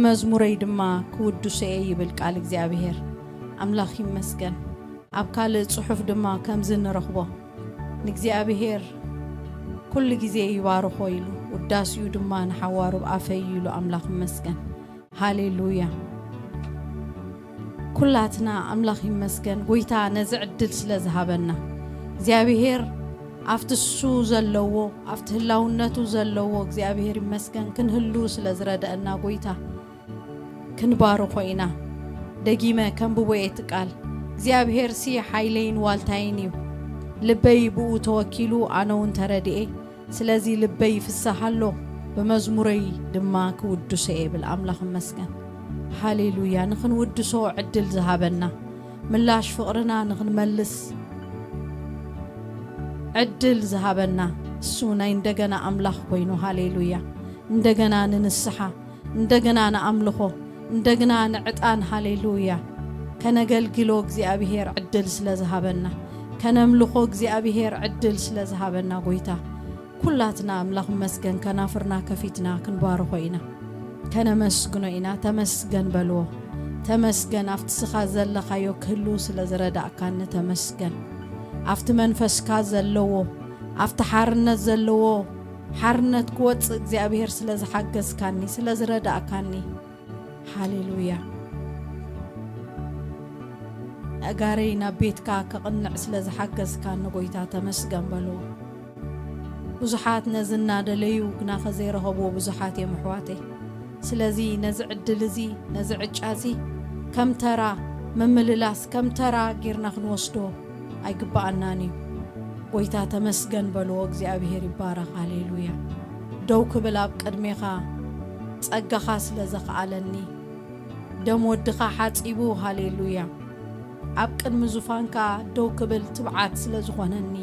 መዝሙረይ ድማ ክውድሶ እየ ይብል ቃል እግዚኣብሔር። ኣምላኽ ይመስገን። ኣብ ካልእ ጽሑፍ ድማ ከምዚ ንረኽቦ፣ ንእግዚኣብሔር ኩሉ ግዜ ይባርኾ ኢሉ፣ ውዳሴኡ ድማ ንሓዋሩ ኣፈይ ኢሉ። ኣምላኽ ይመስገን። ሃሌሉያ። ኩላትና ኣምላኽ ይመስገን፣ ጎይታ ነዚ ዕድል ስለ ዝሃበና። እግዚኣብሔር ኣብቲ እሱ ዘለዎ፣ ኣብቲ ህላውነቱ ዘለዎ እግዚኣብሔር ይመስገን፣ ክንህሉ ስለ ዝረደአና ጎይታ ክንባርኾ ኢና። ደጊመ ከንብቦ እየ እቲ ቃል። እግዚኣብሔር ሲ ሓይለይን ዋልታይን እዩ። ልበይ ብኡ ተወኪሉ፣ ኣነ እውን ተረድኤ። ስለዚ ልበይ ይፍሳህ ኣሎ፣ ብመዝሙረይ ድማ ክውድሶ እየ ይብል። ኣምላኽ ይመስገን። ሃሌሉያ። ንኽንውድሶ ዕድል ዝሃበና፣ ምላሽ ፍቕርና ንኽንመልስ ዕድል ዝሃበና፣ እሱ ናይ እንደገና ኣምላኽ ኮይኑ፣ ሃሌሉያ። እንደገና ንንስሓ፣ እንደገና ንኣምልኾ፣ እንደገና ንዕጣን፣ ሃሌሉያ፣ ከነገልግሎ እግዚኣብሔር ዕድል ስለ ዝሃበና፣ ከነምልኾ እግዚኣብሔር ዕድል ስለ ዝሃበና፣ ጎይታ ኩላትና ኣምላኽ መስገን ከናፍርና ከፊትና ክንባርኾ ኢና፣ ከነመስግኖ ኢና። ተመስገን በልዎ። ተመስገን ኣብቲ ስኻ ዘለኻዮ ክህሉ ስለ ዝረዳእካኒ ተመስገን። ኣብቲ መንፈስካ ዘለዎ፣ ኣብቲ ሓርነት ዘለዎ ሓርነት ክወጽእ እግዚኣብሔር ስለ ዝሓገዝካኒ፣ ስለ ዝረዳእካኒ፣ ሃሌሉያ። ኣእጋረይ ናብ ቤትካ ከቕንዕ ስለ ዝሓገዝካኒ ጎይታ ተመስገን በልዎ። ብዙሓት ነዚ እናደለዩ ግናኸ ዘይረኸብዎ ብዙሓት እዮም ኣሕዋተይ። ስለዚ ነዚ ዕድል እዚ፣ ነዚ ዕጫ እዚ ከም ተራ ምምልላስ፣ ከም ተራ ጌርና ክንወስዶ ኣይግብኣናን እዩ። ጎይታ ተመስገን በልዎ። እግዚኣብሔር ይባረኽ። ሃሌሉያ። ደው ክብል ኣብ ቅድሜኻ ጸጋኻ ስለ ዘኽኣለኒ፣ ደም ወድኻ ሓጺቡ፣ ሃሌሉያ፣ ኣብ ቅድሚ ዙፋንካ ደው ክብል ትብዓት ስለ ዝኾነኒ፣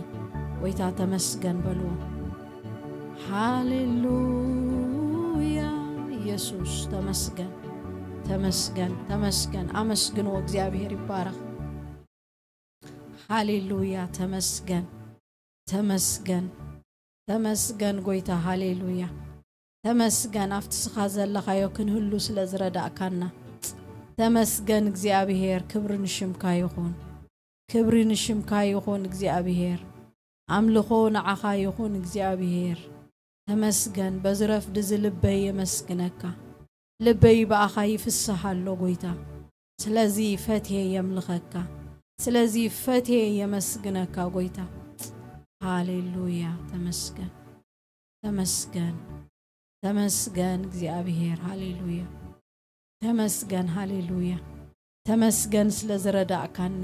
ጎይታ ተመስገን በልዎ። ሃሌሉያ። ኢየሱስ ተመስገን፣ ተመስገን፣ ተመስገን። ኣመስግንዎ። እግዚኣብሔር ይባረኽ። ሃሌሉያ። ተመስገን፣ ተመስገን፣ ተመስገን ጎይታ። ሃሌሉያ። ተመስገን ኣብቲ ስኻ ዘለኻዮ ክንህሉ ስለ ዝረዳእካና። ተመስገን እግዚኣብሔር። ክብሪ ንሽምካ ይኹን። ክብሪ ንሽምካ ይኹን እግዚኣብሔር። ኣምልኾ ንዓኻ ይኹን እግዚኣብሔር። ተመስገን። በዚ ረፍዲ እዚ ልበይ የመስግነካ። ልበይ ብኣኻ ይፍስህ ኣሎ ጎይታ። ስለዚ ፈትየ የምልኸካ። ስለዚ ፈትየ የመስግነካ ጎይታ። ሃሌሉያ። ተመስገን። ተመስገን። ተመስገን እግዚኣብሔር። ሃሌሉያ። ተመስገን። ሃሌሉያ። ተመስገን ስለ ዝረዳእካኒ።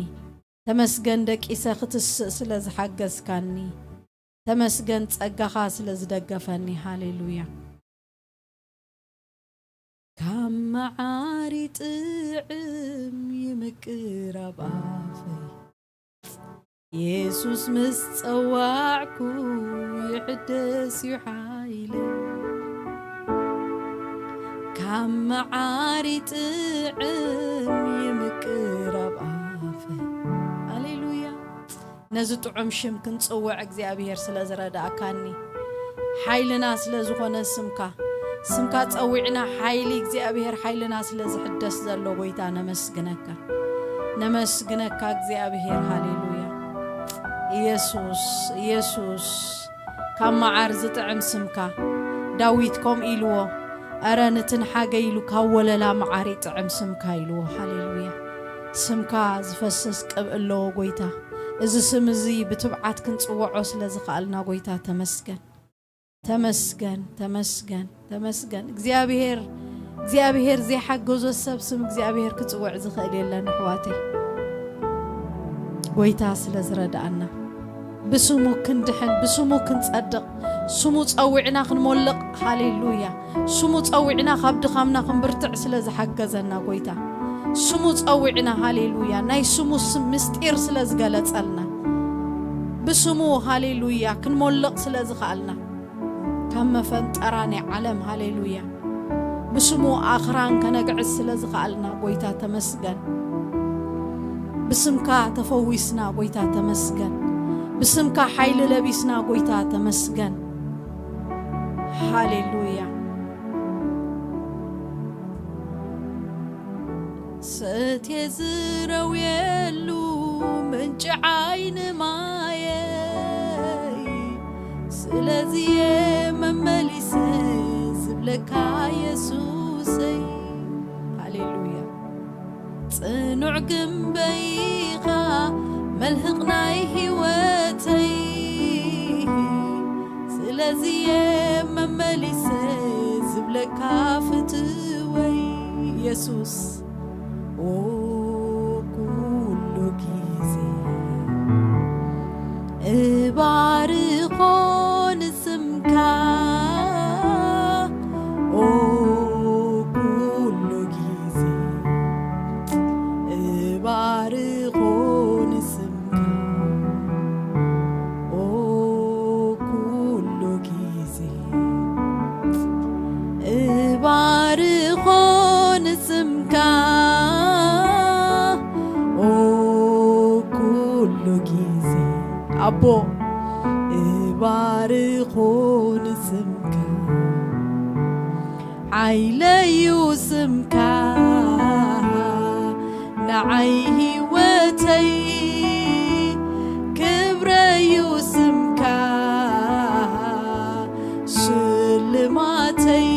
ተመስገን ደቂሰ ክትስእ ስለ ዝሓገዝካኒ። ተመስገን ጸጋኻ ስለ ዝደገፈኒ። ሃሌሉያ። ካብ መዓር ይጥዕም ይምቅር ኣብ ኣፈይ። የሱስ ምስ ጸዋዕኩ ይሕደስ እዩ ሓይለይ። ካብ መዓር ይጥዕም ይምቅር ኣብ ኣፈይ። ሃሌሉያ። ነዚ ጥዑም ሽም ክንጽውዕ እግዚኣብሔር ስለ ዝረዳእካኒ፣ ሓይልና ስለ ዝኾነ ስምካ፣ ስምካ ጸዊዕና ሓይሊ እግዚኣብሔር ሓይልና ስለ ዝሕደስ ዘሎ ጎይታ ነመስግነካ። ነመስግነካ እግዚኣብሔር። ሃሌሉያ። ኢየሱስ፣ ኢየሱስ፣ ካብ መዓር ዝጥዕም ስምካ። ዳዊት ከምኡ ኢልዎ፣ "እረ ንትንሓገ ኢሉ ካብ ወለላ መዓር ይጥዕም ስምካ" ኢልዎ። ሃሌሉያ። ስምካ ዝፈስስ ቅብእ ኣለዎ ጎይታ። እዚ ስም እዚ ብትብዓት ክንጽውዖ ስለ ዝኸኣልና ጎይታ ተመስገን። ተመስገን፣ ተመስገን፣ ተመስገን። እግዚኣብሔር፣ እግዚኣብሔር ዘይሓገዞ ሰብ ስም እግዚኣብሔር ክጽውዕ ዝኽእል የለን ኣሕዋተይ። ጎይታ ስለ ዝረድኣና ብስሙ ክንድሕን፣ ብስሙ ክንጸድቕ፣ ስሙ ጸዊዕና ክንሞልቕ። ሃሌሉያ። ስሙ ጸዊዕና ካብ ድኻምና ክንብርትዕ ስለ ዝሓገዘና ጎይታ። ስሙ ጸዊዕና፣ ሃሌሉያ፣ ናይ ስሙ ስም ምስጢር ስለ ዝገለጸልና፣ ብስሙ፣ ሃሌሉያ፣ ክንሞልቕ ስለ ዝኸኣልና፣ ካብ መፈንጠራ ናይ ዓለም፣ ሃሌሉያ፣ ብስሙ ኣኽራን ከነግዕዝ ስለ ዝኸኣልና፣ ጎይታ ተመስገን። ብስምካ ተፈዊስና፣ ጎይታ ተመስገን። ብስምካ ሓይሊ ለቢስና፣ ጎይታ ተመስገን። ሃሌሉያ። ሰትየ ዝረውየሉ ምንጪ ዓይኒ ማየይ፣ ስለዚየ መመሊሰ ዝብለካ የሱሰይ። ሃሌሉያ። ጽኑዕ ግንበይኻ መልህቕ ናይ ህይወተይ፣ ስለዚየ መመሊሰ ዝብለካ ፍትወይ የሱስ። ኦ ኩሉ ግዜ እባርኾ ንስምካ፣ ኦ ኩሉ ግዜ እባርኾ ንስምካ፣ ኦ ኩሉ ግዜ እባርኾ ንስምካ፣ ኦ ኩሉ ግዜ ኣቦ እባርኾ ንስምካ። ሓይለዩ ስምካ ንዓይ ህይወተይ፣ ክብረዩ ስምካ ሽልማተይ።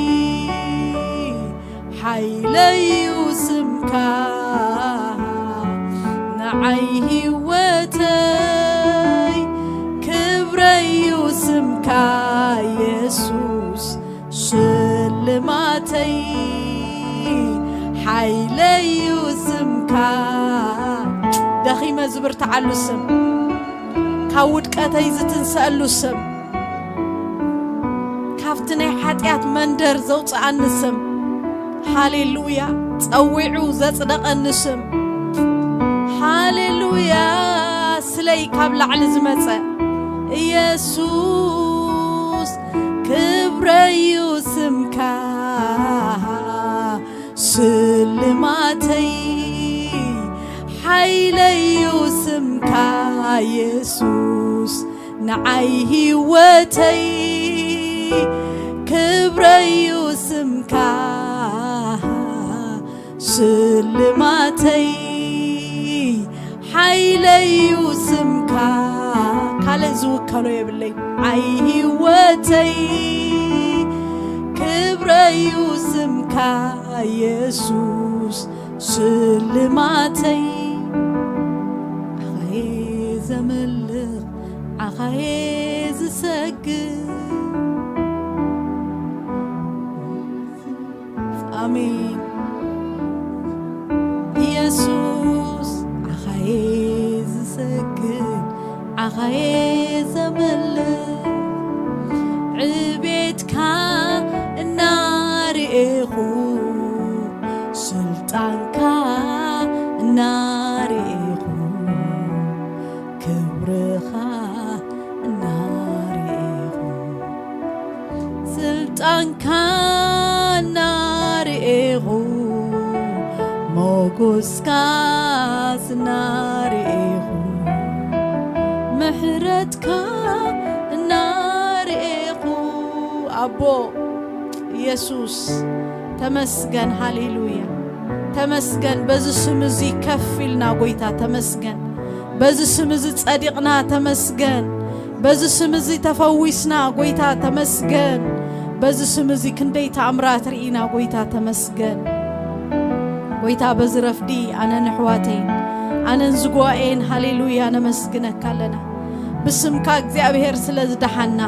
ሓይለዩ ስምካ ንዓይ ህይወተይ፣ ክብረዩ ስምካ የሱስ ሽልማተይ። ሓይለዩ ስምካ ደኺመ ዝብርትዓሉ ስም፣ ካብ ውድቀተይ ዝትንሰኣሉ ስም፣ ካብቲ ናይ ሓጢኣት መንደር ዘውፅኣኒ ስም። ሃሌሉያ። ጸዊዑ ዘጽደቐኒ ስም። ሃሌሉያ። ስለይ ካብ ላዕሊ ዝመጸ ኢየሱስ ክብረዩ ስምካ ሽልማተይ፣ ሓይለዩ ስምካ የሱስ ንዓይ ህይወተይ፣ ክብረዩ ስምካ ሽልማተይ፣ ሓይለዩ ስምካ። ካልእ ዝውከሎ የብለይ። ዓይ ህይወተይ፣ ክብረዩ ስምካ የሱስ ሽልማተይ። ዓኻየ ዘምልኽ፣ ዓኻየ ዝሰግድ። ኣሜን። ኢየሱስ ዓኻየ ዝሰግድ፣ ዓኻየ ዘምልኽ፣ ዕቤትካ እናርኤኹ፣ ስልጣንካ እናርኤኹ፣ ክብርኻ እናርኤኹ፣ ስልጣንካ እናርኤኹ፣ ሞጎስካስ እናርኤኹ፣ ምሕረትካ እናርኤኹ፣ ኣቦ ኢየሱስ ተመስገን። ሃሌሉያ ተመስገን። በዚ ስም እዚ ከፍ ኢልና ጎይታ ተመስገን። በዚ ስም እዚ ጸዲቕና ተመስገን። በዚ ስም እዚ ተፈዊስና ጎይታ ተመስገን። በዚ ስም እዚ ክንደይ ተኣምራት ርኢና ጎይታ ተመስገን። ጎይታ በዚ ረፍዲ ኣነን ኣሕዋተይን ኣነን ዝጉባኤን ሃሌሉያ ነመስግነካ ኣለና። ብስምካ እግዚኣብሔር ስለ ዝደሓና፣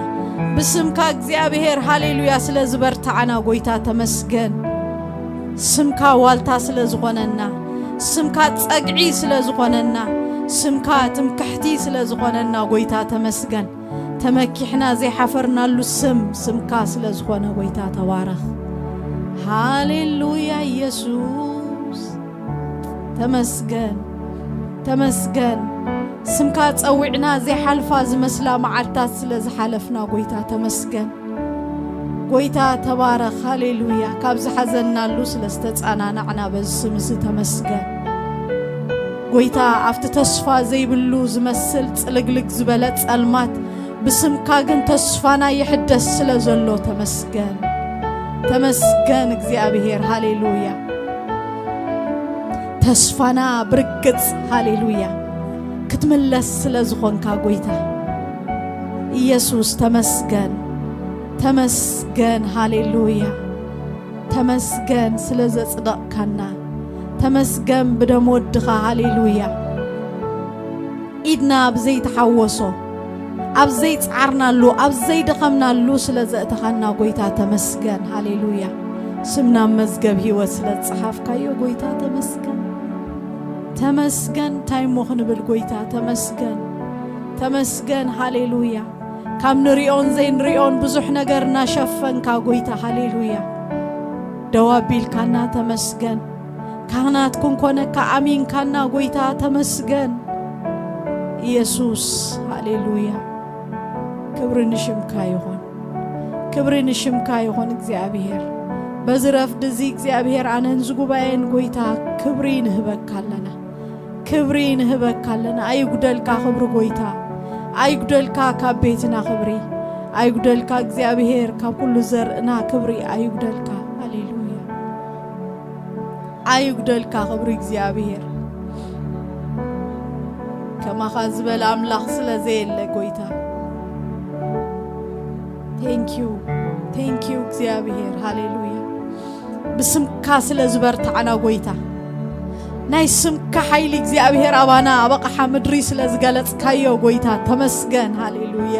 ብስምካ እግዚኣብሔር ሃሌሉያ ስለ ዝበርትዓና ጎይታ ተመስገን። ስምካ ዋልታ ስለ ዝኾነና፣ ስምካ ጸግዒ ስለ ዝኾነና፣ ስምካ ትምክሕቲ ስለ ዝኾነና ጎይታ ተመስገን። ተመኪሕና ዘይሓፈርናሉ ስም ስምካ ስለ ዝኾነ ጎይታ ተባረኽ። ሃሌሉያ ኢየሱስ ተመስገን፣ ተመስገን። ስምካ ጸዊዕና ዘይሓልፋ ዝመስላ መዓልታት ስለ ዝሓለፍና ጎይታ ተመስገን። ጎይታ ተባረኽ። ሃሌሉያ። ካብ ዝሓዘናሉ ስለ ዝተጻናናዕና በዚ ስም እዚ ተመስገን። ጎይታ ኣብቲ ተስፋ ዘይብሉ ዝመስል ጽልግልግ ዝበለ ጸልማት ብስምካ ግን ተስፋና ይሕደስ ስለ ዘሎ ተመስገን። ተመስገን እግዚኣብሔር። ሃሌሉያ። ተስፋና ብርግጽ፣ ሃሌሉያ፣ ክትምለስ ስለ ዝኾንካ ጎይታ ኢየሱስ ተመስገን፣ ተመስገን፣ ሃሌሉያ። ተመስገን ስለ ዘጽደቕካና፣ ተመስገን ብደም ወድኻ፣ ሃሌሉያ። ኢድና ኣብ ዘይተሓወሶ፣ ኣብ ዘይጻዕርናሉ፣ ኣብ ዘይደኸምናሉ ስለ ዘእተኻና ጎይታ ተመስገን፣ ሃሌሉያ። ስምና ኣብ መዝገብ ህይወት ስለ ዝጸሓፍካዮ ጎይታ ተመስገን። ተመስገን፣ እንታይ እሞ ክንብል ጎይታ፣ ተመስገን፣ ተመስገን፣ ሃሌሉያ። ካብ ንሪኦን ዘይንሪኦን ብዙሕ ነገር እናሸፈንካ ጎይታ፣ ሃሌሉያ። ደው ኣቢልካና ተመስገን። ካህናት ክንኮነካ ኣሚንካና ጎይታ፣ ተመስገን። ኢየሱስ፣ ሃሌሉያ። ክብሪ ንሽምካ ይኹን። ክብሪ ንሽምካ ይኹን እግዚኣብሔር። በዚ ረፍዲ እዚ እግዚኣብሔር ኣነን ዝጉባኤን ጎይታ ክብሪ ንህበካ ኣለና። ክብሪ ንህበካ ኣለና። ኣይጉደልካ ክብሪ ጎይታ። ኣይጉደልካ ካብ ቤትና ክብሪ። ኣይጉደልካ እግዚኣብሔር ካብ ኩሉ ዘርእና ክብሪ ኣይጉደልካ። ሃሌሉያ። ኣይጉደልካ ክብሪ እግዚኣብሔር። ከማኻ ዝበለ ኣምላኽ ስለ ዘየለ ጎይታ። Thank you, thank you እግዚኣብሔር። ሃሌሉያ። ብስምካ ስለ ዝበርታዕና ጎይታ፣ ናይ ስምካ ሓይሊ እግዚኣብሔር ኣባና ኣብ ኣቕሓ ምድሪ ስለ ዝገለጽካዮ ጎይታ ተመስገን። ሃሌሉያ።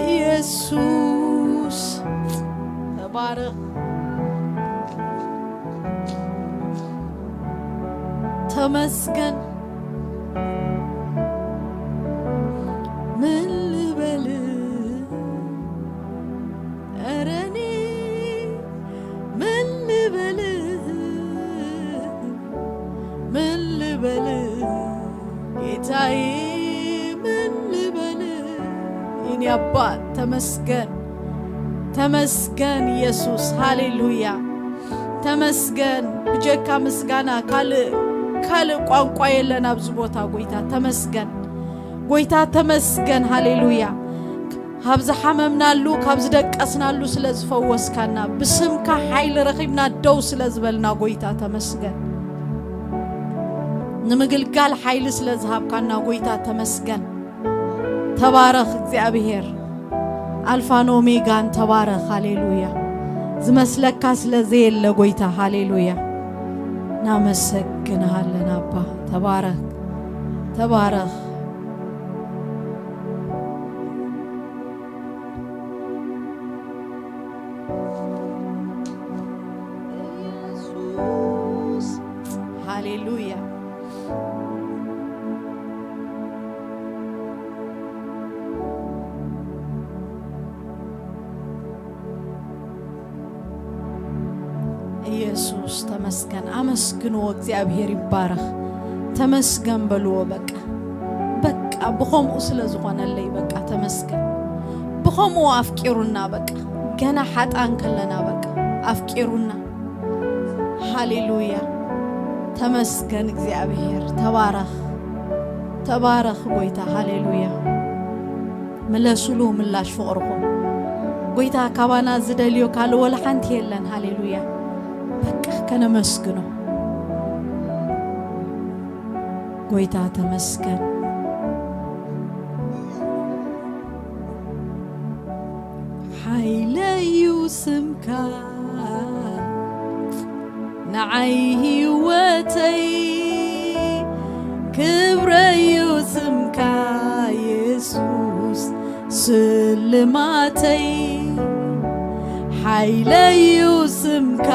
ኢየሱስ ተባረኽ። ተመስገን። ምን ልበል? ኧረ እኔ ምን ልበል? ምን ልበል? ጌታዬ ምን ልበል? የኔ አባት ተመስገን፣ ተመስገን ኢየሱስ፣ ሃሌሉያ። ተመስገን። ብጀካ ምስጋና ካልእ፣ ካልእ ቋንቋ የለን ኣብዚ ቦታ ጎይታ። ተመስገን ጎይታ፣ ተመስገን። ሃሌሉያ። ካብ ዝሓመምናሉ፣ ካብ ዝደቀስናሉ ስለ ዝፈወስካና፣ ብስምካ ሓይሊ ረኺብና ደው ስለ ዝበልና ጎይታ ተመስገን። ንምግልጋል ሓይሊ ስለ ዝሃብካና ጎይታ ተመስገን። ተባረኽ እግዚኣብሔር። ኣልፋን ኦሜጋን ተባረኽ። ሃሌሉያ። ዝመስለካ ስለ ዘየለ ጎይታ፣ ሃሌሉያ። እናመሰግንሃለን ኣባ። ተባረኽ፣ ተባረኽ። ኢየሱስ፣ ሃሌሉያ። ኢየሱስ ተመስገን። ኣመስግንዎ፣ እግዚኣብሔር ይባረኽ። ተመስገን በልዎ። በቃ፣ በቃ ብኸምኡ ስለ ዝኾነለይ፣ በቃ ተመስገን። ብኸምኡ ኣፍቂሩና፣ በቃ ገና ሓጣን ከለና፣ በቃ ኣፍቂሩና። ሃሌሉያ። ተመስገን እግዚኣብሔር። ተባረኽ፣ ተባረኽ ጎይታ። ሃሌሉያ። ምለሱሉ ምላሽ ፍቕርኹም። ጎይታ ካባና ዝደልዮ ካልእ ወላ ሓንቲ የለን። ሃሌሉያ። በቃ ከነመስግኖ። ጎይታ ተመስገን። ሓይለዩ ስምካ ንዓይ ህይወተይ፣ ክብረዩ ስምካ የሱስ ስልማተይ። ሓይለዩ ስምካ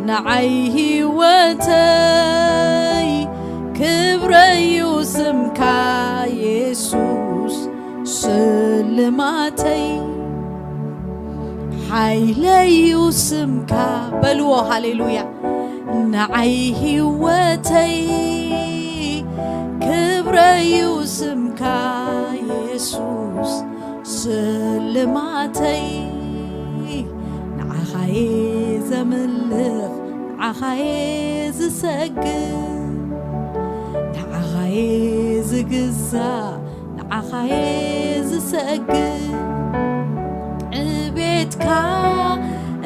ንዓይ ህይወተይ፣ ክብረዩ ስምካ የሱስ ስልማተይ። ሓይለዩ ስምካ በልዎ። ሃሌሉያ። ንዓይ ህይወተይ፣ ክብረዩ ስምካ የሱስ ስልማተይ። ንዓኻየ ዘምልኽ፣ ንዓኻየ ዝሰግድ፣ ንዓኻየ ዝግዛእ፣ ንዓኻየ ዝሰግድ። ዕቤትካ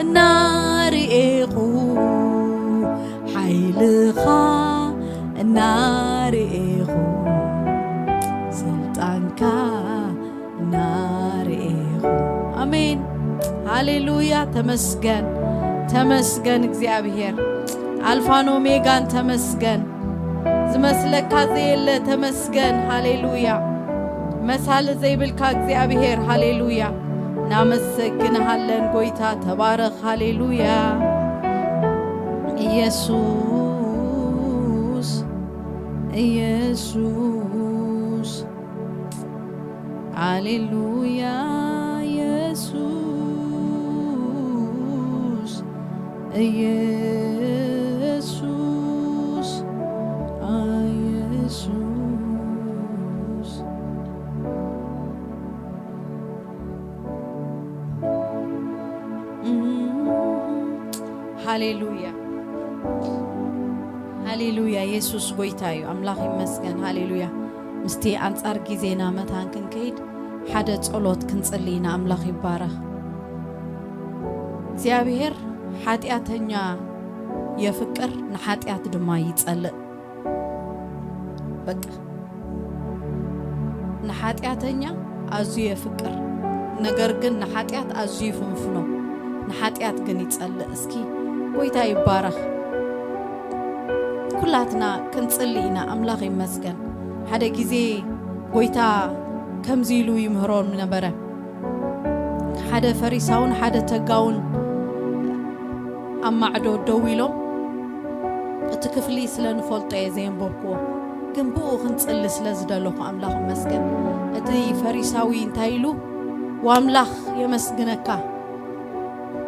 እናርኤኹ ናርኤኹ ስልጣንካ ናርኤኹ። ኣሜን። ሃሌሉያ። ተመስገን፣ ተመስገን እግዚኣብሔር። ኣልፋን ኦሜጋን ተመስገን። ዝመስለካ ዘየለ ተመስገን። ሃሌሉያ። መሳሊ ዘይብልካ እግዚኣብሔር። ሃሌሉያ። እናመሰግንሃለን ጎይታ። ተባረኽ። ሃሌሉያ። ኢየሱስ፣ ኢየሱስ። ሃሌሉያ። ኢየሱስ፣ ኢየሱስ፣ ኢየሱስ። ሃሌሉያ፣ ሃሌሉያ። የሱስ ጎይታ እዩ። ኣምላኽ ይመስገን። ሃሌሉያ። ምስቲ ኣንጻር ግዜና መታን ክንከይድ ሓደ ጸሎት ክንጽሊ ኢና። ኣምላኽ ይባረኽ። እግዚኣብሔር ሓጢኣተኛ የፍቅር፣ ንሓጢኣት ድማ ይጸልእ። በቃ ንሓጢኣተኛ ኣዝዩ የፍቅር፣ ነገር ግን ንሓጢኣት ኣዝዩ ይፍንፍኖ፣ ንሓጢኣት ግን ይጸልእ። እስኪ ጎይታ ይባረኽ። ኩላትና ክንጽሊ ኢና። ኣምላኽ ይመስገን። ሓደ ግዜ ጎይታ ከምዚ ኢሉ ይምህሮም ነበረ። ሓደ ፈሪሳውን ሓደ ተጋውን ኣብ ማዕዶ ደው ኢሎም፣ እቲ ክፍሊ ስለ ንፈልጦ እየ ዘየንበብክዎ፣ ግን ብኡ ክንጽሊ ስለ ዝደለኹ ኣምላኽ ይመስገን። እቲ ፈሪሳዊ እንታይ ኢሉ? "ዋምላኽ የመስግነካ፣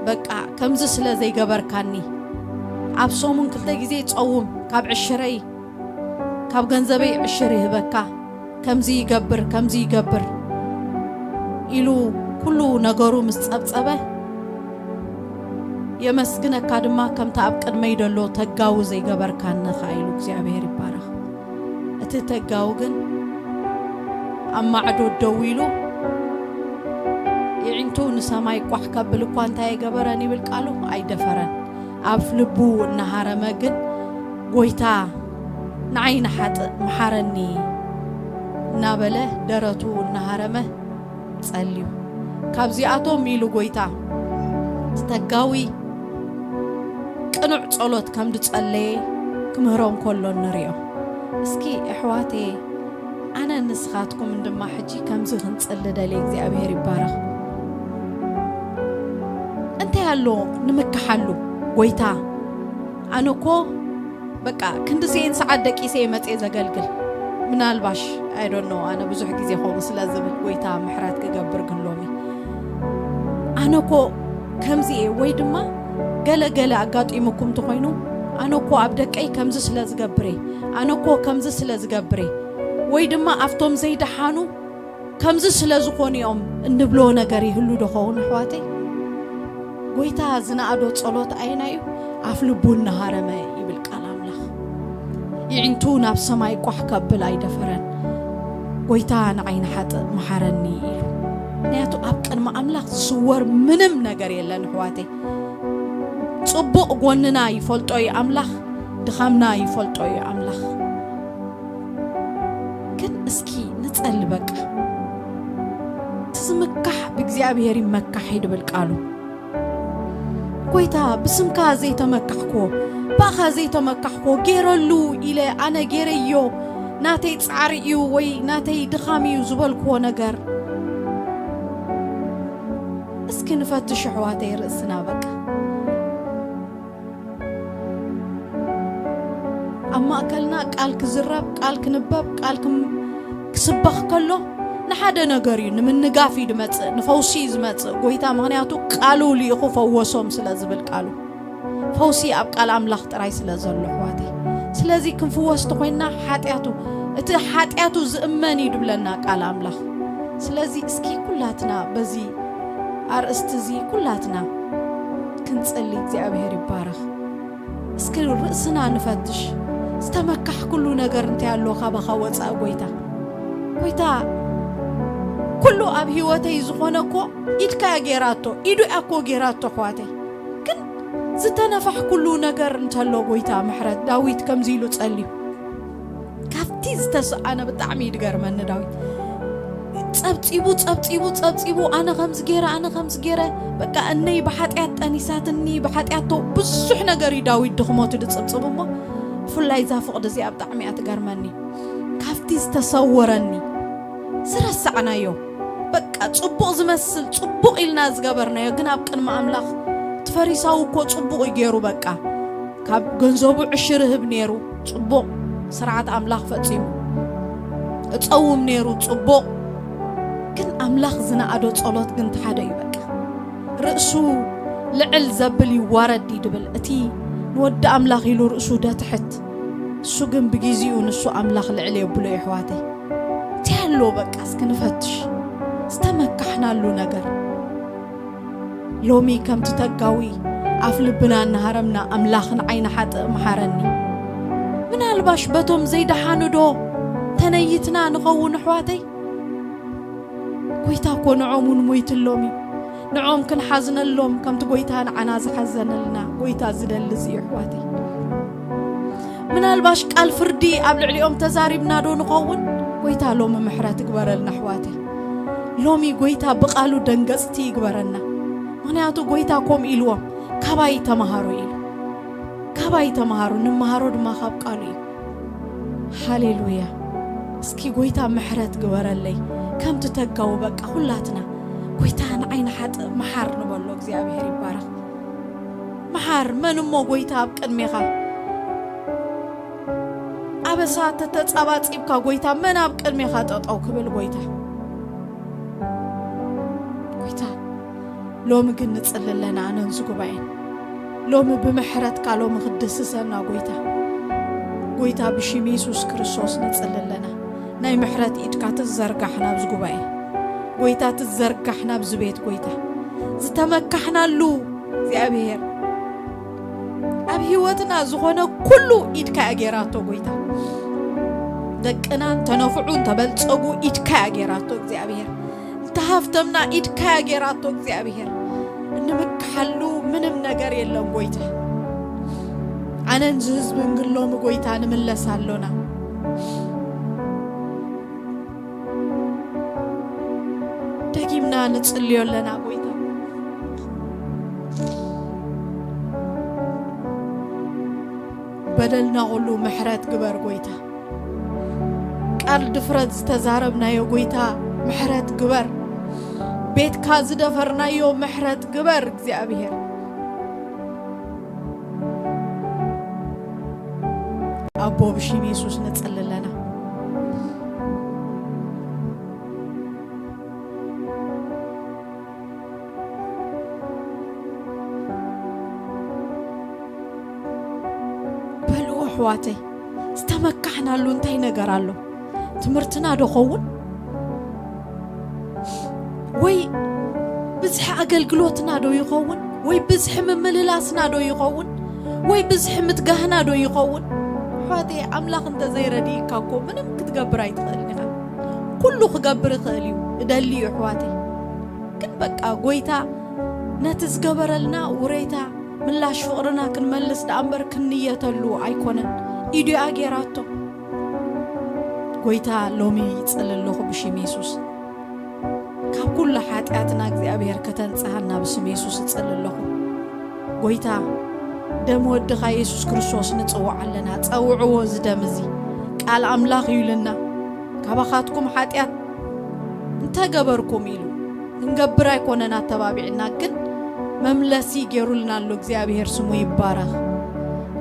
በቃ ከምዚ ስለ ዘይገበርካኒ። ኣብ ሰሙን ክልተ ግዜ ይጸውም፣ ካብ ዕሽረይ፣ ካብ ገንዘበይ ዕሽር ይህበካ፣ ከምዚ ይገብር፣ ከምዚ ይገብር" ኢሉ ኩሉ ነገሩ ምስ ጸብጸበ፣ "የመስግነካ ድማ ከምቲ ኣብ ቅድመይ ደሎ ተጋዊ ዘይገበርካኒ" ኸኣ ኢሉ። እግዚኣብሔር ይባረኽ። እቲ ተጋዊ ግን ኣብ ማዕዶ ደው ኢሉ፣ የዒንቱ ንሰማይ ቋሕ ከብል እኳ እንታይ ኣይገበረን ይብል ቃሉ? ኣይደፈረን። ኣብ ልቡ እናሃረመ ግን፣ "ጎይታ፣ ንዓይ ንሓጥእ ምሓረኒ" እናበለ ደረቱ እናሃረመ ጸልዩ። ካብዚኣቶም ኢሉ ጎይታ፣ ተጋዊ ቅኑዕ ጸሎት ከም ዝጸለየ ክምህሮም ከሎ ንርእዮ። እስኪ ኣሕዋተየ፣ ኣነ ንስኻትኩምን ድማ ሕጂ ከምዚ ክንጽሊ ደልየ። እግዚኣብሔር ይባረኽ። እንታይ ኣሎ ንምክሓሉ? ጎይታ፣ ኣነ እኮ በቃ ክንድዚኤን ሰዓት ደቂሰ እየ መፅየ ዘገልግል። ምናልባሽ፣ I don't know፣ ኣነ ብዙሕ ግዜ ከምኡ ስለ ዝብል ጎይታ ምሕረት ክገብር ግን ሎሚ ኣነ እኮ ከምዚ እየ፣ ወይ ድማ ገለ ገለ ኣጋጢሙኩም እንተኾይኑ፣ ኣነ እኮ ኣብ ደቀይ ከምዚ ስለ ዝገብር እየ፣ ኣነ እኮ ከምዚ ስለ ዝገብር እየ፣ ወይ ድማ ኣብቶም ዘይደሓኑ ከምዚ ስለ ዝኾኑ እዮም እንብሎ ነገር ይህሉ ዶ ኸውን ኣሕዋተይ? ጎይታ ዝነኣዶ ጸሎት ኣየናይ እዩ? ኣፍ ልቡ እናሃረመ ይብል ቃል ኣምላኽ። ይዕንቱ ናብ ሰማይ ቋሕ ከብል ኣይደፈረን። ጎይታ ንዓይ ንሓጥእ መሓረኒ ኢሉ። ምክንያቱ ኣብ ቅድሚ ኣምላኽ ዝስወር ምንም ነገር የለን ኣሕዋተይ። ጽቡቕ ጎንና ይፈልጦ እዩ ኣምላኽ፣ ድኻምና ይፈልጦ እዩ ኣምላኽ። ግን እስኪ ንጸሊ በቃ። እቲ ዝምካሕ ብእግዚኣብሔር ይመካሕ ይድብል ቃሉ። ጎይታ፣ ብስምካ ዘይተመካሕኮ፣ ብኣኻ ዘይተመካሕኮ፣ ገይረሉ ኢለ ኣነ ገይረዮ፣ ናተይ ጻዕሪ እዩ ወይ ናተይ ድኻም እዩ ዝበልክዎ ነገር፣ እስኪ ንፈትሽ ኣሕዋተይ ርእስና በቃ። ኣብ ማእከልና ቃል ክዝረብ፣ ቃል ክንበብ፣ ቃል ክም-፣ ክስበኽ ከሎ ንሓደ ነገር እዩ፣ ንምንጋፍ እዩ ዝመጽእ፣ ንፈውሲ እዩ ዝመጽእ ጎይታ። ምኽንያቱ ቃሉ ልኢኹ ፈወሶም ስለ ዝብል ቃሉ። ፈውሲ ኣብ ቃል ኣምላኽ ጥራይ ስለ ዘሎ ኣሕዋተይ። ስለዚ ክንፍወስ ተኾይንና ሓጢኣቱ፣ እቲ ሓጢኣቱ ዝእመን እዩ ድብለና ቃል ኣምላኽ። ስለዚ እስኪ ኩላትና በዚ ኣርእስቲ እዚ ኩላትና ክንጽሊ እግዚኣብሔር ይባረኽ። እስኪ ርእስና ንፈትሽ። ዝተመካሕኩሉ ነገር እንታይ ኣሎ ካባኻ ወጻኢ ጎይታ? ጎይታ ኩሉ ኣብ ህይወተይ ዝኾነ እኮ ኢድካ እያ ጌራቶ፣ ኢዱ እያ እኮ ጌራቶ ኣሕዋተይ። ግን ዝተነፋሕኩሉ ነገር እንተሎ ጎይታ ምሕረት፣ ዳዊት ከምዚ ኢሉ ጸልዩ። ኣብቲ ዝተሰኣነ ብጣዕሚ ይድገርመኒ ዳዊት። ጸብጺቡ፣ ጸብጺቡ፣ ጸብጺቡ፣ ኣነ ከምዚ ገይረ፣ ኣነ ከምዚ ገይረ፣ በቃ እነይ ብሓጢኣት ጠኒሳትኒ፣ ብሓጢኣት ተ-፣ ብዙሕ ነገር እዩ ዳዊት ድኽመቱ ድጽብጽብ እሞ፣ ብፍላይ እዛ ፍቕዲ እዚኣ ብጣዕሚ እያ ትገርመኒ። ካብቲ ዝተሰወረኒ፣ ዝረሳዕናዮ፣ በቃ ጽቡቕ ዝመስል፣ ጽቡቕ ኢልና ዝገበርናዮ፣ ግን ኣብ ቅድሚ ኣምላኽ እቲ ፈሪሳዊ እኮ ጽቡቕ እዩ ገይሩ፣ በቃ ካብ ገንዘቡ ዕሽር ይህብ ነይሩ፣ ጽቡቕ ስርዓት ኣምላኽ ፈጺሙ። እጸውም ነይሩ፣ ጽቡቕ። ግን ኣምላኽ ዝነኣዶ ጸሎት ግን እቲ ሓደ እዩ፣ በቃ። ርእሱ ልዕል ዘብል ይዋረድ እዩ ድብል። እቲ ንወዲ ኣምላኽ ኢሉ ርእሱ ደትሕት፣ እሱ ግን ብጊዜኡ ንሱ ኣምላኽ ልዕል የብሎ፣ የሕዋተይ። እንታይ ኣሎ፣ በቃ፣ እስኪ ንፈትሽ። ዝተመካሕናሉ ነገር። ሎሚ ከምቲ ተጋዊ ኣፍ ልብና እናሃረምና፣ ኣምላኽ ንዓይ ንሓጥእ መሓረኒ። ምናልባሽ በቶም ዘይደሓኑ ዶ ተነይትና ንኸውን፣ ኣሕዋተይ? ጎይታ እኮ ንዖም እውን ሞይትሎም እዩ። ንዖም ክንሓዝነሎም ከምቲ ጎይታ ንዓና ዝሓዘነልና ጎይታ ዝደሊ እዚ እዩ፣ ኣሕዋተይ። ምናልባሽ ቃል ፍርዲ ኣብ ልዕሊኦም ተዛሪብና ዶ ንኸውን? ጎይታ ሎሚ ምሕረት ግበረልና፣ ኣሕዋተይ። ሎሚ ጎይታ ብቃሉ ደንገጽቲ ይግበረና። ምኽንያቱ ጎይታ ከምኡ ኢልዎም፣ "ካባይ ተማሃሩ" ኢሉ። ካባይ ተማሃሩ፣ ንመሃሮ ድማ ካብ ቃሉ እዩ። ሃሌሉያ። እስኪ ጎይታ ምሕረት ግበረለይ። ከምቲ ተጋው በቃ ኩላትና ጎይታ ንዓይ ንሓጥእ መሓር ንበሎ። እግዚኣብሔር ይባረኽ። መሓር መን እሞ ጎይታ ኣብ ቅድሜኻ? ኣበሳ ተተጻባጺብካ ጎይታ መን ኣብ ቅድሜኻ ጠጠው ክብል ጎይታ? ጎይታ ሎሚ ግን ንጽሊ ኣለና ኣነን እዚ ጉባኤን። ሎሚ ብምሕረትካ ሎሚ ክትድስሰና ጎይታ። ጎይታ ብሽም የሱስ ክርስቶስ ንጽሊ ኣለና። ናይ ምሕረት ኢድካ ትዘርጋሕ ናብዚ ጉባኤ። ጎይታ ትዘርጋሕ ናብዚ ቤት ጎይታ። ዝተመካሕናሉ እግዚኣብሔር። ኣብ ህይወትና ዝኾነ ኩሉ ኢድካ እያ ጌራቶ ጎይታ። ደቅና እንተነፍዑ እንተበልጸጉ ኢድካ እያ ጌራቶ እግዚኣብሔር። እንተሃፍተምና ኢድካ እያ ጌራቶ እግዚኣብሔር። እንምክሓሉ ምንም ነገር የለን ጎይታ። ኣነን ዝህዝብን ግን ሎሚ ጎይታ ንምለስ ኣሎና። ደጊምና ንጽልዮ ኣለና ጎይታ። በደልና ኩሉ ምሕረት ግበር ጎይታ። ቃል ድፍረት ዝተዛረብናዮ ጎይታ ምሕረት ግበር። ቤትካ ዝደፈርናዮ ምሕረት ግበር እግዚኣብሔር። ኣቦ ብሽም የሱስ ንጽሊ ኣለና። በልዎ ኣሕዋተይ፣ ዝተመካሕናሉ እንታይ ነገር ኣሎ? ትምህርትና ዶ ኸውን? ወይ ብዝሒ ኣገልግሎትና ዶ ይኸውን? ወይ ብዝሒ ምምልላስና ዶ ይኸውን? ወይ ብዝሒ ምትጋህና ዶ ይኸውን? ኣሕዋተይ፣ ኣምላኽ እንተዘይረድኢካ እኮ ምንም ክትገብር ኣይትኽእልን ኢኻ። ኩሉ ክገብር ይኽእል እዩ፣ እደሊ እዩ ኣሕዋተይ። ግን በቃ ጎይታ ነቲ ዝገበረልና ውሬታ ምላሽ ፍቕርና ክንመልስ ደኣ እምበር ክንንየተሉ ኣይኮነን። ኢዱ እያ ጌራቶ። ጎይታ ሎሚ ይጽሊ ኣለኹ ብሽም የሱስ። ካብ ኩሉ ሓጢኣትና እግዚኣብሔር ከተንጽሃና ብስም የሱስ እጽሊ ኣለኹ። ጎይታ ደም ወድኻ የሱስ ክርስቶስ ንጽውዕ ኣለና። ጸውዕዎ እዚ ደም እዚ። ቃል ኣምላኽ እዩ ኢሉና። ካባኻትኩም ሓጢኣት እንተገበርኩም ኢሉ። ክንገብር ኣይኮነን ኣተባቢዕና፣ ግን መምለሲ ገይሩልና ኣሎ እግዚኣብሔር ስሙ ይባረኽ።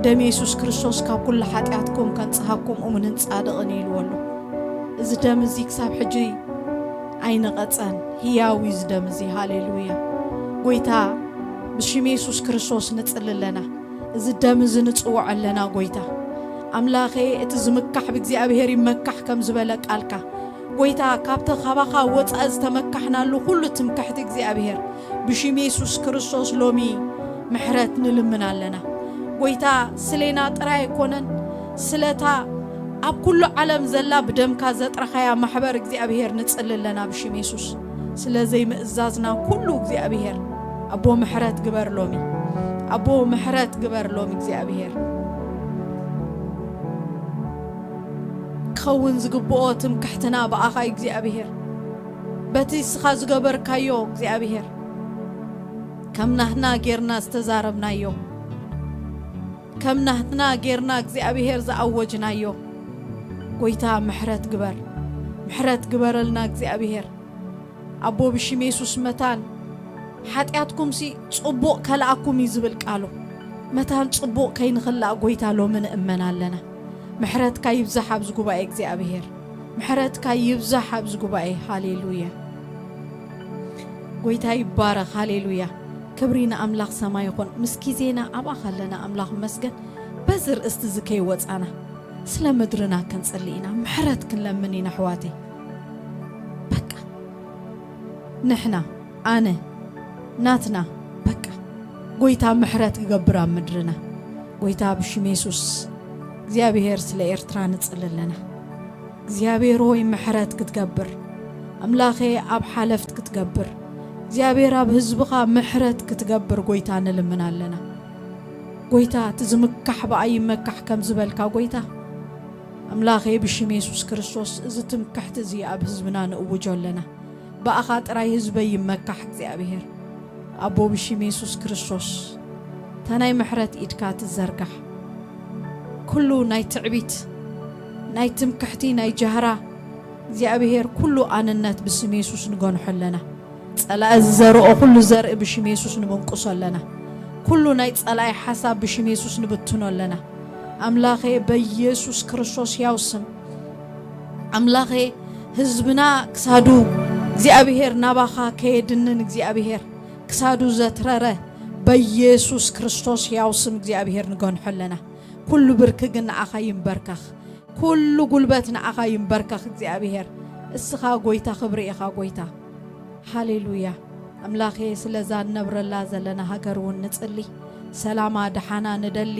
ደም የሱስ ክርስቶስ ካብ ኩሉ ሓጢኣትኩም ከንጽሃኩም እሙንን ጻድቕን እዩ ኢልዎ ኣሎ። እዚ ደም እዚ ክሳብ ሕጂ ኣይነቐጸን፣ ህያው እዩ እዚ ደም እዚ። ሃሌሉያ። ጎይታ ብሽም የሱስ ክርስቶስ ንጽሊ ኣለና። እዚ ደም እዚ ንጽውዖ ኣለና ጎይታ። ኣምላኸ እቲ ዝምካሕ ብእግዚኣብሔር ይመካሕ ከም ዝበለ ቃልካ። ጎይታ ካብቲ ካባኻ ወጻኢ ዝተመካሕናሉ ኩሉ ትምክሕቲ እግዚኣብሔር ብሽም የሱስ ክርስቶስ ሎሚ ምሕረት ንልምን ኣለና። ጎይታ ስሌና ጥራይ ኣይኮነን፣ ስለታ ኣብ ኩሉ ዓለም ዘላ ብደምካ ዘጥረኻያ ማሕበር እግዚኣብሔር ንጽሊ ኣለና ብሽም የሱስ። ስለ ዘይምእዛዝና ኩሉ እግዚኣብሔር ኣቦ ምሕረት ግበር ሎሚ። ኣቦ ምሕረት ግበር ሎሚ እግዚኣብሔር። ክኸውን ዝግብኦ ትምክሕትና ብኣኻ እግዚኣብሔር፣ በቲ እስኻ ዝገበርካዮ እግዚኣብሔር፣ ከም ናህና ጌርና ዝተዛረብናዮ፣ ከም ናህትና ጌርና እግዚኣብሔር ዝኣወጅናዮ፣ ጎይታ ምሕረት ግበር፣ ምሕረት ግበረልና እግዚኣብሔር። ኣቦ ብሽም የሱስ መታን ሓጢኣትኩምሲ ጽቡቕ ከለኣኩም እዩ ዝብል ቃሉ። መታን ጽቡቕ ከይንኽላእ ጎይታ ሎሚ ንእመን ኣለና። ምሕረትካ ይብዛሕ ኣብዚ ጉባኤ እግዚኣብሔር። ምሕረትካ ይብዛሕ ኣብዚ ጉባኤ። ሃሌሉያ። ጎይታ ይባረኽ። ሃሌሉያ። ክብሪ ንኣምላኽ ሰማይ ይኹን። ምስ ግዜና ኣብኣ ከለና ኣምላኽ መስገን በዚ ርእስቲ እዚ ከይወጻና ስለ ምድርና ክንጽሊ ኢና። ምሕረት ክንለምን ኢና ኣሕዋተይ። በቃ ንሕና ኣነ ናትና በቃ ጎይታ ምሕረት ክገብር ኣብ ምድርና። ጎይታ ብሽም የሱስ እግዚኣብሔር ስለ ኤርትራ ንጽሊ ኣለና። እግዚኣብሔር ሆይ ምሕረት ክትገብር ኣምላኸ ኣብ ሓለፍት ክትገብር እግዚኣብሔር ኣብ ህዝብኻ ምሕረት ክትገብር ጎይታ ንልምን ኣለና። ጎይታ እቲ ዝምካሕ ብኣ ይመካሕ ከም ዝበልካ ጎይታ ኣምላኸ ብሽም የሱስ ክርስቶስ እዚ ትምክሕቲ እዚ ኣብ ህዝብና ንእውጆ ኣለና። ብኣኻ ጥራይ ህዝበይ ይመካሕ እግዚኣብሔር ኣቦ ብሽም የሱስ ክርስቶስ እታ ናይ ምሕረት ኢድካ ትዘርጋሕ። ኩሉ ናይ ትዕቢት ናይ ትምክሕቲ ናይ ጃህራ እግዚኣብሔር ኩሉ ኣንነት ብስም የሱስ ንገንሖ ኣለና። ጸላኢ ዝዘርኦ ኩሉ ዘርኢ ብሽም የሱስ ንብንቁሶ ኣለና። ኩሉ ናይ ጸላኢ ሓሳብ ብሽም የሱስ ንብትኖ ኣለና። ኣምላኸ በየሱስ ክርስቶስ ያው ስም ኣምላኸ ህዝብና ክሳዱ እግዚኣብሔር ናባኻ ከየድንን እግዚኣብሔር ክሳዱ ዘትረረ በየሱስ ክርስቶስ ያው ስም እግዚኣብሔር ንገንሖ ኣለና። ኩሉ ብርኪ ግን ንኣኻ ይንበርከኽ። ኩሉ ጉልበት ንኣኻ ይንበርከኽ እግዚኣብሔር። እስኻ ጎይታ ክብሪ ኢኻ ጎይታ። ሃሌሉያ። ኣምላኸ ስለዛ ንነብረላ ዘለና ሃገር እውን ንጽሊ። ሰላማ ደሓና ንደሊ።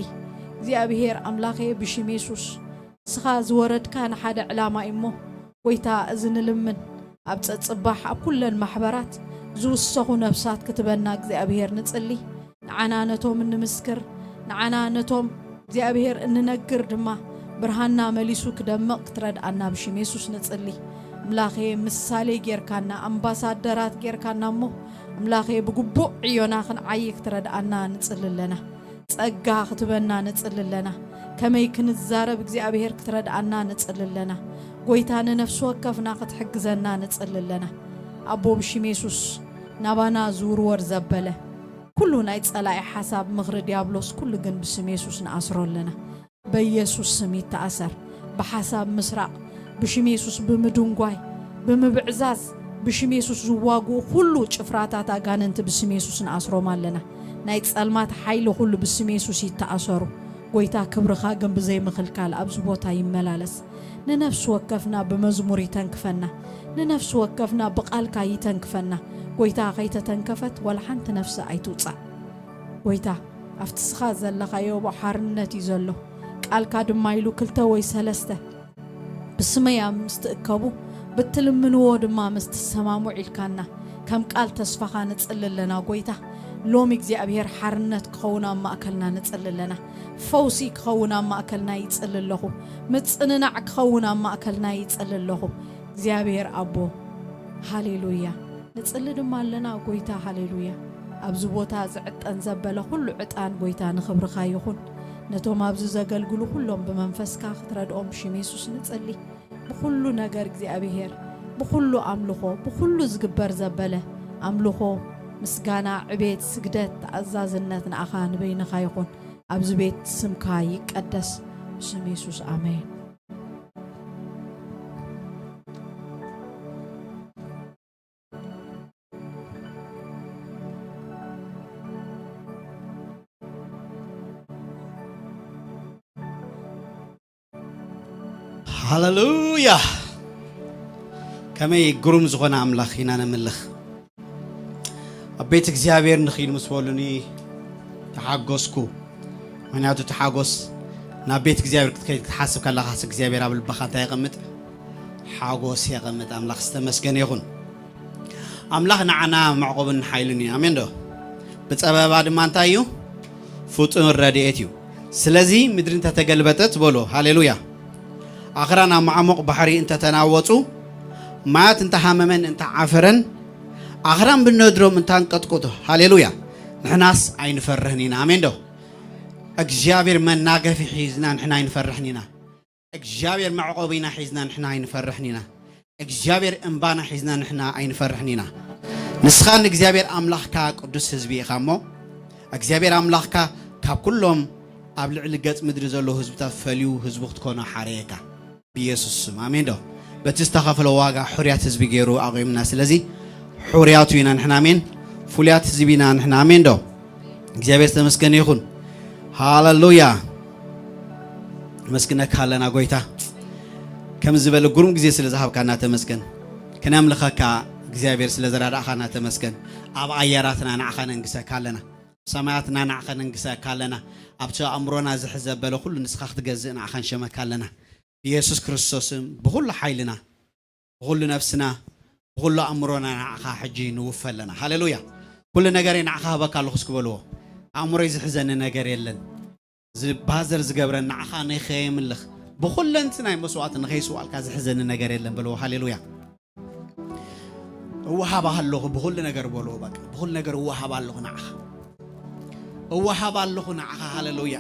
እግዚኣብሔር ኣምላኸ ብሽም የሱስ እስኻ ዝወረድካ ንሓደ ዕላማ እዩ እሞ ጎይታ እዚ ንልምን ኣብ ጸጽባሕ ኣብ ኩለን ማሕበራት ዝውሰኹ ነፍሳት ክትበና እግዚኣብሔር ንጽሊ። ንዓና ነቶም እንምስክር ንዓና ነቶም እግዚኣብሔር እንነግር ድማ ብርሃንና መሊሱ ክደምቕ ክትረድኣና ብሽም የሱስ ንጽሊ። ኣምላኸ ምሳሌ ጌርካና ኣምባሳደራት ጌርካና እሞ ኣምላኸ ብግቡእ ዕዮና ክንዓዪ ክትረድኣና ንጽሊ ኣለና። ጸጋ ክትበና ንጽሊ ኣለና። ከመይ ክንዛረብ እግዚኣብሔር ክትረድኣና ንጽሊ ኣለና። ጎይታ ንነፍሲ ወከፍና ክትሕግዘና ንጽሊ ኣለና። ኣቦ ብሽም የሱስ ናባና ዝውርወር ዘበለ ኩሉ ናይ ጸላኢ ሓሳብ ምኽሪ ዲያብሎስ ኩሉ ግን ብስም የሱስ ንኣስሮ ኣለና። በየሱስ ስም ይተኣሰር። ብሓሳብ ምስራቕ ብሽም የሱስ ብምድንጓይ ብምብዕዛዝ ብሽም የሱስ ዝዋግኡ ኩሉ ጭፍራታት ኣጋንንቲ ብስም የሱስ ንኣስሮም ኣለና። ናይ ጸልማት ሓይሊ ኩሉ ብስም የሱስ ይተኣሰሩ። ጎይታ ክብርኻ ግን ብዘይምኽልካል ኣብዚ ቦታ ይመላለስ። ንነፍሲ ወከፍና ብመዝሙር ይተንክፈና። ንነፍሲ ወከፍና ብቓልካ ይተንክፈና። ጎይታ ከይተተንከፈት ዋላ ሓንቲ ነፍሲ ኣይትውጻእ። ጎይታ ኣብቲ ስኻ ዘለኻዮ ሓርነት እዩ ዘሎ። ቃልካ ድማ ኢሉ ክልተ ወይ ሰለስተ ብስመይ ኣብ ምስ ትእከቡ ብትልምንዎ ድማ ምስ ትሰማምዑ ኢልካና ከም ቃል ተስፋኻ ንጽሊ ኣለና። ጎይታ ሎሚ እግዚኣብሔር ሓርነት ክኸውን ኣብ ማእከልና ንጽሊ ኣለና። ፈውሲ ክኸውን ኣብ ማእከልና ይጽሊ ኣለኹ። ምጽንናዕ ክኸውን ኣብ ማእከልና ይጽሊ ኣለኹ። እግዚኣብሔር ኣቦ ሃሌሉያ። ንጽሊ ድማ ኣለና ጎይታ ሃሌሉያ። ኣብዚ ቦታ ዝዕጠን ዘበለ ኩሉ ዕጣን ጎይታ ንኽብርኻ ይኹን። ነቶም ኣብዚ ዘገልግሉ ኩሎም ብመንፈስካ ክትረድኦም ብሽም የሱስ ንጽሊ። ብኹሉ ነገር እግዚኣብሔር ብኹሉ ኣምልኾ ብኹሉ ዝግበር ዘበለ ኣምልኾ ምስጋና ዕቤት ስግደት ተኣዛዝነት ንኣኻ ንበይንኻ ይኹን። ኣብዚ ቤት ስምካ ይቀደስ ብስም የሱስ ኣሜን። ሃለሉያ። ከመይ ግሩም ዝኾነ ኣምላኽ ኢና ነምልኽ። ኣብ ቤት እግዚኣብሔር ንኺድ ምስ በሉኒ ተሓጎስኩ። ምክንያቱ እቲ ሓጎስ ናብ ቤት እግዚኣብሔር ክትከይድ ክትሓስብ ከለኻስ እግዚኣብሔር ኣብ ልብኻ እንታይ የቐምጥ? ሓጎስ የቐምጥ። ኣምላኽ ዝተመስገነ ይኹን። ኣምላኽ ንዓና መዕቆብን ሓይልን እዩ። ኣሜን ዶ? ብጸበባ ድማ እንታይ እዩ? ፍጡን ረድኤት እዩ። ስለዚ ምድሪ እንተተገልበጠት በሎ። ሃሌሉያ። ኣኽራን ኣብ መዓሙቕ ባሕሪ እንተተናወጹ፣ ማያት እንተሃመመን እንተዓፈረን፣ ኣኽራን ብነድሮም እንታንቀጥቅጡ፣ ሃሌሉያ፣ ንሕናስ ኣይንፈርህን ኢና። ኣሜን ዶ? እግዚኣብሔር መናገፊ ሒዝና ንሕና ኣይንፈርሕን ኢና። እግዚኣብሔር መዕቆቢና ሒዝና ንሕና ኣይንፈርሕን ኢና። እግዚኣብሔር እምባና ሒዝና ንሕና ኣይንፈርሕን ኢና። ንስኻ ንእግዚኣብሔር ኣምላኽካ ቅዱስ ህዝቢ ኢኻ እሞ፣ እግዚኣብሔር ኣምላኽካ ካብ ኩሎም ኣብ ልዕሊ ገጽ ምድሪ ዘለዉ ህዝብታት ፈልዩ ህዝቡ ክትኮኖ ሓረየካ። ብኢየሱስ ስም። ኣሜን ዶ? በቲ ዝተኸፍለ ዋጋ ሕሩያት ህዝቢ ገይሩ ኣቑምና። ስለዚ ሕሩያቱ ኢና ንሕና። ኣሜን። ፍሉያት ህዝቢ ኢና ንሕና። ኣሜን ዶ? እግዚኣብሔር ዝተመስገነ ይኹን። ሃሌሉያ። መስግነካ ኣለና ጎይታ። ከም ዝበለ ግሩም ግዜ ስለ ዝሃብካና ተመስገን። ክነምልኸካ እግዚኣብሔር ስለ ዘራዳእኻና ተመስገን። ኣብ ኣየራትና ንዓኻ ነንግሰካ ኣለና። ሰማያትና ንዓኻ ነንግሰካ ኣለና። ኣብቲ ኣእምሮና ዝሕዘ በለ ኩሉ ንስኻ ክትገዝእ ንዓኻ ንሸመካ ኣለና። ብየሱስ ክርስቶስም ብኹሉ ሓይልና፣ ብኹሉ ነፍስና፣ ብኹሉ ኣእምሮና ንዓኻ ሕጂ ንውፈ ኣለና። ሃሌሉያ። ኩሉ ነገረይ ንዓኻ ሃበካ ኣለኹ እስኪ በልዎ። ኣእምሮይ ዝሕዘኒ ነገር የለን። ዝባዘር ዝገብረን ንዓኻ ንኸየምልኽ፣ ብኹለንትናይ መስዋዕቲ ንኸይስዋልካ ዝሕዘኒ ነገር የለን በልዎ። ሃሌሉያ። እወሃብ ኣለኹ ብኹሉ ነገር በልዎ። በቃ ብኹሉ ነገር እወሃብ ኣለኹ ንዓኻ። እወሃብ ኣለኹ ንዓኻ። ሃሌሉያ።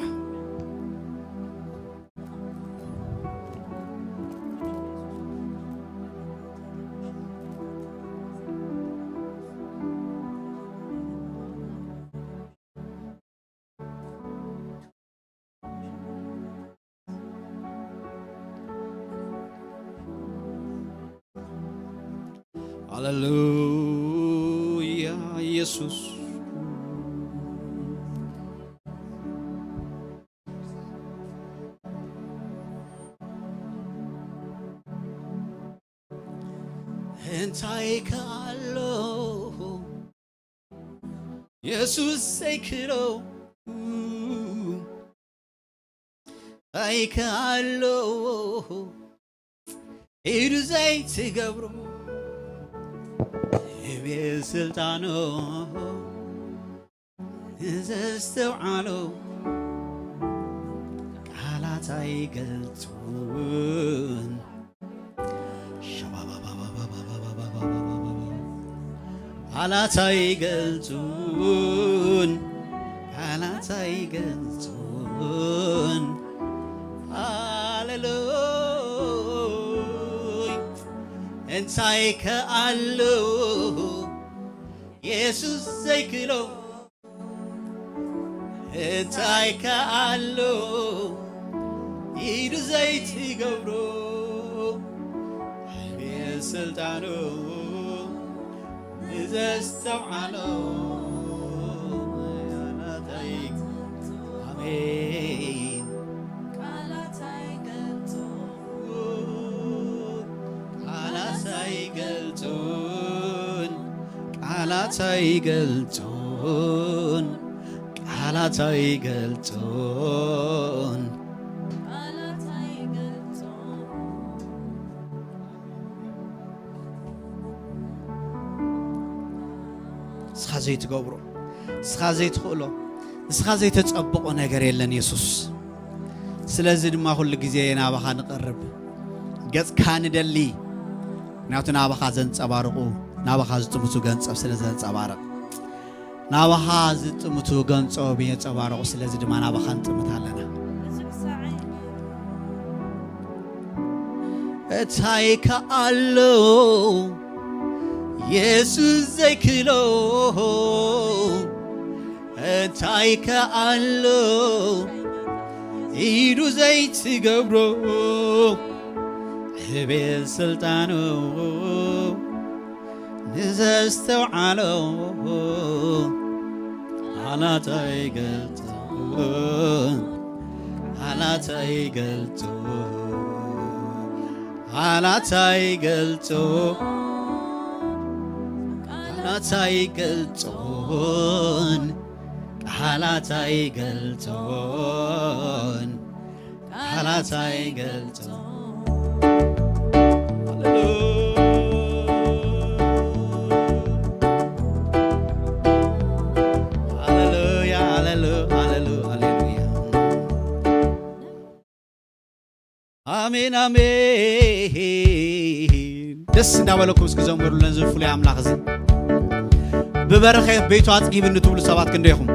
ሃሌሉያ ኢየሱስ። እንታይ ከኣሎ የሱስ ዘይክሎ፣ እንታይ ከኣሎ ኢዱ ዘይትገብሮ፣ ህቤ ስልጣኖ ንዘስተውዓሎ ቃላት ኣይገልጹን። ቃላት ኣይገልጹን፣ ቃላት ኣይገልጹን። ሃሌሉይ። እንታይ ከኣሉ የሱስ ዘይክሎ፣ እንታይ ከኣሉ ኢዱ ዘይትገብሮ፣ ብስልጣኑ ንዘስተውዓሎ ቃላት ኣይ-፣ ኣሜን። ቃላት ኣይገልጹን፣ ቃላት ኣይገልጹን፣ ቃላት ኣይገልጹን። ንስኻ ዘይትገብሮ፣ ንስኻ ዘይትኽእሎ፣ ንስኻ ዘይተጸብቖ ነገር የለን የሱስ። ስለዚ ድማ ኩሉ ግዜ ናባኻ ንቐርብ፣ ገጽካ ንደሊ። ምክንያቱ ናባኻ ዘንጸባርቑ፣ ናባኻ ዝጥምቱ ገንጸብ ስለ ዘንጸባርቕ፣ ናባኻ ዝጥምቱ ገንጸብ የንጸባርቑ። ስለዚ ድማ ናባኻ ንጥምት ኣለና። እንታይ ከኣሎ የሱስ ዘይክሎ፣ እንታይ ከኣሎ ኢዱ ዘይትገብሮ፣ ዕቤት ስልጣኑ ንዘስተውዓሎ ቃላት ኣይገልጹን፣ ቃላት ኣይገልጹን፣ ቃላት ኣይገልጹን፣ ቃላት ኣይገልጹን፣ ቃላት ኣይገልጹን፣ ቃላት ኣይገልጹን። ሃሌሉያ፣ ሃሌሉ-፣ ሃሌሉ-፣ ሃሌሉያ። ኣሜን ኣሜን። ደስ እንዳበለኩም እስኪ ዘምሩለን እዚ ፍሉይ ኣምላኽ እዚ። ብበረኸት ቤቱ ኣጽጊብኒ ትብሉ ሰባት ክንደይኹም?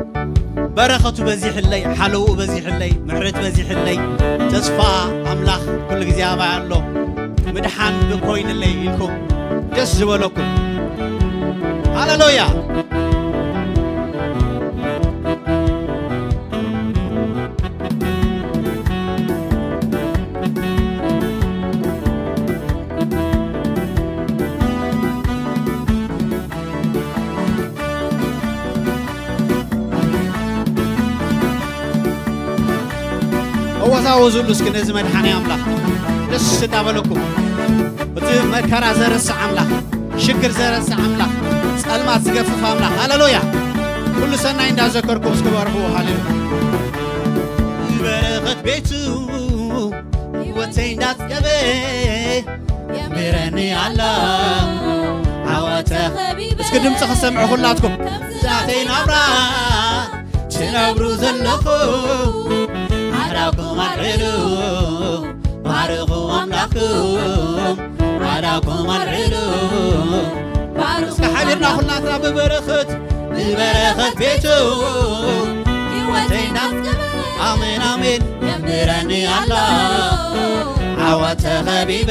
በረኸቱ በዚሕለይ፣ ሓለውኡ በዚሕለይ፣ ምሕረት በዚሕለይ፣ ተስፋ ኣምላኽ ኩሉ ግዜ ኣባይ ኣሎ፣ ምድሓን ብኮይንለይ ኢልኩም ደስ ዝበለኩም። ሃሌሉያ። እወዛወዙሉ እስኪ ነዚ መድሓኒ ኣምላኽ ደስ እንዳበለኩም። እቲ መከራ ዘረስዕ ኣምላኽ፣ ሽግር ዘረስዕ ኣምላኽ፣ ጸልማት ዝገፍፍ ኣምላኽ። ሃሌሉያ። ኩሉ ሰናይ እንዳዘከርኩም እስኪ ባርኽዎ። ሃሌሉያ። በረኸት ቤቱ ህይወተይ እንዳጽገበ የንብረኒ ኣሎ። ዓወተ እስኪ ድምፂ ክሰምዑ ኩላትኩም። ዛተይ ናብራ ትነብሩ ዘለኹም ኣዳኩም ኣልዕሉ፣ ባርኹ ኣምላኽኩም ኣዳኩም ኣልዕሉ። እስኪ ሓቢርና ኩላትና ብበረኸት፣ ብበረኸት ቤቱ ህይወተይ ናፍቅረ ኣሜን ኣሜን የንብረኒ ኣሎ። ዓወት ተኸቢበ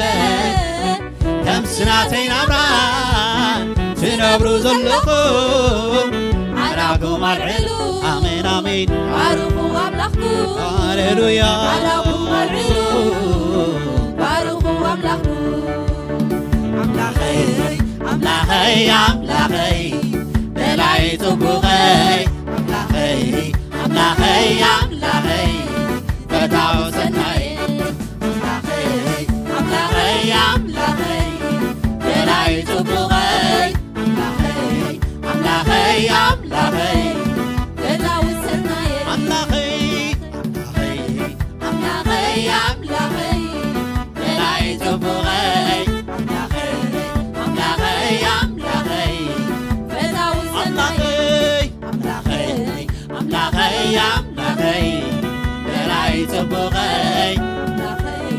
ከም ስናተይ ናብራ ትነብሩ ዘለኹም ኣዳኩም ኣልዕሉ። ኣሜን ኣሜን ባርኹ ኣምላኽኩም። ሃሌሉያ። ኣዳኩም ኣልዕሉ ባርኹ ኣምላኽኩም። ኣምላኸይ ኣምላኸይ ኣምላኸይ ደላይ ጽቡቐይ ኣምላኸይ ኣምላኸይ ኣምላኸይ ፈታው ሰናይ ኣምላኸይ ኣምላኸይ ኣምላኸይ ደላይ ጽቡቐይ ኣምላኸይ ኣምላኸይ ኣምላኸይ ፈታው ሰናይ ኣምላኸይ ኣምላኸይ ኣምላኸይ ኣምላኸይ ደላይ ጽቡቐይ ኣምላኸይ ኣምላኸይ ኣምላኸይ ፈታው ሰናይ ኣምላኸይ ኣምላኸይ ኣምላኸይ ኣምላኸይ ደላይ ጽቡቐይ ኣምላኸይ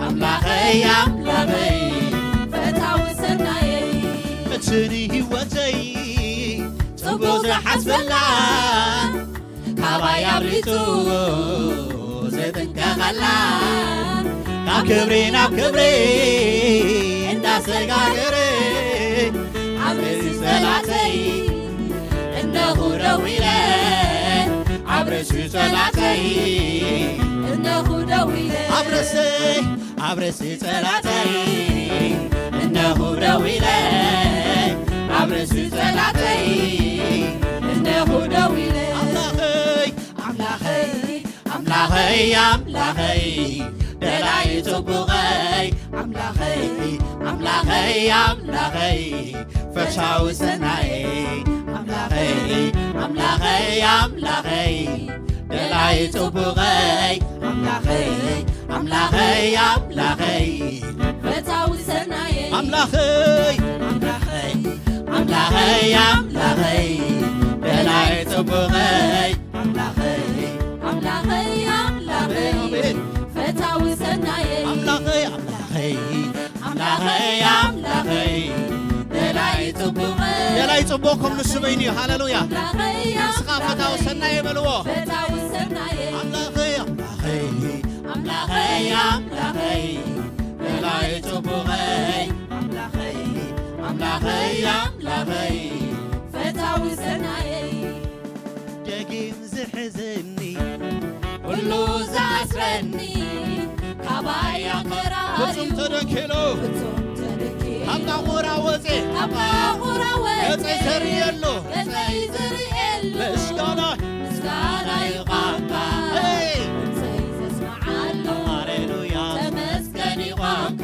ኣምላኸይ ኣምላኸይ ፈታው ሰናየይ እቲ ንህይወተይ ጽቡቕ ዝሓስበላ ካባይ ኣብሊጹ ዝጥንቀቐላ ካብ ክብሪ ናብ ክብሪ እንዳሰጋገረ ኣብ ርእሲ ጸላተይ እነኹ ደው ኢለ ኣብ ርእሲ ጸላተይ እነኹ ደው ኢለ ኣብ ርእሰይ ኣብ ርእሲ ጸላተይ እነኹ ደው ኢለ ኣብ ርእሲ ጸላተይ እነኹ ደው ኢለ ኣምላኸይ ኣምላኸይ ኣምላኸይ ኣምላኸይ ደላይ ጽቡቐይ ኣምላኸይ ኣምላኸይ ኣምላኸይ ፈታዊ ሰናየይ ኣምላኸይ ኣምላኸይ ኣምላኸይ ደላይ ጽቡቐይ ኣምላኸይ ኣምላኸይ ኣምላኸይ ፈታዊ ሰናየይ ኣምላኸይ ኣምላኸይ ኣምላኸይ ኣምላኸይ ደላይ ጽቡቐይ ኣምላኸይ ኣምላኸይ ኣምላኸይ ኣሜን። ፈታዊ ሰናየይ ኣምላኸይ ኣምላኸይ ኣምላኸይ ኣምላኸይ ደላይ ጽቡቐይ ደላይ ጽቡቕ ከም ንሱ በይኑ እዩ። ሃሌሉያ። ኣምላኸይ ንስኻ ፈታዊ ኣምላኸይ ሰናየ በልዎ። ፈታዊ ሰናየይ ኣምላኸይ ኣምላኸይ ኣምላኸይ ኣምላኸይ ደላይ ጽቡቐይ ኣምላኸይ ኣምላኸይ ኣምላኸይ ፈታዊ ሰናየይ ደጊም ዝሕዘኒ ኩሉ ዝኣስረኒ ካባይ ኣንፈራርዩ ፍጹም ተደኪሉ ፍጹም ተደኪሉ ካብ ቃቑራ ወጼ ካብ ቃቑራ ወጼ ገጸይ ዘርእየሉ ገጸይ ዝርእየሉ ምስጋና ምስጋና ይቓባ ሄይ! ድምፀይ ዘስምዓሉ ሃሌሉያ ተመስገን ይቓባ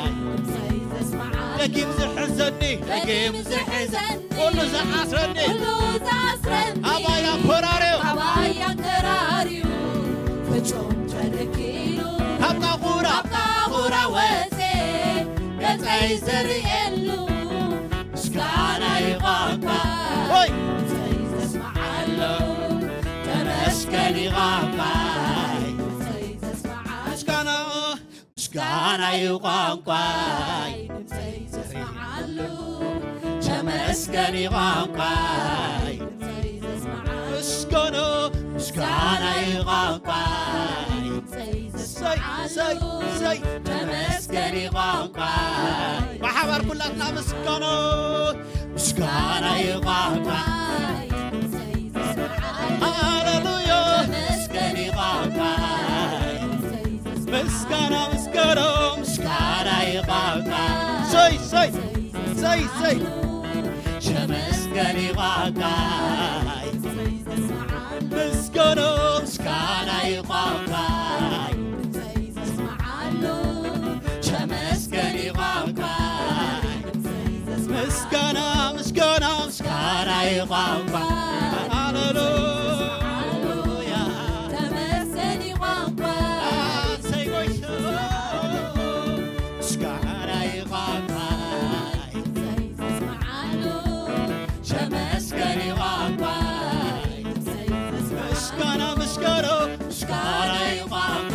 ድምፀይ ዘስምዓሉ ደጊም ዝሕዘኒ ደጊም ዝሕዘኒ ኩሉ ዝኣስረኒ ኩሉ ዝኣስረኒ ካባይ ኣኮራርዩ ካባይ ኣንከራርዩ ፍጹም ተደኪሉ ካብ ቃቑራ ካብ ቃቑራ ወጼ ገጸይ ዘርእየሉ ምስጋና ይቓባ ሆይ! ድምፀይ ዘስምዓሉ ተመስገን ይቓባ ድምፀይ ዘስምዓሉ ምስጋና ምስጋና እዩ ቋንቋይ፣ ድምፀይ ዘስምዓሉ። ተመስገን እዩ ቋንቋይ፣ ድምፀይ ዘስምዓሉ። ምስጋና፣ ምስጋና እዩ ቋንቋይ፣ ድምፀይ እሰይ፣ እሰይ፣ ዘስምዓሉ። እሰይ። ተመስገን እዩ ቋንቋይ። ብሓባር ኩላትና ምስጋና። ምስጋና ይቋንቋ። ሃሌሉያ። ተመስገን ይቋንቋ። ምስጋና፣ ምስጋና፣ ምስጋና ይቋንቋ። ሰይ፣ ሰይ፣ ሰይ፣ ሰይ። ተመስገን ይቋንቋ። ምስጋና፣ ምስጋና ይቋንቋ። ተመስገን ይቋንቋ። ምስጋና፣ ምስጋና፣ ምስጋና ይቋንቋ። ሃሌሉያ። ተመስገን ይቋንቋ። እሰይ ጎይታ። ምስጋና ይቋንቋ። ተመስገን ይቋንቋ። ምስጋና፣ ምስጋና፣ ምስጋና ይቋንቋ።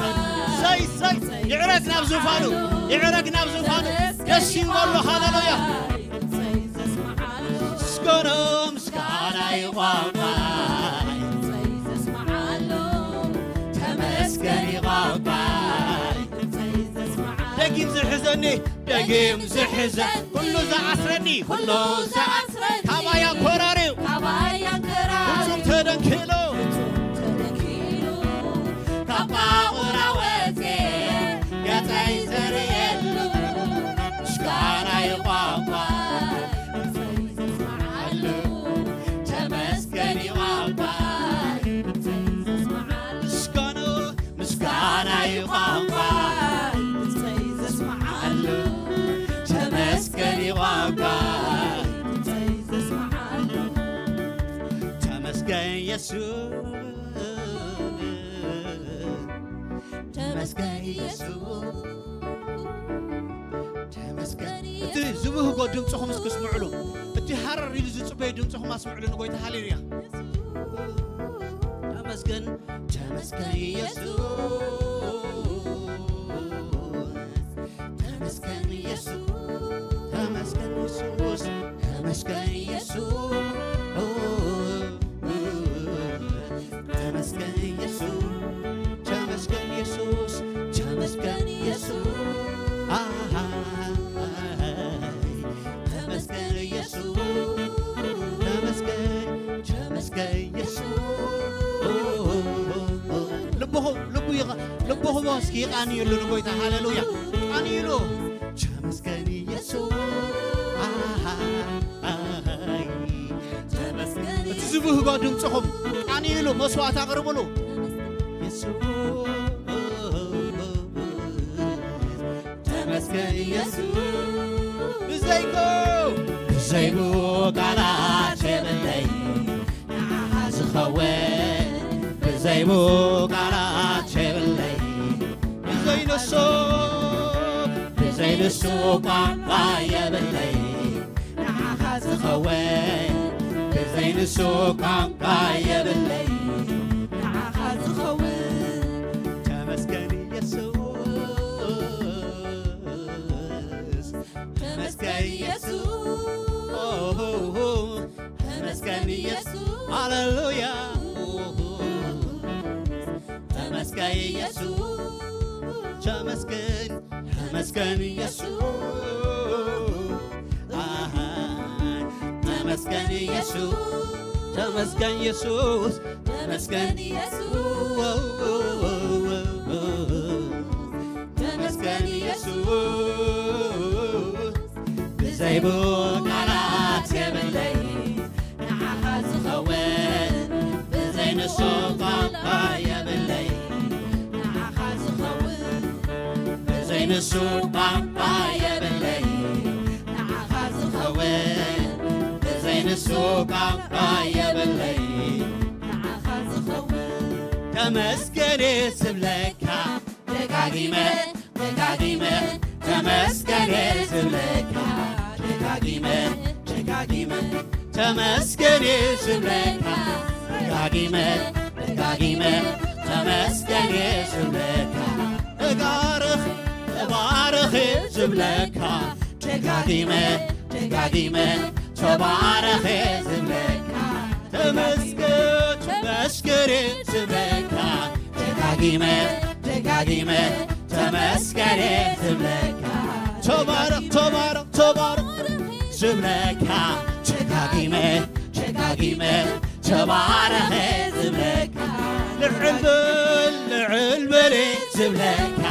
ሰይ፣ ሰይ፣ ይዕረግ ናብ ዙፋኑ፣ ይዕረግ ናብ ዙፋኑ። ደስ ይበሎ፣ ሃሌሉያ። ምስጋና፣ ምስጋና ይቋንቋ። ተመስገን ይቋንቋ። ደጊም ዝሕዘኒ፣ ደጊም ዝሕዘ፣ ኩሉ ዝኣስረኒ፣ ኩሉ ዝኣስረኒ፣ ካባይ ኣኮራርዩ፣ ካባይ ኣኮራርዩ፣ ፍጹም ተደንኪሉ፣ ፍጹም ተደንኪሉ፣ ካብ ቋቑራ ወጽየ፣ ገጸይ ዘርእየሉ፣ ምስጋና ይቋንቋ። ተመስገን ይቋንቋ። ምስጋና፣ ምስጋና ይቋንቋ። ተመስገን ይቋንቋ። ተመስገን የሱስ። ተመስገን የሱስ። ተመስገን። እቲ ዝብህጎ ድምፅኹም እስኪ ስምዕሉ። እቲ ሃረር ኢሉ ዝፅበዩ ድምፅኹም ኣስምዕሉ ንጎይታ። ሃሌሉያ። ተመስገን፣ ተመስገን የሱስ። ተመስገን የሱስ። ተመስገን የሱስ። ተመስገን የሱስ። ተመስገን ኢየሱስ፣ ተመስገን ኢየሱስ፣ ተመስገን ኢየሱስ። አሃ፣ ተመስገን ኢየሱስ፣ ተመስገን፣ ተመስገን ኢየሱስ። ልብኹም፣ ልቡ ይቐ-፣ ልብኹም እስኪ ይቓንየሉ ንጎይታ። ሃሌሉያ። ቃንይሉ። ተመስገን ኢየሱስ። ኣሃ፣ ኣሃይ፣ ተመስገን እቲ ኢየሱስ። ዝብህጎ ድምፅኹም ቃንይሉ መስዋዕት ኣቕርብሉ። ኢየሱስ። ተመስገን ኢየሱስ። ብዘይብኡ፣ ብዘይብኡ ቃላት የብለይ። ንዓኻ ዝኸውን ብዘይብኡ ቃላት የብለይ። ብዘይ ንሱ፣ ብዘይ ንሱ ቋንቋ የብለይ። ንዓኻ ዝኸውን ብዘይ ንሱ ቋንቋ የብለይ። ንዓኻ ዝኸውን ተመስገን ኢየሱስ። ተመስገን ኢየሱስ። ተመስገን ኢየሱስ። ሃሌሉያ። ተመስገን ኢየሱስ። ተመስገን፣ ተመስገን ኢየሱስ። ኣሃ። ተመስገን ኢየሱስ። ተመስገን ኢየሱስ። ተመስገን ኢየሱስ። ተመስገን ኢየሱስ። ብዘይ ብኡ ቃላት የብለይ። ንዓኻ ዝኸውን ብዘይ ንሱ ቋንቋ የብለይ። ንዓኻ ዝኸውን ብዘይ ንሱ ቋንቋ የብለይ። ንዓኻ ዝኸውን ብዘይ ንሱ ቋንቋ የብለይ። ንዓኻ ዝኸውን ተመስገን እየ ዝብለካ ደጋጊመ፣ ደጋጊመ ተመስገን እየ ዝብለካ። ደጋጊመ፣ ደጋጊመ ተመስገን እየ ዝብለካ። ደጋጊመ፣ ደጋጊመ ተመስገን እየ ዝብለካ። እባርኽ፣ እባ ዝብለካ ደጋጊመ ደጋጊመ ተባረኸ ዝብለካ ተመስገን ተመስገን ዝብለካ ደጋጊመ ደጋጊመ ተመስገን ዝብለካ ተባረኽ ተባረኽ ተባረኽ ዝብለካ ደጋጊመ ደጋጊመ ተባረኸ ዝብለካ ልዕል በል ልዕል በል ዝብለካ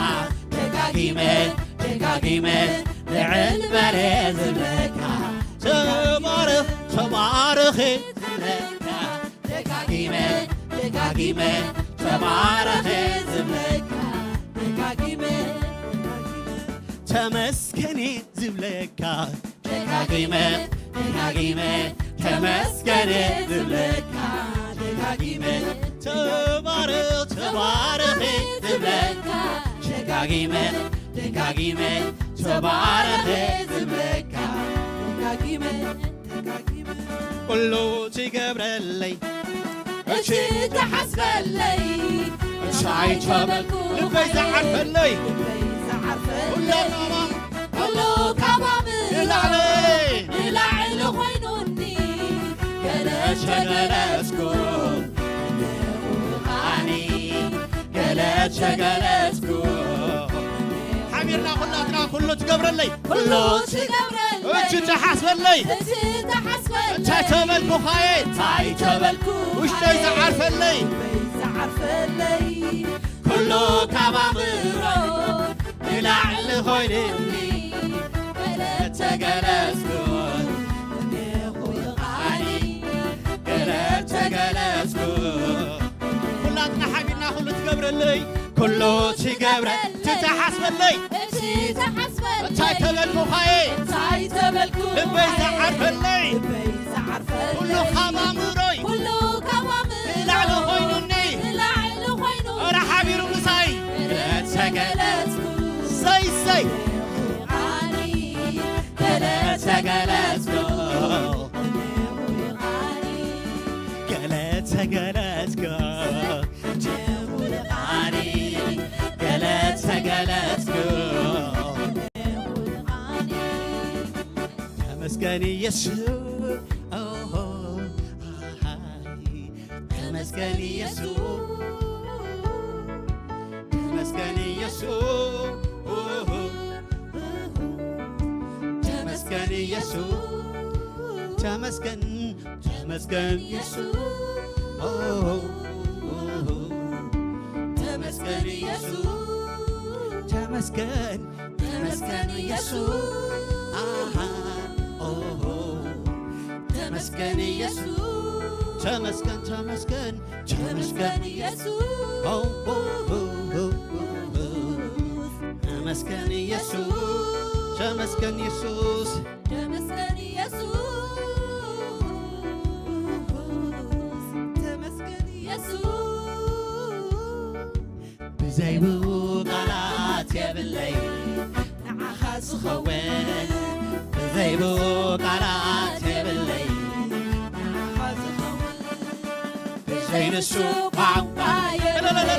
ደጋጊመ ደጋጊመ ልዕል በል ዝብለካ ተባረኽ ተባረኸ ዝብለካ ደጋጊመ ደጋጊመ ተባረኸ ዝብለካ ደጋጊመ ተመስገን ዝብለካ ደጋጊመ ደጋጊመ ተመስገን ዝብለካ ደጋጊመ ተባረኽ ተባረኽ ዝብለካ ደጋጊመ ደጋጊመ ተባረኽ ዝብለካ ደጋጊመ ደጋጊመ ኩሉ ትገብረለይ እቲ ትሓስበለይ እንታይ ተበልኩ ልበይ ዝዓርፈለይ ልበይ ዝዓርፈለይ ኩሉ ካባ ንላዕሊ ንላዕሊ ኮይኑኒ ገለ ሸገለስኩ ኣኒ ገለ ሸገለስኩ ሓቢርና ኩላትና ኩሉ ትገብረለይ ኩሉ ትገብረለይ እቲ ትሓስበለይ እቲ ትሓስበለይ እንታይ ተበልኩኻየ እንታይ ተበልኩ ውሽጠይ ዝዓርፈለይ ዝዓርፈለይ ኩሉ ካብ ኣምሮ ንላዕሊ ኮይንኒ ገለ ተገለጽኩ ኩላትና ሓቢርና ኩሉ ትገብረለይ ኩሉ ትገብረ ትተሓስበለይ እቲ ተሓስበለይ እንታይ ተበልኩኻየ እንታይ ተበልኩ ልበይ ዝዓርፈለይ ልበይ ዝዓርፈለይ ኩሉ ካብ ኣምሮይ ኩሉ ካብ ኣምሮይ ንላዕሊ ኮይኑኒ ንላዕሊ ኮይኑ ኧረ ሓቢሩ ምሳይ ተገለጽኩ ሰይ ሰይ ኣኒ ገለ ተገለጽኩ ገለ ተገለጽኩ ጀምር ኣኒ ገለ ተገለጽኩ ተመስገን ኢየሱስ ተመስገን ኢየሱስ ተመስገን ኢየሱስ ተመስገን ኢየሱስ ተመስገን ተመስገን ኢየሱስ ተመስገን ኢየሱስ ተመስገን ተመስገን ኢየሱስ ተመስገን ኢየሱስ ተመስገን ተመስገን ተመስገን ኢየሱስ ተመስገን ኢየሱስ ተመስገን ኢየሱስ ተመስገን ኢየሱስ ተመስገን ኢየሱስ ብዘይብኡ ቃላት የብለይ ንዓኻ ዝኸውን ብዘይብኡ ቃላት የብለይ ንዓኻ ዝኸውን ብዘይ ንሱ ቋንቋ የብለይ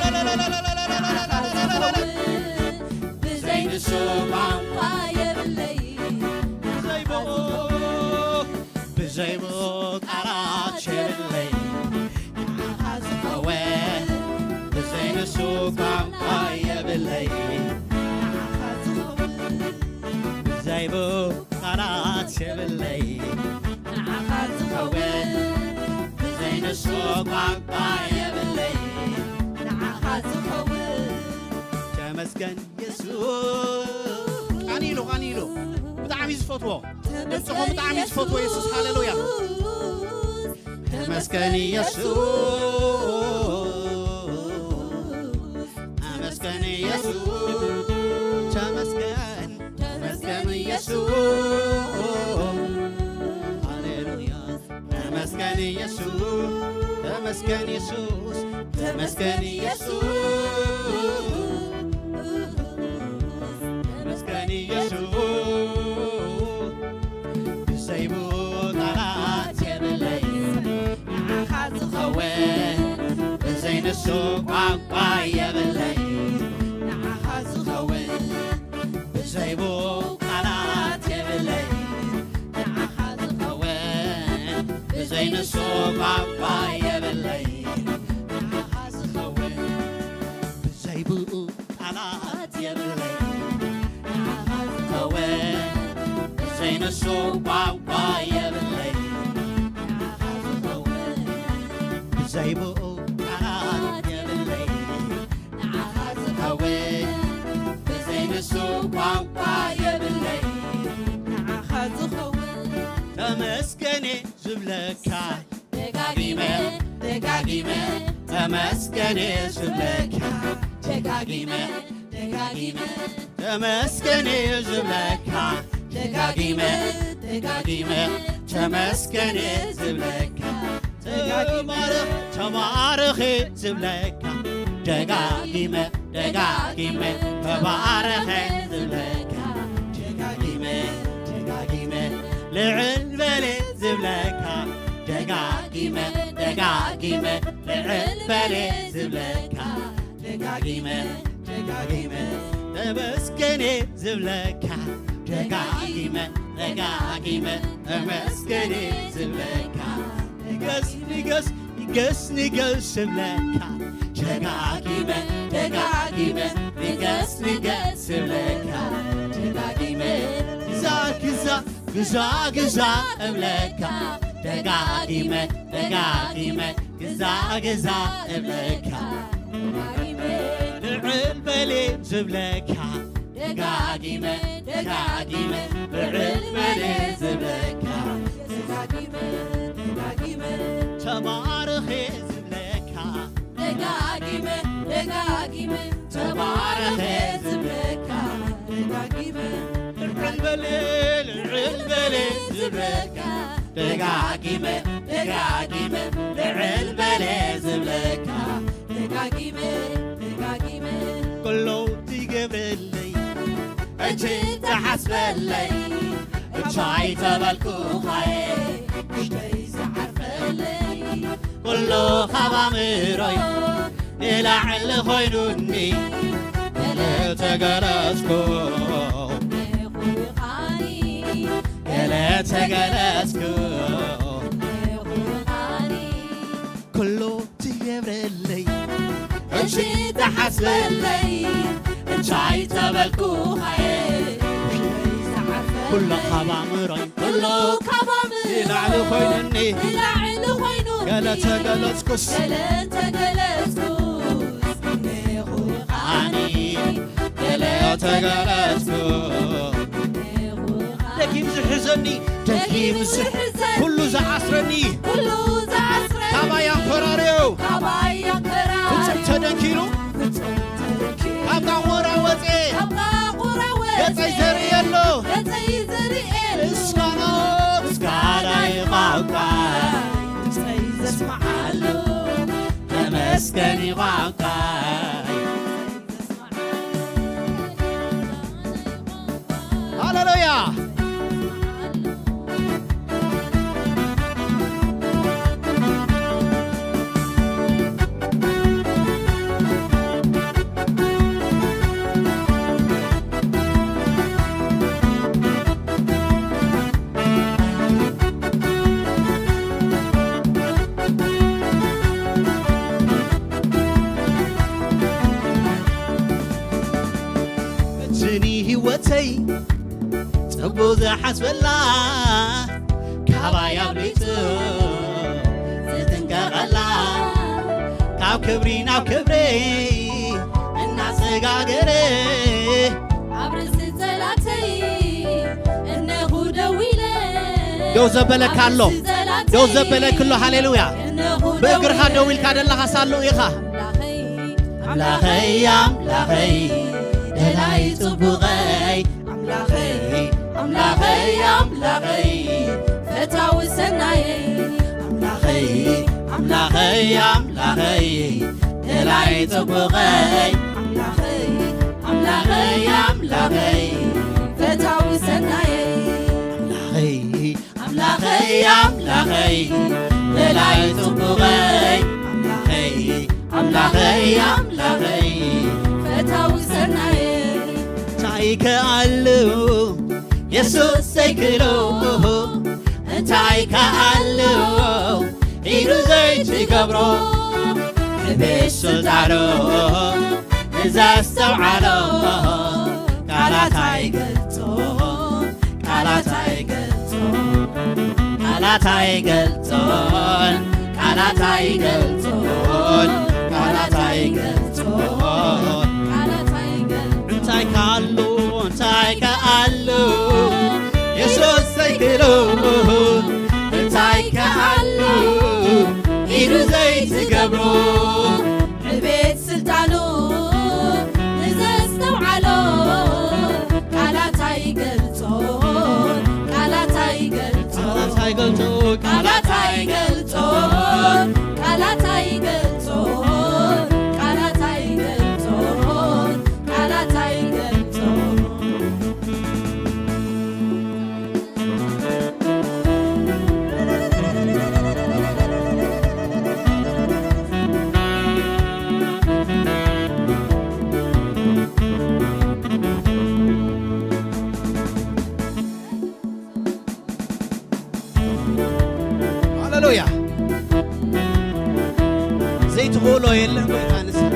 ብዘይ ንሱ ቋንቋ የብለይ ብዘይ ብኡ ብዘይ ብኡ ቃላት የብለይ ንዓኻ ዝኸውን ብዘይ ንሱ ቋንቋ የብለይ ንዓኻ ዝኸውን ብዘይ ብኡ ቃላት የብለይ ንዓኻ ዝኸውን ብዘይ ንሱ ቋንቋ የብለይ ንዓኻ ዝኸውን ተመስገን የሱስ ቃኒሎ ቃኒሎ ብጣዕሚ ዝፈትዎ ድምፅኹም ብጣዕሚ ዝፈትዎ የሱስ ሃሌሉያ ተመስገን የሱስ ተመስገን የሱስ ተመስገን ተመስገን የሱስ ሃሌሉያ ተመስገን የሱስ ተመስገን የሱስ ተመስገን የሱስ ተመስገን የሱስ ብዘይቡ ቃላት የብለይ ንዓኻ ዝኸውን ብዘይ ንሱ ቋንቋ የብለይ ንዓኻ ዝኸውን ብዘይቡ ቋንቋ የብለይ ንዓኻ ዝኸውን፣ ብዘይ ብኡ ቃላት የብለይ ንዓኻ ዝኸውን፣ ብዘይ ንሱ ቋንቋ የብለይ ንዓኻ ዝኸውን፣ ብዘይ ብኡ ቃላት የብለይ ንዓኻ ዝኸውን፣ ብዘይ ንሱ ቋንቋ የብለይ ንዓኻ ዝኸውን። ተመስገን ዝብለካ ደጋጊመ ደጋጊመ ተመስገን ዝብለካ ደጋጊመ ደጋጊመ ተመስገን ዝብለካ ደጋጊመ ደጋጊመ ተመስገን ዝብለካ ተባረኽ ተባረኽ ዝብለካ ደጋጊመ ደጋጊመ ተባረኸ ዝብለካ ደጋጊመ ደጋጊመ ልዕል በለ ዝብለካ ደጋጊመ ደጋጊመ ልዕል በለ ዝብለካ ደጋጊመ ደጋጊመ ተመስገን ዝብለካ ደጋጊመ ደጋጊመ ተመስገን ዝብለካ ንገስ ንገስ ንገስ ንገስ ዝብለካ ደጋጊመ ደጋጊመ ንገስ ንገስ ዝብለካ ደጋጊመ ግዛ ግዛ ግዛ ግዛ እብለካ ደጋጊመ ደጋጊመ ግዛ ግዛ እብለካ ደጋጊመ ልዕል በለ ዝብለካ ደጋጊመ ደጋጊመ ልዕል በለ ዝብለካ ደጋጊመ ደጋጊመ ተባረኸ ዝብለካ ደጋጊመ ደጋጊመ ተባረኸ ዝብለካ ደጋጊመ ልዕል በለ ልዕል በለ ዝብለካ ደጋጊመ ደጋጊመ ልዕል በለ ዝብለካ ደጋጊመ ደጋጊመ ኩሉ ትገብረለይ እቺ ትሓስበለይ እቻይ ተበልኩኻየ ውሽጠይ ዝዓርፈለይ ኩሉ ካብ ኣእምሮይ ንላዕሊ ኮይኑኒ ገለ ተገለጽኩ ገለ ተገለጽኩ ኩሉ ትገብረለይ እሺ ትሓስበለይ እንታይ ተበልኩኻየ ኩሉ ካብ ኣእምሮይ ኩሉ ካብ ኣእምሮይ ንላዕሊ ኮይኑኒ ንላዕሊ ኮይኑ ገለ ተገለጽኩስ ገለ ተገለጽኩስ እኔኹ ኣኒ ገለ ተገለጽኩ ደጊም ዝሕዘኒ ደጊም ዝሕዘኒ ኩሉ ዝኣስረኒ ኩሉ ዝኣስረኒ ካባይ ኣንኮራርዮ ካባይ ኣንኮራርዮ ፍጹም ተደንኪሩ ፍጹም ተደንኪሩ ካብ ቃንጎራ ወጼ ካብ ቃንጎራ ወጼ ገጸይ ዘርኢ ኣሎ ገጸይ ዘርኢ ኣሎ ምስጋና ምስጋና ይቋንቋ ገጸይ ዘስምዓሉ ተመስገን ይቋንቋ ሃሌሉያ። እትኒ ህይወተይ ጽቡቕ ዝሓስበላ ካባይ ኣብሊጹ ዝጥንቀቐላ ካብ ክብሪ ናብ ክብሪ እናሰጋገረ ኣብ ርእሲ ጸላተይ እነኹ ደው ኢለ ደው ዘበለካ ኣሎ ደው ዘበለክሎ ሃሌሉያ ብእግርኻ ደው ኢልካ ደለኻ ሳሉ ኢኻ ኣምላኸይ ኣምላኸይ ደላይ ጽቡቐይ ኣምላኸይ ኣምላኸይ ኣምላኸይ ፈታዊ ሰናየይ ኣምላኸይ ኣምላኸይ ኣምላኸይ ደላይ ጽቡቐይ ኣምላኸይ ኣምላኸይ ኣምላኸይ ፈታዊ ሰናየይ ኣምላኸይ ኣምላኸይ ኣምላኸይ ደላይ ጽቡቐይ ኣምላኸይ ኣምላኸይ ኣምላኸይ ፈታዊ ሰናየይ እንታይ ከኣሉ የሱስ ዘይክሎ እንታይ ከኣሉ ኢሉ ዘይትገብሮ፣ ብስልጣኑ ንዘስተውዓሎ ቃላት ኣይገልጾ፣ ቃላት ኣይገልጾ፣ ቃላት ኣይገልጾን፣ ቃላት ኣይገልጾን፣ ቃላት ኣይገልጾን። እንታይ ከኣሉ እንታይ ከኣሉ የሱስ ዘይክእሎ፣ እንታይ ከኣሉ ኢሉ ዘይትገብሮ፣ ዕቤት ስልጣኑ ንዘስተውዓሎ ቃላት ኣይገልጾን፣ ቃላት ኣይገልጾን፣ ቃላት ኣይገልጾን፣ ቃላት ኣይገልጾን፣ ቃላት ኣይገልጾን፣ ቃላት ኣይገልጾን፣ ቃላት ኣይገልጾን። ሃሌሉያ። ዘይትኽእሎ የለን ጎይታ ንስኻ።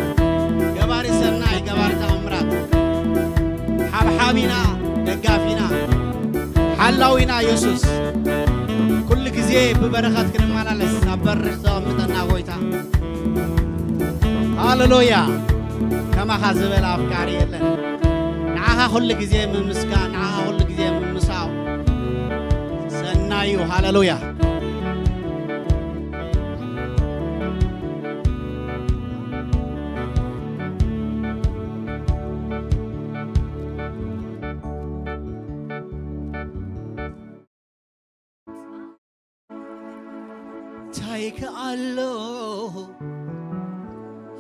ገባሪ ሰናይ፣ ገባሪ ተኣምራት፣ ሓብሓቢና፣ ደጋፊና፣ ሓላዊና የሱስ። ኩሉ ግዜ ብበረኸት ክንመላለስ ናብ በርሕ ዘቐምጠና ጎይታ። ሃሌሉያ። ከማኻ ዝበለ ኣፍቃሪ የለን። ንዓኻ ኩሉ ግዜ ምምስጋን፣ ንዓኻ ኩሉ ግዜ ምምሳው ሰናይ እዩ። ሃሌሉያ። እንታይ ከኣሎ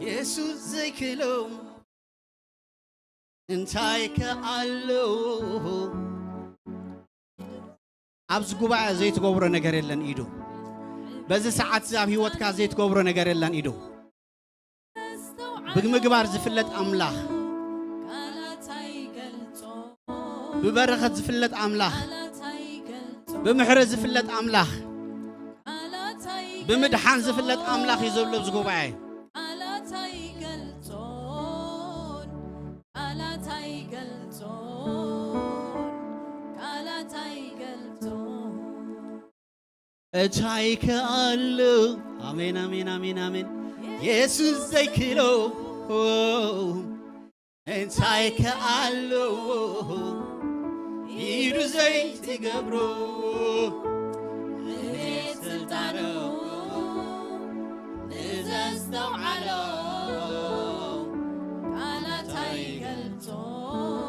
የሱስ ዘይክእሎ፣ እንታይ ከኣሎ። ኣብዚ ጉባኤ ዘይትገብሮ ነገር የለን ኢዱ። በዚ ሰዓት እዚ ኣብ ህይወትካ ዘይትገብሮ ነገር የለን ኢዱ። ብምግባር ዝፍለጥ ኣምላኽ፣ ብበረኸት ዝፍለጥ ኣምላኽ፣ ብምሕረት ዝፍለጥ ኣምላኽ፣ ብምድሓን ዝፍለጥ ኣምላኽ እዩ ዘሎ ኣብዚ ጉባኤ። ቃላት ኣይገልጾን፣ ቃላት ኣይገልጾን፣ ቃላት ኣይገልጾን። እንታይ ከኣሉ፣ ኣሜን፣ ኣሜን፣ ኣሜን፣ ኣሜን። የሱስ ዘይክእሎ እንታይ ከኣሉ፣ ኢዱ ዘይትገብሮ፣ እቤት ስልጣኑ ንዘስተውዓሎ ቃላት ኣይገልጾን፣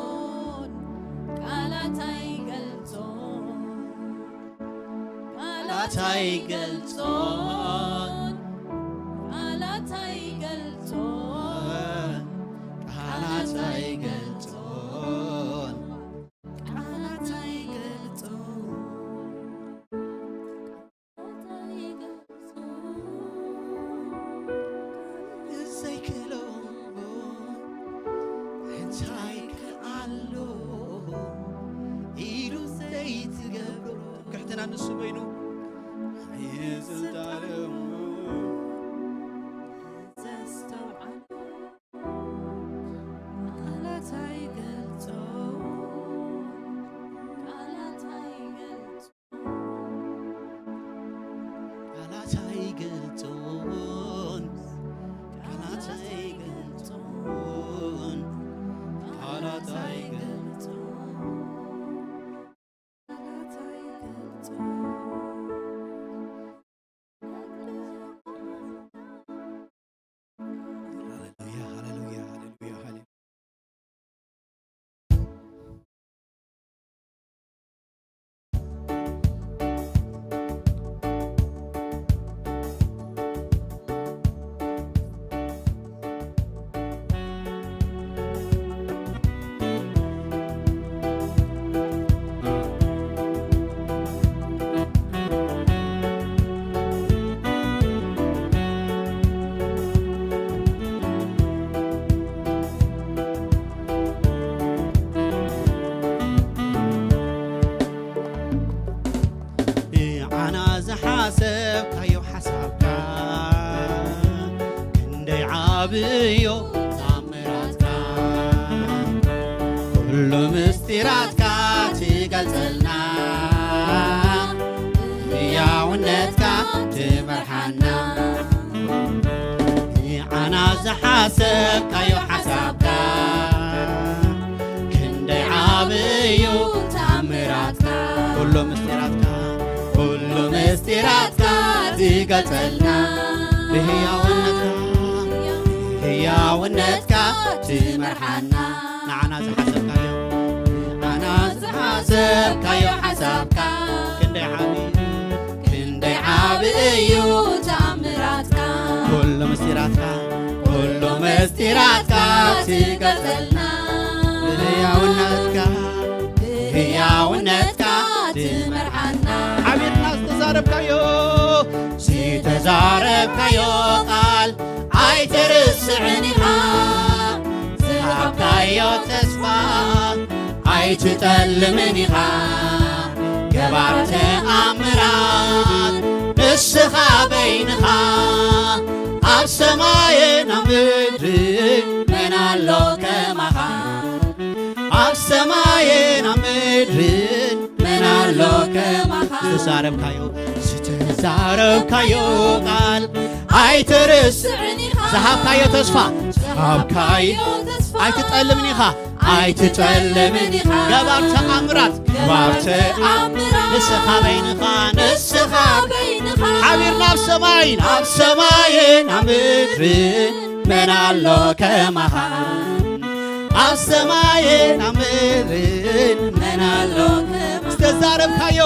ቃላት ኣይገልጾን። ቃላት ኣይገልጾን፣ ቃላት ኣይገልጾን፣ ቃላት ኣይገልጾን፣ ቃላት ኣይገልጾን። ዘይክእሎ እንታይ ከኣሎ ኢሉ ዘይትገብሮ ትምክሕትና ንሱ በይኑ። ኣየ ስልጣኑ ኩሉ ምስጢራትካ ትገልጸልና፣ ህያውነትካ ትመርሓና። ንዓና ዝሓሰብካዮ ሓሳብካ ክንደይ ዓቢ እዩ ተኣምራትካ። ኩሉ ምስጢራትካ፣ ኩሉ ምስጢራትካ ትገልጸልና፣ ብህያውነትካ፣ ብህያውነትካ ትመርሓና። ንዓና ዝሓሰብካዮ፣ ንዓና ዝሓሰብካዮ ሓሳብካ ክንደይ ዓቢ፣ ክንደይ ዓቢ እዩ ተኣምራትካ። ኩሉ ምስጢራትካ፣ ኩሉ ምስጢራትካ ትገልጸልና፣ ብህያውነትካ፣ ብህያውነትካ ትመርሓና። ሓቢርና ዝተዛረብካዮ፣ ዝተዛረብካዮ ቃል ኣይትርስዕን ኢኻ። ዝሃብካዮ ተስፋ ኣይትጠልምን ኢኻ። ገባር ተኣምራት ንስኻ በይንኻ። ኣብ ሰማይን ኣብ ምድሪ መን ኣሎ ከማኻ? ኣብ ሰማይን ኣብ ምድርን መን ኣሎ ከማኻ? ዝተዛረብካዮ፣ ዝተዛረብካዮ ቃል ኣይትርስዕን ኢኻ። ዝሃብካዮ ተስፋ፣ ዝሃብካዮ ተስፋ ኣይትጠልምን ኢኻ። ኣይትጠልምን ኢኻ። ገባር ተኣምራት፣ ገባር ተኣምራት ንስኻ በይንኻ፣ ንስኻ በይንኻ። ሓቢርና ኣብ ሰማይን፣ ኣብ ሰማይን ኣብ ምድርን መን ኣሎ ከማኻ? ኣብ ሰማይን ኣብ ምድርን መን ኣሎ ከማኻ? ዝተዛረብካዮ፣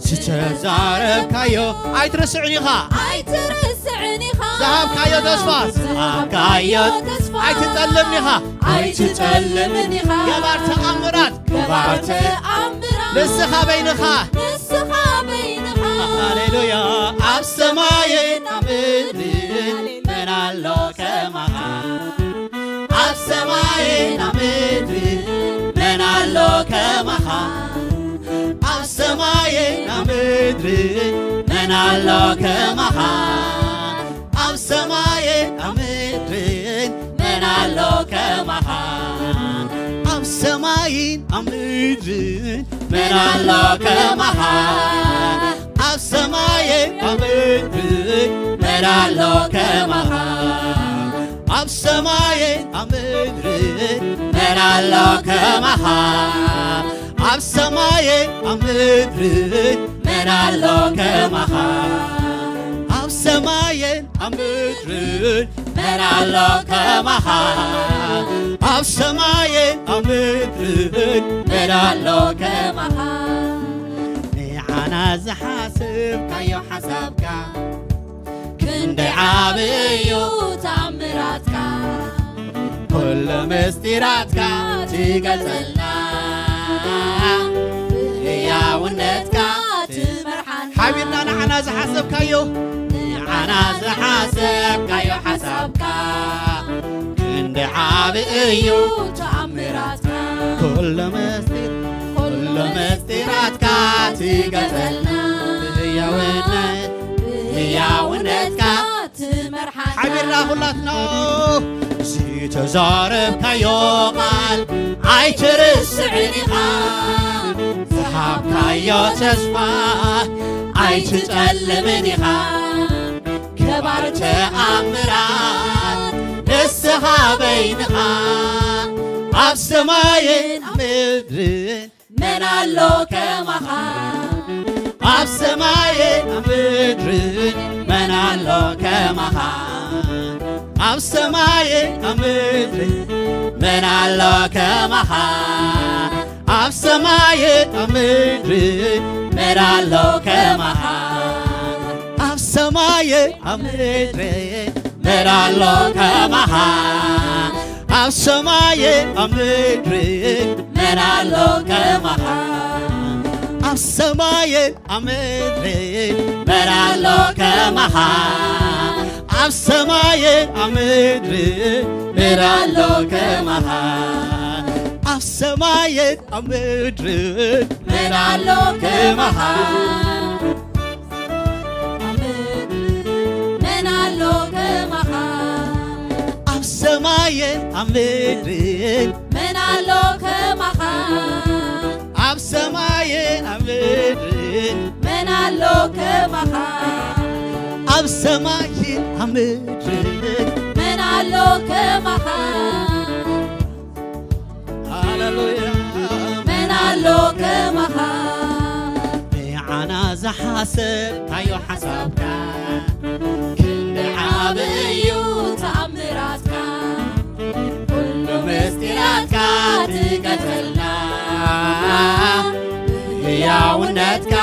ዝተዛረብካዮ ኣይትርስዕን ኢኻ። ኣይትርስዕን ኢኻ። ዝሃብካዮ ተስፋ፣ ዝሃብካዮ ተስፋ ኣይትጠልምን ኢኻ። ኣይትጠልምን ኢኻ። ገባር ተኣምራት፣ ገባር ተኣምራት ንስኻ በይንኻ። ንስኻ በይንኻ። ሃሌሉያ። ኣብ ሰማይን ኣብ ምድርን መን ኣሎ ከማኻ? ኣብ ሰማይን ኣብ ምድርን መን ኣሎ ከማኻ? ኣብ ሰማይን ኣብ ምድርን መን ኣሎ ከማኻ? ኣብ ሰማይን ኣብ ምድርን መን ኣሎ ከማኻ? ኣብ ሰማይን ኣብ ምድርን መን ኣሎ ከማኻ? ኣብ ሰማይን ኣብ ምድርን መን ኣሎ ከማኻ? ኣብ ሰማይን ኣብ ምድርን መን ኣሎ ከማኻ? ኣብ ሰማይን ኣብ ምድርን መን ኣሎ ከማኻ? ኣብ ሰማይን ኣብ ምድርን መን ኣሎ ከማኻ? ኣብ ሰማይን ኣብ ምድርን መን ኣሎ ከማኻ? ንዓና ዝሓስብካዮ ሓሳብካ ክንደይ ዓቢ እዩ ተኣምራትካ። ኩሉ ምስጢራትካ ትገልጸልና፣ ብህያውነትካ ትመርሓና። ሓቢርና ንዓና ዝሓሰብካዮ፣ ንዓና ዝሓሰብካዮ ሓሳብካ ክንደይ ዓቢ እዩ ተኣምራትካ። ኩሉ ምስጢር፣ ኩሉ ምስጢራትካ ትገልጸልና፣ ብህያውነት፣ ብህያውነትካ ትመርሓና። ሓቢርና ኩላትና ዝተዛረብካዮ ቃል ኣይትርስዕን ኢኻ። ዝሃብካዮ ተስፋ ኣይትጠልምን ኢኻ። ገባር ተኣምራት ንስኻ በይንኻ። ኣብ ሰማይን ኣብ ምድርን መን ኣሎ ከማኻ? ኣብ ሰማይን ኣብ ምድርን መን ኣሎ ከማኻ? ኣብ ሰማይን ኣብ ምድርን መን ኣሎ ከማኻ? ኣብ ሰማይን ኣብ ምድርን መን ኣሎ ከማኻ? ኣብ ሰማይን ኣብ ምድርን መን ኣሎ ከማኻ? ኣብ ሰማይን ኣብ ምድርን መን ኣሎ ከማኻ? ኣብ ሰማይን ኣብ ምድርን መን ኣሎ ከማኻ? ኣብ ሰማይን ኣብ ምድርን መን ኣሎ ከማኻ? ኣብ ሰማይን ኣብ ምድርን መን ኣሎ ከማኻ? ኣብ ምድርን መን ኣሎ ከማኻ? ኣብ ሰማይ ሰማይን ኣብ ምድርን መን ኣሎ ከማኻ? ኣብ ሰማይን ኣብ ምድርን መን ኣሎ ከማኻ? ኣብ ሰማይን ኣብ ምድርን መን ኣሎ ከማኻ? ሃሌሉያ መን ኣሎ ከማኻ? ንዓና ዝሓሰብካዮ ሓሳብካ ክንዲ ዓብዩ ተኣምራትካ ኩሉ ምስጢራትካ ትገልጸልና ህያውነትካ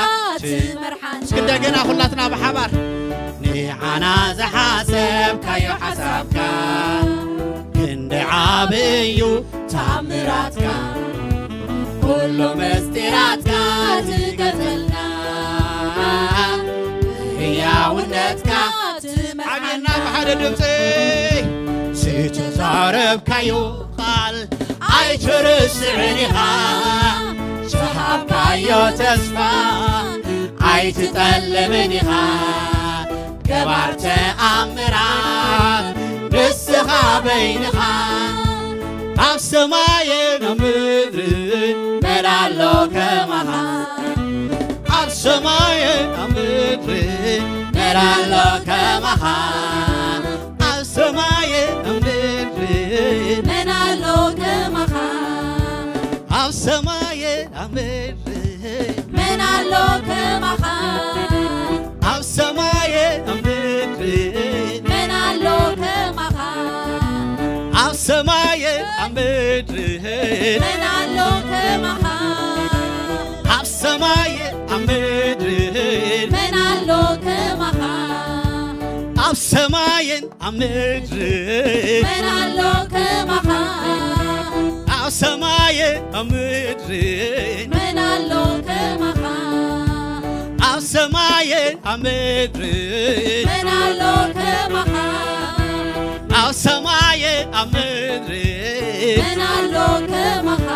ትመርሓና እንደገና ኩላትና ብሓባር ንዓና ዝሓሰብካዮ ሓሳብካ ክንዲ ዓብዩ ተኣምራትካ ኩሉ ምስጢራትካ ትገልጸልና ህያውነትካ ትመርሓና ዓብየና ብሓደ ድምፂ ዝተዛረብካዮ ቃል ኣይትርስዕን ኢኻ ዝሃብካዮ ተስፋ ኣይትጠልምን ኢኻ ገባር ተኣምራት ንስኻ በይንኻ ኣብ ሰማይን ኣብ ምድርን መን ኣሎ ከማኻ ኣብ ሰማይን ኣብ ምድርን መን ኣሎ ከማኻ ኣብ ሰማይን ኣብ ምድርን መን ኣሎ ከማኻ ኣብ ሰማይን ኣብ ምድርን መን ኣሎ ከማኻ ኣብ ሰማይን ኣብ ምድርን መን ኣሎ ከማኻ ኣብ ሰማይን ኣብ ምድርን መን ኣሎ ከማኻ ኣብ ሰማይን ኣብ ምድርን መን ኣሎ ከማኻ ኣብ ሰማይን ኣብ ምድርን መን ኣሎ ከማኻ ኣብ ሰማይን ኣብ ምድርን መን ኣሎ ከማኻ ኣብ ሰማይን ኣብ ምድርን መን ኣሎ ከማኻ ኣብ ሰማይን ኣብ ምድርን መን ኣሎ ከማኻ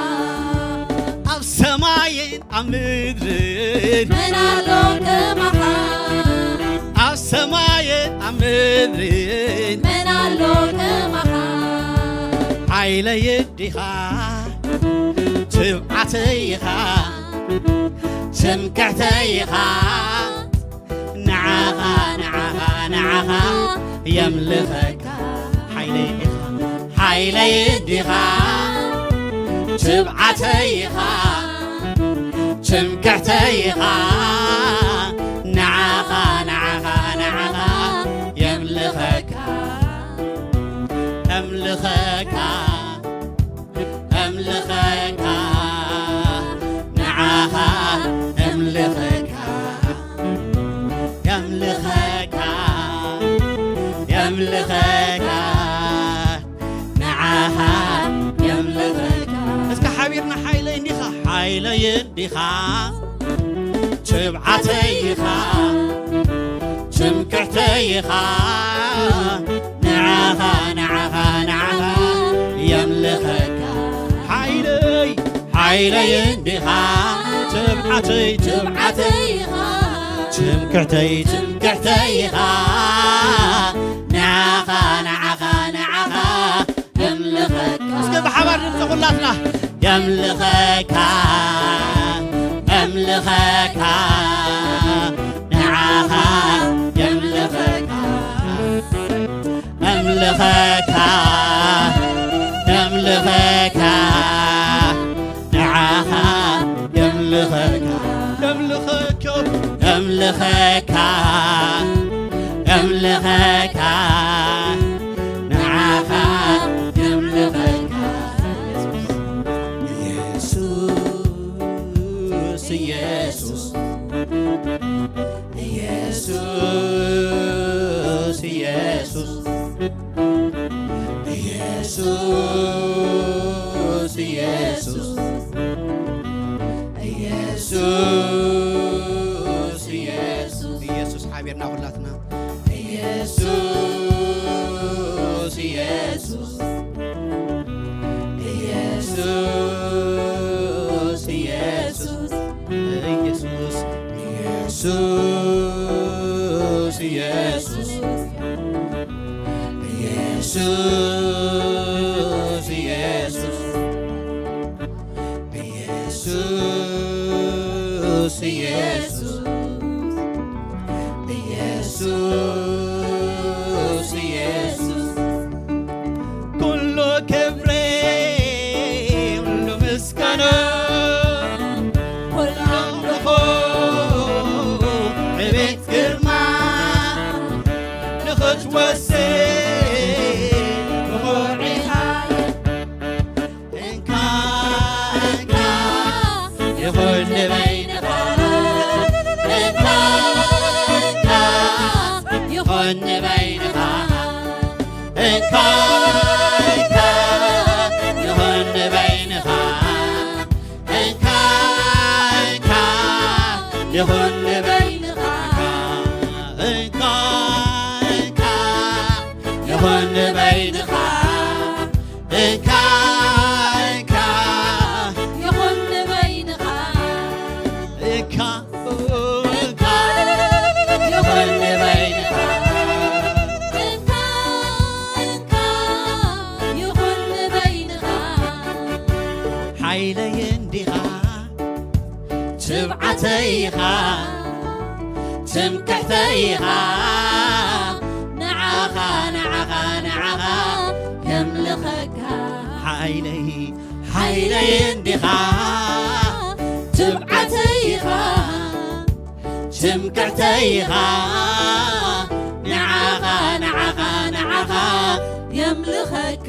ኣብ ሰማይን ኣብ ምድርን መን ኣሎ ከማኻ ኣብ ሰማይን ኣብ ምድርን መን ኣሎ ከማኻ ሓይለይ እንዲኻ ትብዓተይ ኢኻ ትምክሕተይ ኢኻ ንዓኻ ንዓኻ ንዓኻ የምልኸካ ሓይለይ ኢኻ ሓይለይ እንዲኻ ትብዓተይ ኢኻ ትምክሕተይ ኢኻ ንዓኻ ንዓኻ ንዓኻ የምልኸካ እምልኸካ እምልኸካ ንዓኻ እምልኸካ የምልኸካ የምልኸካ ንዓኻ የምልኸካ እስከ ሓቢርና ሓይለይ እንዲኻ ሓይለይ እንዲኻ ትብዓተይ ኢኻ ትምክሕተይ ኢኻ ንዓኻ ንዓኻ ንዓኻ የምልኸካ ሓይለይ ሓይለይ እንዲኻ ትብዓተይ ትብዓተይ ኢኻ ትምክሕተይ ትምክሕተይ ኢኻ ንዓኻ ንዓኻ ንዓኻ የምልኸካ እስከ ብሓባር ድምፂ ኩላትና የምልኸካ እምልኸካ ንዓኻ የምልኸካ እምልኸካ እምልኸካ ንዓኻ የምልኸካ የምልኸካ እምልኸካ እምልኸካ ንዓኻ የምልኸካ ኢየሱስ ኢየሱስ ኢየሱስ ኢየሱስ ኢየሱስ ኢየሱስ ኢየሱስ ኢየሱስ ኢየሱስ ሓቢርና ኩላትና ኢየሱስ ኢየሱስ ኢየሱስ ኢየሱስ ኢየሱስ ኢየሱስ ኢየሱስ ኢየሱስ ኢየሱስ፣ ኢየሱስ፣ ኢየሱስ፣ ኩሉ ክብሪ፣ ኩሉ ምስጋና፣ ኩሉ ኣምልኾ፣ ዕቤት ግርማ ንኽትወስድ ብኹርዒኻ እንካ፣ እንካ፣ ይኹን ንበይንኻ። እንካ፣ እንካ፣ ይኹን ንበይንኻ። እንካ፣ እንካ፣ ይኹን ንበይንኻ። እንካ፣ እንካ፣ ይኹን ንበይንኻ። እንካ፣ እንካ፣ ይኹን ንበይንኻ። እንካ፣ እንካ፣ ይኹን ንበይንኻ። እንካ፣ እንካ፣ ይኹን ንበይንኻ። እንካ፣ እንካ፣ ይኹን ንበይንኻ። ሓይለይ እንዲኻ፣ ትብዓተይ ኢኻ፣ ትምክሕተይ ኢኻ፣ ንዓኻ፣ ንዓኻ፣ ንዓኻ የምልኸካ። ሓይለይ፣ ሓይለይ እንዲኻ፣ ትብዓተይ ኢኻ፣ ትምክሕተይ ኢኻ፣ ንዓኻ፣ ንዓኻ፣ ንዓኻ የምልኸካ።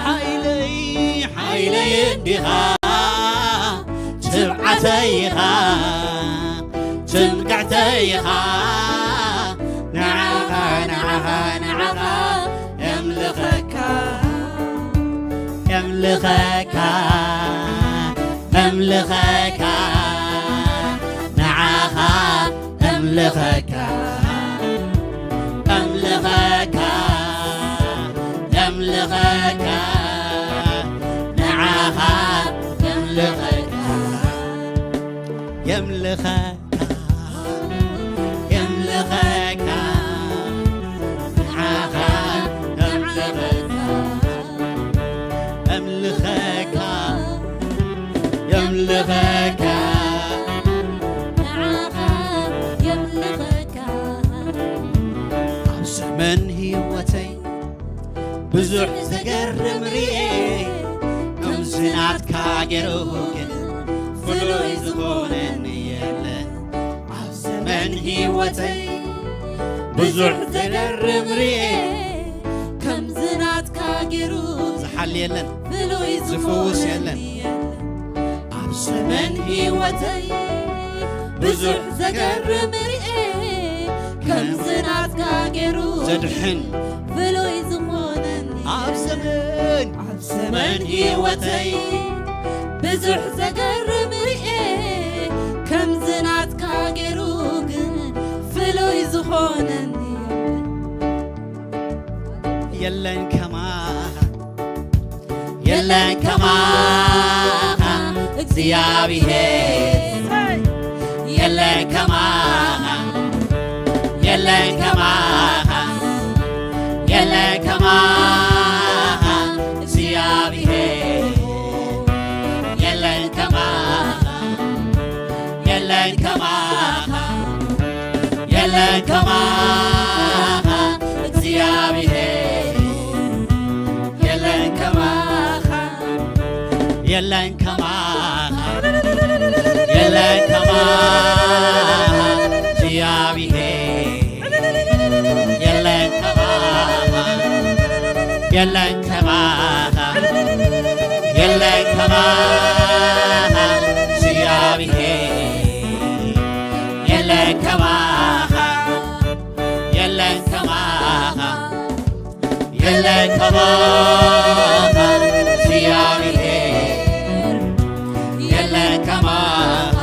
ሓይለይ፣ ሓይለይ እንዲኻ፣ ትብዓተይ ኢኻ፣ ትምክሕተይ ኢኻ፣ ንዓኻ፣ ንዓኻ፣ ንዓኻ የምልኸካ፣ የምልኸካ፣ የምልኸካ፣ ንዓኻ የምልኸካ፣ የምልኸካ፣ የምልኸካ፣ ንዓኻ የምልኸካ፣ የምልኸካ፣ የምልኸካ፣ ንዓኻ የምልኸካ፣ የምልኸካ፣ የምልኸካ፣ ንዓኻ የምልኸካ። ኣብ ዘመን ህይወተይ ብዙሕ ዘገርም ርኤ፣ ከምዚ ናትካ ገይሩ ግን ፍሉይ ዝኾነኒ የለን። ኣብ ዘመን ህይወተይ ብዙሕ ዘገርም ርኤ፣ ከምዚ ናትካ ገይሩ ዝሓል የለን፣ ፍሉይ ዝፍውስ ዝኾነኒ የለን። የለን። ኣብ ዘመን ህይወተይ ብዙሕ ዘገርም ርኤ፣ ከምዚ ናትካ ገይሩ ዘድሕን ፍሉይ ዝኾነኒ ኣብ ዘመን፣ ኣብ ዘመን ህይወተይ ብዙሕ ዘገርም ርኤ፣ ከምዚ ናትካ ገይሩ ግን ፍሉይ ዝኾነኒ የለን። ከማኻ፣ የለን ከማኻ እግዚኣብሔር፣ የለን ከማኻ፣ የለን ከማኻ፣ የለን ከማኻ እግዚኣብሔር፣ የለን ከማኻ፣ የለን ከማኻ፣ የለን ከማኻ እግዚኣብሔር፣ የለን ከማኻ፣ የለን ከማኻ፣ የለን ከማኻ እግዚኣብሔር፣ የለን ከማኻ፣ የለን ከማኻ፣ የለን ከማኻ እግዚኣብሔር፣ የለን ከማኻ፣ የለን ከማኻ፣ የለን ከማኻ እግዚኣብሔር፣ የለን ከማኻ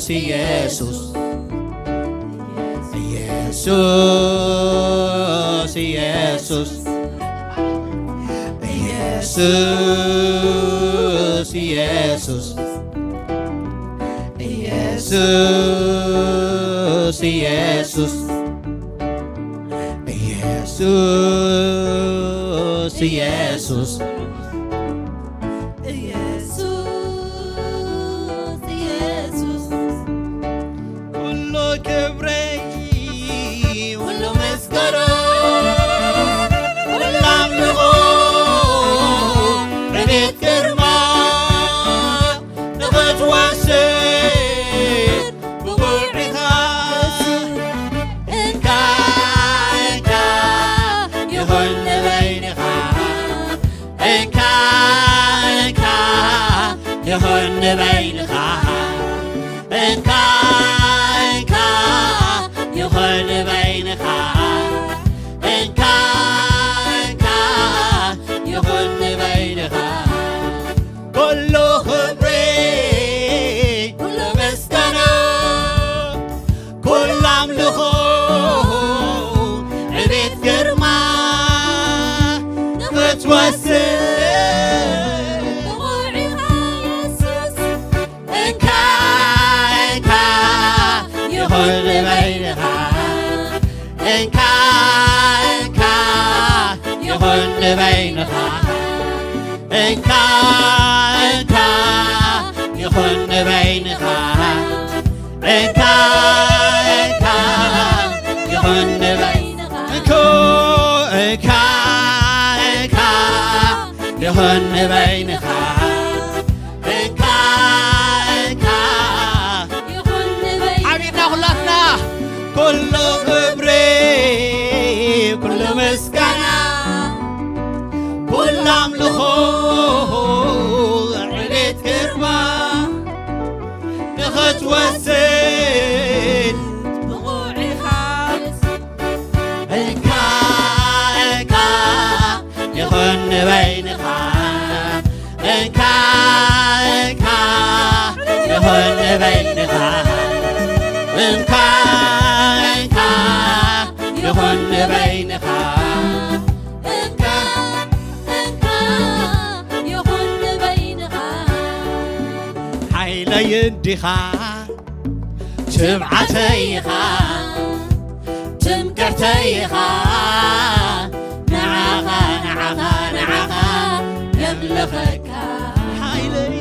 ኢየሱስ፣ ኢየሱስ፣ ኢየሱስ፣ ኢየሱስ፣ ኢየሱስ፣ ኢየሱስ፣ ኢየሱስ፣ ኢየሱስ፣ ኢየሱስ፣ ኢየሱስ፣ ኢየሱስ፣ በይንኻ። እንካ እንካ ይኹን በይንኻ። እንካ እንካ ይኹን በይንኻ። ኩሉ ክብሪ፣ ኩሉ ምስጋና፣ ኩሉ ኣምልኾ፣ ዕቤት ግርማ ንኽትወስድ ብቑዕ ኢኻ የሱስ። እንካ እንካ ይኹን በይንኻ። እንካ እንካ ይኹን በይንኻ። እንካ እንካ ይኹን በይንኻ። እንካ እንካ ይኹን በይንኻ። እንኮ እንካ እንካ ይኹን በይንኻ። እንካ እንካ ይኹን በይንኻ። ሓቢርና ኩላትና። ኩሉ ክብሪ፣ ኩሉ ምስጋና፣ ኩሉ ኣምልኾ፣ ዕቤት ግርማ ንኽትወስድ ብቑዕ ኢኻ። እንካ እንካ ይኹን በይንኻ። እንካ እንካ ይኹን በይንኻ። እንካ እንካ ይኹን በይንኻ። እንካ እንካ ይኹን በይንኻ። ሓይለይ እንዲኻ፣ ትብዓተይ ኢኻ፣ ትምክሕተይ ኢኻ። ንዓኻ ንዓኻ ንዓኻ የምልኸካ። ሓይለይ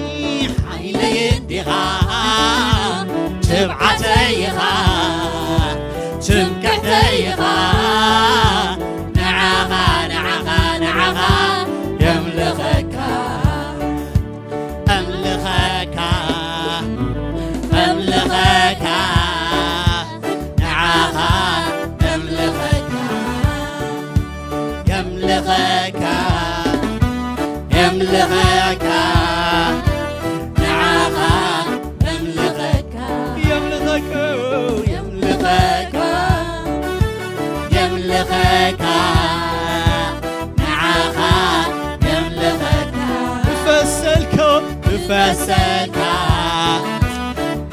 ሓይለይ እንዲኻ፣ ትብዓተይ ኢኻ፣ ትምክሕተይ ኢኻ። ንዓኻ ንዓኻ ንዓኻ የምልኸካ። ኣምልኸካ፣ ኣምልኸካ፣ ንዓኻ የምልኸካ። የምልኸካ፣ የምልኸካ፣ ንዓኻ የምልኸካ። የምልኸካ፣ የምልኸካ፣ የምልኸካ፣ ንዓኻ የምልኸካ። ክፈሰልካ፣ ክፈሰልካ፣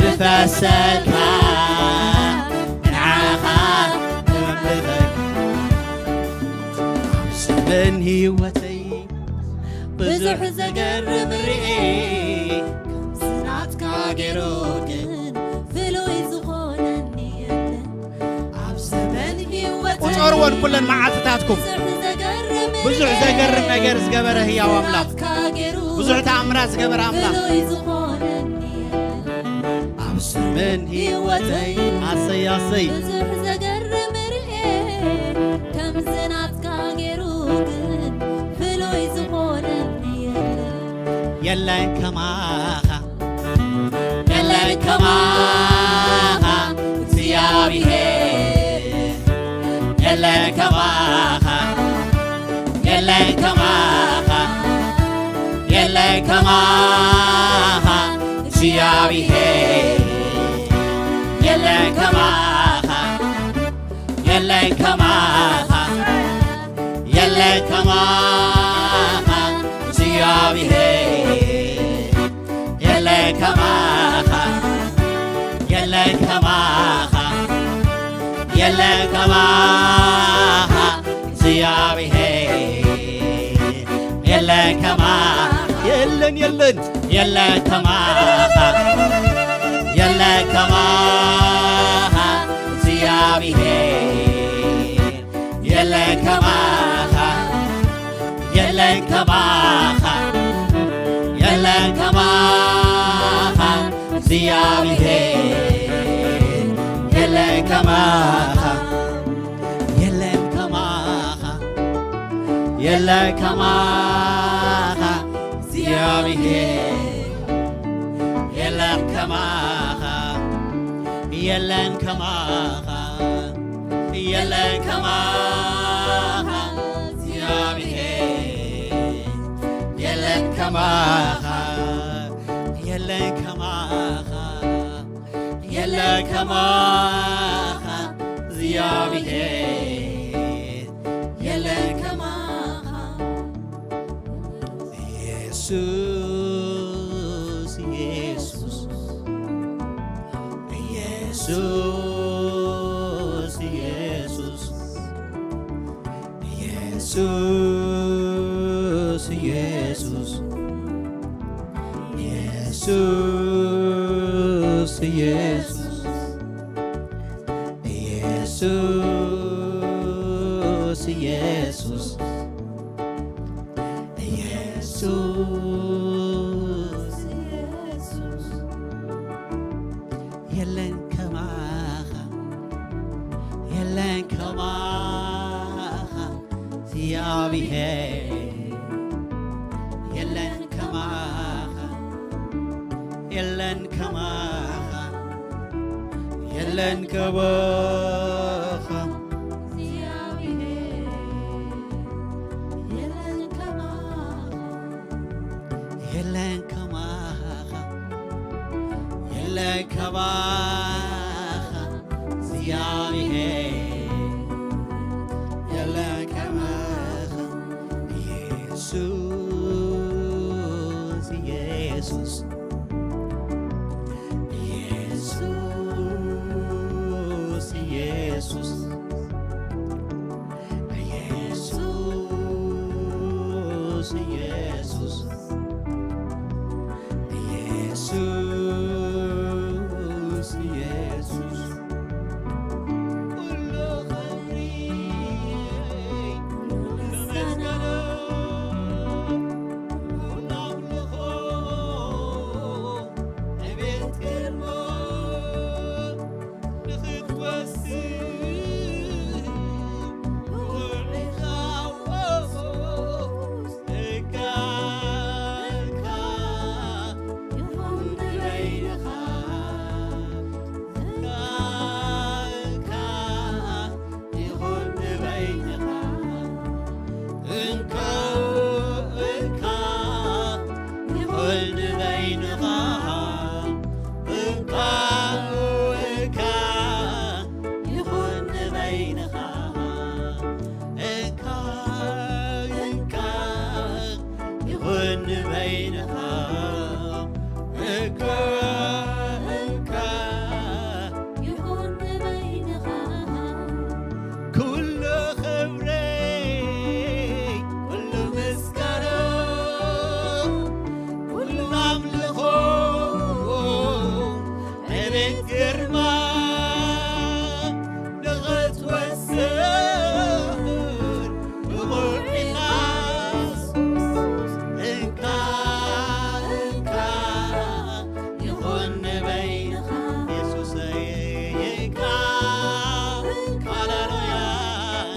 ክፈሰልካ፣ ንዓኻ የምልኸካ። ኣብ ዘመን ህይወተይ ብዙሕ ዘገርም ርኤ፣ ከምዚ ናትካ ገይሩ ግን ፍሉይ ዝኾነኒ የለን። ኣብ ዘመን ህይወተይ ቁጸርወን ኩለን መዓልትታትኩም። ብዙሕ ዘገርም ብዙሕ ርኤ፣ ዘገርም ነገር ዝገበረ ህያው ኣምላኽ። ናትካ ገይሩ ብዙሕ ተኣምራት ዝገበረ ኣምላኽ። ፍሉይ ዝኾነኒ የለን። ኣብ ዘመን ህይወተይ ኣሰይ፣ ኣሰይ። ብዙሕ ዘገርም ርኤ፣ ከምዚ ናትካ ገይሩ ግን ፍሉይ ዝኾነኒ የለን። የለን ከማኻ፣ የለን ከማኻ እግዚኣብሔር። የለን ከማኻ፣ የለን ከማኻ፣ የለን ከማኻ እግዚኣብሔር። የለን ከማኻ፣ የለን ከማኻ፣ የለን ከማኻ እግዚኣብሔር። የለን ከማኻ፣ የለን ከማኻ፣ የለን ከማኻ እግዚኣብሔር። የለን ከማኻ፣ የለን፣ የለን፣ የለን ከማኻ፣ የለን ከማኻ እግዚኣብሔር። የለን ከማኻ፣ የለን ከማኻ፣ የለን ከማኻ እግዚኣብሔር። የለን ከማኻ፣ የለን ከማኻ፣ የለን ከማኻ እግዚኣብሔር። የለን ከማኻ፣ የለን ከማኻ፣ የለን ከማኻ እግዚኣብሔር። የለን ከማኻ፣ የለን የለን ከማኻ እግዚኣብሔር፣ የለን ከማኻ። ኢየሱስ፣ ኢየሱስ፣ ኢየሱስ፣ ኢየሱስ፣ ኢየሱስ፣ ኢየሱስ፣ ኢየሱስ፣ ኢየሱስ፣ ኢየሱስ፣ ኢየሱስ፣ ኢየሱስ፣ ኢየሱስ። የለን ከማኻ፣ የለን ከማኻ እግዚኣብሔር፣ የለን ከማኻ፣ የለን ከማኻ፣ የለን ከማኻ እግዚኣብሔር፣ የለን ከማኻ። የለን ከማኻ፣ የለን ከማኻ እግዚኣብሔር፣ የለን ከማኻ ኢየሱስ፣ ኢየሱስ፣ ኢየሱስ፣ ኢየሱስ። ኢየሱስ፣ ኢየሱስ፣ ኢየሱስ፣ ኢየሱስ፣ ኩሉ ክብሪ፣ ኩሉ ምስጋና፣ ኩሉ ኣምልኾ፣ ዕቤት ግርማ፣ ንኽትወስን ውዒልካ እካ፣ እካ ይኹን ንበይንኻ፣ እካ፣ እካ ይኹን ንበይንኻ። እንካ፣ እንካ ይኹን ንበይንኻ። እንካ፣ እንካ ይኹን ንበይንኻ። እንካ፣ እንካ ይኹን ንበይንኻ። እንካ፣ እንካ ይኹን ንበይንኻ። ኩሉ ክብሪ፣ ኩሉ ምስጋና፣ ኩሉ ኣምልኾ፣ ዕቤት ግርማ ንኽትወስድ ብቑዕ ኢኻስ። እንካ፣ እንካ ይኹን ንበይንኻ። የሱሰይ፣ እንካ፣ ሃሌሉያ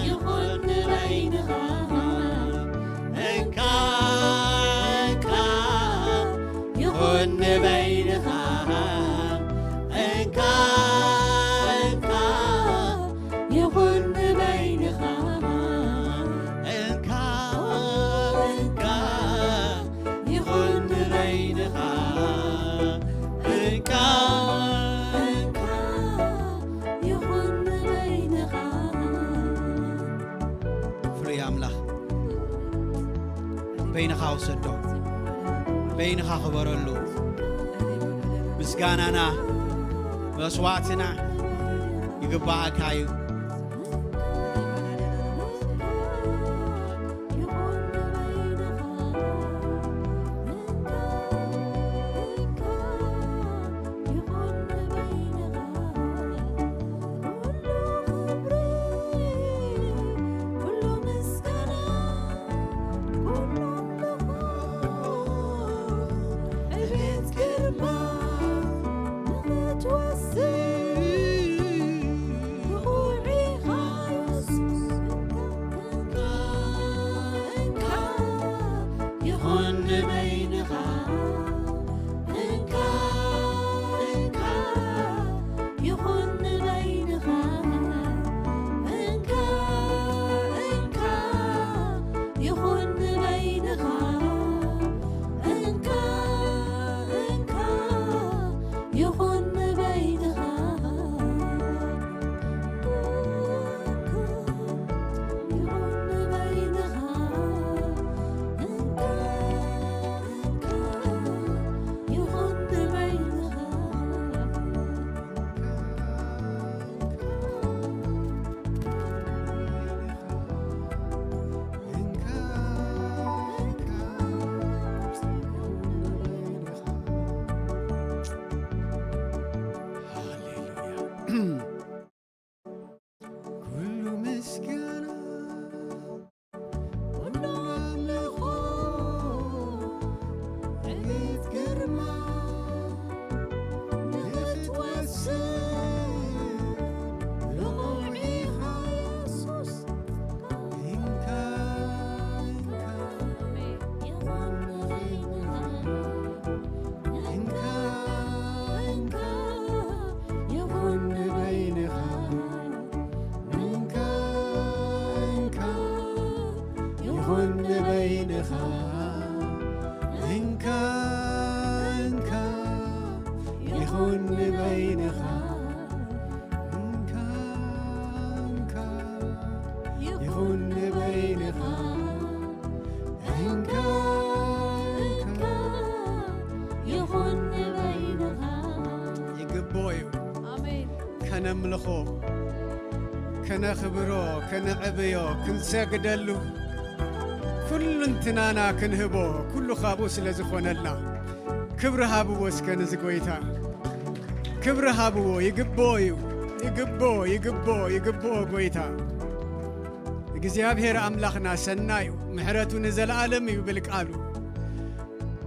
ይኹን ንበይንኻ። እንካ፣ እንካ ይኹን ንበይንኻ። እንካ፣ እንካ ይኹን ንበይንኻ። እንካ፣ እንካ ይኹን ንበይንኻ። እንካ፣ እንካ ይኹን ንበይንኻ። ፍሉይ ኣምላኽ፣ በይንኻ ውሰዶ፣ በይንኻ ክበረሉ። ምስጋናና፣ መስዋዕትና ይግባኣካ እዩ። ንኻ እንካ እንካ ይኹን ንበይንኻ። እንካ እንካ ይኹን ንበይንኻ። እንካ እንካ ይኹን ንበይንኻ። ይግብኦ እዩ። ኣሜን። ከነምልኾ፣ ከነኽብሮ፣ ከነዕብዮ፣ ክንሰግደሉ፣ ኩሉ እንትናና ክንህቦ፣ ኩሉ ካብኡ ስለ ዝኾነልና፣ ክብሪ ሃብዎ እስከ ነዚ ጎይታ። ክብሪ ሃብዎ፣ ይግብኦ እዩ። ይግብኦ፣ ይግብኦ፣ ይግብኦ ጎይታ። እግዚኣብሔር ኣምላኽና ሰናይ እዩ፣ ምሕረቱ ንዘለኣለም እዩ ይብል ቃሉ።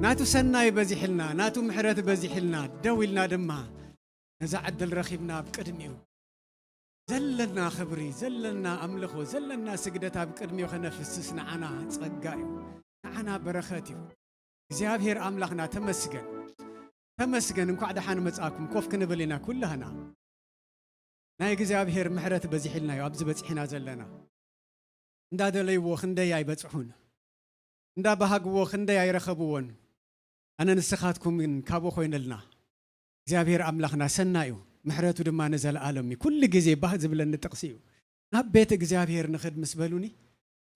ናቱ ሰናይ በዚሕልና፣ ናቱ ምሕረት በዚሕልና፣ ደው ኢልና ድማ ነዛ ዕድል ረኺብና ኣብ ቅድሚኡ ዘለና ክብሪ፣ ዘለና ኣምልኾ፣ ዘለና ስግደት ኣብ ቅድሚኡ ከነፍስስ ንዓና ጸጋ እዩ፣ ንዓና በረኸት እዩ። እግዚኣብሔር ኣምላኽና ተመስገን፣ ተመስገን። እንኳዕ ደሓን መጻእኩም። ኮፍ ክንብል ኢና ኩላህና። ናይ እግዚኣብሔር ምሕረት በዚሕልና እዩ ኣብዚ በጺሕና ዘለና። እንዳደለይዎ ክንደይ ኣይበጽሑን፣ እንዳባሃግዎ ክንደይ ኣይረኸብዎን። ኣነ ንስኻትኩም ግን ካብኡ ኮይነልና። እግዚኣብሔር ኣምላኽና ሰናይ እዩ፣ ምሕረቱ ድማ ንዘለኣለም እዩ። ኩሉ ግዜ ባህ ዝብለኒ ጥቕሲ እዩ። ናብ ቤት እግዚኣብሔር ንኽድ ምስ በሉኒ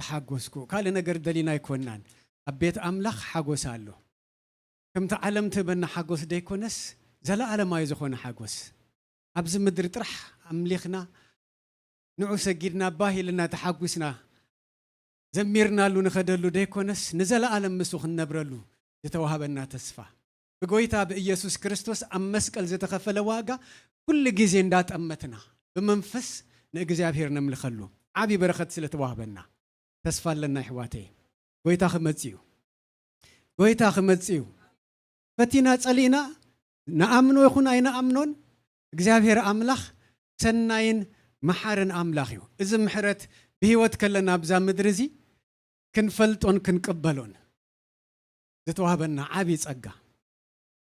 ተሓጎስኩ። ካልእ ነገር ደሊና ኣይኮንናን። ኣብ ቤት ኣምላኽ ሓጎስ ኣሎ። ከምቲ ዓለም ትህበና ሓጎስ ደይኮነስ፣ ዘለኣለማዊ ዝኾነ ሓጎስ። ኣብዚ ምድሪ ጥራሕ ኣምሊኽና፣ ንዑ ሰጊድና፣ ባህ ኢልና ተሓጒስና፣ ዘሚርናሉ ንኸደሉ ደይኮነስ፣ ንዘለኣለም ምስኡ ክንነብረሉ ዝተዋህበና ተስፋ። ብጎይታ ብኢየሱስ ክርስቶስ ኣብ መስቀል ዝተኸፈለ ዋጋ ኩሉ ግዜ እንዳጠመትና፣ ብመንፈስ ንእግዚኣብሔር ነምልኸሉ ዓቢ በረኸት ስለ ተዋህበና፣ ተስፋ ኣለና ኣሕዋተይ። ጎይታ ክመጽእ እዩ። ጎይታ ክመጽእ እዩ። ፈቲና ጸሊእና፣ ንኣምኖ ይኹን ኣይንኣምኖን፣ እግዚኣብሔር ኣምላኽ ሰናይን መሓርን ኣምላኽ እዩ። እዚ ምሕረት ብህይወት ከለና ኣብዛ ምድሪ እዚ ክንፈልጦን ክንቅበሎን ዝተዋህበና ዓቢ ጸጋ።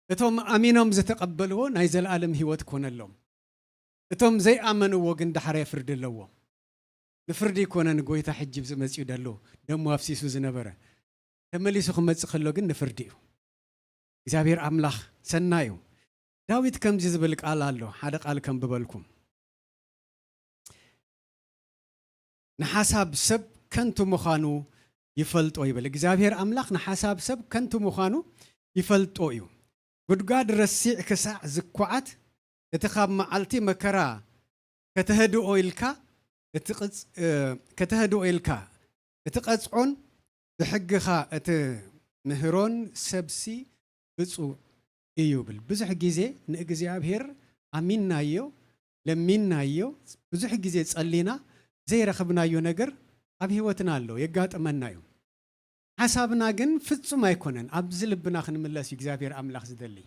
እቶም ኣሚኖም ዝተቐበልዎ ናይ ዘለኣለም ህይወት ኮነሎም። እቶም ዘይኣመንዎ ግን ዳሕራይ ፍርዲ ኣለዎም። ንፍርዲ ይኮነን ጎይታ ሕጂ ኣብዚ መጺኡ ደሎ፣ ደሙ ኣፍሲሱ ዝነበረ። ተመሊሱ ክመጽእ ከሎ ግን ንፍርዲ እዩ። እግዚኣብሔር ኣምላኽ ሰናይ እዩ። ዳዊት ከምዚ ዝብል ቃል ኣሎ፣ ሓደ ቃል ከንብበልኩም። ንሓሳብ ሰብ ከንቱ ምዃኑ ይፈልጦ ይብል። እግዚኣብሔር ኣምላኽ ንሓሳብ ሰብ ከንቱ ምዃኑ ይፈልጦ እዩ። ጉድጓድ ረሲዕ ክሳዕ ዝኳዓት፣ እቲ ካብ መዓልቲ መከራ ከተህድኦ ኢልካ፣ እቲ ቕጽ-፣ እ፣ ከተህድኦ ኢልካ፣ እቲ ቐጽዖን ብሕግኻ እቲ ምህሮን ሰብሲ ብፁዕ እዩ ይብል። ብዙሕ ግዜ ንእግዚኣብሔር ኣሚንናዮ፣ ለሚንናዮ፣ ብዙሕ ግዜ ጸሊና ዘይረኸብናዮ ነገር ኣብ ህይወትና ኣሎ፣ የጋጥመና እዩ። ሓሳብና ግን ፍጹም ኣይኮነን። ኣብዚ ልብና ክንምለስ እዩ እግዚኣብሔር ኣምላኽ ዝደሊ።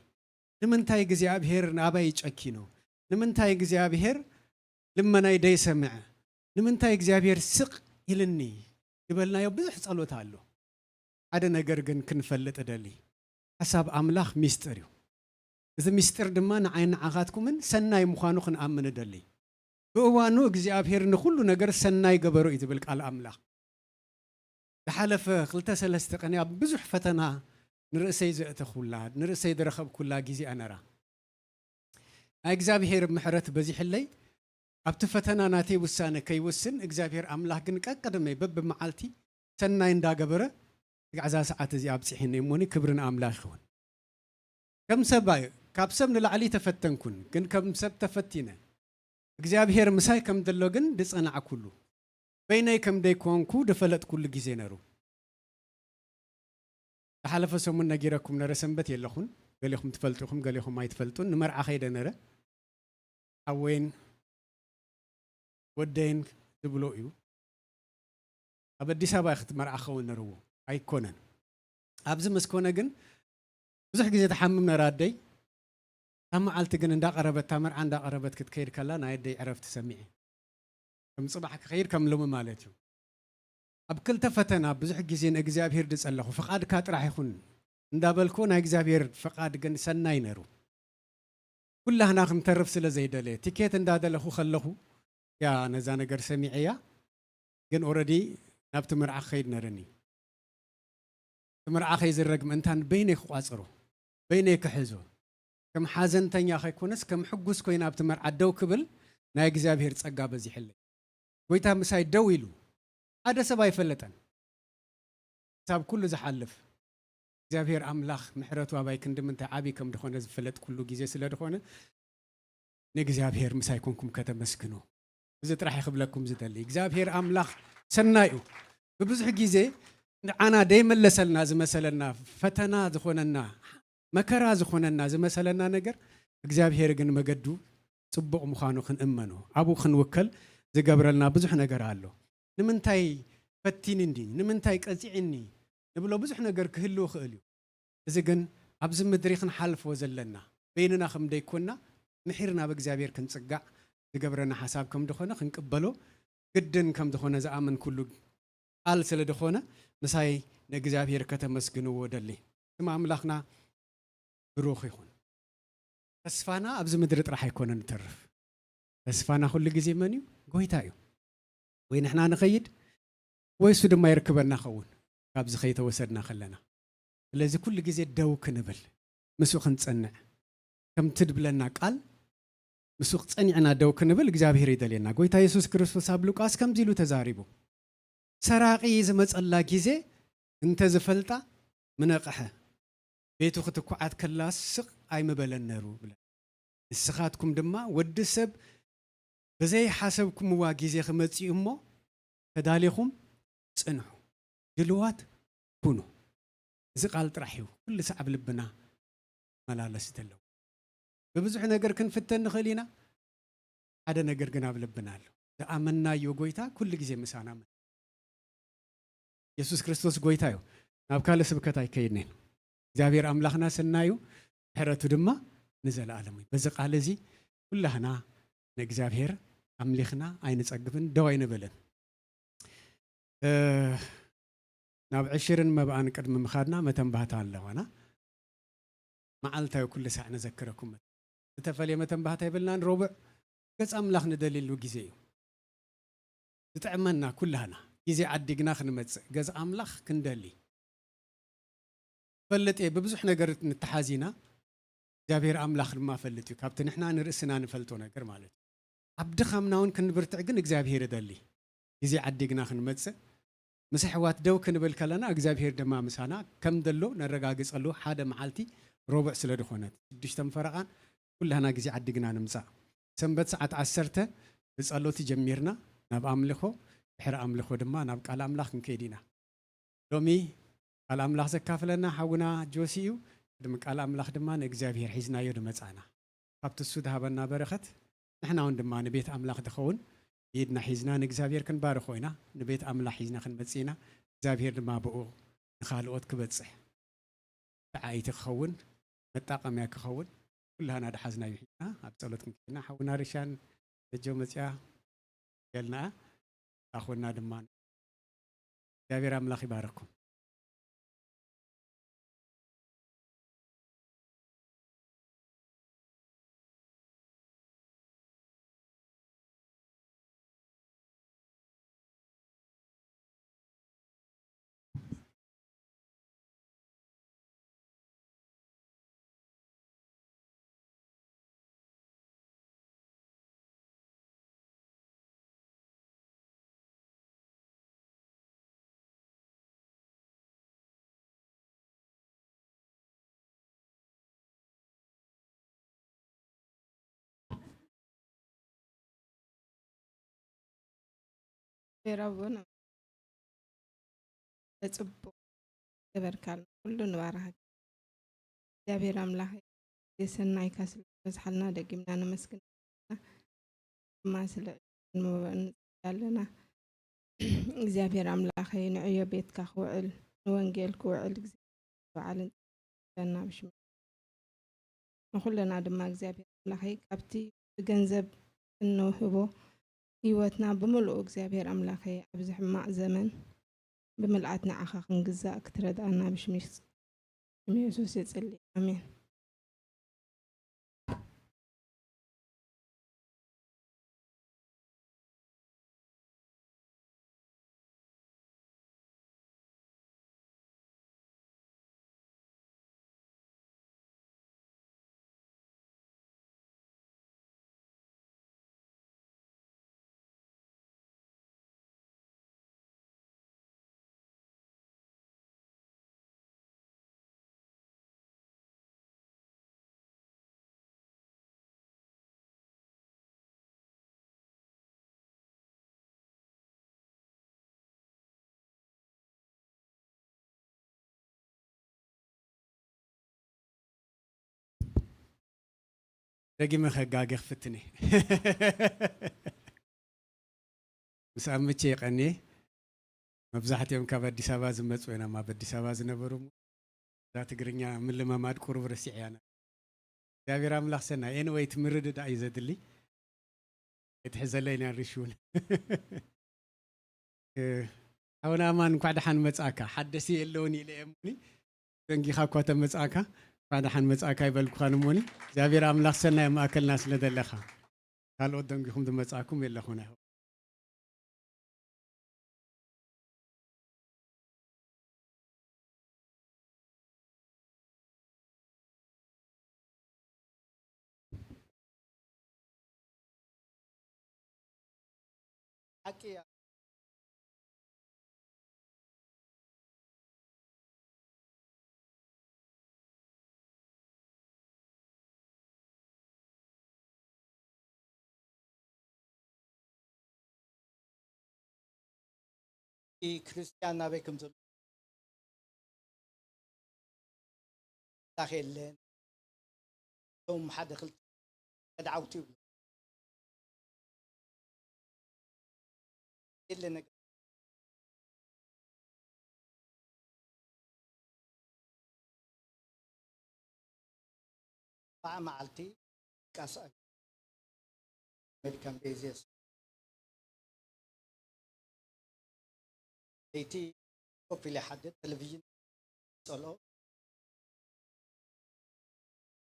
ንምንታይ እግዚኣብሔር ናባይ ጨኪኑ? ንምንታይ እግዚኣብሔር ልመናይ ደይሰምዐ? ንምንታይ እግዚኣብሔር ስቕ ኢልኒ? ዝበልናዮ ብዙሕ ጸሎት ኣሎ። ሓደ ነገር ግን ክንፈልጥ እደሊ። ሓሳብ ኣምላኽ ሚስጥር እዩ። እዚ ሚስጥር ድማ ንዓይን ንዓኻትኩምን ሰናይ ምዃኑ ክንኣምን እደሊ። ብእዋኑ እግዚኣብሔር ንኹሉ ነገር ሰናይ ገበሮ እዩ ዝብል ቃል ኣምላኽ። ዝሓለፈ ክልተ ሰለስተ ቀን ኣብ ብዙሕ ፈተና ንርእሰይ ዘእተኹላ፣ ንርእሰይ ዝረኸብኩላ ግዜ እያ ነራ። ናይ እግዚኣብሔር ምሕረት በዚሕለይ፣ ኣብቲ ፈተና ናተይ ውሳነ ከይውስን፣ እግዚኣብሔር ኣምላኽ ግን ቀቅድመይ በብመዓልቲ ሰናይ እንዳገበረ፣ ክሳዕ እዛ ሰዓት እዚኣ ኣብጺሕኒ እሞኒ፣ ክብሪ ንኣምላኽ ይኹን። ከም ሰብ ኣይ-፣ ካብ ሰብ ንላዕሊ ተፈተንኩን፣ ግን ከም ሰብ ተፈቲነ። እግዚኣብሔር ምሳይ ከም ዘሎ ግን ዝጸናዕኩሉ፣ በይነይ ከም ደይኮንኩ ዝፈለጥኩሉ ግዜ ነሩ። ዝሓለፈ ሰሙን ነጊረኩም ነረ፣ ሰንበት የለኹን። ገሌኹም ትፈልጡ ኢኹም፣ ገሌኹም ኣይትፈልጡን። ንመርዓ ከይደ ነረ። ሓወይን ወደይን ዝብሎ እዩ። ኣብ ኣዲስ ኣበባ እዩ ክትመርዓ ክኸውን ነርዎ። ኣይኮነን። ኣብዚ ምስ ኮነ ግን ብዙሕ ግዜ ትሓምም ነራ ኣደይ። እታ መዓልቲ ግን እንዳቐረበት፣ እታ መርዓ እንዳቐረበት ክትከይድ ከላ ናይ ኣደይ ዕረፍቲ ሰሚዐ። ከም ጽባሕ ክኸይድ ከም ሎሚ ማለት እዩ። ኣብ ክልተ ፈተና ብዙሕ ግዜ ንእግዚኣብሔር ዝጸለኹ፣ "ፍቓድካ ጥራሕ ይኹን" እንዳበልኩ፣ ናይ እግዚኣብሔር ፍቓድ ግን ሰናይ ነሩ። ኩላህና ክንተርፍ ስለ ዘይደለየ፣ ቲኬት እንዳደለኹ ከለኹ እያ ነዛ ነገር ሰሚዐያ። ግን ኦረዲ ናብቲ መርዓ ክኸይድ ነረኒ። እቲ መርዓ ከይዝረግ ምእንታን በይነይ ክቋጽሮ፣ በይነይ ክሕዞ፣ ከም ሓዘንተኛ ከይኮነስ ከም ሕጉስ ኮይነ ኣብቲ መርዓ ደው ክብል ናይ እግዚኣብሔር ጸጋ በዚሕለይ። ጎይታ ምሳይ ደው ኢሉ፣ ሓደ ሰብ ኣይፈለጠን። ክሳብ ኩሉ ዝሓልፍ እግዚኣብሔር ኣምላኽ ምሕረቱ ኣባይ ክንዲ ምንታይ ዓቢ ከም ድኾነ ዝፈለጥ ኩሉ ግዜ ስለ ድኾነ፣ ንእግዚኣብሔር ምሳይ ኮንኩም ከተመስግኑ፣ እዚ ጥራሕ ክብለኩም ዝደሊ። እግዚኣብሔር ኣምላኽ ሰናይ እዩ። ብብዙሕ ግዜ ንዓና ደይመለሰልና ዝመሰለና፣ ፈተና ዝኾነና፣ መከራ ዝኾነና ዝመሰለና ነገር፣ እግዚኣብሔር ግን መገዱ ጽቡቕ ምዃኑ ክንእመኖ፣ ኣብኡ ክንውከል ዝገብረልና ብዙሕ ነገር ኣሎ። ንምንታይ ፈቲንኒ፣ ንምንታይ ቀጺዕኒ ንብሎ ብዙሕ ነገር ክህሉ ይኽእል እዩ። እዚ ግን ኣብዚ ምድሪ ክንሓልፎ ዘለና፣ በይንና ከም ደይኮንና ምሒር ናብ እግዚኣብሔር ክንጽጋዕ ዝገብረና ሓሳብ ከም ድኾነ ክንቅበሎ ግድን ከም ዝኾነ ዝኣምን ኩሉ ቃል ስለ ድኾነ፣ ምሳይ ንእግዚኣብሔር ከተመስግንዎ እደሊ። ስም ኣምላኽና ብሩኽ ይኹን። ተስፋና ኣብዚ ምድሪ ጥራሕ ኣይኮነን እተርፍ። ተስፋና ኩሉ ግዜ መን እዩ? ጎይታ እዩ። ወይ ንሕና ንኸይድ፣ ወይ እሱ ድማ ይርክበና ኸውን፣ ካብዚ ከይተወሰድና ከለና። ስለዚ ኩሉ ግዜ ደው ክንብል፣ ምስኡ ክንጸንዕ፣ ከምቲ ድብለና ቃል፣ ምስኡ ጸኒዕና ደው ክንብል እግዚኣብሔር ይደልየና። ጎይታ የሱስ ክርስቶስ ኣብ ሉቃስ ከምዚ ኢሉ ተዛሪቡ፣ "ሰራቒ ዝመጸላ ግዜ እንተ ዝፈልጣ ምነቕሐ፣ ቤቱ ክትኩዓት ከላ ስቕ ኣይምበለን ነሩ" ብለ። ንስኻትኩም ድማ ወዲ ሰብ ብዘይሓሰብኩምዋ ግዜ ክመጽእ እዩ እሞ፣ ተዳሊኹም ጽንሑ፣ ድልዋት ኩኑ። እዚ ቃል ጥራሕ እዩ ኩሉ ሳዕ ኣብ ልብና መላለስ ዘለዎ። ብብዙሕ ነገር ክንፍተን ንኽእል ኢና፣ ሓደ ነገር ግን ኣብ ልብና ኣሎ። ዝኣመናዮ ጎይታ ኩሉ ግዜ ምሳና መ-፣ የሱስ ክርስቶስ ጎይታ እዩ። ናብ ካልእ ስብከት ኣይከይድን። እግዚኣብሔር ኣምላኽና ሰናዩ፣ ምሕረቱ ድማ ንዘለኣለሙ እዩ። በዚ ቃል እዚ ኩላህና ንእግዚኣብሔር ኣምሊኽና ኣይንጸግብን፣ ደው ኣይንበልን። እ፣ ናብ ዕሽርን መባእን ቅድሚ ምኻድና መተንባህታ ኣለዋና። መዓልታዊ ኩሉ ሳዕ ነዘክረኩም። ዝተፈልየ መተንባህታ የብልናን። ረቡዕ ገጽ ኣምላኽ ንደልየሉ ግዜ እዩ። ዝጥዕመና ኩላህና ግዜ ዓዲግና ክንመጽእ ገጽ ኣምላኽ ክንደሊ። ፈልጥ እየ፣ ብብዙሕ ነገር ንተሓዝ ኢና፣ እግዚኣብሔር ኣምላኽ ድማ ፈልጥ እዩ። ካብቲ ንሕና ንርእስና ንፈልጦ ነገር ማለት እዩ። ኣብ ድኻምና እውን ክንብርትዕ ግን እግዚኣብሔር ይደሊ። ግዜ ዓዲግና ክንመጽእ፣ ምስ ኣሕዋት ደው ክንብል ከለና እግዚኣብሔር ድማ ምሳና ከም ዘሎ ነረጋግጸሉ ሓደ መዓልቲ ረቡዕ ስለ ዝኾነት፣ ሽዱሽተን ፈረቓን ኩላህና ግዜ ዓዲግና ንምጻእ። ሰንበት ሰዓት ዓሰርተ ብጸሎት ጀሚርና ናብ ኣምልኾ፣ ድሕሪ ኣምልኾ ድማ ናብ ቃል ኣምላኽ ክንከይድ ኢና። ሎሚ ቃል ኣምላኽ ዘካፍለና ሓውና ጆሲ እዩ። ቅድሚ ቃል ኣምላኽ ድማ ንእግዚኣብሔር ሒዝናዮ ንመጻና። ካብቲ እሱ ዝሃበና በረኸት ንሕና እውን ድማ ንቤት ኣምላኽ ዝኸውን ኢድና ሒዝና ንእግዚኣብሔር ክንባርኾ ኢና። ንቤት ኣምላኽ ሒዝና ክንመጽእ ኢና። እግዚኣብሔር ድማ ብኡ ንኻልኦት ክበጽሕ ደዓይቲ ክኸውን፣ መጣቐምያ ክኸውን፣ ኩላህና ድሓዝናዮ ሒዝና ኣብ ጸሎት ክንከይድና ሓውና ርሻን ደጆ መጽያ ገልናኣ ኣኾና ድማ እግዚኣብሔር ኣምላኽ ይባርኩም። ፌራቡን ጽቡቕ ገበርካልና፣ ኩሉ ንባርኻ። እግዚኣብሔር ኣምላኽ የሰናይካ ስለ ዝበዝሓልና ደጊምና ነመስግን ድማ ስለ ንጽሊ ኣለና። እግዚኣብሔር ኣምላኸይ ንዕዮ ቤትካ ክውዕል ንወንጌል ክውዕል ግዜ በዓልን ጸና ብሽም ንኹልና ድማ እግዚኣብሔር ኣምላኸይ ካብቲ ብገንዘብ እንውህቦ ህይወትና ብምልኡ እግዚኣብሔር ኣምላኸይ ኣብዚ ሕማቕ ዘመን ብምልኣት ንዓኻ ክንግዛእ ክትረድኣና ብሽም የሱስ የጽሊ። ኣሜን። ደጊመ ከጋገ ክፍትን እየ። ምስ ኣምቼ የቐንየ። መብዛሕትኦም ካብ ኣዲስ ኣበባ ዝመጹ እዮም፣ ኣብ ኣዲስ ኣበባ ዝነበሩ። እዛ ትግርኛ ምልምማድ ቁሩብ ረሲዐያ። እግዚኣብሔር ኣምላኽ ሰናይ። ኤንወይ፣ እቲ ምርድዳእ እዩ ዘድሊ። ኣይትሕዘለይ ናርሽ እውን። እ፣ ሓውና ኣማን፣ እንኳዕ ደሓን መጻእካ። ሓደሲ የለውን ኢለ እየ እሞኒ፣ ደንጊኻ እኳ ተመጻእካ፣ እንኳዕ ደሓን መጻእካ ይበልኩኻን እሞኒ። እግዚኣብሔር ኣምላኽ ሰናይ ኣብ ማእከልና ስለ ዘለኻ። ካልኦት ደንጊኹም ዝመጻእኩም የለኹን። ሓቂ እያ። እቲ ክርስትያን ናበይ ከም ዘሎ ታሪኽ የለን። እቶም ሓደ ክልተ ከድዓውቱ ይብሉ። የለ ነገር። ኣርባዓ መዓልቲ ቃስ ኣሜሪካን ቤዜስ። ለይቲ ኮፍ ኢለ ይሓድር፣ ቴሌቪዥን ጸልኦ።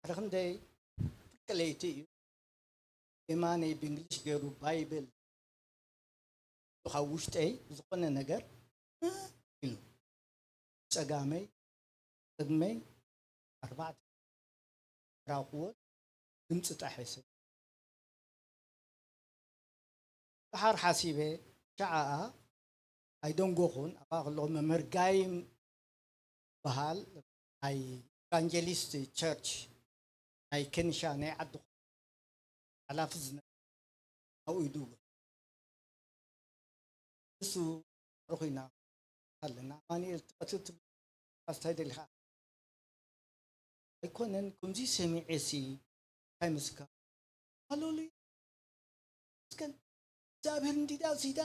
ሓደ ክንደይ ፍርቂ ለይቲ እዩ። የማነይ ብእንግሊሽ ገይሩ ባይብል ካብ ውሽጠይ ዝኾነ ነገር ኢሉ ጸጋመይ ቅድመይ ኣርባዕተ ራኽዎ ድምፂ ጣሒሱ። ደሓር ሓሲበ ሸዓኣ ኣይደንጎኹን። ኣብኣ ከለኹ መምህር ጋይም በሃል ናይ ኢቫንጀሊስት ቸርች ናይ ከኒሻ ናይ ዓዲ ሓላፊ ዝነበረ ኣብኡ ይድውል። ንሱ ርኹይና ኣለና። ኣማኑኤል ትቐትል ትብል ኣስታይ ደሊኻ? ኣይኮነን፣ ከምዚ ሰሚዐ ሲ እንታይ መስካ? ሃሌሉያ። መስገን እግዚኣብሔር እንዲዳ እዚዳ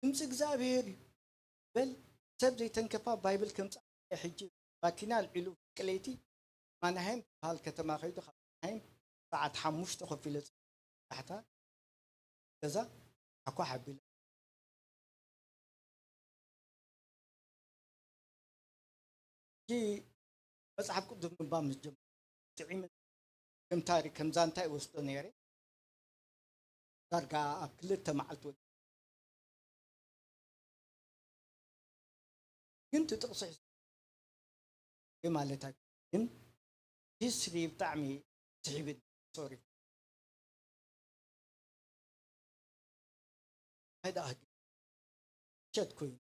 ድምፂ እግዚኣብሔር እዩ። በል ሰብ ዘይተንከፋ ባይብል ከምፃ ሕጂ ማኪና ኣልዒሉ ቅለይቲ ማናሃይም ትበሃል ከተማ ከይዱ ካብ ማናሃይም ሰዓት ሓሙሽተ ኮፍ ኢለ ታሕታ ገዛ ሓኳ ሓቢለ። ሕጂ መጽሓፍ ቅዱስ ምንባብ ምስ ጀመርኩ ጥዒመ ከም ታሪኽ ከም ዛንታ ይወስዶ ነይረ። ዳርጋ ኣብ ክልተ መዓልቲ ወዲኡ። ግን እቲ ጥቕሲ ሒዙ እዩ ማለት ኣይኮነን። ግን ሂስትሪ ብጣዕሚ ስሒብኒ። ሶሪ። እንታይ ደኣ ግን ሸት ኮይኑ።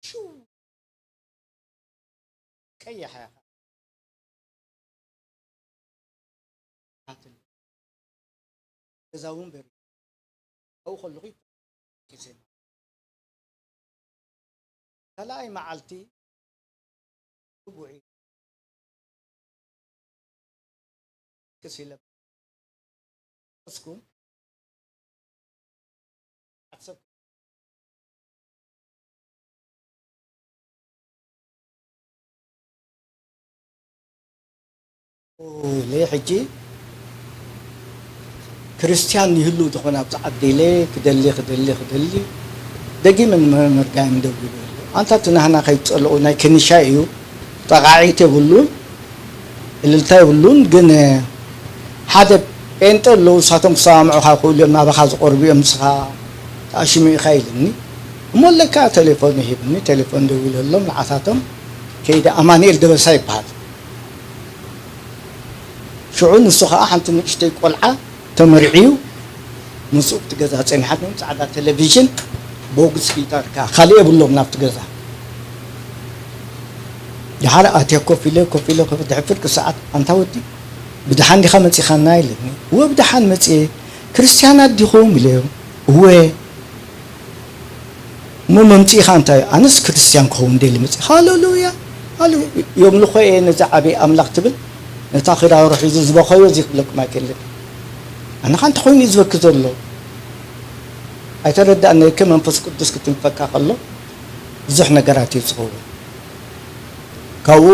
ሽው ቀያሕ ኢኻ። ኣትን ገዛ እውን በሪ ኣብኡ ከለኹ ይፈ-፣ ኪሴ። ካልኣይ መዓልቲ ርጉዒ ክስ ኢለ እስኩም ዓሰብ ኢለ ሕጂ ክርስትያን ይህሉ ዝኾነ ኣብዚ ዓዲ ኢለ ክደሊ፣ ክደሊ፣ ክደሊ፣ ደጊመ ንመምህር ጋይም ደዊለ። ኣንታ እቲ ናህና ከይትጸልኦ ናይ ከኒሻ እዩ፣ ጠቓዒት የብሉን፣ እልልታ የብሉን። ግን ሓደ ጴንጠ ኣለዉ፣ ንሳቶም ክሰማምዑኻ ይኽእሉ እዮም፣ ናባኻ ዝቐርቡ እዮም፣ ንስኻ ተኣሽሙ ኢኻ ኢልኒ። እሞ ለካ ቴሌፎን ሂብኒ፣ ቴሌፎን ደዊለሎም ንዓታቶም። ከይደ ኣማኑኤል ደበሳ ይበሃል። ሽዑ ንሱ ኸዓ ሓንቲ ንእሽተይ ቆልዓ ተመርዕዩ ምስኡ ኣብቲ ገዛ ጸኒሓትኒ፣ ጻዕዳ ቴሌቪዥን፣ ቦክስ ጊታር፣ ከኣ ካልእ የብሎም ናብቲ ገዛ። ደሓር ኣትየ ኮፍ ኢለ፣ ኮፍ ኢለ፣ ኮፍ፣ ድሕሪ ፍርቂ ሰዓት፣ "ኣንታ ወዲ፣ ብደሓን ዲኻ መጺኻና?" ኢለኒ። "እወ፣ ብደሓን መጺኤ። ክርስትያናት ዲኹም?" ኢለዮም። "እወ፣ እሞ መምጽኢኻ እንታይ እዩ? ኣነስ ክርስትያን ክኸውን ደሊ መጽእ። ሃሌሉያ! ሃሌ-፣ የምልኾ እየ ነዚ ዓብዪ ኣምላኽ ትብል፣ ነታ ክዳውሮ ሒዙ ዝበኸዮ እዚ ክብለኩም ኣይክእልን። ኣነኻ እንታይ ኮይኑ እዩ ዝበኪ ዘሎ? ኣይተረዳእነይኪ፣ መንፈስ ቅዱስ ክትንክፈካ ከሎ ብዙሕ ነገራት እዩ ዝኸውን። ካብኡ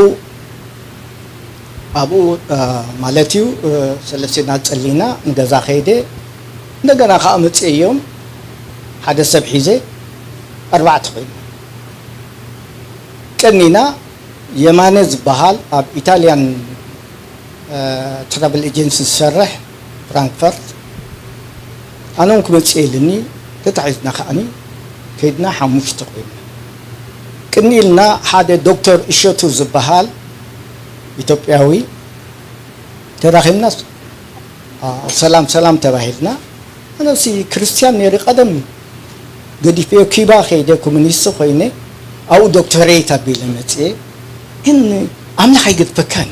ኣብኡ፣ እ፣ ማለት እዩ፣ እ፣ ሰለስቴና ጸሊና ንገዛ ከይደ፣ እንደገና ከኣ መጽኤዮም ሓደ ሰብ ሒዘ ኣርባዕተ ኮይኑ ቀኒና። የማነ ዝበሃል ኣብ ኢታልያን፣ እ፣ ትራቨል ኤጀንሲ ዝሰርሕ ፍራንክፈርት ኣነ እውን ክመጽእ ኢልኒ ተታሒዝና ከኣኒ ከይድና ሓሙሽተ ኮይና። ቅኒ ኢልና ሓደ ዶክተር እሸቱ ዝበሃል ኢትዮጵያዊ ተራኺብና፣ አ፣ ሰላም ሰላም ተባሂልና። ኣነሲ ክርስትያን ነይረ ቀደም ገዲፈዮ ኪባ ከይደ ኮሙኒስት ኮይነ ኣብኡ ዶክተሬት ኣቢለ መጽኤ። ግን ኣምላኽ ኣይገድፈካን።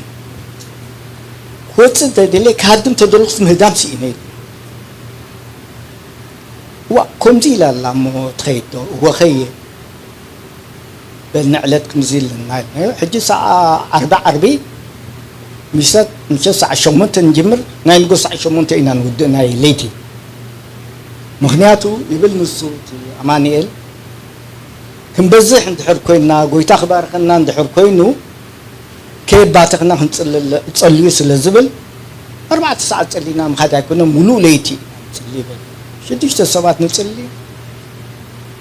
ክወጽእ እንተደልየ ክሃድም ተደለኹስ ምህዳም ስኢነ ኢሉ። ዋ፣ ከምዚ ኢላ ኣላ እሞ ትኸይድ ዶ? እወ ኸየ። በል ንዕለት ክንዚ ኣለና ኢልና። ሕጂ ሰዓ ዓርቢ ዓርቢ ምሸት፣ ምሸት ሰዓ ሸሞንተ ንጅምር፣ ናይ ንጎ ሰዓ ሸሞንተ ኢና ንውድእ ናይ ለይቲ። ምኽንያቱ ይብል ንሱ እቲ ኣማኑኤል፣ ክንበዝሕ እንድሕር ኮይንና፣ ጎይታ ክባርኸና እንድሕር ኮይኑ፣ ከየባተኽና ክንጽልለ-፣ ጸልዩ ስለ ዝብል፣ ኣርባዕተ ሰዓት ጸሊና ምኻድ ኣይኮነን፣ ሙሉእ ለይቲ ኢና ንጽሊ ይብል። ሽዱሽተ ሰባት ንጽሊ፣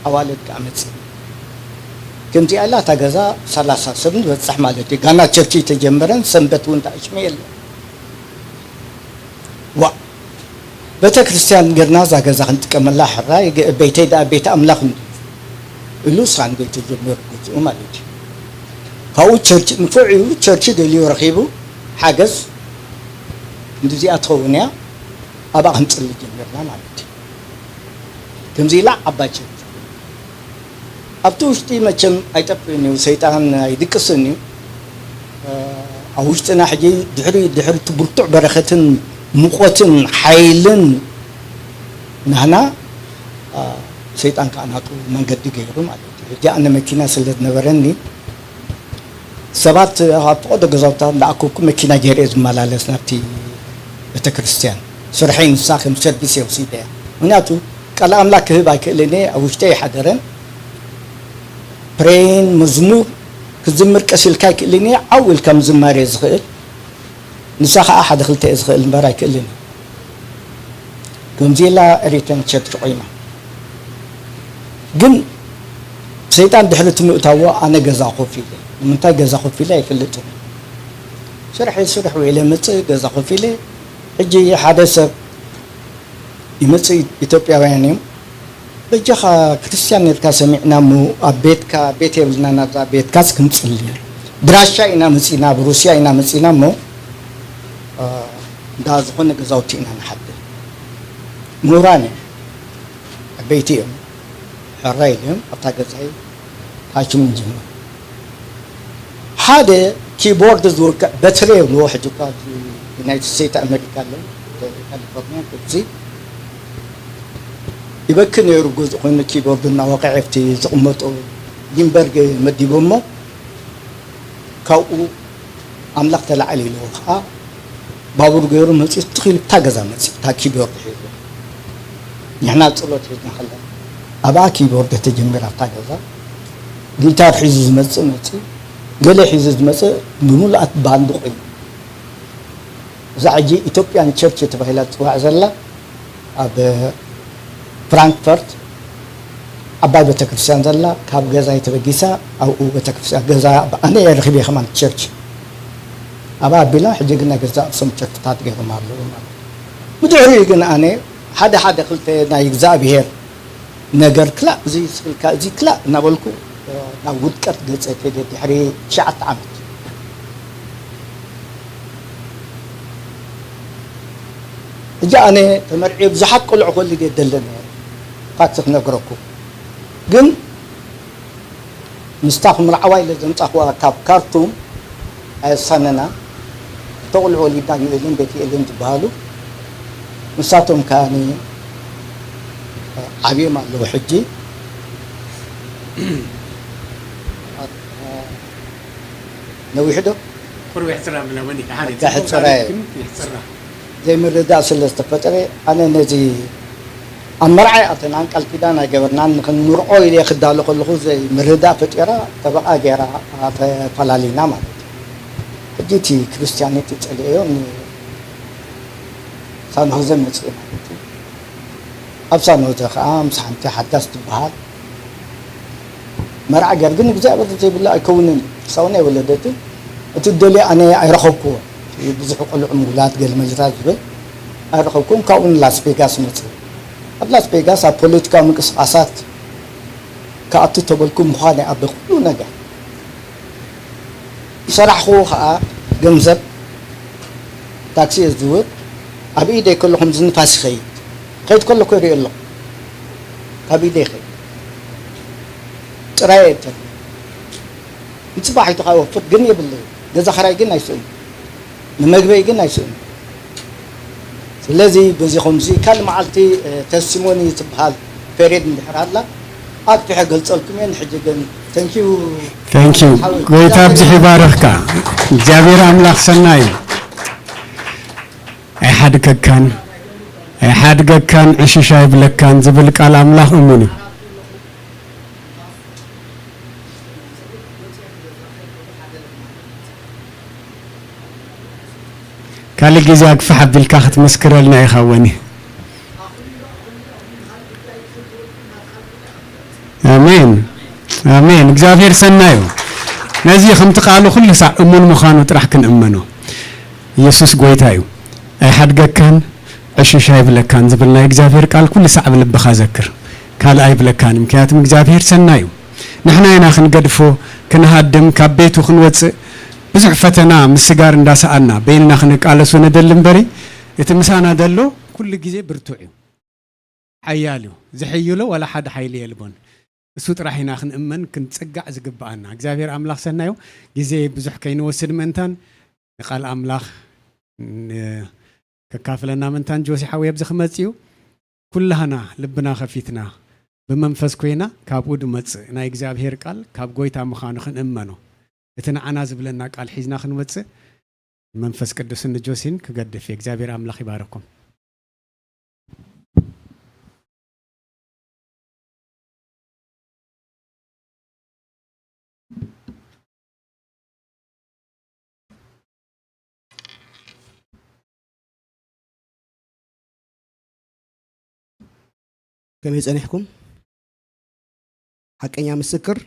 ኣዋልድ ከኣ መጺ። ከምዚኣ ኢላ እታ ገዛ ሰላሳ ሰብ ንበጽሕ ማለት እዩ። ጋና ቸርች ተጀመረን፣ ሰንበት እውን ተኣሽመ የለን። ዋ፣ ቤተ ክርስቲያን ጌርና እዛ ገዛ ክንጥቀመላ ሕራይ፣ ገ-፣ ቤተይ ደኣ ቤተ ኣምላኽ እንድዩ ኢሉ ሳንዴ ተጀሚሩ ገዝኡ ማለት እዩ። ካብኡ ቸርች ንፉዕ እዩ፣ ቸርች ደልዩ ረኺቡ ሓገዝ፣ እንድዚኣ ትኸውን እያ፣ ኣብኣ ክንጽሊ ጀሚርና ማለት እዩ። ከምዚ ኢላ ዓባይ ቸርች። ኣብቲ ውሽጢ መቸም ኣይጠፍእን እዩ፣ ሰይጣን ኣይድቅስን እዩ። ኣብ ውሽጥና ሕጂ ድሕሪ፣ ድሕሪ እቲ ብርቱዕ በረኸትን ሙቐትን ሓይልን ናህና፣ ሰይጣን ከኣ ናቱ መንገዲ ገይሩ ማለት እዩ። ሕጂ ኣነ መኪና ስለ ዝነበረኒ፣ ሰባት ኣብ ፈቐዶ ገዛውታ እንዳኣከብኩ መኪና ገይረ እየ ዝመላለስ ናብቲ ቤተክርስትያን። ስርሐይ ንሳ ከም ሰርቪስ እየ ወሲደያ። ምኽንያቱ ቃል ኣምላኽ ክህብ ኣይክእልን እየ፣ ኣብ ውሽጠይ ኣይሓደረን። ፕሬይን መዝሙር ክዝምር ቀስ ኢልካ ኣይክእልን እየ፣ ዓው ኢልካ ምዝማር እየ ዝኽእል። ንሳ ኸኣ ሓደ ክልተ እየ ዝኽእል እምበር ኣይክእልን እየ። ከምዚ ኢላ ኤሪትሪያን ቸርች ቆይማ። ግን ሰይጣን ድሕሪ እቲ ምእታዎ ኣነ ገዛ ኮፍ ኢለ። ንምንታይ ገዛ ኮፍ ኢለ ኣይፈልጥን። ስርሐይ ስርሕ ውዒለ መጽእ ገዛ ኮፍ ኢለ። ሕጂ ሓደ ሰብ ይመጽእ፣ ኢትዮጵያውያን እዮም። በጃኻ ክርስትያን ኔርካ ሰሚዕና እሞ ኣብ ቤትካ፣ ቤት የብልና፣ ናብዛ ቤትካስ ክንጽሊ። ብራሻ ኢና መጺና፣ ብሩስያ ኢና መጺና እሞ፣ እ፣ እንዳ ዝኾነ ገዛውቲ ኢና ንሓድር። ምሁራን እዮም፣ ዓበይቲ እዮም፣ ሕራይ ኢሎም ኣብታ ገዛይ ታችም እንጅምር። ሓደ ኪቦርድ ዝወቅዕ በትሪ የብልዎ። ሕጂ እኳ ኣብዚ ዩናይትድ ስቴትስ ኣሜሪካ ኣለዉ፣ ካሊፎርኒያ፣ እዚ ይበኪ ነይሩ። ገዝኡ ኮይኑ ኪቦርድ እናወቅዐ ኣብቲ ዝቕመጦ ሊምበርግ መዲቦሞ፣ ካብኡ ኣምላኽ ተላዓል ኢልዎ ኸዓ ባቡር ገይሩ መፂኡ ትኽ ኢሉ እታ ገዛ መፂኡ፣ እታ ኪቦርድ ሒዙ። ንሕና ጸሎት ሒዝና ከለና ኣብኣ ኪቦርድ ተጀሚራ እታ ገዛ። ጊታር ሒዙ ዝመጽእ መጺኡ፣ ገለ ሒዙ ዝመጽእ ብምሉኣት ባንድ ኮይኑ። እዛ ሕጂ ኢትዮጵያን ቸርች ተባሂላ ትጽዋዕ ዘላ ኣብ ፍራንክፈርት ዓባይ ቤተክርስትያን ዘላ፣ ካብ ገዛይ ተበጊሳ ኣብኡ ቤተክርስትያን፣ ገዛ ኣነ እየ ረኺበ ከማን ቸርች። ኣብኣ ኣቢላ ሕጂ ግን ናይ ገዛ ርእሶም ቸርችታት ገይሮም ኣለዉ ማለት እዩ። ብድሕሪኡ ግን ኣነ ሓደ ሓደ ክልተ ናይ እግዚኣብሄር ነገር ክላእ፣ እዚ ስክልካ፣ እዚ ክላእ እናበልኩ፣ እ፣ ናብ ውድቀት ገጸ ከይደ ድሕሪ ትሽዓተ ዓመት። ሕጂ ኣነ ተመርዕየ ብዙሓት ቆልዑ ክወልድ እየ ደለ ነይረ። ፋክት ክነግረኩም። ግን ምስታ ክምርዓዋ ኢለ ዘምጻኽዋ ካብ ካርቱም ኣየሳነና። ክልተ ቆልዑ ወሊድና፣ ዩኤልን ቤትኤልን ዝበሃሉ። ንሳቶም ከኣ ዓብዮም ኣለዉ። ሕጂ ነዊሕ ዶ? ቁሩብ የሕፅራ ብላ ወኒ ሓደ በቃ ሕፅራ እየ። የሕፅራ ዘይምርዳእ ስለ ዝተፈጠረ፣ ኣነ ነዚ ኣብ መርዓ ይኣተናን ቃል ኪዳን ኣይገበርናን፣ ንክንምርዖ ኢለ ክዳሎ ከለኹ ዘይምርዳእ ፈጢራ፣ ጠበቃ ገይራ ተፈላሊና ማለት እዩ። ሕጂ እቲ ክርስትያን እቲ ጸሊኤዮ ንሳንሆዘ መጽእ ማለት እዩ። ኣብ ሳንሆዘ ከዓ ምስ ሓንቲ ሓዳስ ትበሃል መርዓ ገር ግን እግዚኣብሔር ዘይብሉ ኣይከውንን። ሳውን ኣይወለደትን። እቲ ደልየ ኣነ ኣይረኸብኩዎ። ብዙሕ ቆልዑ ምውላድ ገለ መለታት ዝብል ኣይረኸብኩም። ካብኡ ንላስ ቬጋስ መጽእ። ኣብ ላስ ቬጋስ ኣብ ፖለቲካዊ ምንቅስቃሳት ክኣቱ ተበልኩ ምዃን እየ ኣብ ኩሉ ነገር። ዝሰራሕኹዎ ከዓ ገንዘብ ታክሲ እየ ዝዝውር። ኣብ ኢደይ ከሎ ከምዚ ንፋስ ይኸይድ። ከይድ ከለኩ ይሪኦ ኣለኹ። ካብ ኢደይ ይኸይድ። ጥራይ እየ እተን። ንፅባሕ ኣይተኻ ይወፍር ግን የብለይ። ገዛ ኸራይ ግን ኣይስእን። ንመግበይ ግን ኣይስእን። ስለዚ በዚ ከምዚ ካልእ መዓልቲ ተስቲሞኒ ትበሃል ፔሬድ እንድሕር ኣላ ኣጥፊሐ ገልፀልኩም እየ። ንሕጂ ግን ተንኪዩ Thank you። ጎይታ ኣብዚሕ ይባርኽካ። እግዚኣብሔር ኣምላኽ ሰናይ እዩ። ኣይሓድገካን ኣይሓድገካን ዕሽሽ ኣይብለካን ዝብል ቃል ኣምላኽ እሙን እዩ። ካልእ ግዜ ኣግፋሕ ኣቢልካ ክትምስክረልና ኢኻ ወኒ። ኣሜን ኣሜን። እግዚኣብሔር ሰናዩ ነዚ ከምቲ ቃሉ ኩሉ ሳዕ እሙን ምዃኑ ጥራሕ ክንእመኖ። ኢየሱስ ጎይታ እዩ። ኣይሓድገካን ዕሽሽ ኣይብለካን ዝብል ናይ እግዚኣብሔር ቃል ኩሉ ሳዕ ብልብኻ ዘክር። ካልእ ኣይብለካን ምክንያቱም እግዚኣብሔር ሰናዩ። ንሕና ኢና ክንገድፎ ክንሃድም ካብ ቤቱ ክንወፅእ ብዙሕ ፈተና ምስጋር እንዳሰኣና በይንና ክንቃለሶ ነደሊ እምበሪ እቲ ምሳና ዘሎ ኩሉ ግዜ ብርቱዕ እዩ። ሓያል እዩ። ዝሕይሎ ዋላ ሓደ ሓይሊ የልቦን። እሱ ጥራሕ ኢና ክንእመን ክንጽጋዕ ዝግብኣና። እግዚኣብሔር ኣምላኽ ሰናዩ ግዜ ብዙሕ ከይንወስድ ምእንታን ንቃል ኣምላኽ ከካፍለና ምእንታን ጆሲ ሓወይ ኣብዚ ክመጽእ እዩ። ኩላህና ልብና ከፊትና ብመንፈስ ኮይና ካብኡ ድመጽእ ናይ እግዚኣብሔር ቃል ካብ ጎይታ ምዃኑ ክንእመኖ እቲ ንዓና ዝብለና ቃል ሒዝና ክንወጽእ መንፈስ ቅዱስን ንጆሲን ክገድፍ እየ። እግዚኣብሔር ኣምላኽ ይባረኩም። ከመይ ጸኒሕኩም? ሓቀኛ ምስክር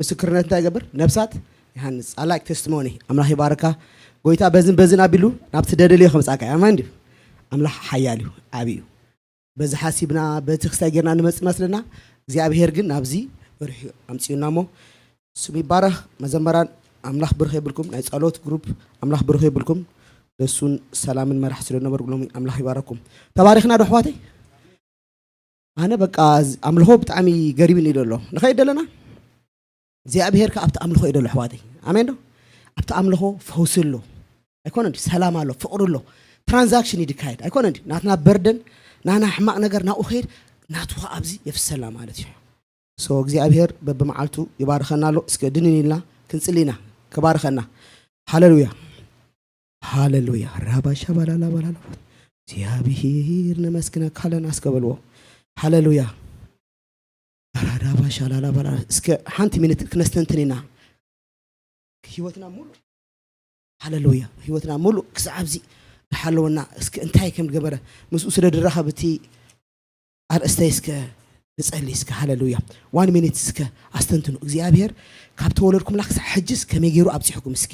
ምስክርነት እንታይ ይገብር? ነብሳት ይሃንጽ። I like testimony። ኣምላኽ ይባርካ። ጎይታ በዝን በዝን ኣቢሉ ናብቲ ደደልዮ ከምጻካ ኣማን ድዩ? ኣምላኽ ሓያል እዩ፣ ዓቢ እዩ። በዚ ሓሲብና በቲ ክስታይ ጌርና ንመጽእ መስለና እግዚኣብሔር ግን ናብዚ በሪሑ ኣምጽኡና እሞ ስሙ ይባረኽ። መዘመራን ኣምላኽ ብሩኽ የብልኩም፣ ናይ ጸሎት ግሩፕ ኣምላኽ ብሩኽ የብልኩም። ደሱን ሰላምን መራሕ ስለ ነበርኩ ሎሚ ኣምላኽ ይባረኩም። ተባሪኽና ዶ ኣሕዋተይ? ኣነ በቃ ኣምልኾ ብጣዕሚ ገሪብኒ ዘሎ ንኸይድ ደለና እግዚኣብሔር ከ ኣብቲ ኣምልኾ እዩ ዘሎ ኣሕዋተይ። ኣሜን ዶ? ኣብቲ ኣምልኾ ፈውሲ ኣሎ ኣይኮነ እንዲ ሰላም ኣሎ ፍቕሪ ኣሎ ትራንዛክሽን ይድካየድ ኣይኮነ እንዲ ናትና በርደን ናና ሕማቕ ነገር ናብኡ ከይድ ናቱ ከ ኣብዚ የፍሰላ ማለት እዩ። ሶ እግዚኣብሔር በብመዓልቱ ይባርኸና ኣሎ። እስከ ድንን ኢልና ክንጽሊ ኢና ክባርኸና። ሃሌሉያ ሃሌሉያ። ራባሻ ባላላ ባላላ እግዚኣብሔር ነመስግነካ ኣለና እስከ በልዎ። ሃሌሉያ ራዳባሻ ላላ ባላ። እስከ ሓንቲ ሚኒት ክነስተንትን ኢና። ህይወትና ሙሉ ሃሌሉያ ህይወትና ሙሉ ክሳብ ኣብዚ ዝሓለወና እስከ እንታይ ከም ገበረ ምስኡ ስለ ድራኸብ እቲ ኣርእስተይ እስከ ንጸሊ እስከ ሃሌሉያ ዋን ሚኒት እስከ ኣስተንትኑ እግዚኣብሔር ካብ ተወለድኩምላ ክሳብ ሕጅስ ከመይ ገይሩ ኣብፂሕኩም እስኪ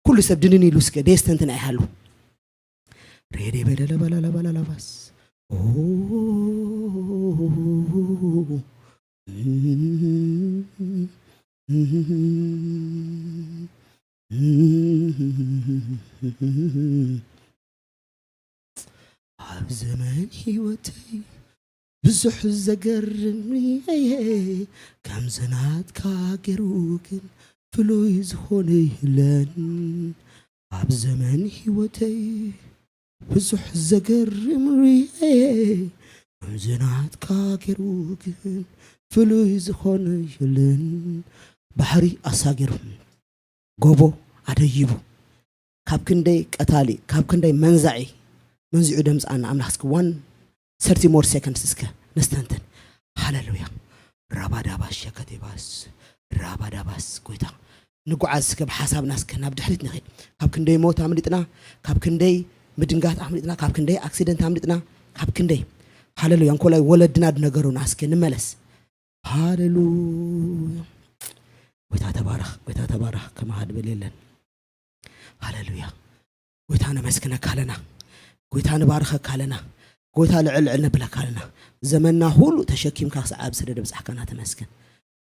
ኩሉ ሰብ ድንን ኢሉ እስከ ደየስተንትን ኣይሃሉ ሬዴ በደለ በላለ በላለ ባስ ኣብ ዘመን ህይወተይ ብዙሕ ዘገርም እየ ከምዚ ናትካ ገይሩ ግን ፍሉይ ዝኾነ የለን ኣብ ዘመን ህይወተይ ብዙሕ ዘገርም ርየ ከምዚ ናትካ ገይሩ ግን ፍሉይ ዝኾነ የለን። ባሕሪ ኣሳጊሩ፣ ጎቦ ኣደይቡ፣ ካብ ክንደይ ቀታሊ፣ ካብ ክንደይ መንዛዒ መንዚዑ ደምፅኣና ኣምላኽ። እስኪ one thirty more seconds እስከ ነስተንትን። ሃሌሉያ። ራባዳባስ ሸከቴባስ፣ ራባዳባስ። ጎይታ፣ ንጓዓዝ እስከ ብሓሳብና እስከ ናብ ድሕሪት ንኸይድ። ካብ ክንደይ ሞት ኣምሊጥና፣ ካብ ክንደይ ምድንጋት ኣምሊጥና፣ ካብ ክንደይ ኣክሲደንት ኣምሊጥና፣ ካብ ክንደይ፣ ሃሌሉያ፣ እንኮላይ ወለድና ድነገሩና እስከ ንመለስ። ሃሌሉያ። ጎይታ ተባረኽ፣ ጎይታ ተባረኽ። ከማኻ ድብል የለን። ሃሌሉያ። ጎይታ ነመስግነካ ኣለና። ጎይታ ንባርኸካ ኣለና። ጎይታ ልዕል ልዕል ነብለካ ኣለና። ዘመንና ሁሉ ተሸኪምካ ክሳዕ ኣብዚ ስለ ደብጻሕካና ተመስገን።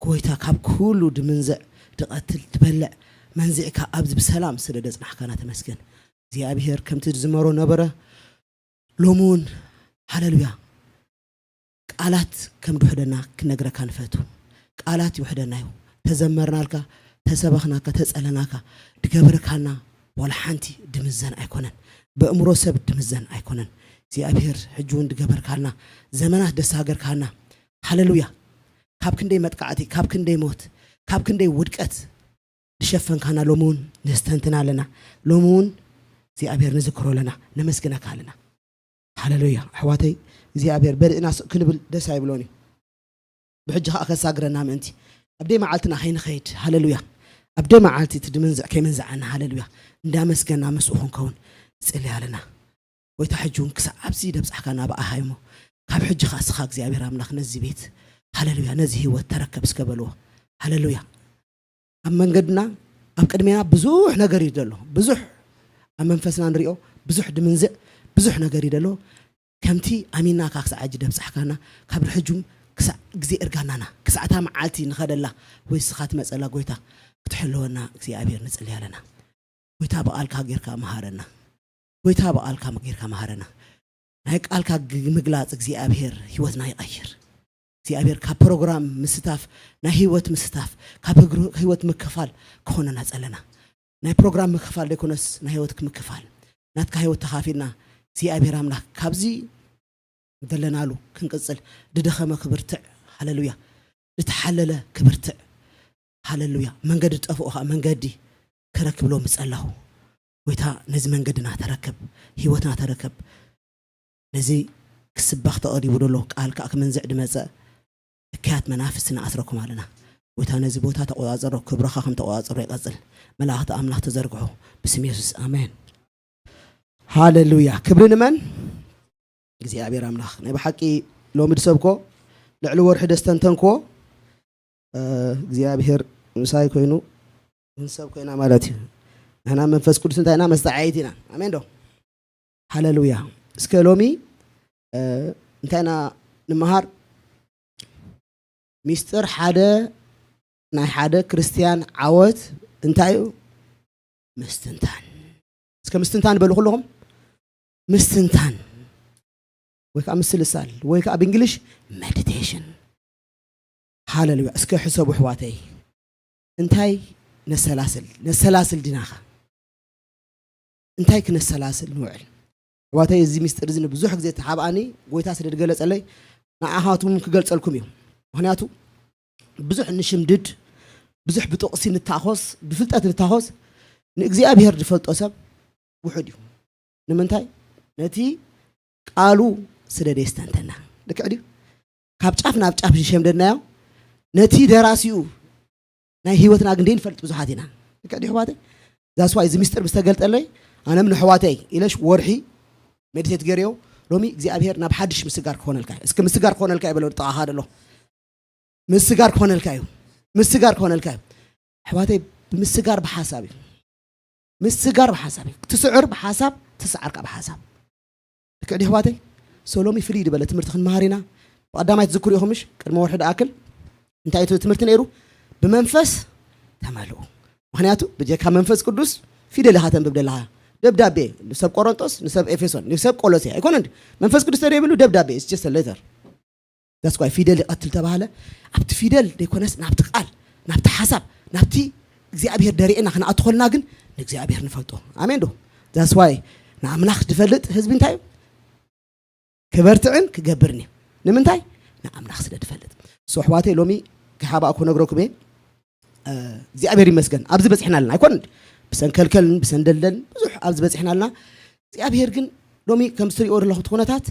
ጎይታ ካብ ኩሉ ድምንዝዕ፣ ድቐትል፣ ድበልዕ መንዚዕካ ኣብዚ ብሰላም ስለ ደጽናሕካና ተመስገን። እግዚኣብሔር ከምቲ ዝመሮ ነበረ፣ ሎሚ እውን ሃሌሉያ ቃላት ከም ድውሕደና ክነግረካ ንፈቱ። ቃላት ይውሕደና እዩ። ተዘመርናልካ፣ ተሰበኽናካ፣ ተጸለናካ፣ ድገበርካልና ዋላ ሓንቲ ድምዘን ኣይኮነን። ብእምሮ ሰብ ድምዘን ኣይኮነን። እግዚኣብሔር ሕጂ እውን ድገበርካልና፣ ዘመናት ደሳገርካልና። ሃሌሉያ። ካብ ክንደይ መጥቃዕቲ፣ ካብ ክንደይ ሞት፣ ካብ ክንደይ ውድቀት ድሸፈንካና ሎሚ እውን ነስተንትና ኣለና። ሎሚ እውን እግዚኣብሔር ንዝክሮ ኣለና፣ ነመስግነካ ኣለና። ሃሌሉያ። ኣሕዋተይ፣ እግዚኣብሔር በሊዕና ስቕ ክንብል ደስ ኣይብሎን እዩ። ብሕጂ ኸኣ ከሳግረና ምእንቲ ኣብ ደይ መዓልትና ከይንኸይድ፣ ሃሌሉያ፣ ኣብ ደይ መዓልቲ እቲ ድምንዝዕ ከይምንዝዓና፣ ሃሌሉያ፣ እንዳመስገና ምስኡ ክንከውን ንጽሊ ኣለና። ጎይታ ሕጂ እውን ክሳብ ኣብዚ ደብጻሕካና ብኣኻ እሞ፣ ካብ ሕጂ ኸኣ እስኻ እግዚኣብሔር ኣምላኽ ነዚ ቤት፣ ሃሌሉያ፣ ነዚ ህይወት ተረከብ እስከ በልዎ። ሃሌሉያ። ኣብ መንገድና፣ ኣብ ቅድሜና ብዙሕ ነገር እዩ ዘሎ። ብዙሕ ኣብ መንፈስና ንሪኦ፣ ብዙሕ ድምንዝዕ፣ ብዙሕ ነገር እዩ ዘሎ። ከምቲ ኣሚንናካ ክሳዕ ሕጂ ደብጻሕካና፣ ካብ ድሕጁም ክሳዕ ግዜ እርጋናና፣ ክሳዕ እታ መዓልቲ ንኸደላ ወይ እስኻ ትመጸላ ጎይታ ክትሕልወና እግዚኣብሔር ንጽሊ ኣለና። ጎይታ ብቓልካ ጌርካ መሃረና። ጎይታ ብቓልካ ጌርካ መሃረና። ናይ ቃልካ ግ-፣ ምግላጽ እግዚኣብሔር ህይወትና ይቐይር። እግዚኣብሔር ካብ ፕሮግራም ምስታፍ፣ ናይ ህይወት ምስታፍ፣ ካብ ህግሩ-፣ ህይወት ምክፋል ክኾነና ጸለና። ናይ ፕሮግራም ምክፋል ዘይኮነስ ናይ ህይወት ምክፋል። ናትካ ህይወት ተኻፊልና እግዚኣብሔር ኣምላኽ ካብዚ ዘለናሉ ክንቅጽል ድደኸመ ክብርትዕ፣ ሃሌሉያ፣ ድተሓለለ ክብርትዕ፣ ሃሌሉያ፣ መንገዲ ዝጠፍኦ ኸኣ መንገዲ ክረክብ ሎሚ ጸለኹ። ጎይታ ነዚ መንገድና ተረከብ፣ ህይወትና ተረከብ። ነዚ ክስበኽ ተቐሪቡ ዘሎ ቃል ከኣ ክምንዝዕ ድመጸ እክያት መናፍስቲ ንኣስረኩም ኣለና። ጎይታ ነዚ ቦታ ተቆጻጸሮ፣ ክብርኻ ከም ተቆጻጸሮ ይቐጽል። መላእኽቲ ኣምላኽ ተዘርግሑ ብስም የሱስ ኣሜን። ሃሌሉያ። ክብሪ ንመን? እግዚኣብሔር ኣምላኽ። ናይ ብሓቂ ሎሚ ድሰብኮ ልዕሊ ወርሒ ደስተንተንኮ፣ እ፣ እግዚኣብሔር ምሳይ ኮይኑ ክንሰብ ኮይና ማለት እዩ። ንሕና መንፈስ ቅዱስ እንታይ ኢና? መስተዓየይቲ ኢና። ኣሜን ዶ? ሃሌሉያ። እስከ ሎሚ፣ እ፣ እንታይ ኢና ንምሃር? ሚስጥር ሓደ ናይ ሓደ ክርስትያን ዓወት እንታይ እዩ? ምስትንታን። እስከ ምስትንታን በሉ ኩለኹም። ምስትንታን ወይ ከዓ ምስልሳል ወይ ከዓ ብእንግሊሽ ሜዲቴሽን። ሃሌሉያ። እስከ ሕሰቡ ኣሕዋተይ፣ እንታይ ነሰላስል? ነሰላስል ዲናኻ? እንታይ ክነሰላስል ንውዕል? ኣሕዋተይ፣ እዚ ሚስጥር እዚ ንብዙሕ ግዜ ተሓብኣኒ፣ ጎይታ ስለ ዝገለጸለይ ንዓኻትኩም ክገልጸልኩም እዩ። ምኽንያቱ ብዙሕ ንሽምድድ፣ ብዙሕ ብጥቕሲ ንታኾስ፣ ብፍልጠት ንታኾስ፣ ንእግዚኣብሔር ዝፈልጦ ሰብ ውሑድ እዩ። ንምንታይ? ነቲ ቃሉ ስለ ደየስተንተና። ልክዕ ድዩ? ካብ ጫፍ ናብ ጫፍ ዝሸምደድናዮ፣ ነቲ ደራሲኡ ናይ ህይወትና ግን ደይንፈልጥ ብዙሓት ኢና። ልክዕ ድዩ ኣሕዋተይ? ዛስ ዋይ እዚ ምስጢር ምስ ተገልጠለይ፣ ኣነም ንኣሕዋተይ ኢለሽ ወርሒ ሜዲቴት ገይረዮ፣ ሎሚ እግዚኣብሔር ናብ ሓድሽ ምስጋር ክኾነልካ እዩ። እስኪ ምስጋር ክኾነልካ እዩ በሎ ንጥቓኻ ዘሎ። ምስጋር ክኾነልካ እዩ። ምስጋር ክኾነልካ እዩ። ኣሕዋተይ፣ ብምስጋር ብሓሳብ እዩ። ምስጋር ብሓሳብ እዩ። ትስዕር ብሓሳብ፣ ትስዓር ከዓ ብሓሳብ። ልክዕ ድዩ ኣሕዋተይ? ሶ ሎሚ ፍልይ ዝበለ ትምህርቲ ክንመሃር ኢና። ብቐዳማይ ትዝክሩ ኢኹም ምሽ? ቅድሚ ወርሒ ድኣክል እንታይ እቲ ትምህርቲ ነይሩ? ብመንፈስ ተመልኡ። ምኽንያቱ ብጀካ መንፈስ ቅዱስ ፊደል ኢኻ ተንብብ ደለኻ። ደብዳቤ ንሰብ ቆሮንጦስ፣ ንሰብ ኤፌሶን፣ ንሰብ ቆሎሴ ኣይኮነን። መንፈስ ቅዱስ ተደይብሉ ደብዳቤ፣ it's just a letter። That's why ፊደል ይቐትል ተባህለ። ኣብቲ ፊደል ዘይኮነስ ናብቲ ቃል፣ ናብቲ ሓሳብ፣ ናብቲ እግዚኣብሔር ደሪዕና ክንኣቱ ከለና ግን ንእግዚኣብሔር ንፈልጦ። ኣሜን ዶ? That's why ንኣምላኽ ዝፈልጥ ህዝቢ እንታይ እዩ? ክበርትዕን ክገብርን እዩ። ንምንታይ? ንኣምላኽ ስለ ትፈልጥ። ሶ ኣሕዋተይ፣ ሎሚ ክሓባእ ክነግረኩም እየ። እግዚኣብሔር ይመስገን ኣብዚ በፂሕና ኣለና። ኣይኮን ብሰንከልከልን ብሰንደልደልን ብዙሕ ኣብዚ በፂሕና ኣለና። እግዚኣብሔር ግን ሎሚ ከም ዝትሪእዎ ዘለኹም እቲ ኩነታት፣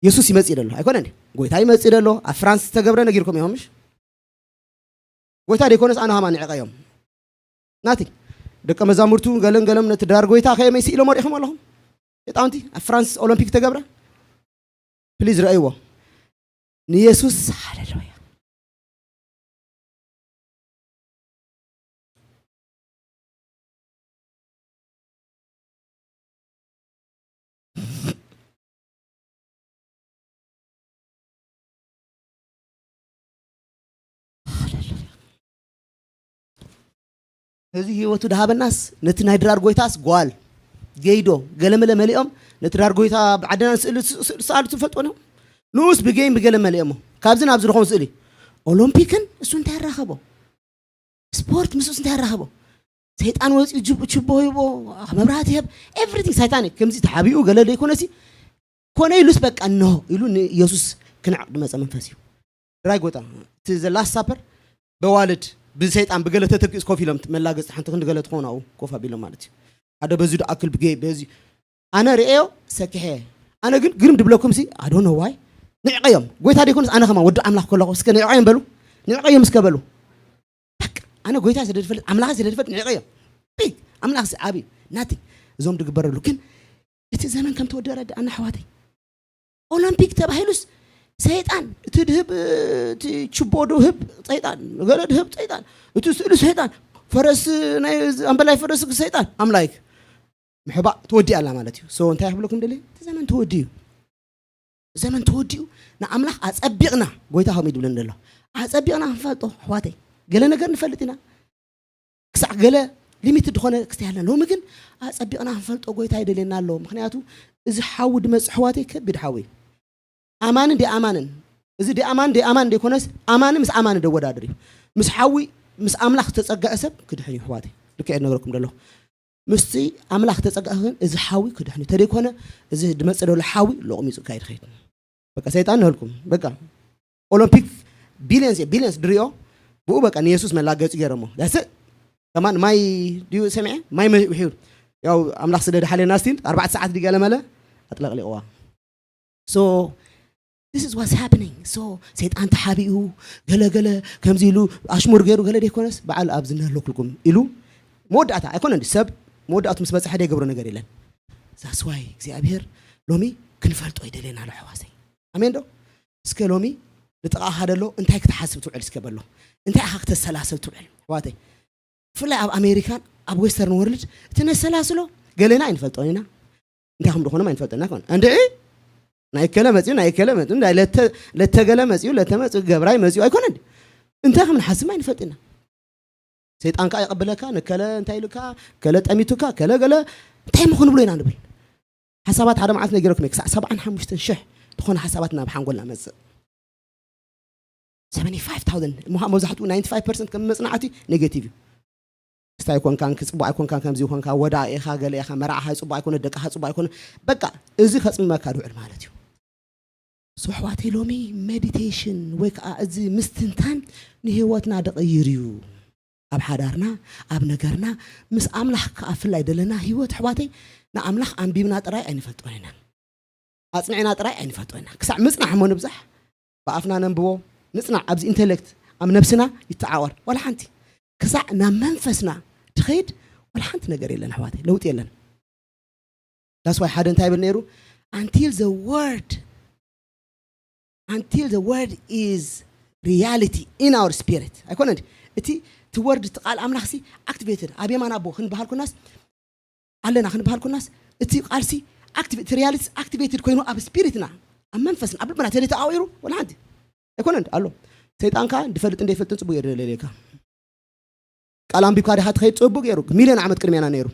የሱስ ይመፅእ ደሎ ኣይኮነን? ጎይታ ይመፅእ ደሎ። ኣብ ፍራንስ ዝተገብረ ነጊርኩም እዮም ምሽ? ጎይታ ደይኮነስ ኣነ ሃማ ንዕቀዮም ናቲ ደቀ መዛሙርቱ ገለን ገለም ነቲ ድራር ጎይታ ከየመይ ስኢሎም ወሪኹም ኣለኹም። የጣውንቲ ኣብ ፍራንስ ኦሎምፒክ ተገብረ። ፕሊዝ ረእይዎ። ንየሱስ ሃለሉያ። እዚ ህይወቱ ድሃበናስ ነቲ ናይ ድራር ጎይታስ ጓል ገይዶ ገለመለ መሊኦም ነቲ ድራር ጎይታ ብዓደና ስእሊ ዝሰኣሉ ትፈልጥዎ ነው። ንኡስ ብጌም ብገለ መሊኦሞ ካብዚ ናብዚ ዝኾን ስእሊ ኦሎምፒክን እሱ እንታይ ያራኸቦ? ስፖርት ምስ እንታይ ያራኸቦ? ሰይጣን ወፂኡ ጅብ ችቦ ሂቦ መብራህቲ ይህብ። ኤቭሪቲንግ ሳይታኒክ ከምዚ ተሓቢኡ ገለ ዘይኮነሲ ኮነ ኢሉስ በቃ እንሆ ኢሉ ንኢየሱስ ክንዕቕ ድመፀ መንፈስ እዩ። ድራይ ጎታ እቲ ዘ ላስት ሳፐር በዋልድ ብሰይጣን ብገለ ተተኪኡስ ኮፍ ኢሎም መላገፂ ሓንቲ ክንዲ ገለ ትኾኑ ኣብኡ ኮፍ ኣቢሎም ማለት እዩ። ሓደ በዚ ድኣክል ብጌ በዚ ኣነ ርእዮ ሰኪሐ። ኣነ ግን ግርም ድብለኩም ሲ ኣዶ ነዋይ ንዕቀዮም ጎይታ ደይኮንስ ኣነ ከማ ወዲ ኣምላኽ ከለኹ እስከ ንዕቀዮም በሉ። ንዕቀዮም እስከ በሉ። በቃ ኣነ ጎይታ ስለ ዝፈልጥ ኣምላኽ ስለ ዝፈልጥ ንዕቀዮም። ቢግ ኣምላኽ ዓብዩ ናቲ እዞም ድግበረሉ ግን እቲ ዘመን ከም ተወደረ ኣነ ኣሕዋተይ ኦሎምፒክ ተባሂሉስ ሰይጣን እቲ ድህብ እቲ ችቦ ድህብ ሰይጣን ገለ ድህብ ሰይጣን እቲ ስእሊ ሰይጣን ፈረስ ናይ ኣምበላይ ፈረስ ሰይጣን ኣምላይክ ምሕባእ ተወዲኣ ኣላ ማለት እዩ። ሶ እንታይ ክብለኩም ደሊ እቲ ዘመን ተወዲኡ ዘመን ተወዲኡ ንኣምላኽ ኣጸቢቕና ጎይታ ከምኡ ድብለኒ ዘሎ ኣጸቢቕና ክንፈልጦ ኣሕዋተይ ገለ ነገር ንፈልጥ ኢና ክሳዕ ገለ ሊሚትድ ዝኾነ ክስተይ ኣለና። ሎሚ ግን ኣጸቢቕና ክንፈልጦ ጎይታ ይደልየና ኣሎ። ምኽንያቱ እዚ ሓዊ ድመጽእ ኣሕዋተይ ከቢድ ሓዊ እዩ። ኣማንን ደኣማንን እዚ ደኣማን ደኣማን ደይኮነስ ኣማኒ ምስ ኣማኒ ደወዳድር እዩ። ምስ ሓዊ ምስ ኣምላኽ ዝተጸገአ ሰብ ክድሕን እዩ ኣሕዋተይ። ልክዕ እየ ዝነግረኩም ዘለኹ። ምስቲ ኣምላኽ ተጸጋእኽን እዚ ሓዊ ክድሕን እዩ። ተደይኮነ እዚ ድመጽእ ዘሎ ሓዊ ሎቕሚጹ ካይድ ኸይድ። በቃ ሰይጣን ንህልኩም በቃ ኦሎምፒክ ቢልየንስ እየ ቢልየንስ ድሪኦ ብኡ በቃ ንየሱስ መላገፂ ገይሮሞ ዳስ ከማን ማይ ድዩ ሰሚዐ ማይ መ- ውሒዱ ያው ኣምላኽ ስለ ድሓለና ስቲል ኣርባዕተ ሰዓት ድገለመለ ኣጥለቕሊቕዋ so this is what's happening so ሰይጣን ተሓቢኡ ገለገለ ከምዚ ኢሉ ኣሽሙር ገይሩ ገለ ደይኮነስ በዓል ኣብዚ ነህለኩልኩም ኢሉ መወዳእታ ኣይኮነን ሰብ መወዳእቱ ምስ በፅሐ ደይገብሮ ነገር የለን that's why እግዚኣብሔር ሎሚ ክንፈልጦ ይደልየና ኣሎ ኣሕዋተይ ኣሜን ዶ እስከ ሎሚ ንጥቓኻ ደሎ እንታይ ክትሓስብ ትውዕል እስከ በሎ እንታይ ኢኻ ክተሰላስል ትውዕል ኣሕዋተይ ብፍላይ ኣብ ኣሜሪካን ኣብ ዌስተርን ወርልድ እቲ ነሰላስሎ ገሌና ኣይንፈልጦን ኢና እንታይ ከም ዝኾኖም ኣይንፈልጦን ኢና ኮን እንድዒ ናይ ከለ መፅኡ ናይ ከለ መፅኡ ናይ ለተ ለተገለ መፅኡ ለተመፅኡ ገብራይ መፅኡ ኣይኮነን እንታይ ከም ንሓስብ ኣይንፈልጥ ኢና ሰይጣን ከዓ ይቐብለካ ንከለ እንታይ ኢሉካ ከለ ጠሚቱካ ከለ ገለ እንታይ ሞ ክንብሎ ኢና ንብል ሓሳባት ሓደ መዓልቲ ነጊረኩም ክሳዕ ሰብዓን ሓሙሽተን ሽሕ ዝኾነ ሓሳባት ናብ ሓንጎልና መፅእ ሰቨንቲ ፋይቭ ታውዘንድ እሞ መብዛሕትኡ ናይንቲ ፋይቭ ፐርሰንት ከም መፅናዕቲ ኔጌቲቭ እዩ ክስታይ ኣይኮንካን ክፅቡቅ ኣይኮንካን ከምዚ ይኮንካ ወዳ ኢኻ ገለ ኢኻ መርዓኻ ፅቡቅ ኣይኮነ ደቅኻ ፅቡቅ ኣይኮነ በቃ እዚ ከፅምመካ ድውዕል ማለት እዩ ኣሕዋተይ ሎሚ ሜዲቴሽን ወይ ከዓ እዚ ምስትንታን ንህይወትና ድቕይር እዩ ኣብ ሓዳርና ኣብ ነገርና ምስ ኣምላኽ ከዓ ፍላይ ደለና ህይወት ኣሕዋተይ ንኣምላኽ ኣንቢብና ጥራይ ኣይንፈልጦን ኢና ኣፅኒዕና ጥራይ ኣይንፈልጦ ኢና ክሳዕ ምፅናሕ እሞ ንብዛሕ ብኣፍና ነንብቦ ንፅናዕ ኣብዚ ኢንቴሌክት ኣብ ነብስና ይተዓወር ዋላ ሓንቲ ክሳዕ ናብ መንፈስና ትኸይድ ዋላ ሓንቲ ነገር የለን ኣሕዋተይ ለውጢ የለን that's why ሓደ እንታይ ይብል ነይሩ until the word until the word is reality in our spirit ኣይኮነ እቲ እቲ ወርድ እቲ ቃል ኣምላኽሲ ኣክቲቬትድ ኣብ የማን ኣቦ ክንበሃል ኮናስ ኣለና ክንበሃል ኮናስ እቲ ቃልሲ እቲ ሪያሊቲ ኣክቲቬትድ ኮይኑ ኣብ ስፒሪትና ኣብ መንፈስና ኣብ ልብና ተደተኣዊሩ ወላ ሓንቲ ኣይኮነን ኣሎ ሰይጣንካ ድፈልጥ እንደይፈልጥን ፅቡቅ የደለለካ ቃል ኣንቢብካ ድኻ ትኸይድ ፅቡቅ ገይሩ ሚልዮን ዓመት ቅድሜና ነይሩ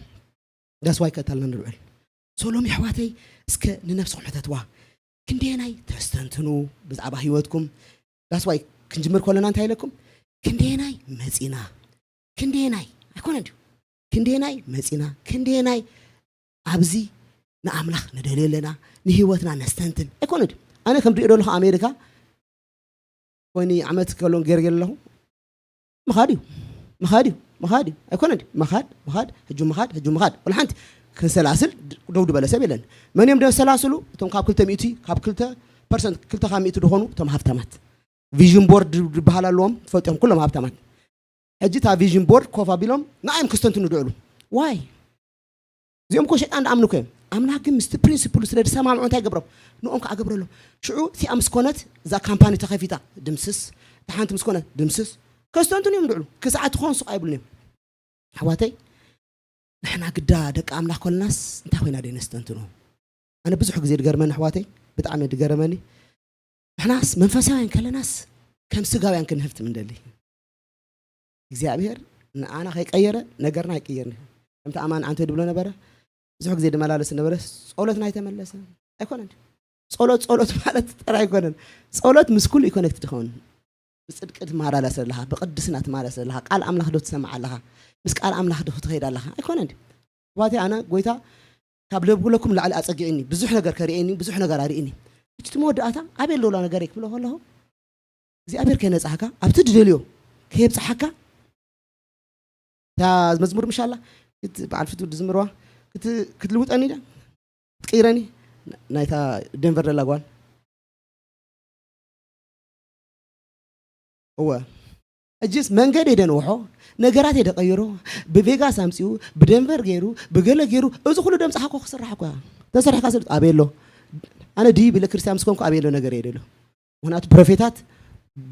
ዳስዋይ ከታልና ንልዑል ሶሎም የሕዋተይ እስከ ንነብስኹም ሕተትዋ ክንደየናይ ተስተንትኑ ብዛዕባ ህይወትኩም ዳስዋይ ክንጅምር ከለና እንታይ ኢለኩም ክንደየናይ መፂና ክንደየናይ ኣይኮነ ድዩ ክንደየናይ መፂና ክንደየናይ ኣብዚ ንኣምላኽ ንደልዮ ኣለና ንህይወትና ነስተንትን ኣይኮነ ድዩ ኣነ ከም ድሪኦ ደለኹ ኣሜሪካ ወይኒ ዓመት ከሎን ገይር ገለኹ። ምኻድ እዩ። ምኻድ እዩ። ምኻድ እዩ። ኣይኮነን ድዩ? ምኻድ፣ ምኻድ፣ ሕጂ ምኻድ፣ ሕጂ ምኻድ። ወላ ሓንቲ ክንሰላስል ድ-፣ ደው ዝበለ ሰብ የለን። መን እዮም ደሰላስሉ? እቶም ካብ ክልተ ሚእቲ፣ ካብ ክልተ ፐርሰንት፣ ክልተ ካብ ሚእቲ ዝኾኑ እቶም ሃብታማት። ቪዥን ቦርድ ዝበሃል ኣለዎም፣ ትፈልጡ ኢኹም፣ ኩሎም ሃብታማት። ሕጂ እታ ቪዥን ቦርድ ኮፍ ኣቢሎም ንዓዮም ክስተንትኑ ድዕሉ። ዋይ? እዚኦም እኮ ሸይጣን ደኣምኑ እኮ እዮም። ኣምላኽ ግን ምስቲ ፕሪንሲፕሉ ስለ ዝሰማምዑ እንታይ ይገብሮም? ንኦም ከዓ ገብረሎም። ሽዑ እቲኣ ምስ ኮነት እዛ ካምፓኒ ተኸፊታ፣ ድምስስ። እታ ሓንቲ ምስ ኮነት፣ ድምስስ። ከስተንትኑ እዮም ድዕሉ። ክሳዕ ትኾን ሱቕ ኣይብሉን እዮም። ኣሕዋተይ፣ ንሕና ግዳ ደቂ ኣምላኽ ኮልናስ እንታይ ኮይና ደይ ነስተንትኖ? ኣነ ብዙሕ ግዜ ድገርመኒ ኣሕዋተይ፣ ብጣዕሚ ድገረመኒ። ንሕናስ መንፈሳውያን ከለናስ ከም ስጋውያን ክንህፍት ምንደሊ። እግዚኣብሔር ንኣና ከይቀየረ ነገርና ኣይቅየርን እዩ። ከምቲ ኣማን ኣንቶይ ድብሎ ነበረ፣ ብዙሕ ግዜ ድመላለስ ነበረ፣ ጸሎትና ኣይተመለሰ። ኣይኮነን። ጸሎት፣ ጸሎት ማለት ጥራይ ኣይኮነን። ጸሎት ምስ ኩሉ እዩ ኮኔክትድ ዝኸውን። ብጽድቂ ትመሃራላ ስለ ኣለኻ፣ ብቅድስና ትመሃራ ስለ ኣለኻ፣ ቃል ኣምላኽ ዶ ትሰምዕ ኣለኻ? ምስ ቃል ኣምላኽ ዶ ክትኸይድ ኣለኻ? ኣይኮነን ድዩ? ኣሕዋተይ፣ ኣነ ጎይታ ካብ ለብለኩም ላዕሊ ኣጸጊዕኒ፣ ብዙሕ ነገር ከርእየኒ፣ ብዙሕ ነገር ኣርእኒ። እቲ መወዳእታ ኣበይ ኣሎ ነገር ክብሎ ከለኹ፣ እግዚኣብሔር ከይነጻሕካ፣ ኣብቲ ድደልዮ ከየብጽሓካ፣ እታ መዝሙር ምሻላ፣ ክት-፣ በዓል ፍቱ ዝምርዋ፣ ክት-፣ ክትልውጠኒ ድያ? ክትቅይረኒ? ናይታ ደንቨር ደላ ጓል። እወ። እጅስ መንገድ የደንውሖ፣ ነገራት የደቀይሮ፣ ብቬጋስ ኣምጺኡ፣ ብደንቨር ገይሩ፣ ብገለ ገይሩ፣ እዚ ኩሉ ደምጽሓ እኮ ክስራሕ እኮ እያ። ተሰሪሕካ ስለ ኣበይ ኣሎ? ኣነ ድይ ብለ ክርስቲያን ምስ ኮንኩ ኣበይ ኣሎ ነገር የደሎ። ምኽንያቱ ፕሮፌታት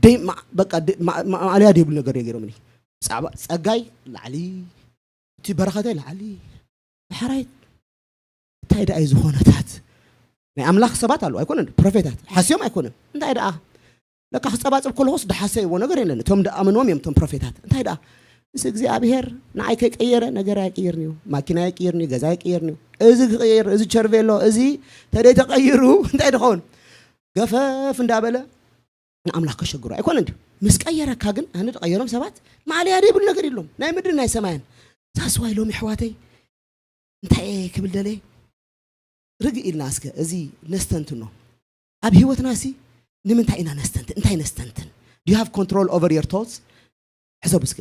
ደይ-፣ ማ-፣ በቃ ደ-፣ ማ-፣ ማ-፣ ማእለያ ደይብሉ ነገር እዮም ገይሮምኒ። ጻባ-፣ ጸጋይ ላዕሊ፣ እቲ በረኸተይ ላዕሊ። ድሓራይ እንታይ ደኣ እዩ ዝኾነታት? ናይ ኣምላኽ ሰባት ኣለዉ ኣይኮነን? ፕሮፌታት ሓስዮም ኣይኮነን? እንታይ ደኣ? ለካ ክጸባጸብ ከለኹስ ድሓሰይዎ ነገር የለን። እቶም ደኣመንዎም እዮም እቶም ፕሮፌታት። እንታይ ደኣ? ምስ እግዚኣብሔር ንዓይ ከይቀየረ ነገር ኣይቅየርን እዩ። ማኪና ኣይቅየርን እዩ፣ ገዛ ኣይቅየርን እዩ። እዚ ክቕየር፣ እዚ ቸርቬሎ፣ እዚ ተደይ ተቐይሩ እንታይ ድኸውን? ገፈፍ እንዳበለ ንኣምላኽ ከሸግሮ ኣይኮነን ድዩ? ምስ ቀየረካ ግን፣ ኣነ ዝቐየሮም ሰባት ማዕለያ ዘይብሉ ነገር የሎም። ናይ ምድሪ ናይ ሰማያን። ዛስዋይ ሎሚ ኣሕዋተይ እንታይ እየ ክብል ደለየ? ርግእ ኢልና እስከ እዚ ነስተንትኖ። ኣብ ህይወትና ሲ ንምንታይ ኢና ነስተንትን? እንታይ ነስተንትን? Do you have control over your thoughts? ሕሰቡ እስከ።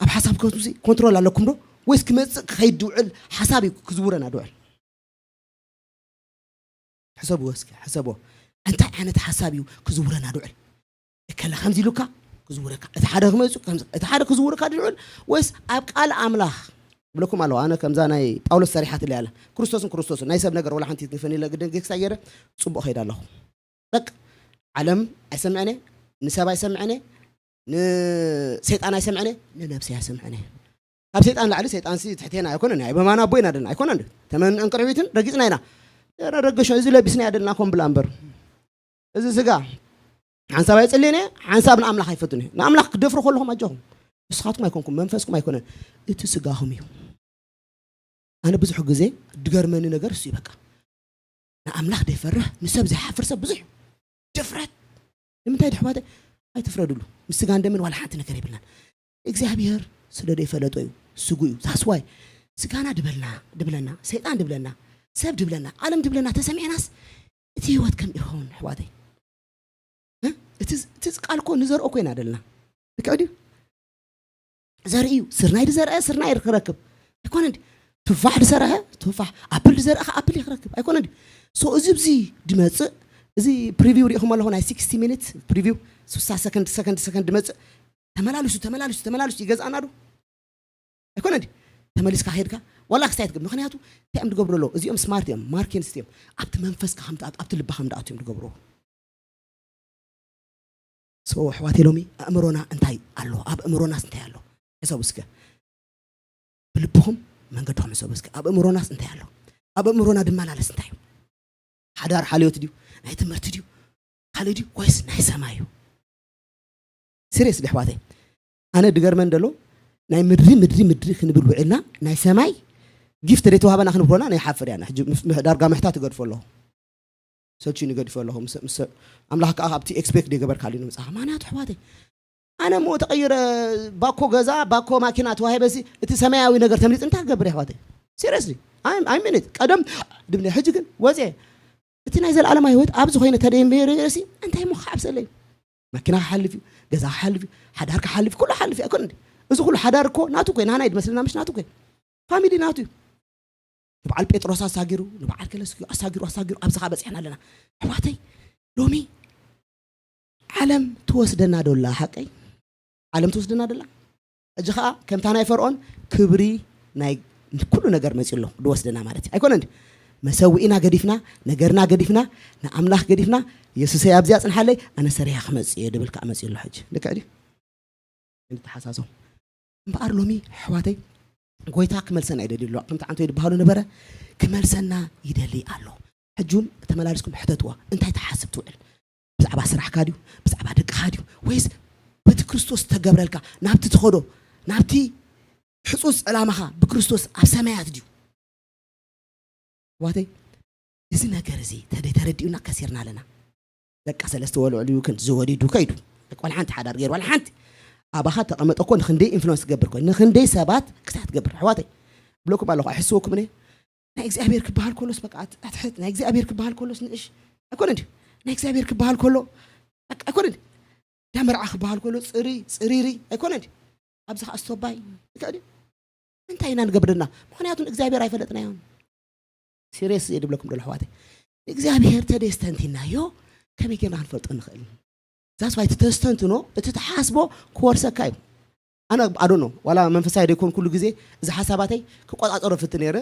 ኣብ ሓሳብኩም ሲ ኮንትሮል ኣለኩም ዶ? ወይስ ክመጽእ ክኸይድ ዝውዕል ሓሳብ እዩ ክዝውረና ዝውዕል? ሕሰብዎ እስከ፣ ሕሰብዎ። እንታይ ዓይነት ሓሳብ እዩ ክዝውረና ዝውዕል? እከለ ከምዚ ኢሉካ ክዝውረካ፣ እቲ ሓደ ክመጽእ ከምዚ፣ እቲ ሓደ ክዝውረካ ዝውዕል፣ ወይስ ኣብ ቃል ኣምላኽ? ብለኩም ኣለኹ፣ ኣነ ከምዛ ናይ ጳውሎስ ሰሪሓትለይ ኣላ። ክርስቶስን ክርስቶስን፣ ናይ ሰብ ነገር ወላ ሓንቲ ይትንፈን ኢለ ግድን ክሳይ ገይረ ጽቡቕ ከይደ ኣለኹ። በቃ፣ ዓለም ኣይሰምዕን እየ፣ ንሰብ ኣይሰምዕን እየ፣ ንሰይጣን ኣይሰምዕን እየ፣ ንነብሰይ ኣይሰምዕን እየ። ካብ ሰይጣን ላዕሊ ሰይጣንሲ ትሕቴና ኣይኮነን፣ ናይ በማና ኣቦ ኢና ደና ኣይኮነን። ተመንዕን ቅርቢትን ረጊጽና ኢና። ኧረ ረገሾ፣ እዚ ለቢስና ደልና ኮን ብላ እምበር። እዚ ስጋ ሓንሳብ ኣይጽልይን እየ፣ ሓንሳብ ንኣምላኽ ኣይፈቱን እየ። ንኣምላኽ ክደፍሩ ከለኹም ኣጆኹም። ንስኻትኩም ኣይኮንኩም፣ መንፈስኩም ኣይኮነን፣ እቲ ስጋኹም እዩ። ኣነ ብዙሕ ግዜ ድገርመኒ ነገር እሱ እዩ በቃ። ንኣምላኽ ዘይፈርህ፣ ንሰብ ዘይሓፍር ሰብ ብዙሕ እዩ። ድፍረት። ንምንታይ ድሕዋተይ? ኣይትፍረድሉ። ምስ ስጋን ደምን ዋላ ሓንቲ ነገር የብልናን። እግዚኣብሔር ስለ ዘይፈለጦ እዩ። ስጉ እዩ። That's why ስጋና ድበልና፣ ድብለና፣ ሰይጣን ድብለና፣ ሰብ ድብለና፣ ዓለም ድብለና ተሰሚዕናስ እቲ ህይወት ከም ይኸውን ኣሕዋተይ። እ? እቲ፣ እቲ ቃል እኮ ንዘርኦ እኮ ኢና ደልና። ልክዕ ድዩ? ዘርኢ እዩ። ስርናይ ድዘርአ ስርናይ ክረክብ። ኣይኮነን ድዩ? ቱፋሕ ድዘርአ ቱፋሕ፣ ኣፕል ድዘርአ ከ ኣፕል እዩ ክረክብ። ኣይኮነን ድዩ? So እዚ፣ እዚ ድመጽእ፣ እዚ ፕሪቪው ሪኢኹም ኣለኹ፣ ናይ ሲክስቲ ሚኒት ፕሪቪው፣ ስሳ ሰከንድ፣ ሰከንድ፣ ሰከንድ ድመጽእ። ተመላልሱ፣ ተመላልሱ፣ ተመላልሱ፣ ይገዝኣና ዶ? ኣይኮነን ድዩ? ተመሊስካ ሄድካ፣ ዋላ ክስታይ ትገብር። ምኽንያቱ እንታይ እዮም ድገብሩ ኣለዉ? እዚኦም ስማርት እዮም፣ ማርኬንስት እዮም። ኣብቲ መንፈስካ ከም ትኣት-፣ ኣብቲ ልብኻ ከም ድኣቱ እዮም ድገብሩ። So ኣሕዋተይ ሎሚ ኣእምሮና እንታይ ኣሎ? ኣብ ኣእምሮናስ እንታይ ኣሎ? ሕሰቡ እስከ። ብልብኹም መንገድኹም ሕሰቡ እስከ። ኣብ ኣእምሮናስ እንታይ ኣሎ? ኣብ ኣእምሮና ድመላለስ እንታይ እዩ? ሓዳር ሓልዮት ድዩ? ናይ ትምህርቲ ድዩ? ካልእ ድዩ? ወይስ ናይ ሰማይ እዩ? ሲሪየስሊ ኣሕዋተይ፣ ኣነ ድገርመን ደሎ ናይ ምድሪ፣ ምድሪ፣ ምድሪ ክንብል ውዒልና ናይ ሰማይ ጊፍት ዘይተዋህበና ክንብኮና ናይ ሓፍር ያና። ሕጂ ምፍ-፣ ምሕ-፣ ዳርጋ ምሕታት እገድፎ ኣለኹ። ሰልችዩኒ ገዲፈ ኣለኹ። ምስ፣ ምስ ኣምላኽ ከኣ ካብቲ ኤክስፔክት ዘይገበርካሉ እዩ ንምጻኻ። ምኽንያቱ ኣሕዋተይ፣ ኣነ እሞ ተቐይረ፣ ባኮ ገዛ፣ ባኮ ማኪና ተዋሂበሲ፣ እቲ ሰማያዊ ነገር ተምሊጽ እንታይ ክገብር እየ ኣሕዋተይ? ሲሪየስሊ፣ ኣይ፣ ኣይ ሚን ኢት። ቀደም ድብለ፣ ሕጂ ግን ወጽየ። እቲ ናይ ዘለኣለማዊ ህይወት ኣብዚ ኮይነ ተደይምበረሲ፣ እንታይ እሞ ክሓብሰለይ? መኪና ክሓልፍ እዩ፣ ገዛ ክሓልፍ እዩ፣ ሓዳር ክሓልፍ እዩ፣ ኩሉ ክሓልፍ እዩ። ኣይኮነ እንዴ? እዚ ኩሉ ሓዳር እኮ ናቱ እኮ እዩ፣ ናህና እዩ ዝመስለና፣ ምሽ ናቱ እኮ እዩ። ፋሚሊ ናቱ እዩ። ንበዓል ጴጥሮስ ኣሳጊሩ፣ ንበዓል ገለ ኣሳጊሩ፣ ኣሳጊሩ ኣብዚ ኸዓ በጺሕና ኣለና። ኣሕዋተይ፣ ሎሚ ዓለም ትወስደና ዶ ኣላ? ሓቀይ? ዓለም ትወስደና ዶ ኣላ? ሕጂ ኸዓ ከምታ ናይ ፈርዖን ክብሪ ናይ ኩሉ ነገር መጺኡ ኣሎ፣ ዝወስደና ማለት እዩ። ኣይኮነ እንዴ? መሰውኢና ገዲፍና፣ ነገርና ገዲፍና፣ ንኣምላኽ ገዲፍና፣ የሱሰይ ኣብዚ ኣጽንሓለይ፣ ኣነ ሰሪሐ ክመጽእ እየ ድብል ከኣ መጺኡ ኣሎ ሕጂ። ልክዕ ድዩ? ንተሓሳሶም። እምበኣር ሎሚ ኣሕዋተይ፣ ጎይታ ክመልሰና ይደሊ ኣሎ። ከምቲ ዓንቶ ዝበሃሉ ነበረ፣ ክመልሰና ይደሊ ኣሎ። ሕጂ እውን ተመላልስኩም ሕተትዋ፣ እንታይ ትሓስብ ትውዕል? ብዛዕባ ስራሕካ ድዩ? ብዛዕባ ደቅኻ ድዩ? ወይስ በቲ ክርስቶስ ተገብረልካ ናብቲ ትኸዶ፣ ናብቲ ሕጹጽ ዕላማኻ ብክርስቶስ ኣብ ሰማያት ድዩ? ኣሕዋተይ፣ እዚ ነገር እዚ ተደይ ተረዲኡና ከሲርና ኣለና። ደቃ ሰለስተ ወልዑ ልዩክን ዝወዲዱ ከይዱ። ዋላ ሓንቲ ሓዳር ገይሩ፣ ዋላ ሓንቲ ኣባኻ ተቐመጠ እኮ ንኽንደይ ኢንፍሉወንስ ትገብር እኮ፣ ንኽንደይ ሰባት ክሳዕ ትገብር። ኣሕዋተይ፣ ብለኩም ኣለኹ፣ ኣይሕስወኩም እኔ። ናይ እግዚኣብሔር ክበሃል ከሎስ በቃ ኣት-፣ ኣትሕት፣ ናይ እግዚኣብሔር ክበሃል ከሎስ ንእሽ። ኣይኮነ እንዲ? ናይ እግዚኣብሔር ክበሃል ከሎ በቃ ኣይኮነ እንዲ? ዳ መርዓ ክበሃል ከሎ ጽሪ፣ ጽሪሪ፣ ኣይኮነ እንዲ? ኣብዚ ኸዓ ስቶባይ፣ ይከኣል እዩ። እንታይ ኢና ንገብረና? ምኽንያቱ ንእግዚኣብሔር ኣይፈለጥናዮን። ሲሪየስ እየ ድብለኩም ደሎ ኣሕዋተይ። ንእግዚኣብሔር ተደስተንቲናዮ ከመይ ጌርና ክንፈልጦ ንኽእል? ዛስ ዋይ እቲ ተስተንትኖ፣ እቲ ትሓስቦ ክወርሰካ እዩ። ኣነ ኣዶ ነው ዋላ መንፈሳዊ ደይኮን ኩሉ ግዜ እዚ ሓሳባተይ ክቆጻጸሮ ፍትን ነይረ።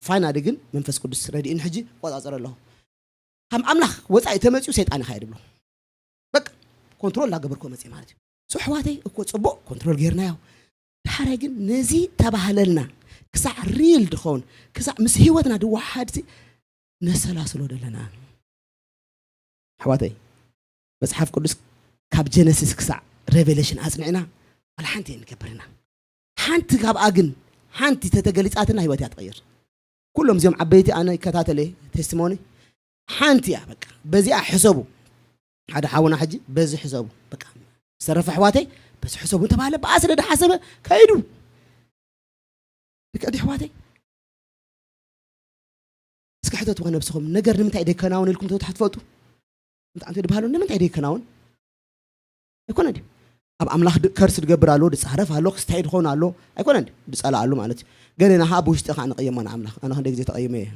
ፋይናሊ ግን መንፈስ ቅዱስ ረድእኒ ሕጂ ክቆጻጸሮ ኣለኹ። ካብ ኣምላኽ ወጻኢ ተመጺኡ ሰይጣን ኢኻ እየ ድብሎ። በቃ ኮንትሮል እናገበርኩ መጽእ ማለት እዩ። ሶ ኣሕዋተይ እኮ ጽቡቕ ኮንትሮል ጌርናዮ። ድሓራይ ግን ነዚ ተባህለልና ክሳዕ ሪል ድኸውን፣ ክሳዕ ምስ ህይወትና ድወሓድ ሲ ነሰላስሎ ደለና። ኣሕዋተይ፣ መጽሓፍ ቅዱስ ካብ ጀነሲስ ክሳዕ ሬቨሌሽን ኣጽኒዕና ዋላ ሓንቲ ኣይንገብር ኢና። ሓንቲ ካብኣ ግን፣ ሓንቲ ተተገሊጻትና ህይወት እያ ትቐይር። ኩሎም እዚኦም ዓበይቲ ኣነ ይከታተል እየ ቴስቲሞኒ። ሓንቲ እያ በቃ። በዚኣ ሕሰቡ። ሓደ ሓውና ሕጂ በዚ ሕሰቡ። በቃ ዝተረፈ ኣሕዋተይ በዚ ሕሰቡ እንተባህለ ብኣ ስለ ድሓሰበ ከይዱ። ልክዕ ድዩ ኣሕዋተይ? እስኪ ሕተትዋ ነብስኹም። ነገር ንምንታይ ደይከናውን ኢልኩም ተውታ ትፈልጡ? እንታይ ኣንተ ድበሃሉ ንምንታይ ደይከናውን? ኣይኮነ ድዩ? ኣብ ኣምላኽ ድ-፣ ከርስ ድገብር ኣሎ፣ ድጻረፍ ኣሎ፣ ክስታይ ድኾን ኣሎ። ኣይኮነ ድዩ? ድጸልእ ኣሎ ማለት እዩ። ገሌና ኸዓ ብውሽጢ ኸዓ ንቐየሞ ንኣምላኽ። ኣነ ክንደይ ግዜ ተቐይመ እየ።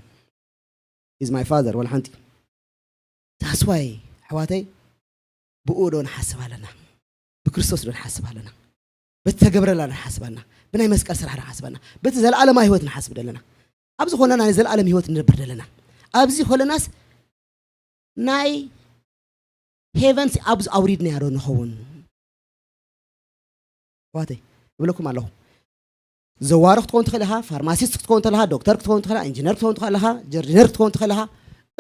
He's my father፣ ዋላ ሓንቲ። That's why፣ ኣሕዋተይ፣ ብኡ ዶ ንሓስብ ኣለና? ብክርስቶስ ዶ ንሓስብ ኣለና? በቲ ተገብረላ ንሓስብ ኣለና? ብናይ መስቀል ስራሕ ንሓስብ ኣለና? በቲ ዘለኣለማዊ ህይወት ንሓስብ ደለና? ኣብ ዝኾነና ናይ ዘለኣለም ህይወት ንነብር ደለና? ኣብዚ ኮለናስ ናይ ሄቨንስ ኣብዚ ኣውሪድናዮ ዶ ንኸውን? ኣሕዋተይ፣ እብለኩም ኣለኹ። ዘዋሪ ክትከውን ትኽእል ኢኻ፣ ፋርማሲስት ክትከውን ትኽእል ኢኻ፣ ዶክተር ክትከውን ትኽእል ኢኻ፣ ኢንጂነር ክትከውን ትኽእል ኢኻ፣ ጀርዲነር ክትከውን ትኽእል ኢኻ።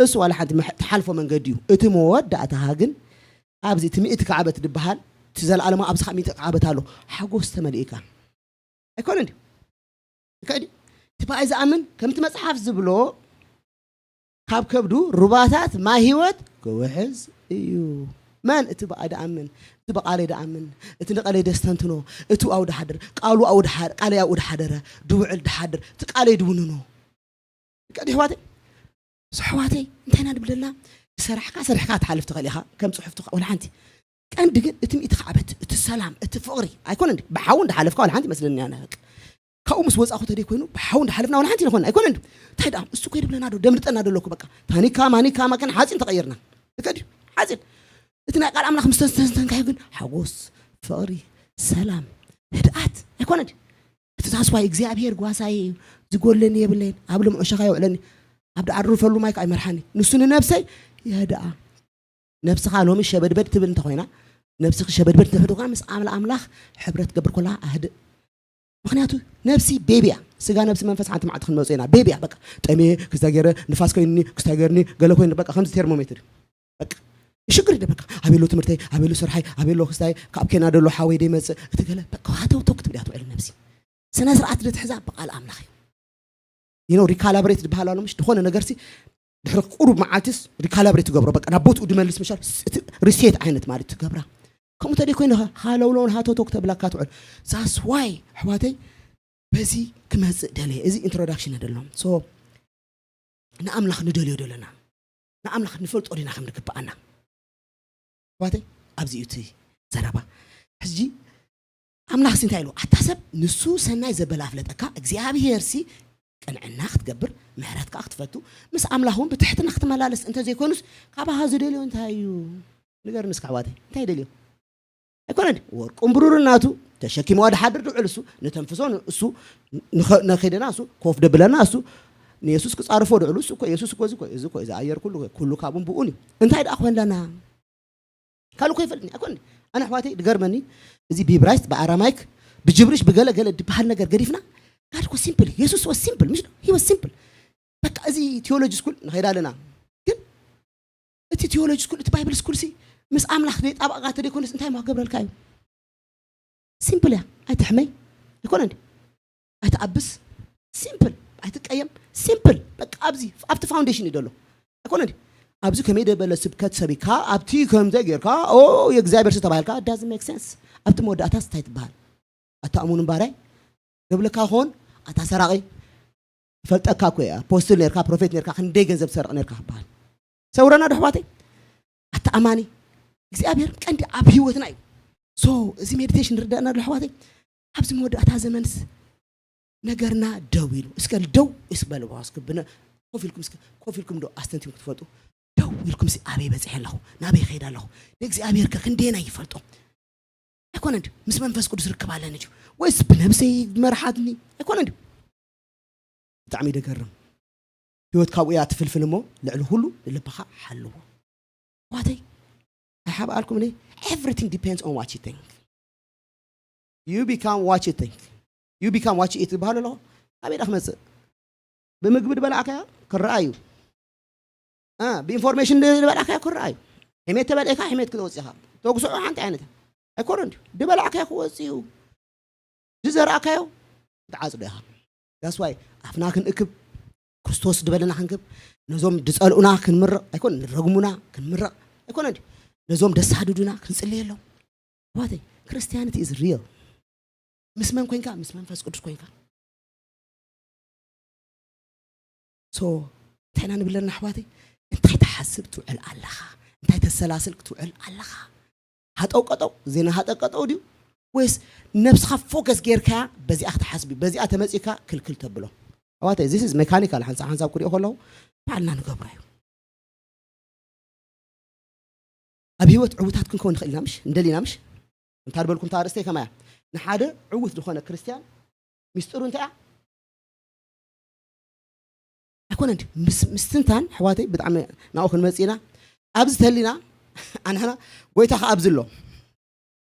እሱ ዋላ ሓንቲ መሕ-፣ ትሓልፎ መንገዲ እዩ። እቲ መወዳእታኻ ግን ኣብዚ እቲ ሚእቲ ካዕበት ዝበሃል፣ እቲ ዘለኣለማዊ ኣብዚ ኸዓ ሚእቲ ካዕበት ኣሎ። ሓጎስ ተመሊእካ። ኣይኮነን ድዩ? ልክዕ ድዩ? እቲ ብኣይ ዝኣምን ከምቲ መጽሓፍ ዝብሎ ካብ ከብዱ ሩባታት ማይ ህይወት ክውሕዝ እዩ። መን? እቲ ብኣይ ድኣምን፣ እቲ ብቓለይ ድኣምን፣ እቲ ንቓለይ ደስተንትኖ፣ እቲ ኣብኡ ድሓድር፣ ቃሉ ኣብኡ ድሓ-፣ ቃለይ ኣብኡ ድሓደረ፣ ድውዕል ድሓድር፣ እቲ ቃለይ ድውንኖ። ልክዕ ድዩ ኣሕዋተይ? ሶ ኣሕዋተይ፣ እንታይ ኢና ንብል ዘለና? ዝሰራሕካ ሰሪሕካ ክትሓልፍ ትኽእል ኢኻ፣ ከም ጽሑፍ ትኽ-፣ ወላ ሓንቲ። ቀንዲ ግን እቲ ሚእቲ ካዕበት፣ እቲ ሰላም፣ እቲ ፍቕሪ፣ ኣይኮነን ድዩ? ብሓዊ እንዳሓለፍካ ወላ ሓንቲ ይመስለኒ ኣነ፣ በቃ። ካብኡ ምስ ወጻእኩ ተደይ ኮይኑ፣ ብሓዊ እንዳሓለፍና ወላ ሓንቲ ንኾን፣ ኣይኮነን ድዩ? እንታይ ደኣ፣ እሱ እኮ ይድብለና ዶ፣ ደምልጠና ዶ ኣለኩ፣ በቃ። ታኒካ፣ ማኒካ፣ ማከን ሓጺን ተቐይርና። ልክዕ ድዩ? ሓጺን። እቲ ናይ ቃል ኣምላኽ ምስ ተስተንተንካዮ ግን፣ ሓጎስ፣ ፍቕሪ፣ ሰላም፣ ህድኣት፣ ኣይኮነን ድዩ? እቲ ታስፋይ እግዚኣብሔር ጓሳይ እዩ፣ ዝጎለኒ የብለይን፣ ኣብ ልምዑ ሸኻ የውዕለኒ፣ ኣብ ደኣርፈሉ ማይ ከዓ ይመርሓኒ፣ ንሱ ንነብሰይ የህድኣ። ነብስኻ ሎሚ ሸበድበድ ትብል እንተኾይና፣ ነብስኺ ሸበድበድ ትብል እንተኾይና፣ ምስ ኣምላ-፣ ኣምላኽ ሕብረት ትገብር ከለኻ ኣህድእ። ምኽንያቱ ነብሲ ቤቢ እያ። ስጋ፣ ነብሲ፣ መንፈስ ሓንቲ መዓልቲ ክንመጾ ኢና። ቤቢ እያ በቃ። ጠምየ፣ ክስታይ ገይረ፣ ንፋስ ኮይኑኒ፣ ክስታይ ገይሩኒ፣ ገለ ኮይኑ በቃ ከምዚ ቴርሞሜትር እዩ። በቃ ሽግር የለ በቃ። ኣበሎ ትምህርተይ፣ ኣበሎ ስርሓይ፣ ኣበሎ ክስታይ፣ ካብ ኬንያ ደሎ ሓወይ ደይመጽእ፣ እቲ ገለ በቃ ሃተው ተው ክትብል እያ ትውዕል ነብሲ። ስነ ስርዓት ድትሕዛ ብቃል ኣምላኽ እዩ። You know፣ ሪካላብሬት ዝበሃል ኣሎ፣ ምሽ? ዝኾነ ነገርሲ ድሕሪ ቁሩብ መዓልትስ ሪካላብሬት ትገብሮ፣ በቃ ናብ ቦትኡ ድመልስ ምሻል፣ ስ-፣ እቲ ሪሴት ዓይነት ማለት ትገብራ። ከምኡ ተደይ ኮይንኻ ሃለውለውን ሃተውተው ክተብላካ ትውዕል። That's why፣ ኣሕዋተይ፣ በዚ ክመጽእ ደለየ። እዚ ኢንትሮዳክሽን ኣይደሎም። ሶ፣ ንኣምላኽ ንደልዮ ደለና፣ ንኣምላኽ ንፈልጦ ዲና ከም ንግብኣና? ኣሕዋተይ፣ ኣብዚ እዩ እቲ ዘረባ። ሕጂ ኣምላኽሲ እንታይ ኢሉ? ኣታ ሰብ ንሱ ሰናይ ዘበለ ኣፍለጠካ፣ እግዚኣብሄርሲ ቅንዕና ክትገብር፣ ምሕረት ከኣ ክትፈቱ፣ ምስ ኣምላኽ እውን ብትሕትና ክትመላለስ እንተዘይኮይኑስ፣ ካባኻ ዝደልዮ እንታይ እዩ? ንገርኒ እስከ ኣሕዋተይ፣ እንታይ ይደልዮ? ኣይኮነን። ወርቁን ብሩርን ናቱ፣ ተሸኪምዋ ድሓድር ድውዕል እሱ፣ ንተንፍሶ ን-፣ እሱ፣ ንኸ-፣ ነኺደና እሱ፣ ኮፍ ደብለና እሱ፣ ንየሱስ ክጻርፎ ድውዕሉ እሱ እኮ፣ የሱስ እኮ እዚ እኮ፣ እዚ እኮ፣ እዚ ኣየር ኩሉ እኮ፣ ኩሉ ካብኡን ብኡን እዩ። እንታይ ደኣ ኮንለና? ካልእ እኮ ይፈልጥኒ ኣይኮን። ኣነ ኣሕዋተይ ድገርመኒ፣ እዚ ብኢብራይስጥ ብኣራማይክ ብጅብሪሽ ብገለ ገለ ድበሃል ነገር ገዲፍና፣ ጋድ እኮ ሲምፕል፣ የሱስ ወ ሲምፕል፣ ምሽ ሂ ወ ሲምፕል። በቃ እዚ ቲዮሎጂ ስኩል ንኸይድ ኣለና። ግን እቲ ቲዮሎጂ ስኩል፣ እቲ ባይብል ስኩል ሲ ምስ ኣምላኽ ዘይጣበቕካ ተደይኮነስ እንታይ እሞ ክገብረልካ እዩ? ሲምፕል እያ። ኣይትሕመይ። ኣይኮነ እንዲ? ኣይትኣብስ። ሲምፕል። ኣይትቀየም። ሲምፕል። በቃ ኣብዚ ኣብቲ ፋውንዴሽን እዩ ዘሎ። ኣይኮነ እንዲ? ኣብዚ ከመይ ደበለ ስብከት ሰቢካ ኣብቲ ከምዘ ጌርካ፣ ኦ፣ የእግዚኣብሔር ሲ ተባሂልካ፣ ዳዝ ሜክ ሴንስ። ኣብቲ መወዳእታስ እንታይ ትበሃል? ኣታ እሙን እምባራይ፣ ገብለካ ኾን፣ ኣታ ሰራቒ፣ ይፈልጠካ እኮ እየ። ኣፖስትል ኔርካ፣ ፕሮፌት ኔርካ፣ ክንደይ ገንዘብ ትሰርቕ ኔርካ ክበሃል። ሰውረና ዶ ኣሕዋተይ? ኣታ ኣማኒ፣ እግዚኣብሔር ቀንዲ ኣብ ህይወትና እዩ። ሶ፣ እዚ ሜዲቴሽን ንርዳእና ዶ ኣሕዋተይ? ኣብዚ መወዳእታ ዘመንስ ነገርና ደው ኢሉ። እስከ ደው እስበሉ እስኪ ብነ-፣ ኮፍ ኢልኩም እስከ፣ ኮፍ ኢልኩም ዶ ኣስተንቲንኩም ትፈልጡ? ደው ኢልኩም ሲ ኣበይ በጺሐ ኣለኹ? ናበይ ከይድ ኣለኹ? ንእግዚኣብሔር ከ ክንደየናይ ይፈልጦ? ኣይኮነን ድዩ? ምስ መንፈስ ቅዱስ ርክብ ኣለኒ ድዩ? ወይስ ብነብሰይ መርሓትኒ? ኣይኮነን ድዩ? ብጣዕሚ ደገርም። ህይወት ካብኡ እያ ትፍልፍል እሞ ልዕሊ ሁሉ ንልብኻ ሓልዎ። ዋተይ፣ ኣይሓብኣልኩም እኔ፣ everything depends on what you think. You become what you think. You become what you eat ዝበሃል ኣለኹ። ኣበይ ዳ ክመጽእ? ብምግቢ ድበላዕካዮ ክረኣ እዩ። እ፣ ብኢንፎርሜሽን ድበላዕካዮ ክረኣ እዩ። ሕሜት ተበልዒካ ሕሜት ክትወጽእ ኢኻ። ተጉስዖ ሓንቲ ዓይነት ኣይኮነን ድዩ? ድበላዕካዮ ክወጽእ እዩ። ዝዘራእካዮ ክትዓጽዶ ኢኻ። That's why ኣፍና ክንእክብ፣ ክርስቶስ ዝበለና ክንክብ፣ ነዞም ድጸልኡና ክንምርቕ ኣይኮን፣ ንረግሙና ክንምርቕ ኣይኮነን ድዩ? ነዞም ደሳድዱና ክንጽልየሎም። ዋተይ፣ ክርስቲያኒቲ is real። ምስ መን ኮንካ? ምስ መንፈስ ቅዱስ ኮንካ። ሶ፣ እንታይ ኢና ንብል ኣለና ኣሕዋተይ? እንታይ ትሓስብ ትውዕል ኣለኻ? እንታይ ተሰላስል ክትውዕል ኣለኻ? ሃጠው ቀጠው፣ ዜና ሃጠው ቀጠው ድዩ? ወይስ ነብስኻ ፎከስ ጌርካያ በዚኣ ክትሓስብ እዩ፣ በዚኣ ተመጺእካ ክልክል ተብሎ? ኣሕዋተይ፣ this is mechanical፣ ሓንሳብ ሓንሳብ ክሪኦ ከለኹ ባዕልና ንገብሮ እዩ። ኣብ ህይወት ዕዉታት ክንከውን ንኽእል ኢና ምሽ? እንደሊና ምሽ? እንታ ድበልኩም እታ ኣርእስተይ ከማያ። ንሓደ ዕዉት ዝኾነ ክርስትያን ሚስጥሩ እንታይ እያ? ኣይኮነን ድዩ? ምስ-፣ ምስትንታን ኣሕዋተይ ብጣዕሚ ናብኡ ክንመጽእ ኢና። ኣብዚ ተሊና ኣንሕና ጎይታ ከኣ ኣብዚ ኣሎ።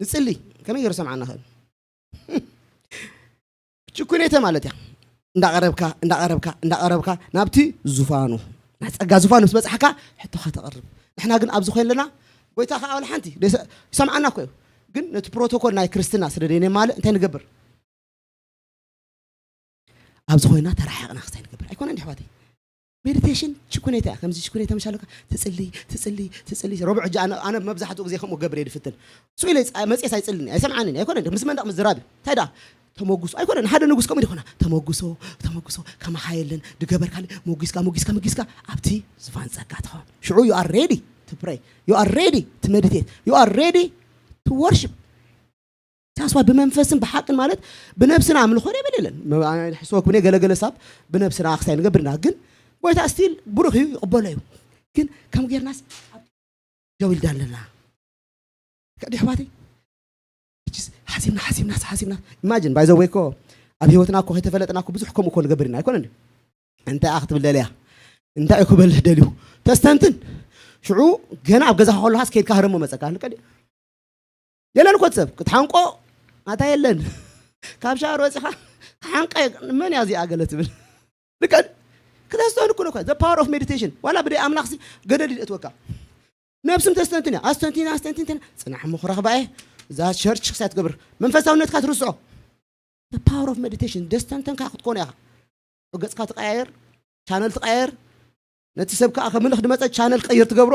ንጽሊ ከመይ ገይሩ ሰምዓና ኽእል? ችኩኔተ ማለት እያ። እንዳቐረብካ፣ እንዳቐረብካ፣ እንዳቐረብካ ናብቲ ዙፋኑ፣ ናይ ጸጋ ዙፋኑ ምስ በጻሕካ ሕቶኻ ተቕርብ። ንሕና ግን ኣብዚ ኮይን ኣለና፣ ጎይታ ከኣ ወላ ሓንቲ ደይሰ-፣ ይሰምዓና እኮ እዩ። ግን ነቲ ፕሮቶኮል ናይ ክርስትና ስለ ደይነማልእ እንታይ ንገብር? ኣብዚ ኮይና ተረሓቕና ክሳይ ንገብር። ኣይኮነን ድዩ ኣሕዋተይ? ሜዲቴሽን ችኩኔታ እያ። ከምዚ ችኩኔታ ምሽ ኣለካ፣ ትጽሊ፣ ትጽሊ፣ ትጽሊ። ረቡዕ ሕጂ ኣነ፣ ኣነ መብዛሕትኡ ግዜ ከምኡ ገብር እየ ድፍትን። ስኡ ኢለ ይጻ-፣ መጽየስ ኣይጽልን እየ፣ ኣይሰምዓንን እየ። ኣይኮነን ድዩ? ምስ መንደቕ ምዝራብ እዩ። እንታይ ደኣ? ተመጉሶ። ኣይኮነን፣ ሓደ ንጉስ ከምኡ ድኾና። ተመጉሶ፣ ተመጉሶ፣ ከማኻ የለን፣ ድገበርካለ፣ ሞጊስካ፣ ሞጊስካ፣ ሞጊስካ፣ ኣብቲ ዝፋን ጸጋ ትኸውን። ሽዑ you are ready to pray. You are ready to meditate. You are ready to worship. That's why ብመንፈስን ብሓቅን ማለት ብነብስና ኣምልኾ ደብል የለን። ሕስወኩም እኔ ገለገለ ሳብ ብነብስና ክሳይ ንገብርና። ግን ጎይታ ስቲል ብሩኽ እዩ፣ ይቕበሎ እዩ። ግን ከም ጌርናስ ኣብ ደው ኢልዳ ኣለና። ከዲ ኣሕዋተይ፣ ሕጂስ ሓሲብና፣ ሓሲብና፣ ሓሲብና። ኢማጂን፣ ባይ ዘ ወይ እኮ ኣብ ህይወትና እኮ ከይተፈለጥና እኮ ብዙሕ ከምኡ እኮ ንገብር ኢና። ኣይኮነን ድዩ? እንታይ እያ ክትብል ደልያ? እንታይ እዩ ክበልሕ ደልዩ? ተስተንትን። ሽዑ ገና ኣብ ገዛኻ ከለኻስ ከይድካ ህረሞ መጸካ። ልቀ ድዩ? የለን እኮ እቲ ሰብ ክትሓንቆ ኣታ የለን። ካብ ሻወር ወፂኻ ክሓንቀ መን እያ እዚኣ ገለ ትብል። ልቀ ክተስተንኩ እኮ the power of meditation ዋላ ብደይ ኣምላኽሲ ገደል ይእትወካ። ነብስም ተስተንትን እያ። ኣስተንቲና፣ ኣስተንቲና፣ ጽናሕ እሞ ክረኽባ እየ። እዛ ቸርች ክሳይ ትገብር መንፈሳውነትካ ትርስዖ። The power of meditation ደስተንተንካ ክትኮነ ኢኻ። ገጽካ ትቀያየር፣ ቻነል ትቀያየር፣ ነቲ ሰብ ከኣ ከምልኽ ድመጸ ቻነል ቀይር ትገብሮ።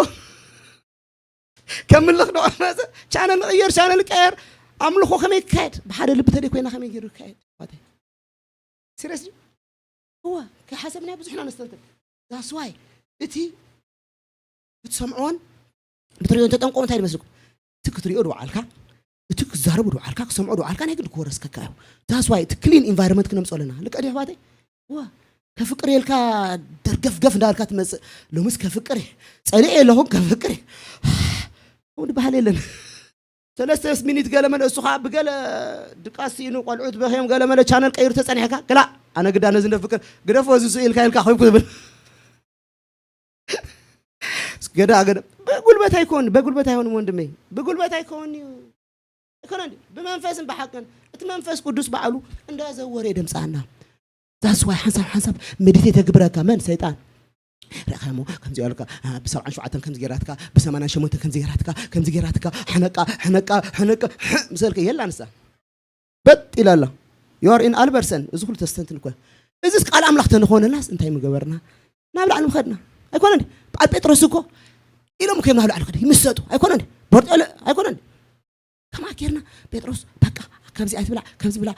ከምልኽ ዶ መጸ ቻነል ቀይር፣ ቻነል ቀየር። ኣምልኾ ከመይ ይካየድ? ብሓደ ልቢ ተደይ ኮይና ከመይ ገይሩ ይካየድ? ዋተይ። ሲሪየስ ድዩ? እወ፣ ከይሓሰብናዮ ብዙሕ ኢና ነስተንትን። That's why እቲ ብትሰምዕዎን ብትሪኦን ተጠንቀቑ እንታይ ይመስልኩም? እቲ ክትሪኦ ድውዓልካ፣ እቲ ክዛረቡ ድውዓልካ፣ ክሰምዖ ድውዓልካ ናይ ግዲ ክወረስከካ እዩ። That's why እቲ clean environment ክነምፅኦ ኣለና። ልቀ ድሕባተይ ዋ ከፍቅር የልካ ደርገፍገፍ እንዳልካ ትመፅእ። ሎምስ ከፍቅር እየ፣ ፀሊኤ ኣለኹም ከፍቅር እየ። ከምኡ ዝበሃል የለን። ሰለስተ ሚኒት ገለ መለ እሱ ከዓ ብገለ ድቃስ ስኢኑ ቆልዑት በኽዮም ገለ መለ ቻነል ቀይሩ ተፀኒሕካ ክላእ ኣነ ግዳ ነዚ ነፍቅር ግደፎ እዚ ስኢልካ ኢልካ ኮይንኩ ትብል። ገዳ ገዳ በጉልበት ኣይኮን በጉልበት ኣይሆንም ወንድመይ፣ በጉልበት ኣይኮን እዩ። ኣይኮነ እንዲ ብመንፈስን ብሓቅን እቲ መንፈስ ቅዱስ ባዕሉ እንዳዘወረ የደምፃና። That's why ሓንሳብ ሓንሳብ ሜዲቴት የግብረካ መን ሰይጣን። ርኢኻሞ ከምዚ ያልካ ብሰብዓን ሸውዓተን ከምዚ ገይራትካ ብሰማንያን ሸሞንተን ከምዚ ገይራትካ ከምዚ ገይራትካ ሕነቃ ሕነቃ ሕነቃ። ምሰልከ የላ ንሳ በጥ ኢላ ኣላ። You are in ኣልበርሰን እዚ ኩሉ ተስተንትን እኮ። እዚስ ቃል ኣምላኽ ተንኾነናስ እንታይ ምገበርና? ናብ ላዕሊ ምኸድና ኣይኮነ እንዲ? በዓል ጴጥሮስ እኮ ኢሎም እኮ እዮም ናብ ላዕሊ ከዱ ይምሰጡ ኣይኮነ እንዲ? በርጦሎ ኣይኮነ እንዲ? ከማ ጌርና ጴጥሮስ በቃ ከምዚ ኣይትብላ ከምዚ ብላ።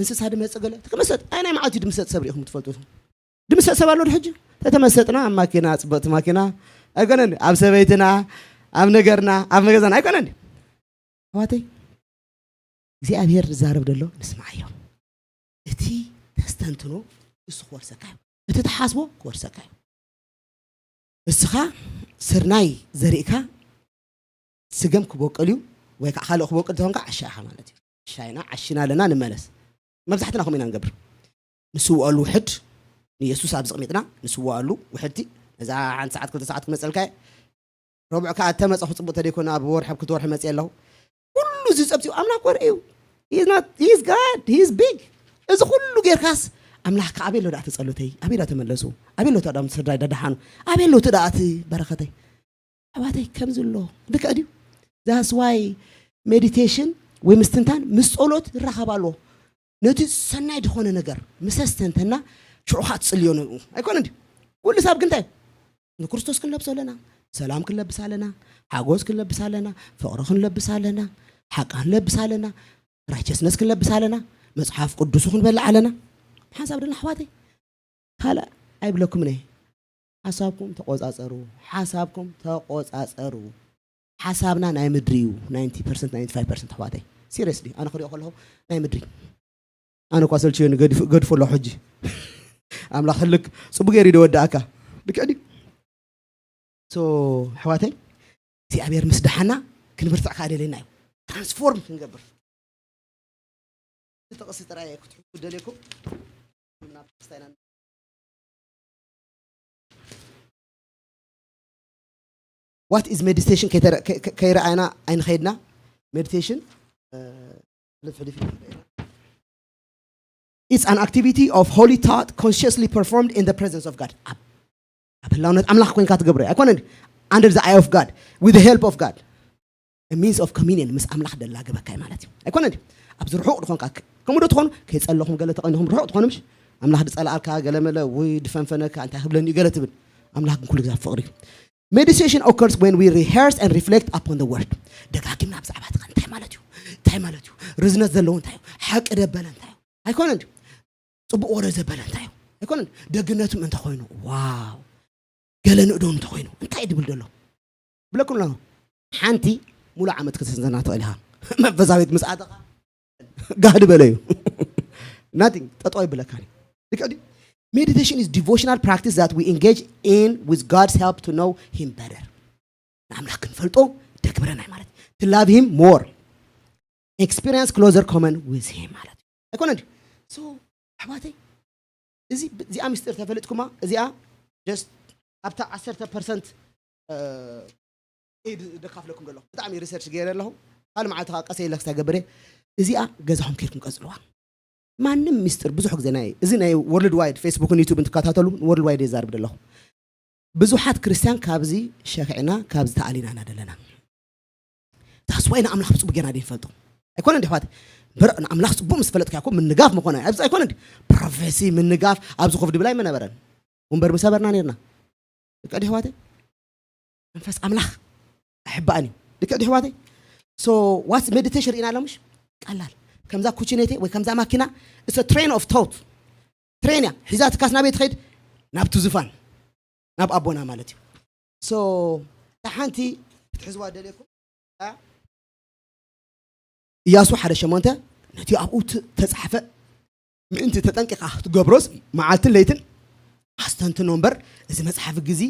እንስሳ ድመጽእ ገለ ትመሰጥ ኣይ ናይ መዓልቲ ድምሰጥ ሰብ ሪኢኹም ትፈልጡ? ድምሰጥ ሰብ ኣሎ ሕጂ? ተተመሰጥና ኣብ ማኪና ጽብቕቲ ማኪና ኣይኮነን ኣብ ሰበይትና ኣብ ነገርና ኣብ መገዛና ኣይኮነን። ኣሕዋተይ እግዚኣብሔር ዝዛረብ ደሎ ንስማዓዮ። እቲ ተስተንትኖ እሱ ክወርሰካ እዩ። እቲ ተሓስቦ ክወርሰካ እዩ። እስኻ ስርናይ ዘሪእካ ስገም ክቦቅል እዩ ወይ ከዓ ካልእ ክቦቅል ተኾንካ ዓሻ ኢኻ ማለት እዩ። ዓሻ ኢና ዓሺና ኣለና ንመለስ። መብዛሕትና ከምኡ ኢና ንገብር። ንስውኣሉ ውሕድ ንየሱስ ኣብዚ ቅሚጥና ንስውኣሉ ውሕድቲ ነዛ ሓንቲ ሰዓት ክልተ ሰዓት ክመፀልካ እየ። ረቡዕ ከዓ እተመፀኹ ፅቡቅ ተደይኮነ ኣብ ወርሒ ኣብ ክልተ ወርሒ መፅእ ኣለኹ። ኩሉ እዚ ፀብፂቡ ኣምላኽ ወርሒ እዩ። He is not, he is God, he is big። እዚ ኩሉ ጌርካስ ኣምላኽ ከዓ ኣበይ ኣሎ ደኣ እቲ ጸሎተይ ኣበይ ደኣ ተመለሱ ኣበይ ኣሎ እቲ ደኣ ስድራይ ደደሓኑ ኣበይ ኣሎ እቲ ደኣ እቲ በረኸተይ ኣሕዋተይ ከምዚ ኣሎ። ልክዕ ድዩ? That's why ሜዲቴሽን ወይ ምስትንታን ምስ ጸሎት ይራኸብ ኣሎ። ነቲ ሰናይ ዝኾነ ነገር ምስ ኣስተንተና ሽዑ ከዓ ትጽልዮ ንኡ ኣይኮነ እንዲ? ኩሉ ሰብ ግን እንታይ ንክርስቶስ ክንለብሶ ኣለና። ሰላም ክንለብስ ኣለና። ሓጎስ ክንለብስ ኣለና። ፍቕሪ ክንለብስ ኣለና። ሓቂ ክንለብስ ኣለና። ራይቸስነስ ክንለብስ ኣለና። መጽሓፍ ቅዱሱ ክንበልዕ ኣለና። ሓንሳብ ድና ኣሕዋተይ ካልእ ኣይብለኩምን እየ። ሓሳብኩም ተቆጻጸሩ። ሓሳብኩም ተቆጻጸሩ። ሓሳብና ናይ ምድሪ እዩ። ናይንቲ ፐርሰንት ናይንቲ ፋይቭ ፐርሰንት ኣሕዋተይ ሲሪየስሊ ኣነ ክሪኦ ከለኹ ናይ ምድሪ። ኣነ እኳ ሰልችዮኒ ገድፎ ኣለኹ ሕጂ። ኣምላኽ ህልክ ጽቡቅ ገይሩ ይደወዳእካ። ልክዕ ድዩ? ሶ ኣሕዋተይ እግዚኣብሔር ምስ ደሓና ክንብርትዕ ከዓ ደለና እዩ። ትራንስፎርም ክንገብር ጥቕሲ ጥራይ ክትሕኩ ደልየኩም። What is meditation? ከይረኣይና ኣይንኸይድና። Meditation It's an activity of holy thought consciously performed in the presence of God. ኣብ ህላውነት ኣምላኽ ኮይንካ ትገብሮ ኣይኮነ under the eye of God, with the help of God, a means of communion ምስ ኣምላኽ ደላገበካ ማለት እዩ ኣይኮነ? ኣብዚ ርሑቕ ዝኾንካ ከምኡ ዶ ትኾኑ? ከይጸለኹም ገለ ተቐኒኹም ርሑቕ ትኾኑ ምሽ? ኣምላኽ ድጸልኣልካ ገለ መለ ወይ ድፈንፈነካ እንታይ ክብለኒ ገለ ትብል። ኣምላኽ ግን ኩሉ ግዜ ፍቕሪ እዩ። Meditation occurs when we rehearse and reflect upon the word. ደጋጊምና ብዛዕባ እቲ እንታይ ማለት እዩ እንታይ ማለት እዩ ርዝነት ዘለዎ እንታይ እዩ ሓቂ ደበለ እንታይ እዩ ኣይኮነ እንዲ? ጽቡቕ ወረ ዘበለ እንታይ እዩ ኣይኮነ? ደግነቱ ምእንተ ኮይኑ ዋው ገለ ንእዶ እንተ ኮይኑ እንታይ ድብል ደሎ ብለኩም ኣሎ። ሓንቲ ሙሉ ዓመት ክትስንዘና ትኽእል ኢኻ። መንፈሳዊት ምስ ኣተኻ ጋህዲ በለ እዩ። Nothing ጠጠው ይብለካ። ልክዕ ድዩ? Meditation is devotional practice that we engage in with God's help to know him better. ንኣምላኽ ክንፈልጦ ደግብረና ማለት to love him more, experience closer common with him ማለት እዩ ኣይኮነ እንዲ? So ኣሕዋተይ እዚ እዚኣ ምስጢር ተፈሊጥኩማ እዚኣ just ኣብታ ዓሰርተ ፐርሰንት ኢድ ደካፍለኩም ዘለኹ ብጣዕሚ ሪሰርች ገይረ ኣለኹ። ካልእ መዓልቲ ከዓ ቀሰ ኢለ ክሳብ ገብረ እዚኣ ገዛኹም ከይድኩም ቀፅልዋ። ማንም ሚስጥር ብዙሕ ግዜ ናይ እዚ ናይ ወርልድ ዋይድ ፌስቡክን ዩቱብን ትከታተሉ ወርልድ ዋይድ የዛርብ ዘለኹ። ብዙሓት ክርስትያን ካብዚ ሸኺዕና ካብዚ ተኣሊና ኢና ዘለና። ታስዋይ ንኣምላኽ ብፅቡቅ ጌና ደይንፈልጦ ኣይኮነ እንዲ ኣሕዋት በር ንኣምላኽ ፅቡቅ ምስ ፈለጥካ ኮ ምንጋፍ መኾነ ኣብዚ ኣይኮነ እንዲ ፕሮፌሲ ምንጋፍ ኣብዚ ኮፍ ድብል ኣይመነበረን ወንበር ምሰበርና ነርና። ደቂ ኣሕዋተይ መንፈስ ኣምላኽ ኣሕባእን እዩ። ልክዕ ዲሕዋተይ? So what's meditation ርኢና ኣሎ ምሽ? ቀላል ከምዛ ኩችኔቴ ወይ ከምዛ ማኪና it's a train of thought። ትሬን እያ ሒዛትካስ ናበይ ትኸይድ? ናብቲ ዙፋን ናብ ኣቦና ማለት እዩ። So እታ ሓንቲ ክትሕዝዋ ደልየኩም ኢያሱ ሓደ ሸሞንተ ነቲ ኣብኡ ት- ተጻሕፈ ምእንቲ ተጠንቂኻ ክትገብሮስ መዓልትን ለይትን ኣስተንትኖ እምበር፣ እዚ መጽሓፍ ግዚ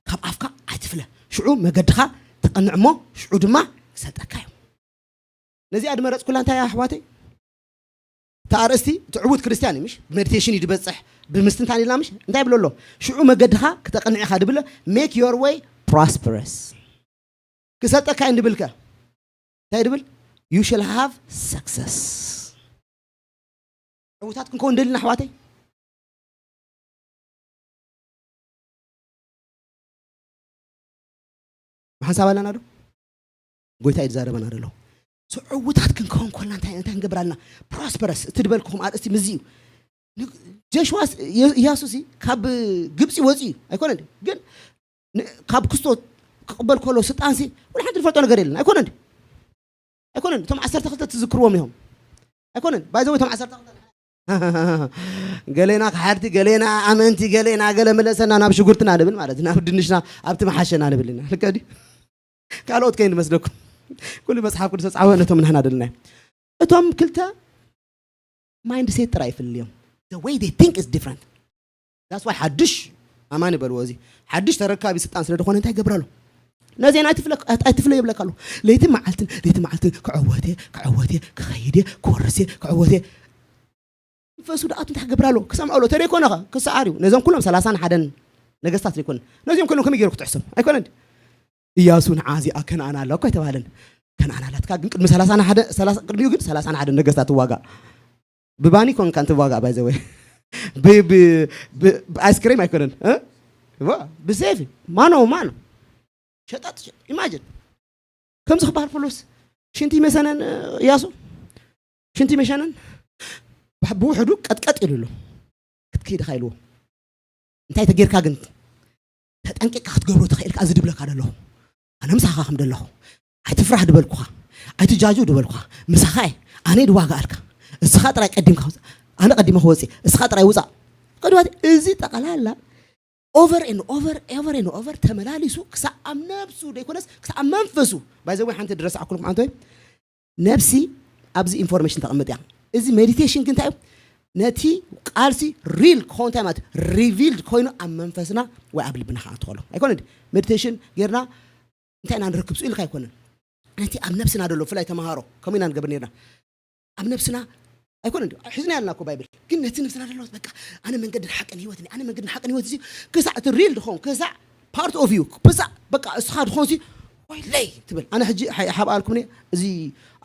ካብ ኣፍካ ኣይትፍለ። ሽዑ መገድኻ ትቐንዕ እሞ ሽዑ ድማ ክሰልጠካ እዩ። ነዚኣ ድመረጽኩላ እንታይ እያ ኣሕዋተይ? እቲ ኣርእስቲ እቲ ዕዉት ክርስትያን እዩ ምሽ? ብሜዲቴሽን እዩ ድበጽሕ፣ ብምስትንታን ኢልና ምሽ? እንታይ ይብሎ ኣሎ? ሽዑ መገድኻ ክተቐንዕ ኢኻ ድብሎ። Make your way prosperous። ክሰልጠካ እዩ ድብልከ እንታይ ድብል? You shall have success። ዕውታት ክንከውን ደሊና ኣሕዋተይ። ብሓንሳብ ኣለና ዶ? ጎይታ እዩ ዝዛረበና ዘሎ። So ዕውታት ክንከውን ኮልና እንታይ እንታይ ክንገብር ኣለና? Prosperous እቲ ድበልኩኹም ኣርእስቲ ምዚ እዩ። ን- ጆሽዋ ስ- የ- ኢያሱ ሲ ካብ ግብፂ ወፂኡ ኣይኮነን ድዩ? ግን ን- ካብ ክስቶ ክቕበል ከሎ ስልጣን ሲ ወላ ሓንቲ ዝፈልጦ ነገር የለን ኣይኮነን ድዩ? ኣይኮነን። እቶም ዓሰርተ ክልተ ትዝክርዎም ኢኹም ኣይኮነን? ባይዘው እቶም ዓሰርተ ክልተ ገሌና ክሓርቲ ገሌና ኣመንቲ ገሌና ገለ መለሰና ናብ ሽጉርትና ንብል ማለት ናብ ድንሽና ኣብቲ መሓሸና ንብል ኢና ልከ ድዩ? ካልኦት ከይንመስለኩም ኩሉ መፅሓፍ ቅዱስ ተፃወ ነቶም ንሕና ደለናዮ እቶም ክልተ ማይንድ ሴት ጥራይ ይፍልልዮም። The way they think is different. That's why ሓድሽ ኣማኒ በልዎ እዚ ሓድሽ ተረካቢ ስልጣን ስለ ዝኾነ እንታይ ይገብረሉ ነዚ ኣይትፍለ ኣይትፍለ ይብለካ ኣሎ። ለይትን መዓልትን ለይትን መዓልትን ክዕወት እየ ክዕወት እየ ክኸይድ እየ ክወርስ እየ ክዕወት እየ መንፈሱ ደኣቱ እንታይ ክገብር ኣሎ ክሰምዖ ኣሎ ተደይኮነ ኸ ክሰዓር እዩ ነዞም ኩሎም ሰላሳን ሓደን ነገስታት ዘይኮነ ነዚኦም ኩሎም ከመይ ገይሩ ክትሕሶም ኣይኮነን ድዩ? ኢያሱ ንዓ እዚኣ ከነኣን ኣላ እኮ ኣይተባህለን። ከነኣን ኣላትካ ግን ቅድሚ ሰላሳን ሓደ ሰላሳ ቅድሚኡ ግን ሰላሳን ሓደ ነገስታት ትዋጋእ ብባኒ ኮንካ እንትዋጋእ ባይዘወይ ብኣይስክሬም ኣይኮነን እ? ዋ፣ ብሴፍ ማኖ ማኖ ሸጣጥ ኢማጅን ከምዚ ክበሃል ፖሎስ ሽንቲ መሰነን እያሱ ሽንቲ መሸነን ብውሕዱ ቀጥቀጥ ኢሉ ኣሎ ክትከይድ ኢኻ ኢልዎ እንታይ ተጌርካ ግን ተጠንቂቕካ ክትገብሮ ትኽእል እዚ ድብለካ ዘለኹ ኣነ ምሳኻ ከም ዘለኹ ኣይትፍራህ ድበልኩኻ ኣይትጃጁ ድበልኩኻ ምሳኻ እየ ኣነ ድዋጋኣልካ እስኻ ጥራይ ቀዲምካ ኣነ ቀዲመ ክወፅእ እስኻ ጥራይ ውፃእ ከድባት እዚ ጠቐላላ over and over over and over ተመላሊሱ ክሳብ ኣብ ነብሱ ዘይኮነስ ክሳብ ኣብ መንፈሱ ባይዘወይ ሓንቲ ድረስዓኩልኩም ኣንቶይ ነብሲ ኣብዚ ኢንፎርሜሽን ተቐምጥ እያ እዚ ሜዲቴሽን ግን እንታይ እዩ ነቲ ቃልሲ ሪል ክኸውን እንታይ ማለት ሪቪልድ ኮይኑ ኣብ መንፈስና ወይ ኣብ ልብና ከዓ ትኸሎ ኣይኮነ ሜዲቴሽን ጌርና እንታይ ኢና ንረክብ ስኡ ኢልካ ኣይኮነን ነቲ ኣብ ነብስና ደሎ ብፍላይ ተምሃሮ ከምኡ ኢና ንገብር ነርና ኣብ ነብስና ኣይኮነ ሒዝና ያልና እኮ ባይብል ግን ነቲ ነብስና ደሎ በቃ ኣነ መንገድን ሓቅን ህይወትን ኣነ መንገድን ሓቅን ህይወት እዚ ክሳዕ እቲ ሪል ድኸውን ክሳዕ ፓርት ኦፍ ዩ ክሳዕ በቃ እስኻ ድኾንሲ ወይለይ ትብል ኣነ ሕጂ ሓብኣልኩም እዚ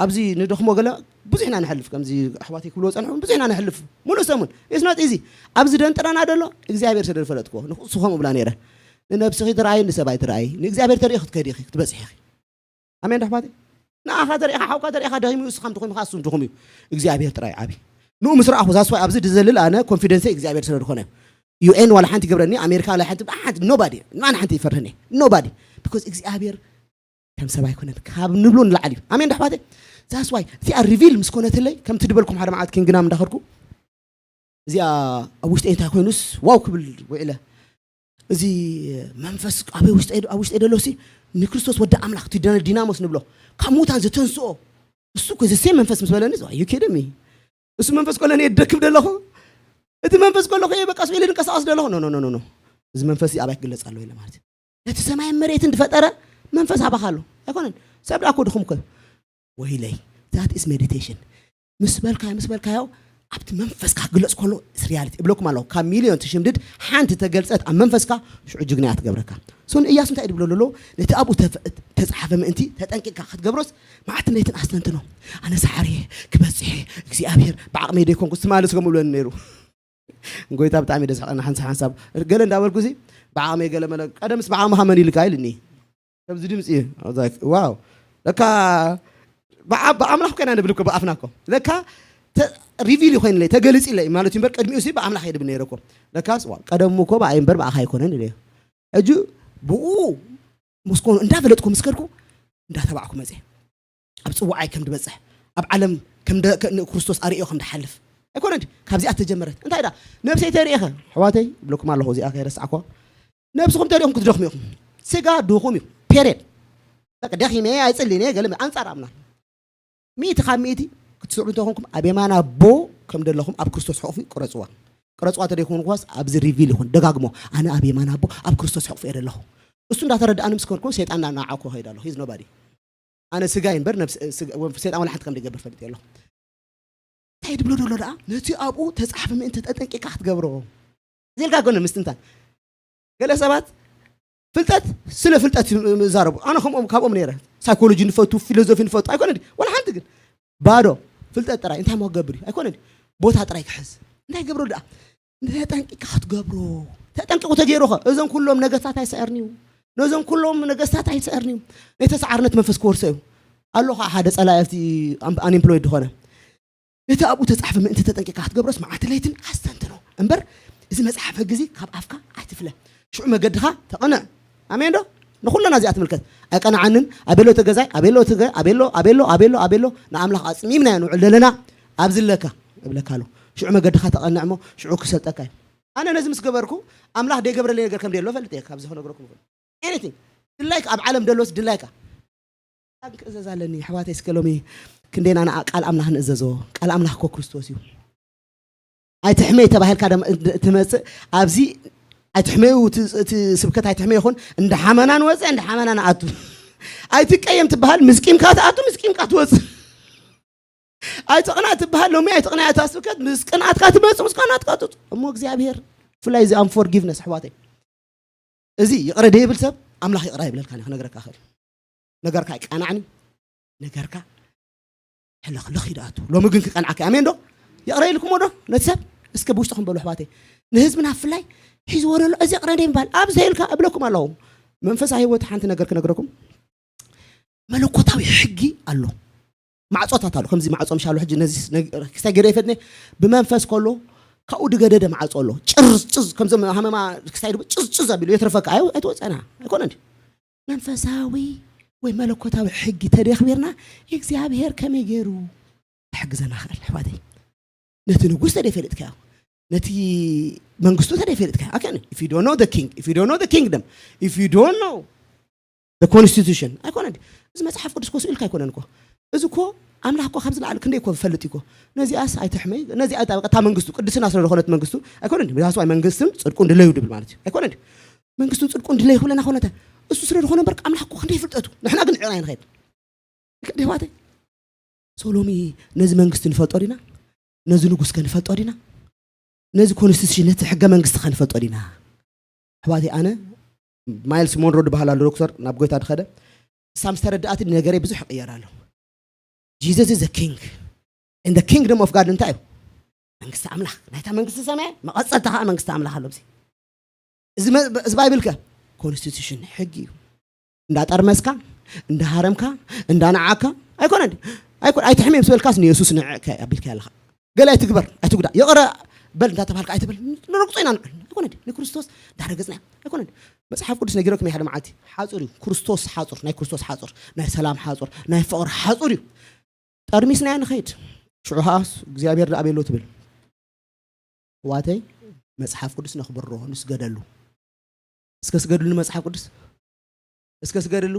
ኣብዚ ንደኽሞ ገለ ብዙሕ ኢና ንሕልፍ ከምዚ ኣሕዋተይ ክብልዎ ፀንሑ ብዙሕ ኢና ንሕልፍ ሙሉእ ሰሙን የስናት እዚ ኣብዚ ደንጥረና ደሎ እግዚኣብሔር ስለ ዝፈለጥክዎ ንሱ ከምኡ ብላ ነይረ ንነብስኺ ትረኣይ ንሰብኣይ ትረኣይ ንእግዚኣብሔር ተሪኢ ክትከዲ ኢኺ ክትበፅሒ ኢኺ ኣሜን ዶ ኣሕዋተይ ንኣኻ ተሪኢኻ ሓውካ ተሪኢኻ ደኺሙ እዩ እስኻም ድኹም ኢኻ እሱም ድኹም እዩ እግዚኣብሔር ጥራይ ዓብይ ንኡ ምስ ረኣኹ ዛስዋይ ኣብዚ ድዘልል ኣነ ኮንፊደንሰይ እግዚኣብሔር ስለ ዝኾነ ዩ ኤን ዋላ ሓንቲ ይገብረኒ ኣሜሪካ ዋላ ሓንቲ ሓንቲ ኖባዲ ማን ሓንቲ ይፈርህኒ ኖባዲ ቢኮዝ እግዚኣብሔር ከም ሰብ ኣይኮነን ካብ ንብሎ ንላዕሊ እዩ ኣሜን ዶ ኣሕዋተይ ዛስዋይ እቲኣ ሪቪል ምስ ኮነትለይ ከምቲ ድበልኩም ሓደ መዓልት ኪንግናም እንዳኸድኩ እዚኣ ኣብ ውሽጠይ እንታይ ኮይኑስ ዋው ክብል ውዕለ እዚ መንፈስ ኣበይ ውሽጠይ ኣብ ውሽጠይ ደሎሲ ንክርስቶስ ወዲ ኣምላኽ እቲ ዲናሞስ ንብሎ ካብ ሙታን ዘተንስኦ እሱ እኮ ዘሴም መንፈስ ምስ በለኒ ዩ ኬድሚ እሱ መንፈስ ኮለኒ የደክም ደለኹ እቲ መንፈስ ከለኹ እየ በቃ ስኢለ ድንቀሳቀስ ደለኹ ኖ ኖ ኖ እዚ መንፈስ ኣባይ ክግለጽ ኣለዎ ኢለ ማለት እዩ ነቲ ሰማይን መሬትን ዝፈጠረ መንፈስ ኣባኻ ኣሎ ኣይኮነን ሰብ ዳኮ ድኹም ኮ ወይለይ that is meditation ምስ በልካዮ ምስ በልካዮ ኣብቲ መንፈስካ ክግለጽ ከሎ ሪያሊቲ እብለኩም ኣለኹ ካብ ሚልዮን ትሽምድድ ሓንቲ ተገልጸት ኣብ መንፈስካ ሽዑ ጅግና እያ ትገብረካ ሶ ንእያሱ እንታይ ድብሎ ዘሎ ነቲ ኣብኡ ተፍ- ተጻሓፈ ምእንቲ ተጠንቂቕካ ክትገብሮስ መዓልትን ለይትን ኣስተንትኖ ኣነ ሳዕሪ ክበጽሕ እግዚኣብሔር ብዓቕመይ ደይኮንኩ ትማሊ ስከምኡ ብለኒ ነይሩ ጎይታ ብጣዕሚ ደስሓቀና ሓንሳብ ሓንሳብ ገለ እንዳበልኩ ሲ ብዓቕመይ ገለ መለ ቀደምስ ብዓቕምኻ መን ኢልካ ኢልኒ ከምዚ ድምፂ ዋው ለካ ብኣምላኽ ኮይና ንብል እኮ ብኣፍና እኮ ለካ ሪቪል ኮይንለይ ተገሊፅለይ ማለት እዩ እምበር ቅድሚኡ ሲ ብኣምላኽ እየ ድብል ነይረ እኮ ለካስ ቀደሙ እኮ ብኣይ እምበር ብኣኻ ኣይኮነን ኢለ ሕጂ ብኡ ምስ ኮኑ እንዳፈለጥኩ ምስ ከድኩ እንዳተባዕኩ መፀ ኣብ ፅዋዓይ ከም ድበፅሕ ኣብ ዓለም ከም ደ- ከ- ንክርስቶስ ኣርእዮ ከም ድሓልፍ ኣይኮነን ድዩ? ካብዚኣ ተጀመረት እንታይ ዳ ነብሰይ ተርእኸ ኣሕዋተይ ይብለኩም ኣለኹ እዚኣ ከይረሳዕኳ ነብስኹም ተሪእኹም ክትደኽሙ ኢኹም ስጋ ድኹም እዩ ፔሬድ በቃ ደኺመ ኣይፅልን እየ ገለ ኣንፃር ኣምና ሚእቲ ካብ ሚእቲ ክትስዕሩ እንተኾንኩም ኣብ የማን ኣቦ ከም ደለኹም ኣብ ክርስቶስ ሕቑፊ ቅረጽዋ። ቅረጽዋ ተደይኮንኳስ ኣብዚ ሪቪል ይኹን ደጋግሞ፣ ኣነ ኣብ የማን ኣቦ ኣብ ክርስቶስ ሕቑፊ እየ ደለኹ። እሱ እንዳተረዳእኒ ምስ ከድኩ ሰይጣን እንዳናዓኮ ከይድ ኣለኹ። ሂዝ ኖባዲ። ኣነ ስጋይ እምበር ነብስ- ስጋ- ወ- ሰይጣን ወላ ሓንቲ ከም ደይገብር ፈልጥ ኣለኹ። እንታይ ድብሎ ደሎ ደኣ ነቲ ኣብኡ ተጻሕፈ ምእንቲ ተጠንቂካ ክትገብሮ። እዚልካ ጎነ ምስትንታን። ገለ ሰባት ፍልጠት ስለ ፍልጠት ይዛረቡ። ኣነ ከምኦም ካብኦም ነይረ። ሳይኮሎጂ ንፈቱ፣ ፊሎዞፊ ንፈቱ ኣይኮነ ድዩ? ወላ ሓንቲ ግን ባዶ ፍልጠት ጥራይ እንታይ ሞ ክገብር እዩ? ኣይኮነ ድዩ? ቦታ ጥራይ ክሕዝ እንታይ ገብሮ ደኣ? ተጠንቂካ ክትገብሮ። ተጠንቂቁ ተገይሩኸ እዞም ኩሎም ነገስታት ኣይስዕርን እዩ። ነዞም ኩሎም ነገስታት ኣይስዕርን እዩ። ነቲ ሰዓርነት መንፈስ ክወርሶ እዩ። ኣሎ ከዓ ሓደ ጸላኢ ኣብቲ ኣም- ኣንኤምፕሎይድ ዝኾነ ነቲ ኣብኡ ተጻሕፈ ምእንቲ ተጠንቂካ ክትገብሮስ መዓልቲ ለይትን ኣስተንትኖ እምበር እዚ መጽሓፍ ሕጊ እዚ ካብ ኣፍካ ኣይትፍለ። ሽዑ መገድኻ ተቐንዕ። ኣሜን ዶ? ንኹለና እዚኣ ትምልከት። ኣይቀንዓንን ኣቤሎ እቲ ገዛይ ኣቤሎ እቲ ገ- ኣቤሎ ኣቤሎ ኣቤሎ ኣቤሎ ንኣምላኽ ኣጽሚምና ንውዕል ዘለና ኣብዚ ኣለካ እብለካ ኣሎ። ሽዑ መገድኻ ተቐንዕ እሞ ሽዑ ክሰልጠካ እዩ። ኣነ ነዚ ምስ ገበርኩ ኣምላኽ ደይገብረለይ ነገር ከም ደሎ ፈልጥ እየ። ካብዚ ክነግረኩም ይኽእል ኤኒቲንግ ድላይካ ኣብ ዓለም ደሎስ ድላይካ ክእዘዝ ኣለኒ ኣሕዋተይ። እስከ ሎሚ ክንደይና ንኣ ቃል ኣምላኽ ንእዘዞ። ቃል ኣምላኽ እኮ ክርስቶስ እዩ። ኣይትሕመይ ተባሂልካ ደም- ትመጽእ ኣብዚ ኣይትሕመዩ እቲ- እቲ ስብከት ኣይትሕመዩ ይኹን። እንዳ ሓመና ንወፅእ እንዳ ሓመና ንኣቱ። ኣይትቀየም ትበሃል። ምስ ቂምካ ትኣቱ ምስ ቂምካ ትወፅእ። ኣይትቕና ትበሃል። ሎሚ ኣይትቕና እታ ስብከት ምስ ቅንኣትካ ትመጽእ ምስ ቅንኣትካ ትወፅእ። እሞ እግዚኣብሔር ብፍላይ እዚ ኣንፎርጊቭነስ ኣሕዋተይ እዚ ይቕረ ደይብል ሰብ ኣምላኽ ይቕረ ይብለልካ። ክነግረካ ክእል ነገርካ ይቃናዕኒ ነገርካ ሕልኽልኽ ይድኣቱ። ሎሚ ግን ክቀንዓካ ኣሜን ዶ? ይቕረ ኢልኩሞ ዶ ነቲ ሰብ? እስከ ብውሽጥኹም በሉ ኣሕዋተይ። ንህዝብና ብፍላይ ሒዝዎ ዘሎ እዚ ይቕረ ደይ ምባል ኣብዚ ተይልካ እብለኩም ኣለኹ። መንፈሳዊ ህይወት ሓንቲ ነገር ክነግረኩም። መለኮታዊ ሕጊ ኣሎ። ማዕጾታት ኣሎ። ከምዚ ማዕጾ ምሻሉ ሕጂ ነዚ ክስታይ ገደ ይፈትነ ብመንፈስ ከሎ ካብኡ ድገደደ ማዕጾ ኣሎ። ጭርጭዝ ከምዞም ሃመማ ክስታይ ድቡ ጭርጭዝ ኣቢሉ የትረፈካ ኣዩ ኣይትወፀና ኣይኮነ እንዲ መንፈሳዊ ወይ መለኮታዊ ሕጊ ተደኽቢርና እግዚኣብሔር ከመይ ገይሩ ክሕግዘና ክእል ኣሕዋተይ? ነቲ ንጉስ ተደይፈልጥካዮ ነቲ መንግስቱ ተደይፈልጥካዮ ኣከን if you don't know the king if you don't know the kingdom if you don't know the constitution ኣይኮነ እዚ መጽሓፍ ቅዱስ ኮ ስኢልካ ኣይኮነን እኮ እዚ እኮ ኣምላኽ እኮ ካብ ዝለዓለ ክንደይ እኮ ፈልጥ እኮ ነዚኣስ ኣይትሕመይ ነዚኣ እታ መንግስቱ ቅድስና ስለ ዝኾነት መንግስቱ ኣይኮነ that's why መንግስትን ጽድቁን ድለዩ ድብል ማለት እዩ ኣይኮነ መንግስትን ጽድቁን ድለዩ ክብለና ኮነተ እሱ ስለ ዝኾነ እምበር ኣምላኽ እኮ ክንደይ ፍልጠቱ ንሕና ግን ዕቕና ይንኸይድ ደዋተይ ሶሎሚ ነዚ መንግስቲ ንፈልጦ ዲና ነዚ ንጉስ ከንፈልጦ ዲና ነዚ ኮንስቲቱሽን ነቲ ሕገ መንግስቲ ከንፈልጦ ዲና ኣሕዋተይ ኣነ ማይልስ ሞንሮ ዝበሃል ኣሎ ዶክተር ናብ ጎይታ ድኸደ ሳምስ ተረዳእቲ ነገረይ ብዙሕ ይቕየር ኣሎ Jesus is the king and the kingdom of God እንታይ እዩ መንግስቲ ኣምላኽ ናይታ መንግስቲ ሰማይ መቐፀልታ ከዓ መንግስቲ ኣምላኽ ኣሎ እዚ እዚ ባይብል ከ ኮንስቲቱሽን ሕጊ እዩ እንዳጠርመስካ እንዳሃረምካ እንዳነዓካ ኣይኮነ ኣይኮነ ኣይትሕሜ ምስ በልካስ ንየሱስ ንዕከ ኣቢልካ ኣለኻ ገለ ኣይትግበር ኣይትጉዳ ይቕረ በል እንዳተባልካ ኣይትበል ንረግጾ ኢና ንዕል ኣይኮነ ንክርስቶስ እንዳረገጽና ኣይኮነ መጽሓፍ ቅዱስ ነጊረኩም ሓደ መዓልቲ ሓጹር እዩ ክርስቶስ ሓጹር ናይ ክርስቶስ ሓጹር ናይ ሰላም ሓጹር ናይ ፍቕሪ ሓጹር እዩ ጠርሚስናዮ ንኸይድ ሽዑ ኸዓ እግዚኣብሔር ደኣ ኣበሎ ትብል ዋተይ መጽሓፍ ቅዱስ ነኽብሮ ንስገደሉ እስከ ስገድሉ ንመጽሓፍ ቅዱስ እስከ ስገድሉ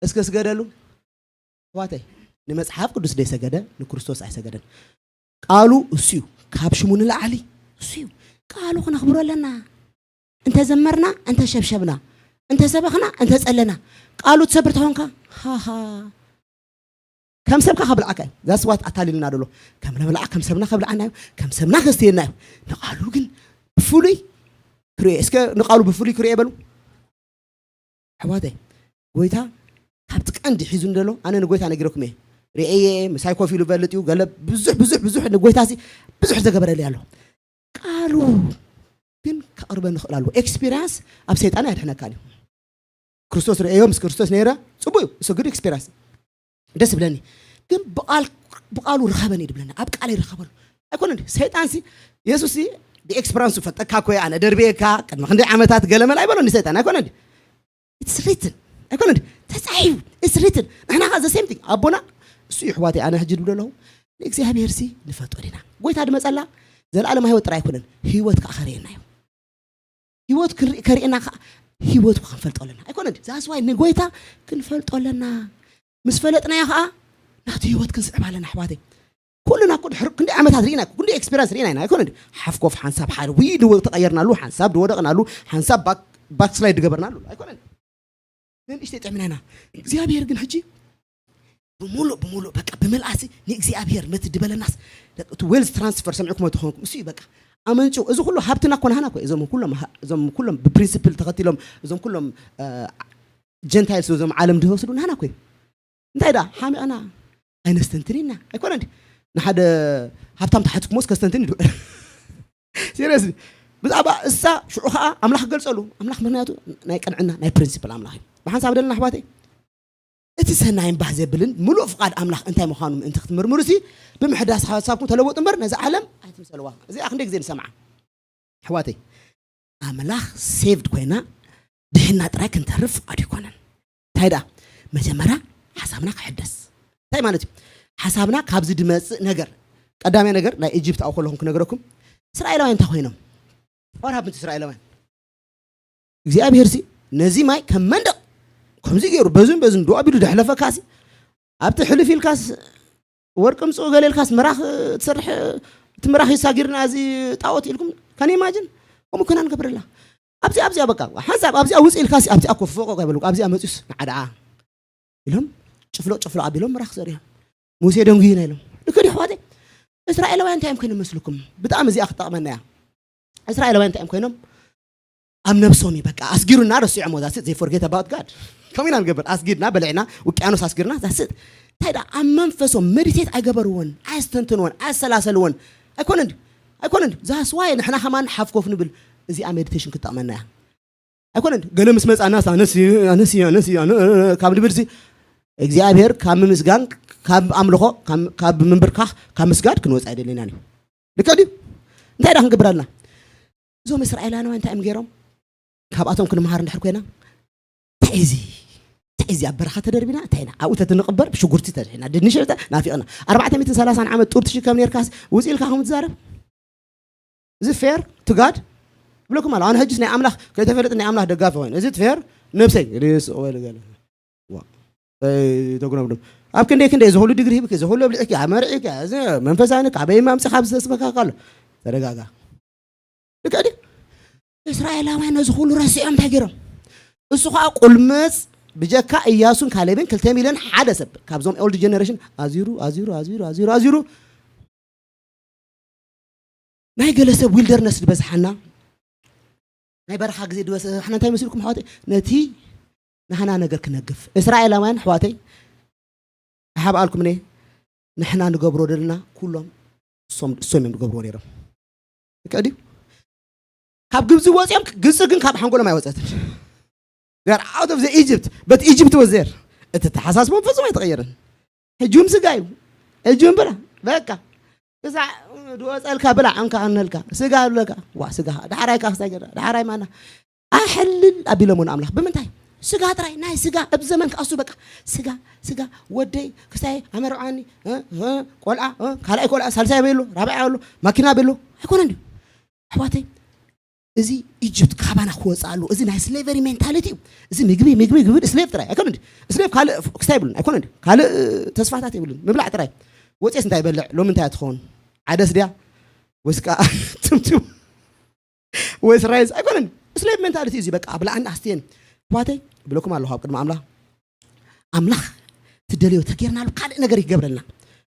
እስከ ስገደሉ ዋተይ ንመጽሓፍ ቅዱስ ደይሰገደ ንክርስቶስ ኣይሰገደን ቃሉ እሱ እዩ ካብ ሽሙ ንላዕሊ እሱ እዩ ቃሉ ክነኽብሮ ኣለና እንተዘመርና እንተሸብሸብና እንተሰበኽና እንተጸለና ቃሉ ትሰብር ተኾንካ ሃሃ ከም ሰብካ ከብልዓካ እዩ that's what ኣታሊልና ደሎ ከም ነብልዓ ከም ሰብና ከብልዓና እዩ ከም ሰብና ከስትየና እዩ ንቃሉ ግን ብፍሉይ ክርኤ እስከ ንቃሉ ብፍሉይ ክርኤ በሉ ኣሕዋተይ ጎይታ ካብቲ ቀንዲ ሒዙ እንደሎ ኣነ ንጎይታ ነጊረኩም እየ ርእየ ምሳይ ኮፍ ኢሉ በልጥ እዩ ገለ ብዙሕ ብዙሕ ብዙሕ ንጎይታ ሲ ብዙሕ ዘገበረልይ ኣሎ ቃሉ ግን ከቕርበ ንኽእል ኣለዎ ኤክስፒሪንስ ኣብ ሰይጣን ኣየድሕነካን እዩ ክርስቶስ ርእዮ ምስ ክርስቶስ ነይረ ፅቡቅ እዩ it's a good experience ደስ ይብለኒ ግን ብቃሉ ርኸበኒ ድብለኒ ኣብ ቃል ይርከበሉ ኣይኮነ ሰይጣን ሲ የሱስ ብኤክስፐራንሱ ፈጠካ ኮ ኣነ ደርብየካ ቅድሚ ክንደይ ዓመታት ገለመል ኣይበሎኒ ሰይጣን ኣይኮነ it's written ኣይኮነ ተፃሒፉ it's written ንሕና ከ the same thing ኣቦና እሱ ይሕዋተይ ኣነ ሕጂ ድብሎ ኣለኹ ንእግዚኣብሔር ሲ ንፈልጦ ዲና ጎይታ ድመፀላ ዘለኣለም ህይወት ጥራይ ኣይኮነን ህይወት ከዓ ከርእየና እዩ ህይወት ክንርኢ ከርእየና ከዓ ህይወት ክንፈልጦ ኣለና ኣይኮነ that's why ንጎይታ ክንፈልጦ ኣለና ምስ ፈለጥናዮ ከዓ ናቱ ህይወት ክንስዕብ ኣለና ኣሕዋተይ። ኩልና እኮ ድሕሪ ክንደይ ዓመታት ርኢና እኮ፣ ክንደይ ኤክስፔሪንስ ርኢና ኢና። ኣይኮነ ሓፍኮፍ ሓንሳብ ሓደ ዊ ተቐየርናሉ፣ ሓንሳብ ድወደቕናሉ፣ ሓንሳብ ባክስላይድ ድገበርናሉ ኣይኮነ። ንእሽተይ ጥዕምና ኢና። እግዚኣብሔር ግን ሕጂ ብምሉእ ብምሉእ በቃ ብምልኣሲ ንእግዚኣብሔር ነቲ ድበለናስ እቲ ዌልዝ ትራንስፈር ሰሚዕኩም ተኾንኩም እሱ እዩ በቃ ኣመንጭው። እዚ ኩሉ ሃብትና እኮ ናህና እኮ እዞም ኩሎም እዞም ኩሎም ብፕሪንሲፕል ተኸቲሎም እዞም ኩሎም ጀንታይልስ እዞም ዓለም ድወስዱ ናህና እኮ እዩ። እንታይ ደኣ ሓሚቕና ኣይነስተንትን ኢና ኣይኮነ እንዲ ንሓደ ሃብታም ተሓትኩሞስ ከስተንትን ይድውዕል ሲሪየስሊ ብዛዕባ እሳ ሽዑ ከዓ ኣምላኽ ገልጸሉ ኣምላኽ ምክንያቱ ናይ ቅንዕና ናይ ፕሪንሲፕል ኣምላኽ እዩ ብሓንሳብ ደለና ኣሕዋተይ እቲ ሰናይን ባህ ዘብልን ምሉእ ፍቓድ ኣምላኽ እንታይ ምዃኑ ምእንቲ ክትምርምሩ ሲ ብምሕዳስ ሓሳብኩም ተለወጡ እምበር ነዚ ዓለም ኣይትምሰልዋ እዚኣ ክንደይ ግዜ ንሰምዓ ኣሕዋተይ ኣምላኽ ሴቭድ ኮይና ድሕና ጥራይ ክንተርፍ ፍቓዱ ኣይኮነን እንታይ ደኣ መጀመርያ ሓሳብና ክሕደስ እንታይ ማለት እዩ ሓሳብና ካብዚ ድመፅእ ነገር ቀዳማይ ነገር ናይ ኢጅፕት ኣብኡ ከለኹም ክነግረኩም እስራኤላውያን እንታይ ኮይኖም ዋር ሃብንት እስራኤላውያን እግዚኣብሔር ሲ ነዚ ማይ ከም መንደቕ ከምዚ ገይሩ በዙን በዙን ዶ ኣቢሉ ደሕለፈካ ሲ ኣብቲ ሕልፍ ኢልካስ ወርቂ ምፅኡ ገለ ኢልካስ ምራኽ ትሰርሕ እቲ ምራኽ ይሳጊርና እዚ ጣዖት ኢልኩም ከነ ኢማጅን ከምኡ ከና ንገብረላ ኣብዚ ኣብዚኣ በቃ ሓንሳብ ኣብዚኣ ውፅ ኢልካስ ኣብዚኣ ኮፍ ፎቆ ይበሉ ኣብዚኣ መፅዩስ ንዓድዓ ኢሎም ጭፍሎ ጭፍሎ ኣቢሎም ምራኽ ዘርዮም ሙሴ ደንጉዩና ኢሎም ልክዲ ኣሕዋተይ እስራኤላውያን እንታይ እዮም ኮይኖም መስልኩም ብጣዕሚ እዚኣ ክትጠቕመና እያ እስራኤላውያን እንታይ እዮም ኮይኖም ኣብ ነብሶም እዩ በቃ ኣስጊሩና ረሲዖሞ that's it they forget about God ከምኡ ኢና ንገብር ኣስጊድና በልዕና ውቅያኖስ ኣስጊርና that's it እንታይ ደኣ ኣብ መንፈሶም መዲቴት ኣይገበርዎን ኣየስተንትንዎን ኣየሰላሰልዎን ኣይኮነ እንዲ ኣይኮነ እንዲ that's why ንሕና ከማን ሓፍ ኮፍ ንብል እዚኣ ሜዲቴሽን ክትጠቕመና እያ ኣይኮነ እንዲ ገለ ምስ መፃና ኣነስ ኣነስ ኣነስ ካብ ንብል ሲ እግዚኣብሔር ካብ ምምስጋን ካብ ኣምልኾ ካብ ምንብርካኽ ካብ ምስጋድ ክንወፃ ኣይደለናን እዩ ልክዕ ድዩ እንታይ ዳ ክንገብር ኣለና እዞም እስራኤላውያን እንታይ እዮም ገይሮም ካብኣቶም ክንመሃር እንድሕር ኮይና እንታይ እዚ እንታይ እዚ ኣብ በረኻ ተደርቢና እንታይ ኢና ኣብኡ ተትንቕበር ብሽጉርቲ ተድሕና ድንሽ ናፊቕና ኣርባዕተ ሚእትን ሰላሳን ዓመት ጡር ትሽከም ነርካስ ውፅ ኢልካ ከም ትዛረብ እዚ ፌር ቱ ጋድ ብለኩም ኣሎ ኣነ ሕጅስ ናይ ኣምላኽ ከይተፈለጥ ናይ ኣምላኽ ደጋፊ ኮይኑ እዚ ፌር ነብሰይ ሪስ ወይል ገለ ተጉረምርም ኣብ ክንደይ ክንደይ እዚ ኩሉ ዲግሪ ሂብኪ እዚ ኩሉ ኣብልዕኪ ኣመርዒኪ እዚ መንፈሳዊ ነክ ኣበይ ማምፅኻ ብዝተስበካካ ኣሎ ተረጋጋ ልክዕ ድዩ እስራኤላውያን ነዚ ኩሉ ረሲዖም እንታይ ገይሮም እሱ ከዓ ቁልምፅ ብጀካ እያሱን ካሌብን ክልተ ሚልዮን ሓደ ሰብ ካብዞም ኦልድ ጀነሬሽን ኣዚሩ ኣዚሩ ኣዚሩ ኣዚሩ ኣዚሩ ናይ ገለ ሰብ ዊልደርነስ ዝበዝሓና ናይ በረኻ ግዜ ዝበዝሓና እንታይ መስልኩም ኣሕዋተይ ነቲ ናህና ነገር ክነግፍ እስራኤላውያን ኣሕዋተይ ኣሓብኣልኩም እኔ ንሕና ንገብሮ ዘለና ኩሎም እሶም እዮም ዝገብርዎ ነይሮም ልክዕ ድዩ ካብ ግብፂ ወፂኦም ግብፂ ግን ካብ ሓንጎሎም ኣይወፀትን They are out of the Egypt, but Egypt was there. እቲ ተሓሳስቦም ፈጹም ኣይተቐየረን። ሕጂ እውን ስጋ እዩ። ሕጂ እውን ብላ በቃ ክሳዕ ድወፀልካ ብላ እንካ ኣነልካ ስጋ ኣለካ ዋ ስጋ ዳሕራይ ካ ክሳይ ገራ ዳሕራይ ማና ኣሕልል ኣቢሎሞ ንኣምላኽ ብምንታይ ስጋ ጥራይ ናይ ስጋ ኣብ ዘመን ክኣሱ በቃ ስጋ ስጋ ወደይ ክሳይ ኣመርዓኒ ቆልዓ ካልኣይ ቆልዓ ሳልሳይ በሎ ራብዓይ ኣሎ ማኪና በሎ ኣይኮነን ድዩ ኣሕዋተይ እዚ ኢጅፕት ካባና ክወፅእ ኣለዎ እዚ ናይ ስሌቨሪ ሜንታሊቲ እዩ እዚ ምግቢ ምግቢ ግብድ ስሌቭ ጥራይ ኣይኮነ ስሌቭ ካልእ ክስታይ ይብሉን ኣይኮነ ካልእ ተስፋታት ይብሉን ምብላዕ ጥራይ ወፅስ እንታይ ይበልዕ ሎሚ እንታይ ትኸውን ዓደስ ድያ ወይስ ከዓ ትምትም ወይስ ራይስ ኣይኮነን ስሌቭ ሜንታሊቲ እዚ በቃ ብላዕን ኣስትየን ኣሕዋተይ ብለኩም ኣለኹ ኣብ ቅድሚ ኣምላኽ ኣምላኽ ትደልዮ ተጌርናሉ ካልእ ነገር ይገብረልና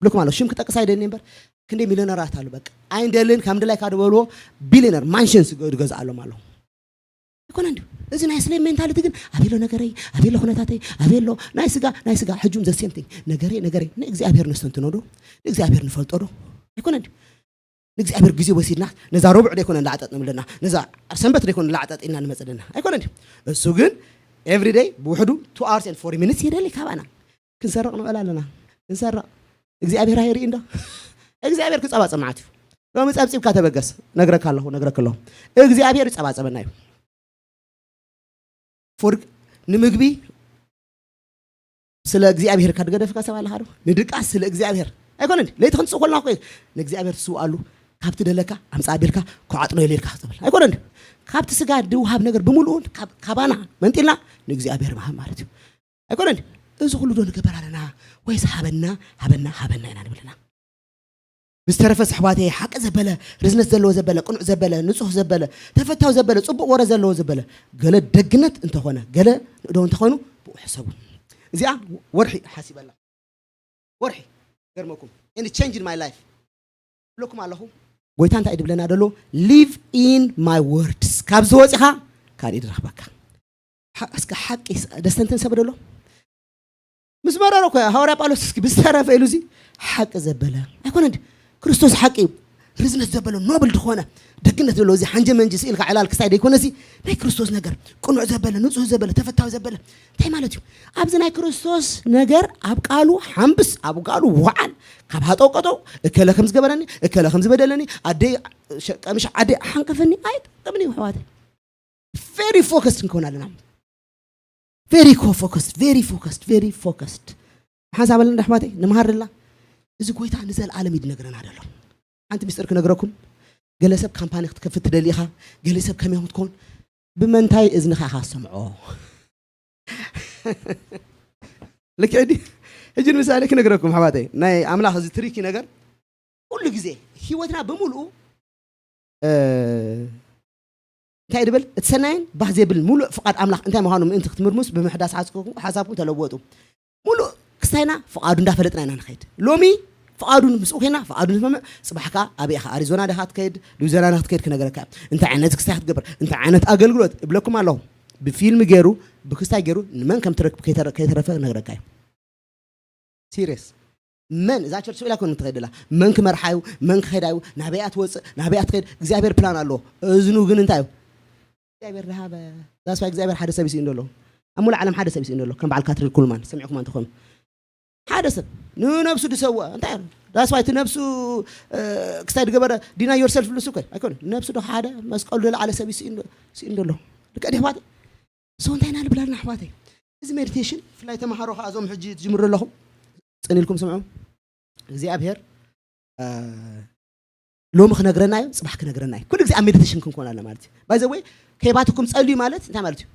ብለኩም ኣሎ ሽም ክጠቅስ ኣይደልን እምበር ክንደይ ሚሊዮነራት ኣሉ በቃ ኣይንደልን ካብ ድላይካ ዝበልዎ ቢሊዮነር ማንሽንስ ዝገዝኣሎም ኣለዉ ኣይኮነ እንዲ እዚ ናይ ስሌም ሜንታሊቲ ግን ኣበሎ ነገረይ ኣበሎ ኩነታተይ ኣበሎ ናይ ስጋ ናይ ስጋ ሕጁም ዘሴምቲንግ ነገረይ ነገረይ ንእግዚኣብሔር ነስተንትኖ ዶ ንእግዚኣብሔር ንፈልጦ ዶ ኣይኮነ እንዲ ንእግዚኣብሔር ግዜ ወሲድና ነዛ ረቡዕ ደይኮነ ንላዕጠጥ ንብለና ነዛ ሰንበት ደይኮነ ንላዕጠጥ ኢና ንመፅእ ኣለና ኣይኮነ እንዲ እሱ ግን every day ብውሕዱ two hours and forty minutes የደሊ ካባና ክንሰርቕ ንውዕል ኣለና ክንሰርቕ እግዚኣብሔር ኣይርኢ እንዶ እግዚኣብሔር ክፀባፀብ መዓት እዩ ሎሚ ፀብፂብካ ተበገስ ነግረካ ኣለኹ ነግረክ ኣለኹ እግዚኣብሔር ይፀባፀበና እዩ ፎር ንምግቢ ስለ እግዚኣብሔር ካብ ገደፍካ ሰብ ኣለካ ዶ ንድቃስ ስለ እግዚኣብሔር ኣይኮነ ለይቲ ክንፅእ ኮልና ኮ ንእግዚኣብሔር ትስውኣሉ ካብቲ ደለካ ኣምፃ ኣቢልካ ክዓጥኖ የሌልካ ትብል ኣይኮነ ካብቲ ስጋ ድውሃብ ነገር ብምልኡ ካባና መንጢልና ንእግዚኣብሔር ምሃብ ማለት እዩ ኣይኮነ እዚ ኩሉ ዶ ንገበር ኣለና ወይስ ሃበና ሃበና ሃበና ኢና ንብል ኣለና? ብዝተረፈ ኣሕዋተይ፣ ሓቂ ዘበለ፣ ርዝነት ዘለዎ ዘበለ፣ ቅኑዕ ዘበለ፣ ንጹህ ዘበለ፣ ተፈታዊ ዘበለ፣ ጽቡቕ ወረ ዘለዎ ዘበለ፣ ገለ ደግነት እንተኾነ፣ ገለ ንእዶ እንተኾኑ፣ ብኡ ሕሰቡ። እዚኣ ወርሒ ሓሲበላ። ወርሒ ገርመኩም። And it changed my life። ብለኩም ኣለኹ። ጎይታ እንታይ ድብለና ደሎ? Live in my words። ካብ ዝወፂኻ ካልእ ድረኽበካ። ሓ-፣ እስከ ሓቂ ስ-፣ ደስተንትን ሰብ ደሎ? ምስ መረረ እኮ ሃዋርያ ጳውሎስ እስኪ ብዝተረፈ ኢሉ እዚ ሓቂ ዘበለ ኣይኮነ እንዲ? ክርስቶስ ሓቂ እዩ። ርዝነት ዘበለ ኖብል ዝኾነ ደግነት ዘለዎ እዚ ሓንጀ መንጂ ስኢልካ ዕላል ክሳይ ደይኮነ እዚ ናይ ክርስቶስ ነገር ቅኑዕ ዘበለ ንጹህ ዘበለ ተፈታዊ ዘበለ እንታይ ማለት እዩ? ኣብዚ ናይ ክርስቶስ ነገር ኣብ ቃሉ ሓምብስ ኣብ ቃሉ ወዓል ካብ ሃጠው ቀጠው እከለ ከም ዝገበረኒ እከለ ከም ዝበደለኒ ኣደይ ሸ-፣ ቀምሽ ዓደይ ሓንቀፈኒ ኣይጠቅምን እዩ ኣሕዋተይ። Very focused ክንከውን ኣለና። Very focused, very focused, very focused። ሓንሳብ ኣለና ኣሕዋተይ፣ ንመሃር ደላ። እዚ ጎይታ ንዘለኣለም እዩ ዝነግረና ዘሎ። ሓንቲ ምስጢር ክነግረኩም። ገለ ሰብ ካምፓኒ ክትከፍት ትደሊ ኢኻ፣ ገለ ሰብ ከመይ ክትከውን፣ ብመንታይ እዝንኻ ኢኻ ትሰምዖ? ልክዕ ድዩ? ሕጂ ንምሳሌ ክነግረኩም ኣሕዋተይ፣ ናይ ኣምላኽ እዚ ትሪኪ ነገር ኩሉ ግዜ ህይወትና ብምሉኡ፣ እ፣ እንታይ ድብል? እቲ ሰናይን ባህ ዘብል ሙሉእ ፍቓድ ኣምላኽ እንታይ ምዃኑ ምእንቲ ክትምርምስ ብምሕዳስ ሓሳብኩም፣ ሓሳብኩም ተለወጡ። ሙሉእ ክስታይና ፍቓዱ እንዳፈለጥና ኢና ንኸይድ። ሎሚ ፍቓዱ ምስኡ ኮይና ፍቓዱ ንስምዕ፣ ጽባሕ ከኣ ኣበይ ኢኻ? ኣሪዞና ዲኻ ትከይድ? ሉዊዚያና ዲኻ ትከይድ? ክነግረካ እየ። እንታይ ዓይነት ክስታይ ክትገብር? እንታይ ዓይነት ኣገልግሎት? እብለኩም ኣለኹ። ብፊልም ገይሩ፣ ብክስታይ ገይሩ ንመን ከም ትረክብ ከይተረ-፣ ከይተረፈ ክነግረካ እዩ። ሲሪየስ። መን እዛ ቸርች ኢላ ኮን ትኸይድ ኣላ? መን ክመርሓ እዩ? መን ክኸዳ እዩ? ናበይ እያ ትወፅእ? ናበይ እያ ትኸይድ? እግዚኣብሔር ፕላን ኣለዎ። እዝኑ ግን እንታይ እዩ? እግዚኣብሔር ዝሃበ። ዛስፋ እግዚኣብሔር ሓደ ሰብ ይስእን ደሎ። ኣብ ሙሉ ዓለም ሓደ ሰብ ይስእን ደሎ። ከም በዓል ካትሪን ኩልማን ሰሚዕኩም እንተኾኑ። ሓደ ሰብ ንነብሱ ድሰዋ እንታይ እዩ? ዳስፋ እቲ ነብሱ፣ እ፣ ክስታይ ድገበረ ዲና ዮርሰልፍ ልሱ እኮ ኣይኮነ። ነብሱ ዶ ሓደ መስቀሉ ዝለዓለ ሰብ ይስእን ዶ-፣ ይስእን ደሎ። ልክዕ ድዩ ኣሕዋተይ? So እንታይ ኢና ንብል ኣለና ኣሕዋተይ? እዚ ሜዲቴሽን ብፍላይ ተምሃሮ ከኣ እዞም ሕጂ ትጅምሩ ኣለኹም ጽን ኢልኩም ስምዑ። እግዚኣብሔር፣ እ፣ ሎሚ ክነግረና እዩ፣ ጽባሕ ክነግረና እዩ። ኩሉ ግዜ ኣብ ሜዲቴሽን ክንኮን ኣለና ማለት እዩ። By the way፣ ከይባትኩም ጸልዩ ማለት እንታይ ማለት እዩ?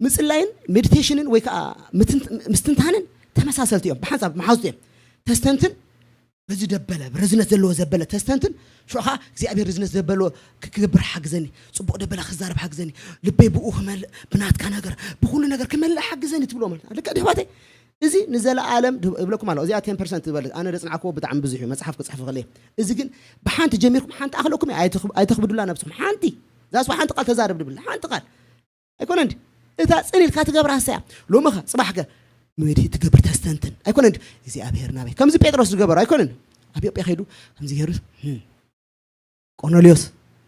ምጽላይን ሜዲቴሽንን ወይ ከኣ ምትን-፣ ምስትንታንን ተመሳሰልቲ እዮም፣ ብሓንሳብ መሓዙት እዮም። ተስተንትን በዚ ደበለ፣ ብርዝነት ዘለዎ ዘበለ ተስተንትን፣ ሽዑ ኸዓ እግዚኣብሔር ርዝነት ዘበሎ ክ-፣ ክገብር ሓግዘኒ፣ ጽቡቕ ደበለ ክዛረብ ሓግዘኒ፣ ልበይ ብኡ ክመልእ፣ ብናትካ ነገር፣ ብኹሉ ነገር ክመልእ ሓግዘኒ ትብሎ ማለት እዩ። ልክዕ ድዩ ኣሕዋተይ? እዚ ንዘለኣለም ድ-፣ እብለኩም ኣለኹ። እዚኣ ቴን ፐርሰንት ዝበለት፣ ኣነ ዘጽናዕክዎ ብጣዕሚ ብዙሕ እዩ፣ መጽሓፍ ክጽሕፍ ክእል እየ። እዚ ግን ብሓንቲ ጀሚርኩም ሓንቲ ኣኽለኩም እያ፣ ኣይትኽ-፣ ኣይተኽብዱላ ነብስኹም። ሓንቲ፣ ዛስዋ ሓንቲ ቃል ተዛረብ ድብል፣ ሓንቲ ቃል። ኣይኮነ እንዲ? እታ ጽን ኢልካ ትገብራ ሃሳያ። ሎምኸ፣ ጽባሕከ፣ ሜዲ ትገብር ተስተንትን። ኣይኮነ እንዲ? እግዚኣብሔር ናበይ? ከምዚ ጴጥሮስ ዝገበሮ፣ ኣይኮነ እንዲ? ኣብ ኢትዮጵያ ከይዱ፣ ከምዚ ገይሩ፣ ህም። ቆርኔሌዎስ፣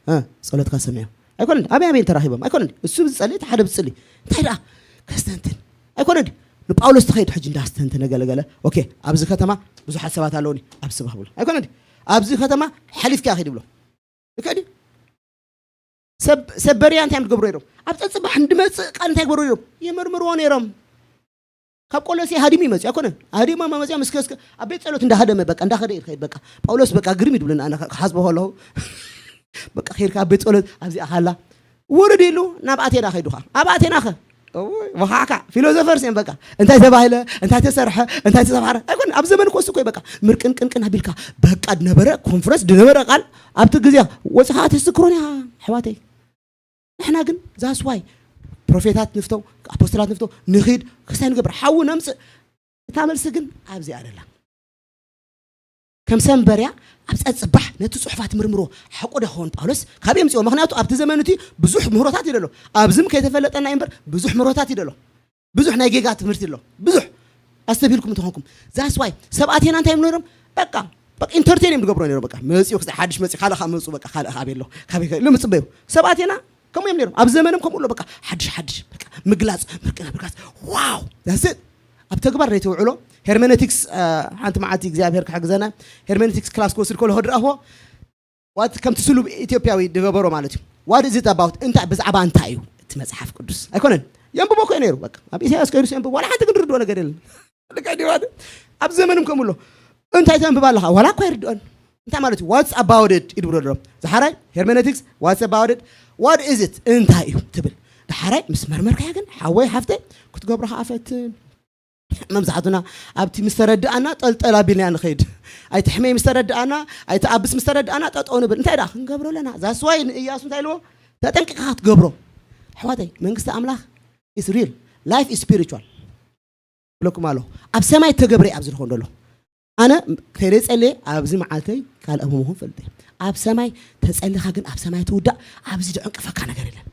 እ፣ ጸሎትካ ሰሚዑ። ኣይኮነ እንዲ? ኣበይ ኣበይን ተራኺቦም? ኣይኮነ እንዲ? እሱ ዝጸሊ፣ እቲ ሓደ ብዝጸሊ። እንታይ ደኣ? ከስተንትን። ኣይኮነ እንዲ? ንጳውሎስ ተኸይዱ ሕጂ እንዳስተንተነ ገለገለ። ኦኬ፣ ኣብዚ ከተማ ብዙሓት ሰባት ኣለውኒ፣ ኣብ ስባህ ብሎ። ኣይኮነ እንዲ? ኣብዚ ከተማ ሓሊፍካ ኸይድ ብሎ። ልክዕ ድዩ? ሰብ፣ ሰብ በርያ እንታይ እዮም ዝገብሩ ነይሮም? ኣብ ጸጽባሕ እንድመጽእ ቃል እንታይ ይገብሩ ነይሮም? የመርምርዎ ነይሮም። ካብ ቆሎሴ ሃዲሙ ይመጽእ ኣይኮነ። ሃዲሙ መመጽያ ምስ ከስከ ኣብ ቤት ጸሎት እንዳሃደመ በቃ፣ እንዳኸደ ይኸይድ በቃ። ጳውሎስ በቃ ግርም ይድብሉና ኣነ ክሓስቦ ከለኹ። በቃ ኸይድካ ኣብ ቤት ጸሎት ኣብዚኣ ካላ። ውርድ ኢሉ ናብ ኣቴና ከይዱ ኸዓ። ኣብ ኣቴና ኸ? እውይ፣ ወኻዕካ፣ ፊሎዞፈርስ እዮም በቃ። እንታይ ተባሂለ፣ እንታይ ተሰርሐ፣ እንታይ ተሰፍሐረ። ኣይኮነ፣ ኣብ ዘመን ኮሱ እኮ እዩ በቃ። ምርቅንቅንቅን ኣቢልካ፣ በቃ ድነበረ ኮንፈረንስ ድነበረ ቃል ኣብቲ ግዜ ወፂኻ ትስክሮን ኢኻ ኣሕዋተይ። ንሕና ግን ዛስዋይ ፕሮፌታት ንፍተው፣ ኣፖስትላት ንፍተው፣ ንኺድ ክስታይ ንገብር፣ ሓዊ ነምፅእ። እታ መልሲ ግን ኣብዚኣ ደላ። ከም ሰንበርያ ኣብ ጸጽባሕ ነቲ ጽሑፋት ምርምሮ ሓቁ ዶ ይኸውን ጳውሎስ? ካብ የምጽኦ? ምኽንያቱ ኣብቲ ዘመን እቲ ብዙሕ ምህሮታት እዩ ደሎ። ኣብዝም ከይተፈለጠና እዩ እምበር ብዙሕ ምህሮታት እዩ ደሎ። ብዙሕ ናይ ጌጋ ትምህርቲ ኣሎ። ብዙሕ ኣስተብሂልኩም እንተኾንኩም። ዛስዋይ ሰብ ኣቴና እንታይ እዮም ነይሮም? በቃ፣ በቃ ኢንተርቴን እዮም ዝገብሮ ነይሮም። በቃ መጺኡ ክሳዕ ሓድሽ መጺኡ ካልእ ካብ መጹ በቃ ካልእ ካብ ኣሎ። ካበይ ከ-፣ ኢሎም ይጽበዩ። ሰብ ኣቴና ከምኡ እዮም ነይሮም። ኣብ ዘመንም ከምኡ ኣሎ። በቃ ሓድሽ ሓድሽ በቃ ምግላጽ፣ ምርቅና ምግላጽ። ዋው! ዳስት ኣብ ተግባር ናይ ተውዕሎ ሄርሜኔቲክስ፣ እ፣ ሓንቲ መዓልቲ እግዚኣብሔር ክሕግዘና ሄርሜኔቲክስ ክላስ ክወስድ ከሎ ከድረኣኽዎ ዋት ከምቲ ስሉብ ኢትዮጵያዊ ዝገበሮ ማለት እዩ። What is it about? እንታይ ብዛዕባ እንታይ እዩ እቲ መጽሓፍ ቅዱስ? ኣይኮነን። የንብቦ እኮ እዩ ነይሩ። በቃ ኣብ ኢሳያስ ከይዱ የንብብ ዋላ ሓንቲ ክንርድኦ ነገር የለን። ልክዕ ድዩ ማለት? ኣብ ዘመንም ከምኡ ኣሎ። እንታይ ተንብብ ኣለኻ? ዋላ እኮ ኣይርድኦን። እንታይ ማለት እዩ? What's about it? ይድብሎ ኣሎ። ዝሓራይ ሄርሜኔቲክስ what's about it? What is it? እንታይ እዩ ትብል። ድሓራይ ምስ መርመርካያ ግን ሓወይ ሓፍተይ ክትገብሮ ከዓ ፈትን። መብዛሕቱና ኣብቲ ምስ ተረድኣና ጠልጠል ኣቢልና ንኸይድ። ኣይትሕመይ ምስ ተረድኣና፣ ኣይትኣብስ ምስ ተረድኣና ጠጠው ንብል። እንታይ ደኣ ክንገብሮ ኣለና? ዛስዋይ ንእያሱ እንታይ ኢልዎ? ተጠንቂቕካ ክትገብሮ። ኣሕዋተይ፣ መንግስቲ ኣምላኽ is real. Life is spiritual ብለኩም ኣሎ። ኣብ ሰማይ ተገብረ ኣብዚ ዝኾን ዘሎ። ኣነ ከይደ ጸልየ ኣብዚ መዓልተይ ካልእ ምኹን ፈልጠ። ኣብ ሰማይ ተጸሊኻ ግን ኣብ ሰማይ ትውዳእ። ኣብዚ ዝዕንቅፈካ ነገር የለን።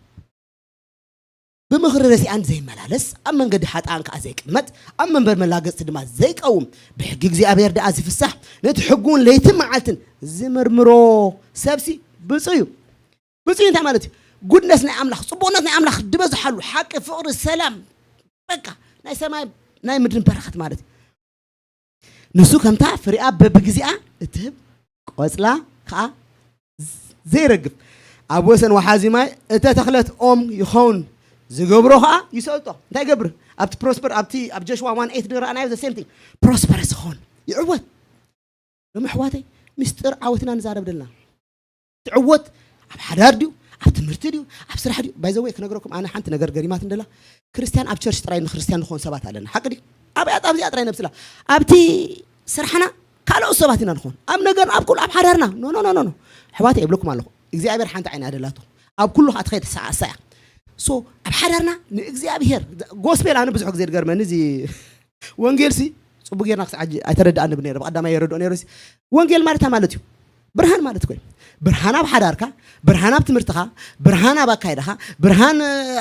ብምኽሪ ረሲኣን ዘይመላለስ፣ ኣብ መንገዲ ሓጥኣን ከኣ ዘይቅመጥ፣ ኣብ መንበር መላገጽቲ ድማ ዘይቀውም፣ ብሕጊ እግዚኣብሔር ደኣ ዝፍሳሕ፣ ነቲ ሕጉን ለይትን መዓልትን ዝምርምሮ ሰብሲ ብፁዕ እዩ። ብፁዕ እንታይ ማለት እዩ? ጉድነስ ናይ ኣምላኽ፣ ጽቡቕነት ናይ ኣምላኽ ዝበዝሓሉ፣ ሓቂ፣ ፍቕሪ፣ ሰላም፣ በቃ ናይ ሰማይ ናይ ምድርን በረኸት ማለት እዩ። ንሱ ከምታ ፍሪኣ በብግዜኣ እትህብ ቆጽላ ከኣ ዘይረግፍ ኣብ ወሰን ወሓዚ ማይ እተተኽለት ኦም ይኸውን ዝገብሮ ከኣ ይሰልጦ። እንታይ ይገብር? ኣብቲ ፕሮስፐር ኣብቲ ኣብ ጆሽዋ ዋን ኤት ንረኣናዮ the same thing prosperous ይኸውን ይዕወት። ሎሚ ኣሕዋተይ ምስጢር ዓወትና ንዛረብ ደልና ትዕወት ኣብ ሓዳር ድዩ ኣብ ትምህርቲ ድዩ ኣብ ስራሕ ድዩ ባይዘወይ ክነግረኩም ኣነ ሓንቲ ነገር ገሪማት እንደላ ክርስቲያን ኣብ ቸርች ጥራይ ንክርስቲያን ንኾን ሰባት ኣለና ሓቂ ድዩ ኣብያ ኣብዚኣ ጥራይ ነብስላ ኣብቲ ስራሕና ካልኦት ሰባት ኢና ንኾን ኣብ ነገርና ኣብ ኩሉ ኣብ ሓዳርና ኖ ኖ ኖ ኖ ኣሕዋተይ የብለኩም ኣለኹ እግዚኣብሔር ሓንቲ ዓይና ደላቶ ኣብ ኩሉ ከዓ ትኸይድ ሰዓሳ እያ ሶ ኣብ ሓዳርና ንእግዚኣብሔር ጎስፔል ኣነ ብዙሕ ግዜ ድገርመኒ እዚ ወንጌል ሲ ጽቡቅ ጌርና ክሳዕ ሕጂ ኣይተረዳኣኒ ብነይረ ብቀዳማይ የረድኦ ነይረ ሲ ወንጌል ማለት እንታይ ማለት እዩ ብርሃን ማለት እኮ እዩ ብርሃን ኣብ ሓዳርካ ብርሃን ኣብ ትምህርትኻ ብርሃን ኣብ ኣካይዳኻ ብርሃን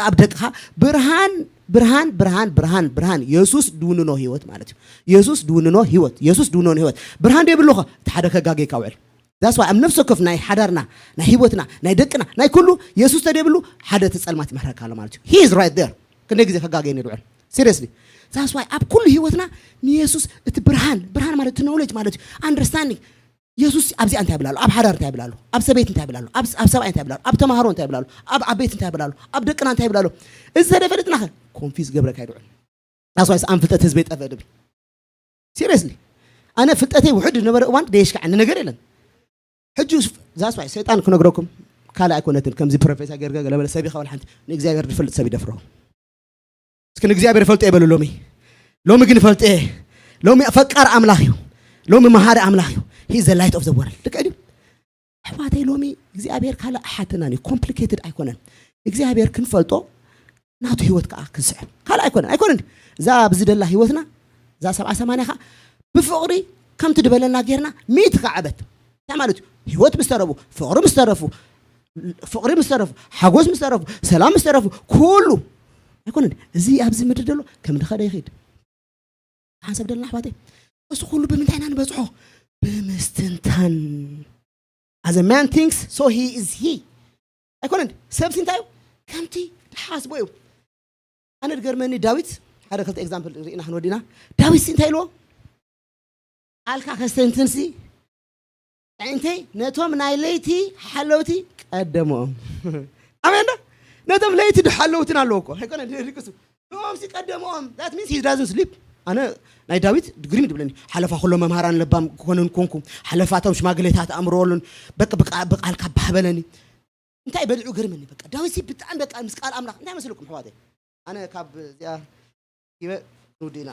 ኣብ ደቅኻ ብርሃን ብርሃን ብርሃን ብርሃን ብርሃን የሱስ ድውንኖ ህይወት ማለት እዩ የሱስ ድውንኖ ህይወት የሱስ ድውንኖ ህይወት ብርሃን ደይብሉ ኸ እቲ ሓደ ከጋጌካ ውዕል that's why ኣብ ነፍሲ ወከፍ ናይ ሓዳርና ናይ ህይወትና ናይ ደቅና ናይ ኩሉ የሱስ ተደይብሉ ሓደ እቲ ጸልማት ይምህረካ ኣሎ ማለት እዩ he is right there ክንደይ ግዜ ከጋገየኒ ድውዕል seriously that's why ኣብ ኩሉ ህይወትና ንየሱስ እቲ ብርሃን ብርሃን ማለት እቲ knowledge ማለት እዩ understanding የሱስ ኣብዚኣ እንታይ ይብላሉ ኣብ ሓዳር እንታይ ይብላሉ ኣብ ሰበይት እንታይ ይብላሉ ኣብ ሰብኣይ እንታይ ይብላሉ ኣብ ተማሃሮ እንታይ ይብላሉ ኣብ ዓበይቲ እንታይ ይብላሉ ኣብ ደቅና እንታይ ይብላሉ እዚ ተደፈለጥናኸ confuse ገብረካ ይድውዕል that's why ኣን ፍልጠት ህዝበይ ጠፍእ ድብል seriously ኣነ ፍልጠተይ ውሕድ ዝነበረ እዋን ደየሽካዓኒ ነገር የለን ሕጂ that's why ሰይጣን ክነግረኩም ካልእ ኣይኮነትን ከምዚ ፕሮፌሰር ገርገ ገለበለ ሰብ ይኸበል ሓንቲ ንእግዚኣብሔር ዝፈልጥ ሰብ ይደፍሮ እስኪ ንእግዚኣብሔር ይፈልጦ ይበሉ ሎሚ ሎሚ ግን ይፈልጦ እየ ሎሚ ፈቃር ኣምላኽ እዩ ሎሚ መሃሪ ኣምላኽ እዩ he is the light of the world ልክዕ ድዩ ኣሕዋተይ ሎሚ እግዚኣብሔር ካልእ ኣይሓተናን እዩ complicated ኣይኮነን እግዚኣብሔር ክንፈልጦ ናቱ ህይወት ከዓ ክንስዕብ ካልእ ኣይኮነን ኣይኮነን እዛ ኣብዚ ደላ ህይወትና እዛ ሰብዓ ሰማንያ ከዓ ብፍቕሪ ከምቲ ድበለና ጌርና ሚእቲ ከዓበት እንታይ ማለት እዩ ህይወት ምስ ተረፉ ፍቕሪ ምስ ተረፉ ፍቕሪ ምስ ተረፉ ሓጎስ ምስ ተረፉ ሰላም ምስ ተረፉ ኩሉ ኣይኮነን እዚ ኣብዚ ምድሪ ዘሎ ከም ድኸደ ይኸይድ ሓንሰብ ደለና ኣሕዋተይ እሱ ኩሉ ብምንታይ ኢና ንበፅሖ ብምስትንታን as a man thinks so he is he ኣይኮነን ሰብ ሲ እንታይ እዩ ከምቲ ድሓስቦ እዩ ኣነ ድገርመኒ ዳዊት ሓደ ክልተ example ርኢና ክንወዲና ዳዊት ሲ እንታይ ኢልዎ ኣልካ ከስተንትንሲ ኣዒንተይ ነቶም ናይ ለይቲ ሓለውቲ ቀደሞም ኣሜን ዶ ነቶም ለይቲ ድሓለውትን ኣለዎ እኮ ኣይኮነ ድቅሱ ንኦም ሲ ቀደሞም that means he doesn't sleep ኣነ ናይ ዳዊት ግሪም ድብለኒ ሓለፋ ኩሎም መምሃራን ለባም ኮነን ኮንኩ ሓለፋቶም ሽማግሌታት ኣእምሮወሉን በቃ ብቃልካ ባህበለኒ እንታይ በሊዑ ገርመኒ በቃ ዳዊት ሲ ብጣዕሚ በቃ ምስ ቃል ኣምላኽ እንታይ መስልኩም ኣሕዋተይ ኣነ ካብ እዚኣ ሂበ ንውድእና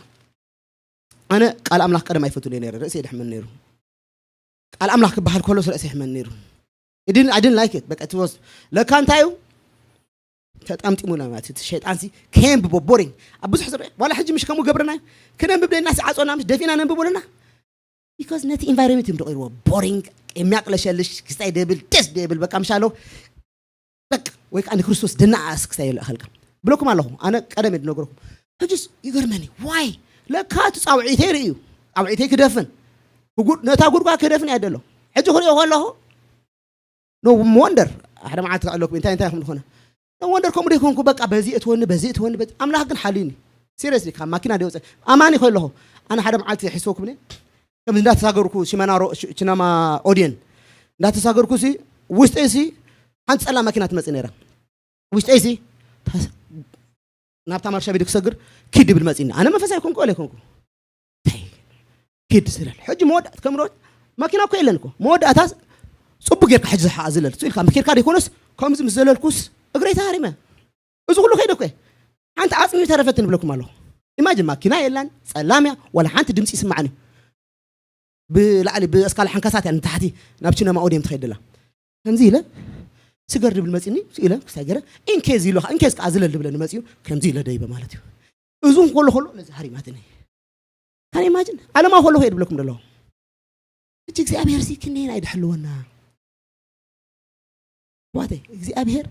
ኣነ ቃል ኣምላኽ ቀደም ኣይፈቱን እየ ነይረ ርእሲ የድሕመኒ ነይሩ ቃል ኣምላኽ ክበሃል ከሎ ርእሲ ይሕመኒ ነይሩ I didn't like it በቃ ትወስ ለካ እንታይ እዩ ተጣምጢሙና ማለት እቲ ሸይጣን ሲ came ብቦሪንግ ኣብ ብዙሕ ዝርአ ዋላ ሕጂ ምሽ ከምኡ ገብረናዮ ክነንብብ ደና ሲዓጾና ምሽ ደፊና ነንብብ ኣለና because ነቲ environment እዮም ደቂርዎ boring የሚያቅለሸልሽ ክስታይ ደብል ደስ ደብል በቃ ምሻሎ በቃ ወይ ከዓ ንክርስቶስ ድነኣስ ክስታይ የለ እኸልካ ብለኩም ኣለኹ ኣነ ቀደም ድነገርኩም ሕጅስ ይገርመኒ ዋይ ለካ እቲ ፃውዒተይ ርእዩ ፃውዒተይ ክደፍን ነታ ጉድጓ ክደፍን እያ ደሎ ሕጂ ክሪኦ ከለኹ no wonder ሓደ መዓልቲ ክዕለኩም እንታይ እንታይ ይኹም ዝኾነ no wonder ከምኡ ደይኮንኩ በቃ በዚ እትወኒ በዚ እትወኒ ኣምላኽ ግን ሓልዩኒ seriously ካብ ማኪና ደይወፀ ኣማኒ ከለኹ ኣነ ሓደ መዓልቲ ሒስወኩም እየ ከም እንዳተሳገርኩ ሲመናሮ ቺናማ ኦድየን እንዳተሳገርኩ ሲ ውስጠይ ሲ ሓንቲ ፀላም ማኪና ትመፅእ ነይራ ውሽጠይ ሲ ናብታ ማርሻ ቤት ክሰግር ኪድ ይብል መፂኒ ኣነ መንፈሳዊ ኮንኩ ወለ ኮንኩ ታይ ኪድ ዝለል ሕጂ መወዳእት ከምሮት ማኪና እኮ የለን እኮ መወዳእታ ፅቡቅ ጌርካ ሕጂ ዝሓ ዝለል ኢልካ ምኪርካ ደይኮነስ ከምዚ ምስ ዘለልኩስ እግረይ ተሃሪመ እዚ ኩሉ ከይደ እኮ ሓንቲ ዓፅሚ ተረፈት ንብለኩም ኣለኹ ኢማጅን ማኪና የላን፣ ጸላም እያ፣ ዋላ ሓንቲ ድምፂ ይስማዕን እዩ። ብላዕሊ ብእስካላ ሓንካሳት እያ ንታሕቲ ናብ ቺነማ ኦድየም ትኸይድ ደላ። ከምዚ ኢለ ስገር ድብል መፂኒ ኢለ ክሳይ ገረ ኢንኬዝ ኢሉ ኢንኬዝ ከዓ ዝለል ድብለኒ መፂኡ ከምዚ ኢለ ደይበ ማለት እዩ። እዙ ከሎ ከሎ ነዚ ሃሪማትኒ። ካን ኢማጅን ዓለማዊ ከሎ ከየ ድብለኩም ደለኹ። እቺ እግዚኣብሔር ሲ ክንደየናይ ድሕልወና? ዋተይ እግዚኣብሔር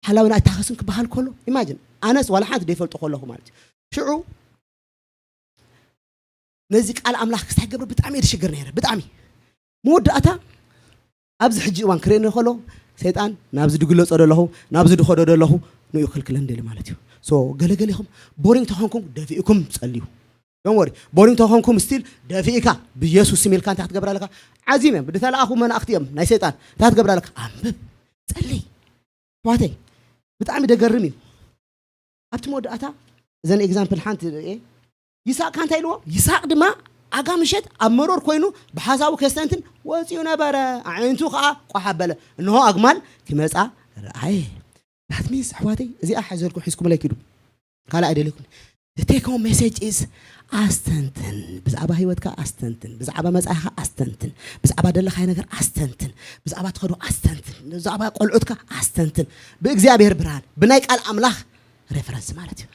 ሓላውን ኣይታኸስን ክበሃል ከሎ ኢማጅን ኣነስ ዋላ ሓንቲ ደይፈልጦ ከለኹ ማለት እዩ። ሽዑ ነዚ ቃል ኣምላኽ ክሳይ ገብረ ብጣዕሚ እየ ድሽግር ነይረ። ብጣዕሚ መወዳእታ ኣብዚ ሕጂ እዋን ክርእየኒ ከሎ ሰይጣን ናብዚ ድግለጾ ደለኹ ናብዚ ድኸዶ ደለኹ ንኡ ክልክለን ደሊ ማለት እዩ። ሶ ገለገሌኹም ቦሪንግ ተኾንኩም ደፊእኩም ጸልዩ። ዶን ወሪ ቦሪንግ ተኾንኩም ስቲል ደፊእካ ብኢየሱስ ስም ኢልካ እንታይ ክትገብር ኣለካ? ዓዚም እዮም ብድተለኣኹ መናእኽቲ እዮም ናይ ሰይጣን እንታይ ክትገብር ኣለካ? ኣንብብ ጸልይ። ኣሕዋተይ ብጣዕሚ ደገርም እዩ። ኣብቲ መወዳእታ እዘን ኤግዛምፕል ሓንቲ ርኤ። ይስሐቅ ካንታ ኢልዎ። ይስሐቅ ድማ ኣጋ ምሸት ኣብ መሮር ኮይኑ ብሓሳቡ ከስተንትን ወፂኡ ነበረ። ኣዒንቱ ከዓ ቋሕ ኣበለ፣ እንሆ ኣግማል ክመፃ ረኣየ። ዳት ሚንስ ኣሕዋተይ እዚኣ ሓዘልኩም ሒዝኩምለይ ኪዱ። ካልእ ኣይደለይኩም። The take home message is ኣስተንትን። ብዛዕባ ህይወትካ ኣስተንትን፣ ብዛዕባ መጻኢኻ ኣስተንትን፣ ብዛዕባ ደለኻይ ነገር ኣስተንትን፣ ብዛዕባ ትኸዶ ኣስተንትን፣ ብዛዕባ ቆልዑትካ ኣስተንትን። ብእግዚኣብሔር ብርሃን ብናይ ቃል ኣምላኽ ሬፈረንስ ማለት እዩ።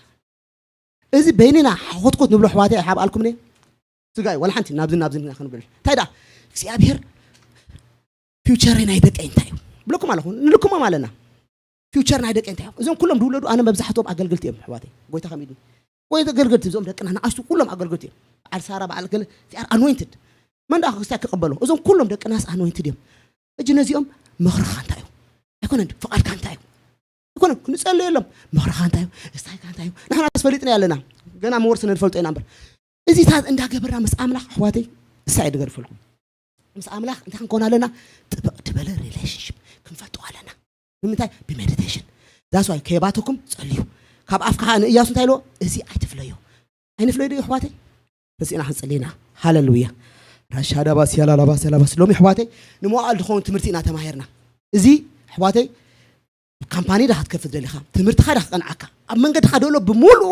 እዚ በይንና ሓኾትኮት ንብሎ ኣሕዋተይ ኣይሓብኣልኩምኒ። ስጋይ ዋላ ሓንቲ ናብዚ ናብዚ ኢና ክንብል እንታይ ደኣ እግዚኣብሔር ፊውቸር ናይ ደቀይ እንታይ እዩ ብለኩም ኣለኹ። ንልክሞም ኣለና። ፊውቸር ናይ ደቀይ እንታይ እዮም? እዞም ኩሎም ዝውለዱ ኣነ መብዛሕትኦም ኣገልግልቲ እዮም ኣሕዋተይ። ጎይታ ከም ኢድኒ ወይ ኣገልግልቲ እዞም ደቅና ንኣሽቱ ኩሎም ኣገልግልቲ እዮም። በዓል ሳራ በዓል ገለ they are anointed። መን ደኣ ክርስቲያን ክቐበሎ? እዞም ኩሎም ደቅናስ ኣኖይንትድ እዮም። እጂ ነዚኦም ምኽርኻ እንታይ እዩ? ኣይኮነን ፍቓድካ እንታይ እዩ? ኣይኮነን ክንጸልየሎም። ምኽርኻ እንታይ እዩ? እስታይካ እንታይ እዩ? ንሕና ኣስፈሊጥና ኣለና። ገና መወርሲ ንፈልጦ ኢና እምበር እዚታት እንዳገበርና ምስ ኣምላኽ ኣሕዋተይ እሳ እየ ድገርፈልኩም። ምስ ኣምላኽ እንታይ ክንኮን ኣለና? ጥብቕ ዝበለ ሪሌሽንሽፕ ክንፈጥሮ ኣለና። ብምንታይ? ብሜዲቴሽን። ዛስ ዋይ ከየባተኩም ጸልዩ። ካብ ኣፍካ ንእያሱ እንታይ ኢልዎ? እዚ ኣይትፍለዮ። ኣይንፍለዮ ድዩ ኣሕዋተይ? ተሲእና ክንጽሊ ኢና። ሃለሉያ። ራሻዳባ ሲያላላባ ሰላባስ ሎሚ ኣሕዋተይ ንመዋዕል ዝኸውን ትምህርቲ ኢና ተማሂርና። እዚ ኣሕዋተይ ካምፓኒ ዳ ክትከፍት ደሊኻ ትምህርትኻ ዳ ክቀንዓካ ኣብ መንገድኻ ደሎ ብምሉኡ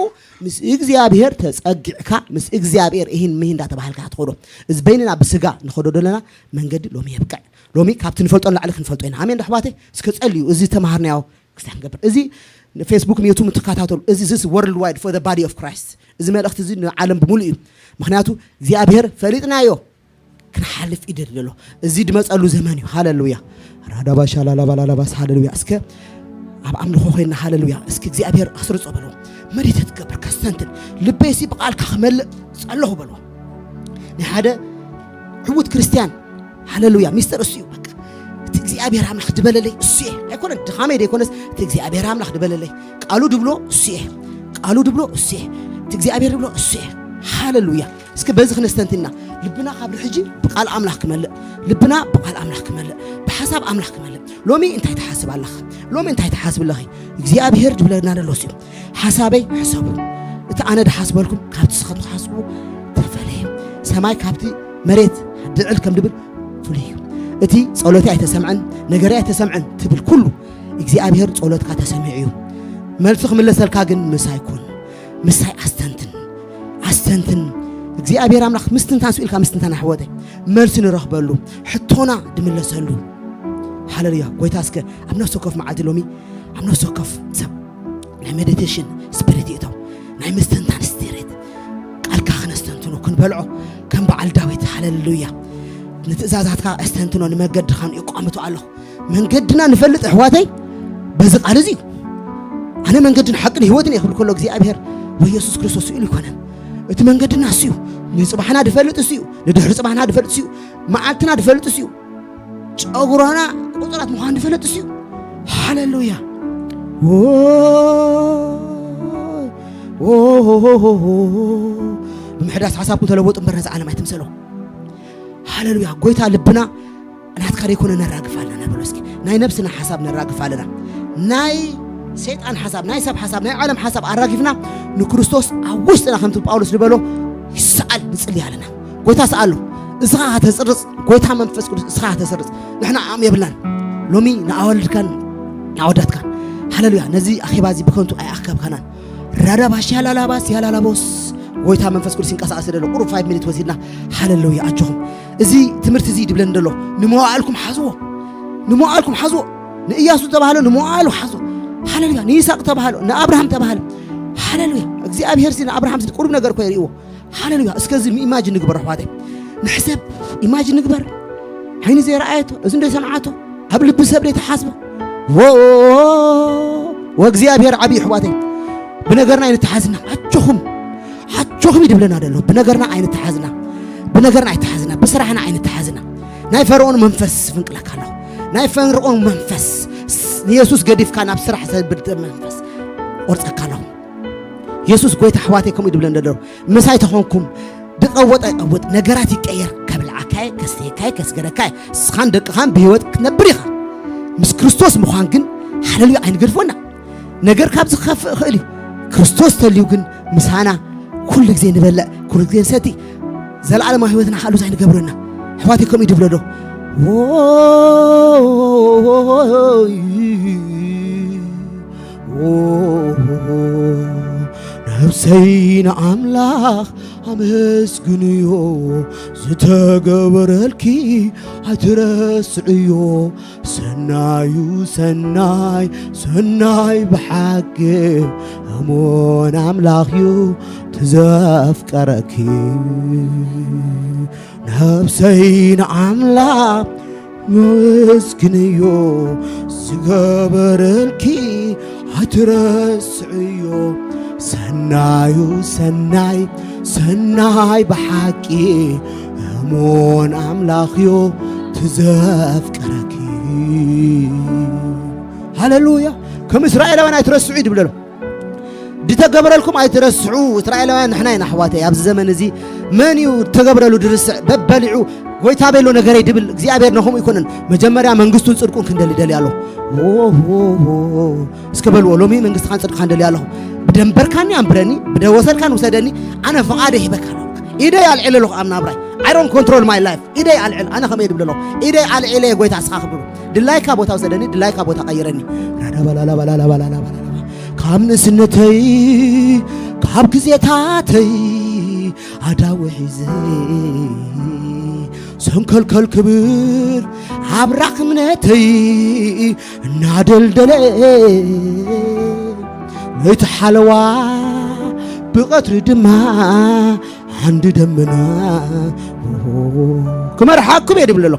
ምስ እግዚኣብሔር ተጸጊዕካ ምስ እግዚኣብሔር ይህን ምሂን እንዳተባሃልካ ክትኸዶ እዚ በይንና ብስጋ ንኸዶ ደለና መንገዲ ሎሚ የብቅዕ። ሎሚ ካብቲ ንፈልጦ ንላዕሊ ክንፈልጦ ኢና። ኣሜን ዶ ኣሕዋተይ? እስከ ጸልዩ። እዚ ተማሃርናዮ ክስታይ ክንገብር። እዚ ፌስቡክ ዩቱብ ትከታተሉ። እዚ this world wide for the body of Christ። እዚ መልእኽቲ እዚ ንዓለም ብምሉእ እዩ። ምክንያቱ እግዚኣብሔር ፈሊጥናዮ ክንሓልፍ ይደሊ ኣሎ። እዚ ድመጸሉ ዘመን እዩ። ሃለሉያ። ራዳባ ሻላላባ ላላባስ ሃለሉያ። እስከ ኣብ ኣምልኾ ኮይና ሃለሉያ። እስኪ እግዚኣብሔር ኣስርጾ በሎ። መዲተት ትገብር ከስተንትን ልበይሲ ብቃልካ ክመልእ ጸለኹ በሎ። ናይ ሓደ ዕዉት ክርስትያን ሃለሉያ ሚስጥር እሱ እዩ። በቃ እቲ እግዚኣብሔር ኣምላኽ ዝበለለይ እሱ እየ። ኣይኮነን ድኻመይ ደይኮነስ እቲ እግዚኣብሔር ኣምላኽ ዝበለለይ ቃሉ ድብሎ እሱ እየ። ቃሉ ድብሎ እሱ እየ። እቲ እግዚኣብሔር ድብሎ እሱ እየ። ሃለሉያ። እስኪ በዚ ክነስተንትና ልብና ካብ ሕጂ ብቃል ኣምላኽ ክመልእ ልብና ብቃል ኣምላኽ ክመልእ ብሓሳብ ኣምላኽ ክመልእ። ሎሚ እንታይ ትሓስብ ኣለኻ? ሎሚ እንታይ ትሓስብ ኣለኺ? እግዚኣብሔር ድብለና ዘሎ እሱ እዩ። ሓሳበይ ሕሰቡ። እቲ ኣነ ድሓስበልኩም ካብቲ ስኸም ትሓስቡ ተፈለየ። ሰማይ ካብቲ መሬት ድዕል ከም ድብል ፍሉይ እዩ። እቲ ጸሎተይ ኣይተሰምዐን ነገረይ ኣይተሰምዐን ትብል ኩሉ እግዚኣብሔር ጸሎትካ ተሰሚዑ እዩ። መልሱ ክምለሰልካ ግን ምሳይ ኩን። ምሳይ ኣስተንትን ኣስተንትን እግዚኣብሔር ኣምላኽ ምስትንታን ስኢልካ ምስትንታን ኣሕወተይ መልሲ ንረኽበሉ ሕቶና ድምለሰሉ። ሃለሉያ። ጎይታ እስከ ኣብ ነፍሲ ወከፍ መዓልቲ ሎሚ ኣብ ነፍሲ ወከፍ ሰብ ናይ ሜዲቴሽን ስፒሪት ይእቶም ናይ ምስትንታን ስፒሪት ቃልካ ክነስተንትኖ ክንበልዖ ከም በዓል ዳዊት ሃለሉያ ንትእዛዛትካ ኣስተንትኖ ንመገድኻ ንእቋምቶ ኣለኹ። መንገድና ንፈልጥ ኣሕዋተይ በዚ ቃል እዚ እዩ። ኣነ መንገድን ሓቅን ህይወትን እየ ክብል ከሎ እግዚኣብሔር ወይ የሱስ ክርስቶስ ስኢሉ ይኮነን። እቲ መንገድና እሱ እዩ። ንፅባሕና ድፈልጥ እሱ እዩ። ንድሕሪ ፅባሕና ድፈልጥ እሱ እዩ። መዓልትና ድፈልጥ እሱ እዩ። ጨጉራና ቁፅራት ምዃን ድፈልጥ እሱ እዩ። ሃሌሉያ። ብምሕዳስ ሓሳብኩም ተለወጡ እምበር ነዚ ዓለም ኣይትምሰሎ። ሃሌሉያ። ጎይታ ልብና ናትካ ዘይኮነ ነራግፍ ኣለና በሎ እስኪ። ናይ ነብስና ሓሳብ ነራግፍ ኣለና። ናይ ሰይጣን ሓሳብ፣ ናይ ሰብ ሓሳብ፣ ናይ ዓለም ሓሳብ ኣራጊፍና ንክርስቶስ ኣብ ውሽጥና ከምቲ ጳውሎስ ዝበሎ ይሰኣል ንጽሊ ኣለና። ጎይታ ሰኣሎ። እስኻ ከተጽርጽ፣ ጎይታ መንፈስ ቅዱስ እስኻ ከተሰርጽ። ንሕና ዓቕሚ የብልናን። ሎሚ ንኣዋልድካን ንኣወዳትካን ሃሌሉያ ነዚ ኣኼባ እዚ ብከንቱ ኣይኣከብካናን። ራዳባሽ ያላላባስ ያላላቦስ። ጎይታ መንፈስ ቅዱስ ይንቀሳቀስ ደሎ። ቁሩብ ፋይቭ ሚኒት ወሲድና። ሃሌሉያ። ኣጆኹም፣ እዚ ትምህርቲ እዚ ድብለን ደሎ፣ ንመዋዕልኩም ሓዝዎ። ንመዋዕልኩም ሓዝዎ። ንእያሱ ተባህለ፣ ንመዋዕሉ ሓዝዎ። ሃሌሉያ። ንይስሐቅ ተባህለ፣ ንኣብርሃም ተባህለ። ሃሌሉያ። እግዚኣብሔር ሲ ንኣብርሃም ሲ ቁሩብ ነገር እኮ የርእዎ። ሃሌሉያ። እስከ እዚ ኢማጅን ንግበር ኣሕዋተይ። ንሕሰብ፣ ኢማጅን ንግበር። ዓይኒ ዘይረኣየቶ፣ እዝኒ ዘይሰምዓቶ፣ ኣብ ልቢ ሰብ ዘይተሓስበ። ወ-፣ ወእግዚኣብሔር ዓብዪ ኣሕዋተይ። ብነገርና ኣይንተሓዝና። ኣጆኹም፣ ኣጆኹም ይድብለና ደሎ። ብነገርና ኣይንተሓዝና። ብነገርና ኣይተሓዝና። ብስራሕና ኣይንተሓዝና። ናይ ፈርዖን መንፈስ ፍንቅለካ ኣለኹ። ናይ ፈርዖን መንፈስ፣ ንየሱስ ገዲፍካ ናብ ስራሕ ዘብል መንፈስ ቆርጸካ ኣለኹ። የሱስ ጎይታ ኣሕዋተይ ከምኡ ይድብለን ደሎ። ምሳይ ተኾንኩም ድቐወጠ ይቐውጥ፣ ነገራት ይቀየር። ከብልዓካየ፣ ከስተየካየ፣ ከስገደካየ፣ እስኻን ደቅኻን ብህይወት ክትነብር ኢኻ። ምስ ክርስቶስ ምዃን ግን፣ ሃሌሉያ፣ ኣይንገድፎና። ነገር ካብ ዝኸፍእ ይኽእል እዩ። ክርስቶስ ተልዩ ግን ምሳና ኩሉ ግዜ ንበልዕ፣ ኩሉ ግዜ ንሰቲ። ዘለዓለማዊ ህይወትና ካልእ እንታይ ንገብረና? ኣሕዋተይ ከምኡ ይድብሎ ዶ? ነፍሰይ ንኣምላኽ ኣመስግንዮ፣ ዝተገበረልኪ ኣይትረስዕዮ። ሰናዩ ሰናይ፣ ሰናይ ብሓቂ፣ እሙን ኣምላኽዩ ትዘፍቀረኪ። ነፍሰይ ንኣምላኽ መስግንዮ፣ ዝገበረልኪ ኣይትረስዕዮ። ሰናዩ ሰናይ፣ ሰናይ ብሓቂ፣ እሙን ኣምላኽዮ ትዘፍቀረኪ። ሃሌሉያ። ከም እስራኤላውያን ኣይትረስዑ እዩ ድብለሎ። ድተገበረልኩም ኣይትረስዑ። እስራኤላውያን ንሕና ኢና ኣሕዋተይ። ኣብዚ ዘመን እዚ መን እዩ ተገብረሉ ድርስዕ? በበሊዑ ጎይታ ቤሎ ነገረይ ድብል እግዚኣብሔር ነኹም ይኮንን። መጀመርያ መንግስቱን ጽድቁን ክንደሊ ደሊ ኣለኹ። ዎ፣ ዎ፣ ዎ። እስከ በልዎ፣ ሎሚ መንግስትኻን ጽድቅኻን ደሊ ኣለኹ። ብደንበርካኒ ኣንብረኒ፣ ብደወሰልካን ውሰደኒ፣ ኣነ ፍቓደይ ሂበካ ኣለኹ። ኢደይ ኣልዒለ ኣለኹ ኣብ ናብራይ። I don't control my life። ኢደይ ኣልዕል፣ ኣነ ከመይ ድብል ኣለኹ። ኢደይ ኣልዒለ ጎይታ እስኻ ክብሉ። ድላይካ ቦታ ውሰደኒ፣ ድላይካ ቦታ ቀይረኒ። ራዳባላላባላላባላላባላላ። ካብ ንእስነተይ፣ ካብ ግዜታተይ፣ ኣዳዊ ሒዘ፣ ሰንከልከል ክብል ኣብራኽ እምነተይ እናደልደለ፣ ለይቲ ሓለዋ ብቐትሪ ድማ ዓንዲ ደመና ክመርሓኩም እየ ድብል ኣሎ።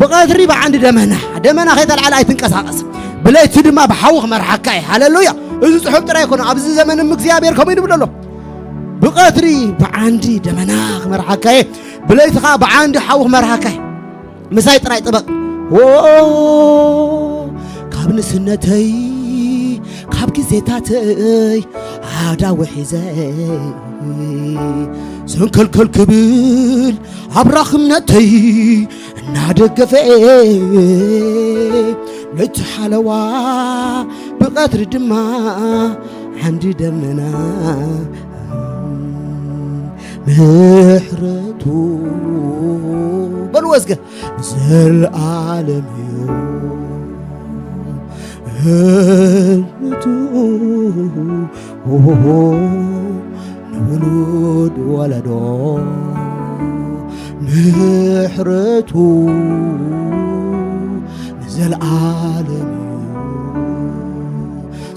ብቐትሪ ብዓንዲ ደመና፣ ደመና ከይተልዓለ ኣይትንቀሳቐስ፣ ብለይቲ ድማ ብሓዊ ክመርሓካ እየ። ሃሌሉያ። እዚ ጽሑፍ ጥራይ ኣይኮነ፣ ኣብዚ ዘመን እም እግዚኣብሔር ከምኡ እዩ ድብል ኣሎ። ብቐትሪ ብዓንዲ ደመና ክመርሓካ እየ፣ ብለይቲ ኸዓ ብዓንዲ ሓዊ ክመርሓካ እየ። ምሳይ ጥራይ ጥበቕ። ዎ፣ ካብ ንስነተይ፣ ካብ ግዜታተይ ኣዳዊ ሒዘ፣ ሰንከልከል ክብል ኣብራኽ እምነተይ እናደገፈ፣ ለይቲ ሓለዋ ብቐትሪ ድማ ዓንዲ ደመና ምሕረቱ በልዎ እስከ ንዘለዓለም እዩ። ምሕረቱ ንውሉድ ወለዶ ምሕረቱ ንዘለዓለም እዩ።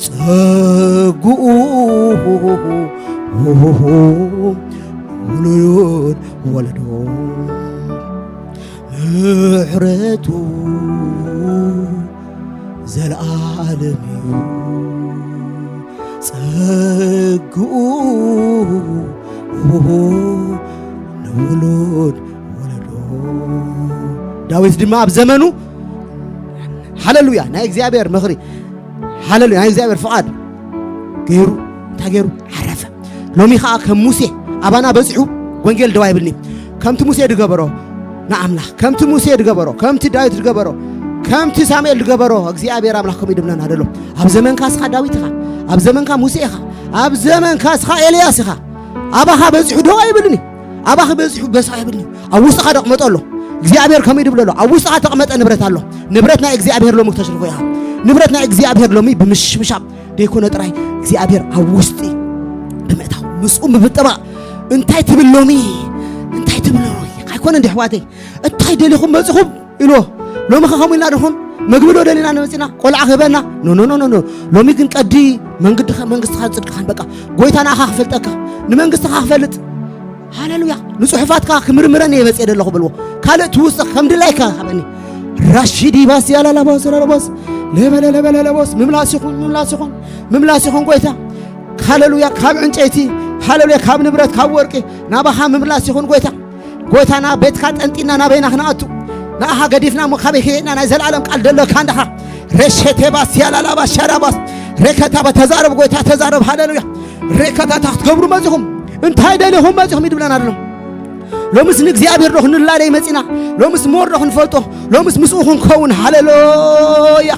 ጸግኡ ውሉድ ወለዶ ምሕረቱ ዘለዓለም እዩ። ጸግኡ ንውሉድ ወለዶ። ዳዊት ድማ ኣብ ዘመኑ ሃሌሉያ ናይ እግዚኣብሔር ምኽሪ፣ ሃሌሉያ ናይ እግዚኣብሔር ፍቓድ ገይሩ፣ እንታይ ገይሩ? ዓረፈ። ሎሚ ኸዓ ከም ሙሴ ኣባና በጺሑ ወንጌል ደው ኣይብልኒ። ከምቲ ሙሴ ድገበሮ ንኣምላኽ፣ ከምቲ ሙሴ ድገበሮ፣ ከምቲ ዳዊት ድገበሮ፣ ከምቲ ሳሙኤል ድገበሮ እግዚኣብሔር ኣምላኽ ከምኡ ይድብለና ደሎ። ኣብ ዘመንካ እስኻ ዳዊት ኢኻ፣ ኣብ ዘመንካ ሙሴ ኢኻ፣ ኣብ ዘመንካ እስኻ ኤልያስ ኢኻ። ኣባኻ በጺሑ ደው ኣይብልኒ። ኣባኺ በጺሑ በስ ኣይብልኒ። ኣብ ውስጥኻ ደቕመጠ ኣሎ። እግዚኣብሔር ከምኡ ይድብሎ ኣሎ። ኣብ ውስጥኻ ተቕመጠ ንብረት ኣሎ። ንብረት ናይ እግዚኣብሔር ሎሚ ክተሽርፎ ኢኻ። ንብረት ናይ እግዚኣብሔር ሎሚ ብምሽብሻብ ደይኮነ ጥራይ እግዚኣብሔር ኣብ ውስጢ ምስኡ ምብጠባእ። እንታይ ትብል ሎሚ? እንታይ ትብል ሎሚ? ኣይኮነ እንዲ ኣሕዋተይ፣ እንታይ ደሊኹም መጺኹም ኢልዎ። ሎሚ ከ ከምኡ ኢልና ድኹን? መግቢ ዶ ደሊና ንመጺና? ቆልዓ ክህበና? ኖ፣ ኖ፣ ኖ፣ ኖ፣ ኖ። ሎሚ ግን ቀዲ መንግድኻ፣ መንግስትኻን ጽድቅኻን፣ በቃ ጎይታ ንኣኻ ክፈልጠካ፣ ንመንግስትኻ ክፈልጥ። ሃሌሉያ። ንጽሑፋትካ ክምርምረን እየ መጽየ ደለኹ በልዎ። ካልእ ትውስኽ ከም ድላይካ ሃበኒ። ራሺዲ ባስ ያላላባስ ያላላባስ ለበለ ለበለ ለቦስ ምምላስ ይኹን፣ ምምላስ ይኹን፣ ምምላስ ይኹን ጎይታ። ሃሌሉያ። ካብ ዕንጨይቲ፣ ሃሌሉያ፣ ካብ ንብረት፣ ካብ ወርቂ ናባኻ ምምላስ ይኹን ጎይታ። ጎይታና ቤትካ ጠንጢና ናበይና ክንኣቱ? ንኣኻ ገዲፍና እሞ ካበይ ከየድና? ናይ ዘለኣለም ቃል ደለካ እንድኻ። ሬሸቴባስ ያላላባስ ሻዳባስ ሬከታባ ተዛረብ ጎይታ ተዛረብ። ሃሌሉያ። ሬከታታ ክትገብሩ መጺኹም እንታይ ደሊኹም መጺኹም ይድብለና ኣሎ። ሎምስ ንእግዚኣብሔር ዶ ክንላለይ መጺና? ሎምስ ሞር ዶ ክንፈልጦ? ሎምስ ምስኡ ክንከውን? ሃሌሉያ።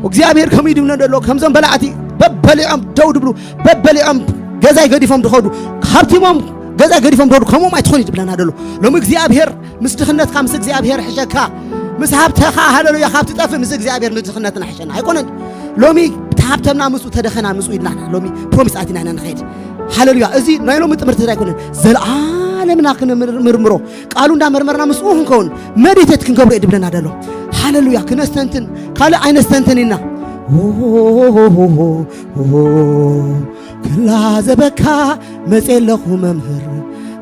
እግዚኣብሔር ከምኡ ይድብለና ዘሎ። ከምዞም በላዕቲ በበሊዖም ደው ድብሉ፣ በበሊዖም ገዛይ ገዲፎም ድኸዱ፣ ሃብቲሞም ገዛይ ገዲፎም ድኸዱ፣ ከምኦም ኣይትኾን ይድብለና ዘሎ። ሎሚ እግዚኣብሔር ምስ ድኽነትካ ምስ እግዚኣብሔር ሕሸካ፣ ምስ ሃብተኻ ሃሌሉያ ካብ ትጠፍእ ምስ እግዚኣብሔር ምስ ድኽነትና ሕሸና ኣይኮነን። ሎሚ ተሃብተምና ምስኡ ተደኸና ምስኡ ኢልና ሎሚ ፕሮሚስ ኣቲና ኢና ንኸይድ። ሃሌሉያ። እዚ ናይ ሎሚ ትምህርቲ ኣይኮነን፣ ዘለዓለምና ክንምርምሮ ቃሉ እንዳመርመርና ምስኡ ክንከውን መዲቴት ክንገብሮ እዩ ድብለና ደሎ። ሃሌሉያ። ክነስተንትን ካልእ ኣይነስተንትን ኢና። ክላዘበካ መጽ ኣለኹ መምህር፣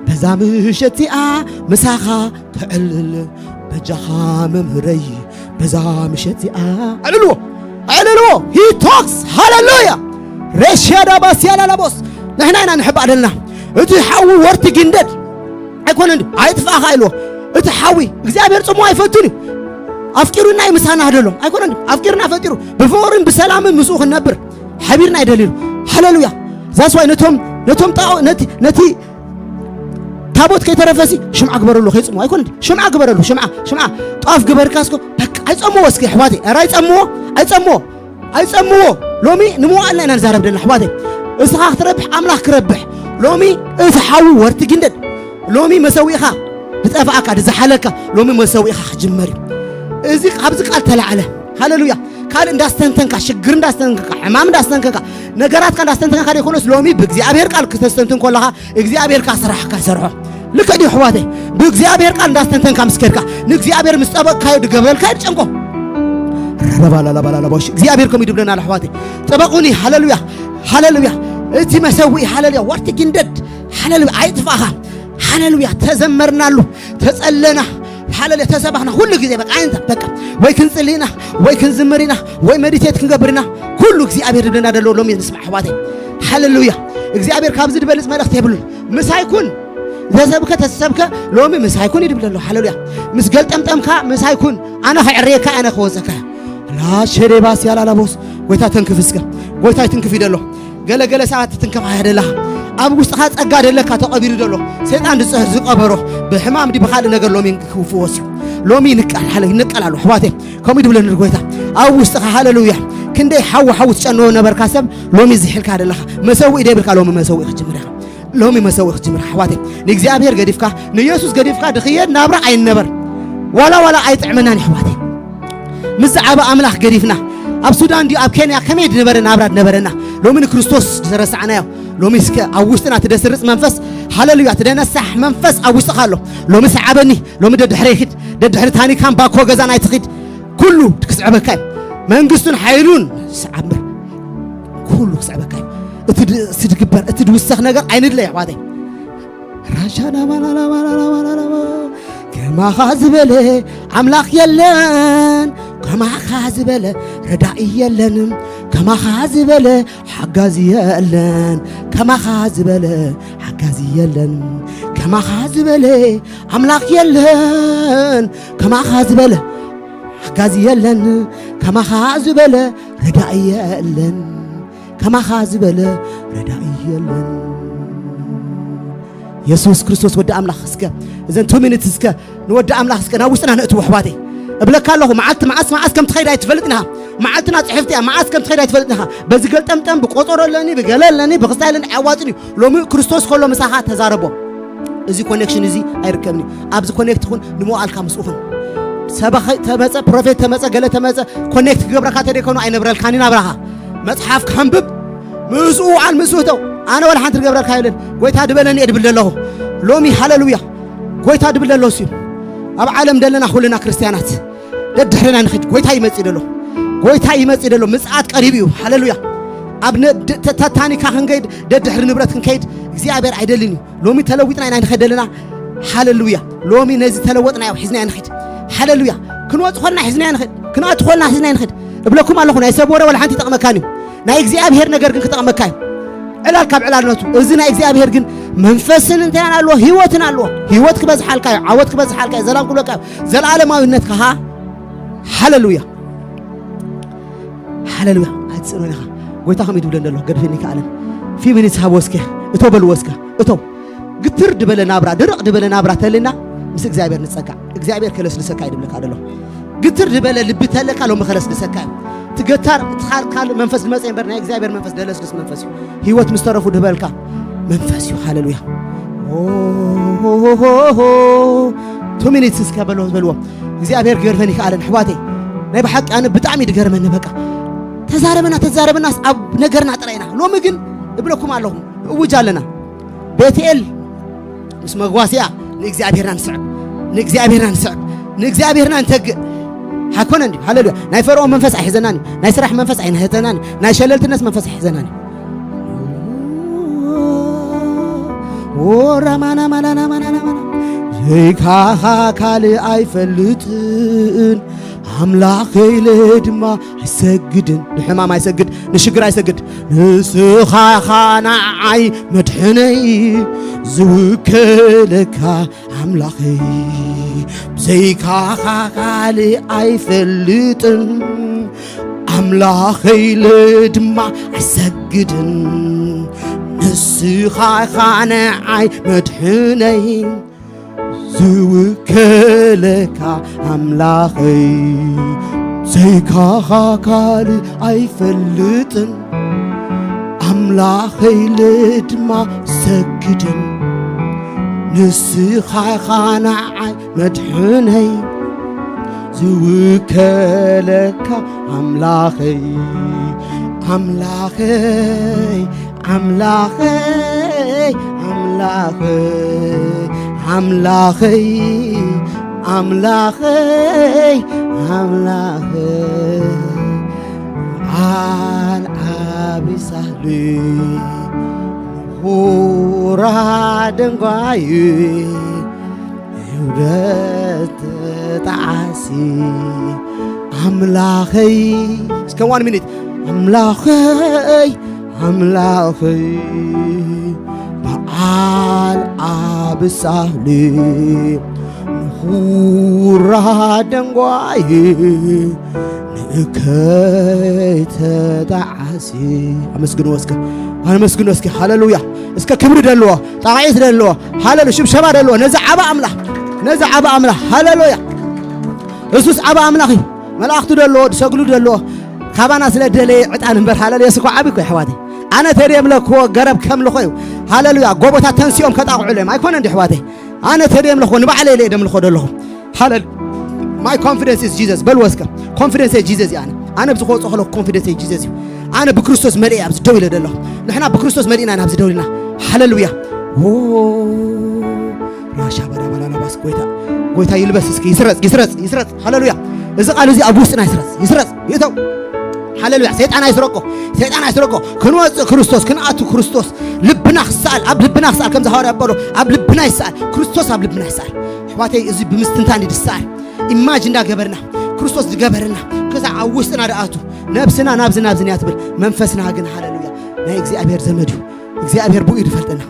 በዛ ምሸት እዚኣ ምሳኻ ክዕልል በጃኻ መምህረይ፣ በዛ ምሸት እዚኣ ኣዕልልዎ፣ ኣዕልልዎ። ሂ ቶክስ። ሃሌሉያ። ሬሽያ ዳባስ ያላላቦስ ንሕና ኢና ንሕባእ ደልና። እቲ ሓዊ ወርቲ ግንደድ ኣይኮነን ድዩ? ኣይጥፋእኻ ኢልዎ። እቲ ሓዊ እግዚኣብሔር ጽምዋ ኣይፈቱን እዩ። ኣፍቂሩና እዩ ምሳና ደሎ ኣይኮነን ድዩ? ኣፍቂርና ፈጢሩ ብፍቕርን ብሰላምን ምስኡ ክንነብር ሓቢርና ይደልዩ። ሃሌሉያ። ዛስዋይ ነቶም ነቶም ጣኦ ነቲ ነቲ ታቦት ከይተረፈሲ ሽምዓ ግበረሉ ከይጽምዎ ኣይኮነን ድዩ? ሽምዓ ግበረሉ ሽምዓ ሽምዓ ጧፍ ግበርካ እስኮ በቃ ኣይጸምዎ እስኪ ኣሕዋተይ ኧረ ኣይጸምዎ ኣይጸምዎ ኣይጸምዎ። ሎሚ ንመዋእልና ኢና ንዛረብ ደልና ኣሕዋተይ። እስኻ ክትረብሕ ኣምላኽ ክረብሕ። ሎሚ እቲ ሓዊ ወርቲ ግንደድ ሎሚ መሰዊእኻ ድጠፋእካ ድዝሓለካ ሎሚ መሰዊእኻ ክጅመር እዩ። እዚ ኣብዚ ቃል ተላዕለ። ሃሌሉያ። ካልእ እንዳስተንተንካ ሽግር እንዳስተንተንካ ሕማም እንዳስተንተንካ ነገራትካ እንዳስተንተንካ ዘይኮነስ ሎሚ ብእግዚኣብሔር ቃል ክተስተንትን ከለኻ እግዚኣብሔርካ ስራሕካ ይሰርሖ። ልክዕ ድዩ ኣሕዋተይ? ብእግዚኣብሔር ቃል እንዳስተንተንካ ምስ ከድካ ንእግዚኣብሔር ምስ ጠበቅካዮ ድገብረልካ ይጨንቆ። ረባላላባላላባሽ እግዚኣብሔር ከምኡ ይድብለና ኣሎ ኣሕዋተይ። ጥበቁኒ። ሃሌሉያ። ሃሌሉያ። እቲ መሰዊኢ ሃሌሉያ ወርቲ ግንደድ ሃሌሉያ ኣይጥፋኻ። ሃሌሉያ ተዘመርናሉ ተጸለና። ሃሌሉያ ተሰባኽና ኩሉ ግዜ በቃ ኣይንተ በቃ ወይ ክንጽሊ ኢና ወይ ክንዝምር ኢና ወይ መዲቴት ክንገብር ኢና። ኩሉ እግዚኣብሔር ድብለና ደሎ ሎሚ ንስማዕ ኣሕዋተይ። ሃሌሉያ። እግዚኣብሔር ካብዚ ድበልጽ መልእኽቲ የብሉን። ምሳይ ኩን ዘሰብከ ተሰብከ ሎሚ ምሳይ ኩን ይድብል ኣሎ። ሃሌሉያ። ምስ ገልጠምጠምካ ምሳይ ኩን ኣነ ክዕርየካ ኣነ ክወጸካ። ላሸዴባስ ያላላቦስ ጎይታ ተንክፍ እስከ። ጎይታ ይትንክፍ ይደሎ። ገለገለ ሰባት ትንከፍ ኣያ ደለኻ ኣብ ውሽጥኻ ጸጋ ደለካ ተቐቢሩ ደሎ ሰይጣን ዝጽህር ዝቀበሮ ብሕማም ዲ ብኻልእ ነገር ሎሚ ክፍወስ እዩ። ሎሚ ይንቀል ሃለ ይንቀል ኣሎ ኣሕዋተይ። ከምኡ ይድብለኒ ጎይታ ኣብ ውሽጥኻ ሃሌሉያ። ክንደይ ሓዊ ሓዊ ትጨንዎ ነበርካ ሰብ ሎሚ ዝሕልካ ደለኻ መሰውኢ ደብልካ ሎሚ መሰውኢ ክትጅምር ኢኻ። ሎሚ መሰውኢ ክትጅምር ኣሕዋተይ። ንእግዚኣብሔር ገዲፍካ ንኢየሱስ ገዲፍካ ድኽየድ ናብራ ኣይነበር። ዋላ ዋላ ኣይጥዕመናን ኣሕዋተይ። ምስ ዝዓበ ኣምላኽ ገዲፍና ኣብ ሱዳን ድዩ ኣብ ኬንያ ከመይ ድነበረ ናብራ ድነበረና። ሎሚ ንክርስቶስ ዝተረሳዕናዮ ሎሚ እስከ ኣብ ውሽጥና ትደስርጽ መንፈስ ሃሌሉያ ትደነሳሕ መንፈስ ኣብ ውሽጥኻ ኣሎ። ሎሚ ሰዓበኒ ሎሚ ደድሕረ ይኺድ ደድሕሪ ታኒካን ባኮ ገዛን ኣይትኺድ። ኩሉ ክስዕበካ እዩ። መንግስቱን ሓይሉን ሰዓብ እምበር ኩሉ ክስዕበካ እዩ። እቲ ድ- እቲ ድግበር እቲ ድውሰኽ ነገር ኣይንድለ ኣሕዋተይ። ራሻዳባላላባላላባላባ ከማኻ ዝበለ ኣምላኽ የለን፣ ከማኻ ዝበለ ረዳኢ የለን፣ ከማኻ ዝበለ ሓጋዚ የለን፣ ከማኻ ዝበለ ሓጋዚ የለን፣ ከማኻ ዝበለ ኣምላኽ የለን፣ ከማኻ ዝበለ ሓጋዚ የለን፣ ከማኻ ዝበለ ረዳኢ የለን፣ ከማኻ ዝበለ ረዳኢ የለን። የሱስ ክርስቶስ ወዲ ኣምላኽ እስከ እዘን ቱ ሚኒትስ እስከ ንወዲ ኣምላኽ እስከ ናብ ውሽጥና ነእትዎ ኣሕዋተይ። እብለካ ኣለኹ መዓልቲ መዓስ መዓስ ከም ትኸይድ ኣይትፈልጥን ኢኻ። መዓልትና ጽሕፍቲ እያ መዓስ ከም ትኸይድ ኣይትፈልጥን ኢኻ። በዚ ገልጠምጠም ብቆጸሮ ኣለኒ ብገለ ኣለኒ ብኽስታይ ኣለኒ ኣያዋጽን እዩ። ሎሚ ክርስቶስ ከሎ ምሳኻ ተዛረቦ። እዚ ኮኔክሽን እዚ ኣይርከብን እዩ። ኣብዚ ኮኔክት ኩን ንመዋእልካ ምስኡ ኩን። ሰባኺ ተመጸ ፕሮፌት ተመጸ ገለ ተመጸ ኮኔክት ክገብረካ ተደይኮኑ ኣይነብረልካን እዩ ናብራኻ። መጽሓፍ ከንብብ ምስኡ ውዓል ምስኡ ተው። ኣነ ወላ ሓንቲ ዝገብረልካ የብለን። ጎይታ ድበለኒ እየ ድብል ዘለኹ። ሎሚ ሃለሉያ፣ ጎይታ ድብል ዘሎ እሱ እዩ። ኣብ ዓለም ዘለና ኩልና ክርስትያናት ደድሕርና ንኽድ። ጎይታ ይመጽእ ደሎ፣ ጎይታ ይመጽእ ደሎ። ምጽኣት ቀሪቡ እዩ። ሃለሉያ። ኣብ ነ- ድ- ተ- ተታኒካ ክንከይድ፣ ደድሕሪ ንብረት ክንከይድ እግዚኣብሔር ኣይደልን እዩ። ሎሚ ተለዊጥና ኢና ንኸድ ዘለና። ሃለሉያ። ሎሚ ነዚ ተለወጥናዮ ሒዝናዮ ንኽድ። ሃለሉያ። ክንወጽእ ኾልና ሒዝናዮ ንኽድ፣ ክንኣቱ ኾልና ሒዝናዮ ንኽድ። እብለኩም ኣለኹ፣ ናይ ሰብ ወረ ወላ ሓንቲ ይጠቕመካን እዩ። ናይ እግዚኣብሔር ነገር ግን ክጠቕመካ እዩ። ዕላል ካብ ዕላልነቱ። እዚ ናይ እግዚኣብሔር ግን መንፈስን እንታያን ኣለዎ፣ ህይወትን ኣለዎ። ህይወት ክበዝሓልካ እዩ፣ ዓወት ክበዝሓልካ እዩ፣ ዘላም ክብለካ እዩ። ዘለዓለማዊነት ከሃ። ሃለሉያ። ሃለሉያ። ኣይትስእኖን ኢኻ። ጎይታ ከም ይድብለ እንደሎ ገድፍኒ ከኣለን። ፊ ሚኒትስ ሃቦ እስከ እቶ በልዎ እስከ እቶ ግትር ድበለ ናብራ፣ ድርቕ ድበለ ናብራ ተልና ምስ እግዚኣብሔር ንጸጋዕ። እግዚኣብሔር ከለስልሰካ ይድብለካ ደሎ። ግትር ድበለ ልቢ ተለካ ሎሚ ከለስልሰካ እዩ። ትገታር ትኻል ካልእ መንፈስ ዝመጸ እምበር ናይ እግዚኣብሔር መንፈስ ደለስልስ መንፈስ እዩ። ህይወት ምስ ተረፉ ድበልካ መንፈስ እዩ። ሃለሉያ። ቱ ሚኒትስ እስከ በልዎ በልዎ። እግዚኣብሔር ክገርፈን ይከኣለን ኣሕዋተይ። ናይ ብሓቂ ኣነ ብጣዕሚ ድገርመኒ በቃ። ተዛረበና ተዛረበናስ ኣብ ነገርና ጥራይ ኢና። ሎሚ ግን እብለኩም ኣለኹ እውጅ ኣለና። ቤትኤል ምስ መጓስያ ንእግዚኣብሔርና ንስዕብ፣ ንእግዚኣብሔርና ንስዕብ፣ ንእግዚኣብሔርና ንተግእ። ኣይኮነን ድዩ? ሃሌሉያ። ናይ ፈርዖን መንፈስ ኣይሕዘናን እዩ። ናይ ስራሕ መንፈስ ኣይሕዘናን እዩ። ናይ ሸለልትነት መንፈስ ኣይሕዘናን እዩ። ወራማና ማናና ማናና ማና ዘይካኻ ካልእ ኣይፈልጥን ኣምላኸይ ኢለ ድማ ኣይሰግድን። ንሕማም ኣይሰግድ፣ ንሽግር ኣይሰግድ። ንስኻ ኢኻ ንዓይ መድሕነይ ዝውከለካ ኣምላኸይ። ብዘይካኻ ካልእ ኣይፈልጥን ኣምላኸይ ኢለ ድማ ኣይሰግድን። ንስኻ ኢኻ ንዓይ መድሕነይ ዝውከለካ ኣምላኸይ። ዘይካኻ ካልእ ኣይፈልጥን ኣምላኸይ ኢለ ድማ ሰግድን። ንስኻ ኢኻ ንዓይ መድሕነይ ዝውከለካ ኣምላኸይ። ኣምላኸይ ኣምላኸይ ኣምላኸይ ኣምላኸይ ኣምላኸይ ኣምላኸይ ኣልዓቢ ሳህሊ ሁራ ደንጓዩ ህብረት ተጣዓሲ ኣምላኸይ እስከ ዋን ሚኒት ኣምላኸይ ኣምላኸይ በዓል ዓቢ ሳህሊ ንኹራ ደንጓይ ንእከይ ተጣዓሲ ኣመስግንዎ እስከ ኣመስግንዎ እስከ ሃሌሉያ እስከ ክብሪ ደለዎ ጣቕዒት ደለዎ ሃሌሉ ሽብሸባ ደለዎ ነዚ ዓባ ኣምላኽ ነዚ ዓባ ኣምላኽ ሃሌሉያ እሱስ ዓባ ኣምላኽ እዩ መላእኽቱ ደለዎ ድሰግዱ ደለዎ ካባና ስለ ደለየ ዕጣን እምበር ሃለሉያ እሱ እኮ ዓቢ እኮ ኣሕዋተይ ኣነ ተደየምለክዎ ገረብ ከምልኾ እዩ ሃለሉያ ጎቦታት ተንሲኦም ከጣቕዑ እዮም ኣይኮነ እንዲ ኣሕዋተይ ኣነ ተደየምለክዎ ንባዕለይ ኢለ ደምልኾ ደለኹ ሃለሉ my confidence is Jesus በልዎ እስከ confidence Jesus እዩ ኣነ ኣነ ብዝኸወፅኦ ከለኹ confidence Jesus እዩ ኣነ ብክርስቶስ መሊእ ኣብዚ ደው ኢለ ደለኹ ንሕና ብክርስቶስ መሊእና ናብዚ ደው ኢልና ሃለሉያ ራሻ ባዳባላላባስ ጎይታ ጎይታ ይልበስ እስኪ ይስረጽ ይስረጽ ይስረጽ ሃሌሉያ እዚ ቃል እዚ ኣብ ውስጥና ይስረጽ ይስረጽ ይእተው ሃሌሉያ ሰይጣን ኣይስረቆ ሰይጣን ኣይስረቆ ክንወጽእ ክርስቶስ ክንኣቱ ክርስቶስ ልብና ክሰኣል ኣብ ልብና ክሰኣል ከምዚ ሃዋርያ ጳውሎ ኣብ ልብና ይሰኣል ክርስቶስ ኣብ ልብና ይሰኣል ኣሕዋተይ እዚ ብምስትንታን እዩ ዝሰኣል ኢማጅ እንዳገበርና ክርስቶስ ዝገበረና ክሳዕ ኣብ ውስጥና ደኣቱ ነብስና ናብዚ ናብዚ እያ ትብል መንፈስና ግን ሃሌሉያ ናይ እግዚኣብሔር ዘመድ እዩ እግዚኣብሔር ብኡ እዩ ዝፈልጠና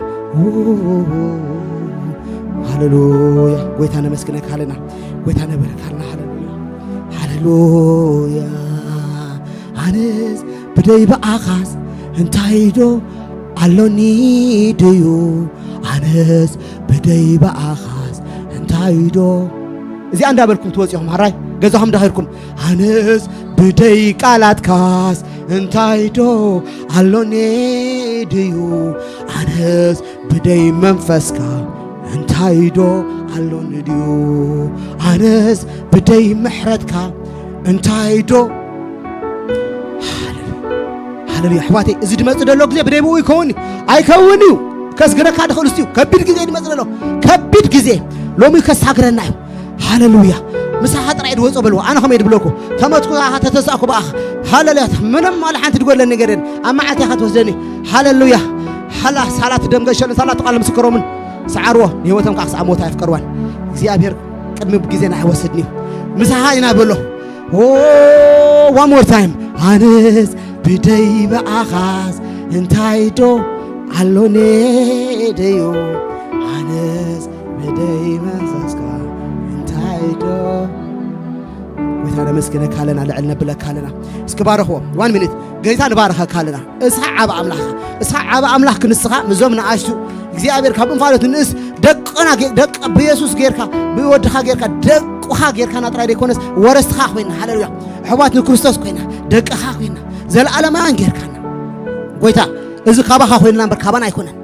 ሃሌሉያ ጎይታ ነመስግነካ ኣለና ጎይታ ነበረካ ኣለና ሃሌሉያ ሃሌሉያ ኣነስ ብደይ ብኣኻስ እንታይ ዶ ኣሎኒ ድዩ ኣነስ ብደይ ብኣኻስ እንታይ ዶ እዚኣ እንዳበልኩም ትወፂኹም ሃራይ ገዛኹም እንዳኸድኩም ኣነስ ብደይ ቃላትካስ እንታይ ዶ ኣሎኒ ድዩ ኣነስ ብደይ መንፈስካ እንታይ ዶ ኣሎኒ ድዩ ኣነስ ብደይ ምሕረትካ እንታይ ዶ ሃሌሉያ። ኣሕዋተይ፣ እዚ ድመጽእ ዘሎ ግዜ ብደይ ብኡ ይከውን እዩ? ኣይከውን እዩ። ከስግረካ ድኽእል እስዩ። ከቢድ ግዜ ድመጽእ ዘሎ። ከቢድ ግዜ። ሎሚ ከሳግረና እዩ። ሃሌሉያ። ምሳኻ ጥራይ ድወጾ በልዎ። ኣነ ከመይ ድብለኩ? ተመትኩ ኣኻ፣ ተተሳእኩ ብኣኻ። ሃሌሉያ። ምንም ዋላ ሓንቲ ድጎድለኒ ነገር የለን። ኣብ መዓልቲ ኢኻ ትወስደኒ። ሃሌሉያ። ሃላ ሳላት ደም ገሸልን ሳላት ቃል ምስክሮምን ሰዓርዎ። ንህይወቶም ከዓ ክሳብ ሞት ኣይፍቀርዋን። እግዚኣብሔር ቅድሚ ግዜና ኣይወስድን እዩ። ምሳኻ ኢና በሎ። ኦ፣ one more time። ኣነስ ብደይ ብኣኻስ እንታይ ዶ ኣሎኒ ደዩ? ኣነስ ብደይ መንፈስካ እንታይ ዶ? ጎይታ ነመስግነካ ኣለና፣ ልዕል ነብለካ ኣለና። እስኪ ባረኽዎ። One minute። ጎይታ ንባረኸካ ኣለና። እስኻ ዓቢ ኣምላኽ፣ እስኻ ዓቢ ኣምላኽ ክንስኻ ምስዞም ንኣሽቱ እግዚኣብሔር ካብ እንፋሎት ንእስ ደቅና ጌ-፣ ደቂ ብየሱስ ጌርካ፣ ብወድኻ ጌርካ፣ ደቁኻ ጌርካና ጥራይ ዘይኮነስ ወረስትኻ ኮይና። ሃሌሉያ። ኣሕዋት ንክርስቶስ ኮይና፣ ደቅኻ ኮይና፣ ዘለኣለማውያን ጌርካና። ጎይታ፣ እዚ ካባኻ ኮይንና እምበር ካባና ኣይኮነን።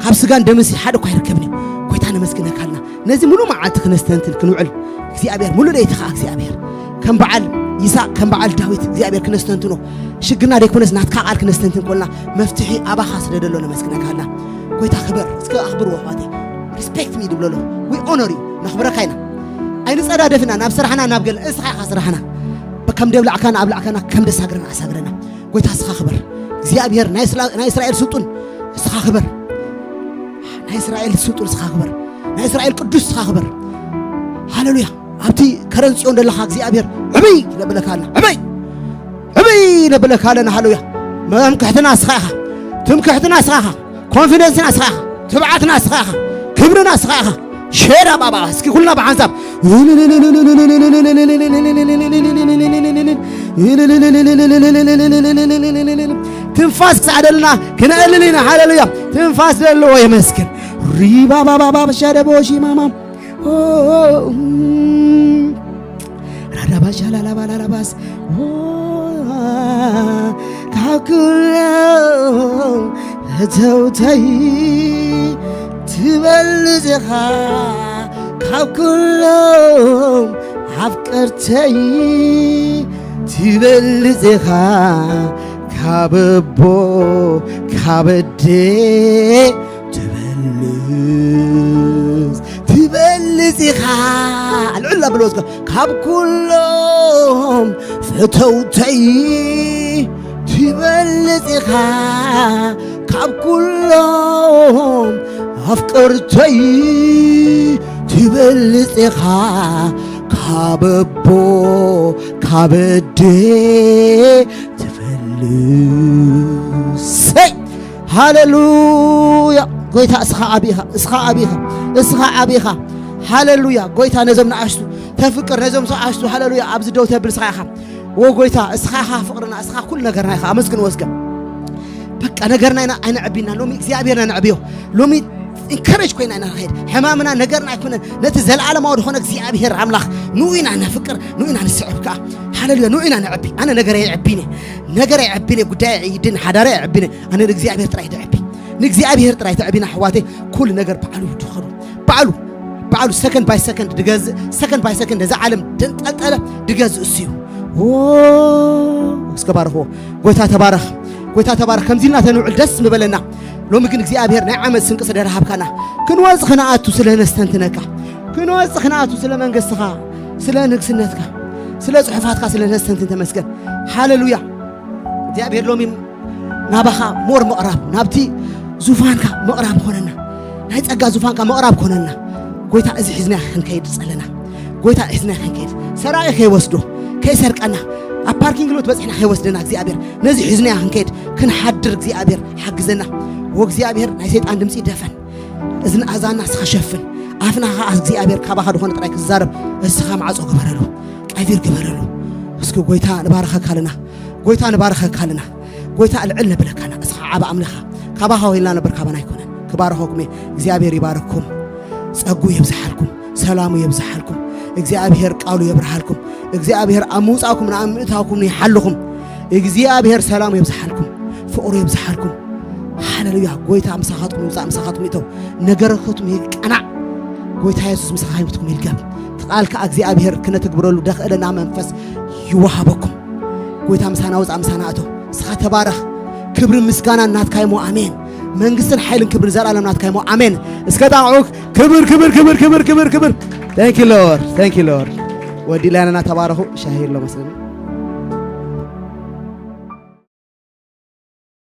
ካብ ስጋን ደምሲ ሓደ እኳ ኣይርከብን እዩ። ጎይታ ነመስግነካ ኣለና። ነዚ ሙሉ መዓልቲ ክነስተንትን ክንውዕል እግዚኣብሔር፣ ሙሉ ለይቲ ኸዓ እግዚኣብሔር ከም በዓል ይስሐቅ፣ ከም በዓል ዳዊት እግዚኣብሔር ክነስተንትኖ፣ ሽግርና ደይኮነስ ናትካ ቃል ክነስተንትን ኮልና መፍትሒ ኣባኻ ስለ ደሎ ነመስግነካ ኣለና። ጎይታ ክበር፣ እስከ ኣኽብርዎ ኣሕዋተይ። Respect me ድብሎ ኣለኹ። We honor you። ነኽብረካ ኢና። ኣይንጸዳደፍና ናብ ስራሕና ናብ ገለ፣ እስኻ ኢኻ ስራሕና። ከም ደብላዕካና ኣብላዕካና፣ ከም ደሳግረና ኣሳግረና። ጎይታ እስኻ ክበር። እግዚኣብሔር ናይ እስላ-፣ ናይ እስራኤል ስልጡን እስኻ ክበር። ናይ እስራኤል ስልጡን እስኻ ክበር። ናይ እስራኤል ቅዱስ እስኻ ክበር። ሃሌሉያ። ኣብቲ ከረን ጽዮን ዘለኻ እግዚኣብሔር ዕብይ ነብለካ ኣለና። ዕብይ፣ ዕብይ ነብለካ ኣለና። ሃሌሉያ። መምክሕትና እስኻ ኢኻ። ትምክሕትና እስኻ ኢኻ። ኮንፊደንስና እስኻ ኢኻ። ትብዓትና እስኻ ኢኻ። ክብርና እስኻ ኢኻ። ሼራ ባባ፣ እስኪ ኩልና ብሓንሳብ ትንፋስ ክሳዕ ደልና ክነእልል ኢና። ሃሌሉያ። ትንፋስ ዘለዎ የመስግን። ሪባ ባባ ባባ ሻደቦ ሺማማ። ኦ፣ ራዳባ ሻላላባ ላላባስ። ኦ፣ ካብ ኩሎም ፈተውተይ ትበልጽ ኢኻ፣ ካብ ኩሎም ኣፍቀርተይ ትበልጽ ኢኻ፣ ካብ ኣቦ ካብ ኣደ ትበልጽ፣ ትበልጽ ኢኻ። ልዕል ኣብሎ እስከ፣ ካብ ኩሎም ፈተውተይ ትበልጽ ኢኻ፣ ካብ ኩሎም ኣፍቀርተይ ትበልጽ ኢኻ፣ ካብ ኣቦ ካብ ኣደ ትፈልሰይ። ሃሌሉያ። ጎይታ እስኻ ዓቢ ኢኻ፣ እስኻ ዓቢ ኢኻ፣ እስኻ ዓቢ ኢኻ። ሃሌሉያ። ጎይታ ነዞም ንኣሽቱ ተፍቅር፣ ነዞም ንኣሽቱ፣ ሃሌሉያ፣ ኣብዚ ደው ተብል እስኻ ኢኻ። ዎ ጎይታ፣ እስኻ ኢኻ ፍቕርና፣ እስኻ ኩሉ ነገርና ኢኻ። ኣመስግንዎ እስከ። በቃ ነገርና ኢና ኣይነዕቢና። ሎሚ እግዚኣብሔርና ነዕብዮ። ሎሚ ኢንከሬጅ ኮይና ኢና ንኸይድ። ሕማምና ነገርና ኣይኮነን። ነቲ ዘለኣለማዊ ዝኾነ እግዚኣብሔር ኣምላኽ ንኡ ኢና ነፍቅር፣ ንኡ ኢና ንስዕብ ከኣ። ሃሌሉያ፣ ንኡ ኢና ነዕቢ። ኣነ ነገረይ የዕቢኒ፣ ነገረይ የዕቢኒ፣ ጉዳይ ይድን፣ ሓዳረይ የዕቢኒ። ኣነ ንእግዚኣብሔር ጥራይ ተዕቢ፣ ንእግዚኣብሔር ጥራይ ተዕቢና ኣሕዋተይ። ኩሉ ነገር ባዕሉ እዩ ድኸዱ። ባዕሉ፣ ባዕሉ ሰከንድ ባይ ሰከንድ ድገዝእ፣ ሰከንድ ባይ ሰከንድ ነዛ ዓለም ደንጠልጠለ ድገዝእ እሱ እዩ። ዎ፣ እስከ ባርኽዎ። ጎይታ ተባረኽ፣ ጎይታ ተባረኽ። ከምዚ ኢልና ተንውዕል ደስ ምበለና። ሎሚ ግን እግዚኣብሔር ናይ ዓመት ስንቂ ስለ ረሃብካና፣ ክንወጽእ ክንኣቱ ስለ ነስተንትነካ፣ ክንወጽእ ክንኣቱ ስለ መንግስትኻ፣ ስለ ንግስነትካ፣ ስለ ጽሑፋትካ ስለ ነስተንትን ተመስገን። ሃሌሉያ። እግዚኣብሔር ሎሚ ናባኻ ሞር ምቕራብ፣ ናብቲ ዙፋንካ ምቕራብ ኮነና፣ ናይ ጸጋ ዙፋንካ ምቕራብ ኮነና። ጎይታ፣ እዚ ሒዝና ክንከይድ ጸለና። ጎይታ፣ ሒዝና ክንከይድ፣ ሰራቂ ከይወስዶ፣ ከይሰርቀና፣ ኣብ ፓርኪንግ ሎት በጺሕና ከይወስደና እግዚኣብሔር፣ ነዚ ሒዝና ክንከይድ፣ ክንሓድር እግዚኣብሔር ሓግዘና። ወእግዚኣብሔር ናይ ሰይጣን ድምጺ ደፈን፣ እዝን ኣዛና እስኻ ሸፍን፣ ኣፍና ኸዓ እግዚኣብሔር ካባኻ ዝኾነ ጥራይ ክዛረብ እስኻ ማዕጾ ግበረሉ፣ ቀፊር ግበረሉ። እስኪ ጎይታ ንባረኸካ ኣለና፣ ጎይታ ንባረኸካ ኣለና። ጎይታ ልዕል ነብለካና፣ እስኻ ዓቢ ኣምላኻ፣ ካባኻ ወይልና ነበር ካባና ኣይኮነን። ክባረኸኩም እየ። እግዚኣብሔር ይባረክኩም፣ ጸጉ የብዝሓልኩም፣ ሰላሙ የብዝሓልኩም፣ እግዚኣብሔር ቃሉ የብርሃልኩም፣ እግዚኣብሔር ኣብ ምውጻእኩም ንኣብ ምእታውኩም ይሓልኹም። እግዚኣብሔር ሰላሙ የብዝሓልኩም፣ ፍቕሩ የብዝሓልኩም። ሃሌሉያ። ጎይታ ምሳኻትኩም ይውጻእ፣ ምሳኻትኩም ይእተው፣ ነገረከትኩም ይቀናዕ። ጎይታ የሱስ ምሳኻ ይምትኩም ይልገብ። እቲ ቃል ከኣ እግዚኣብሔር ክነተግብረሉ ደኽእለና መንፈስ ይወሃበኩም። ጎይታ ምሳና ውጻእ፣ ምሳና እቶ። ንስኻ ተባረኽ። ክብርን ምስጋናን ናትካ እሞ ኣሜን። መንግስትን ሓይልን ክብርን ዘላለም ናትካ እሞ ኣሜን። እስከ ጣቕዑ። ክብር ክብር ክብር ክብር ክብር ክብር። Thank you Lord, thank you Lord። ወዲ ላይነና ተባረኹ። ሻሂ ኣሎ መስለኒ።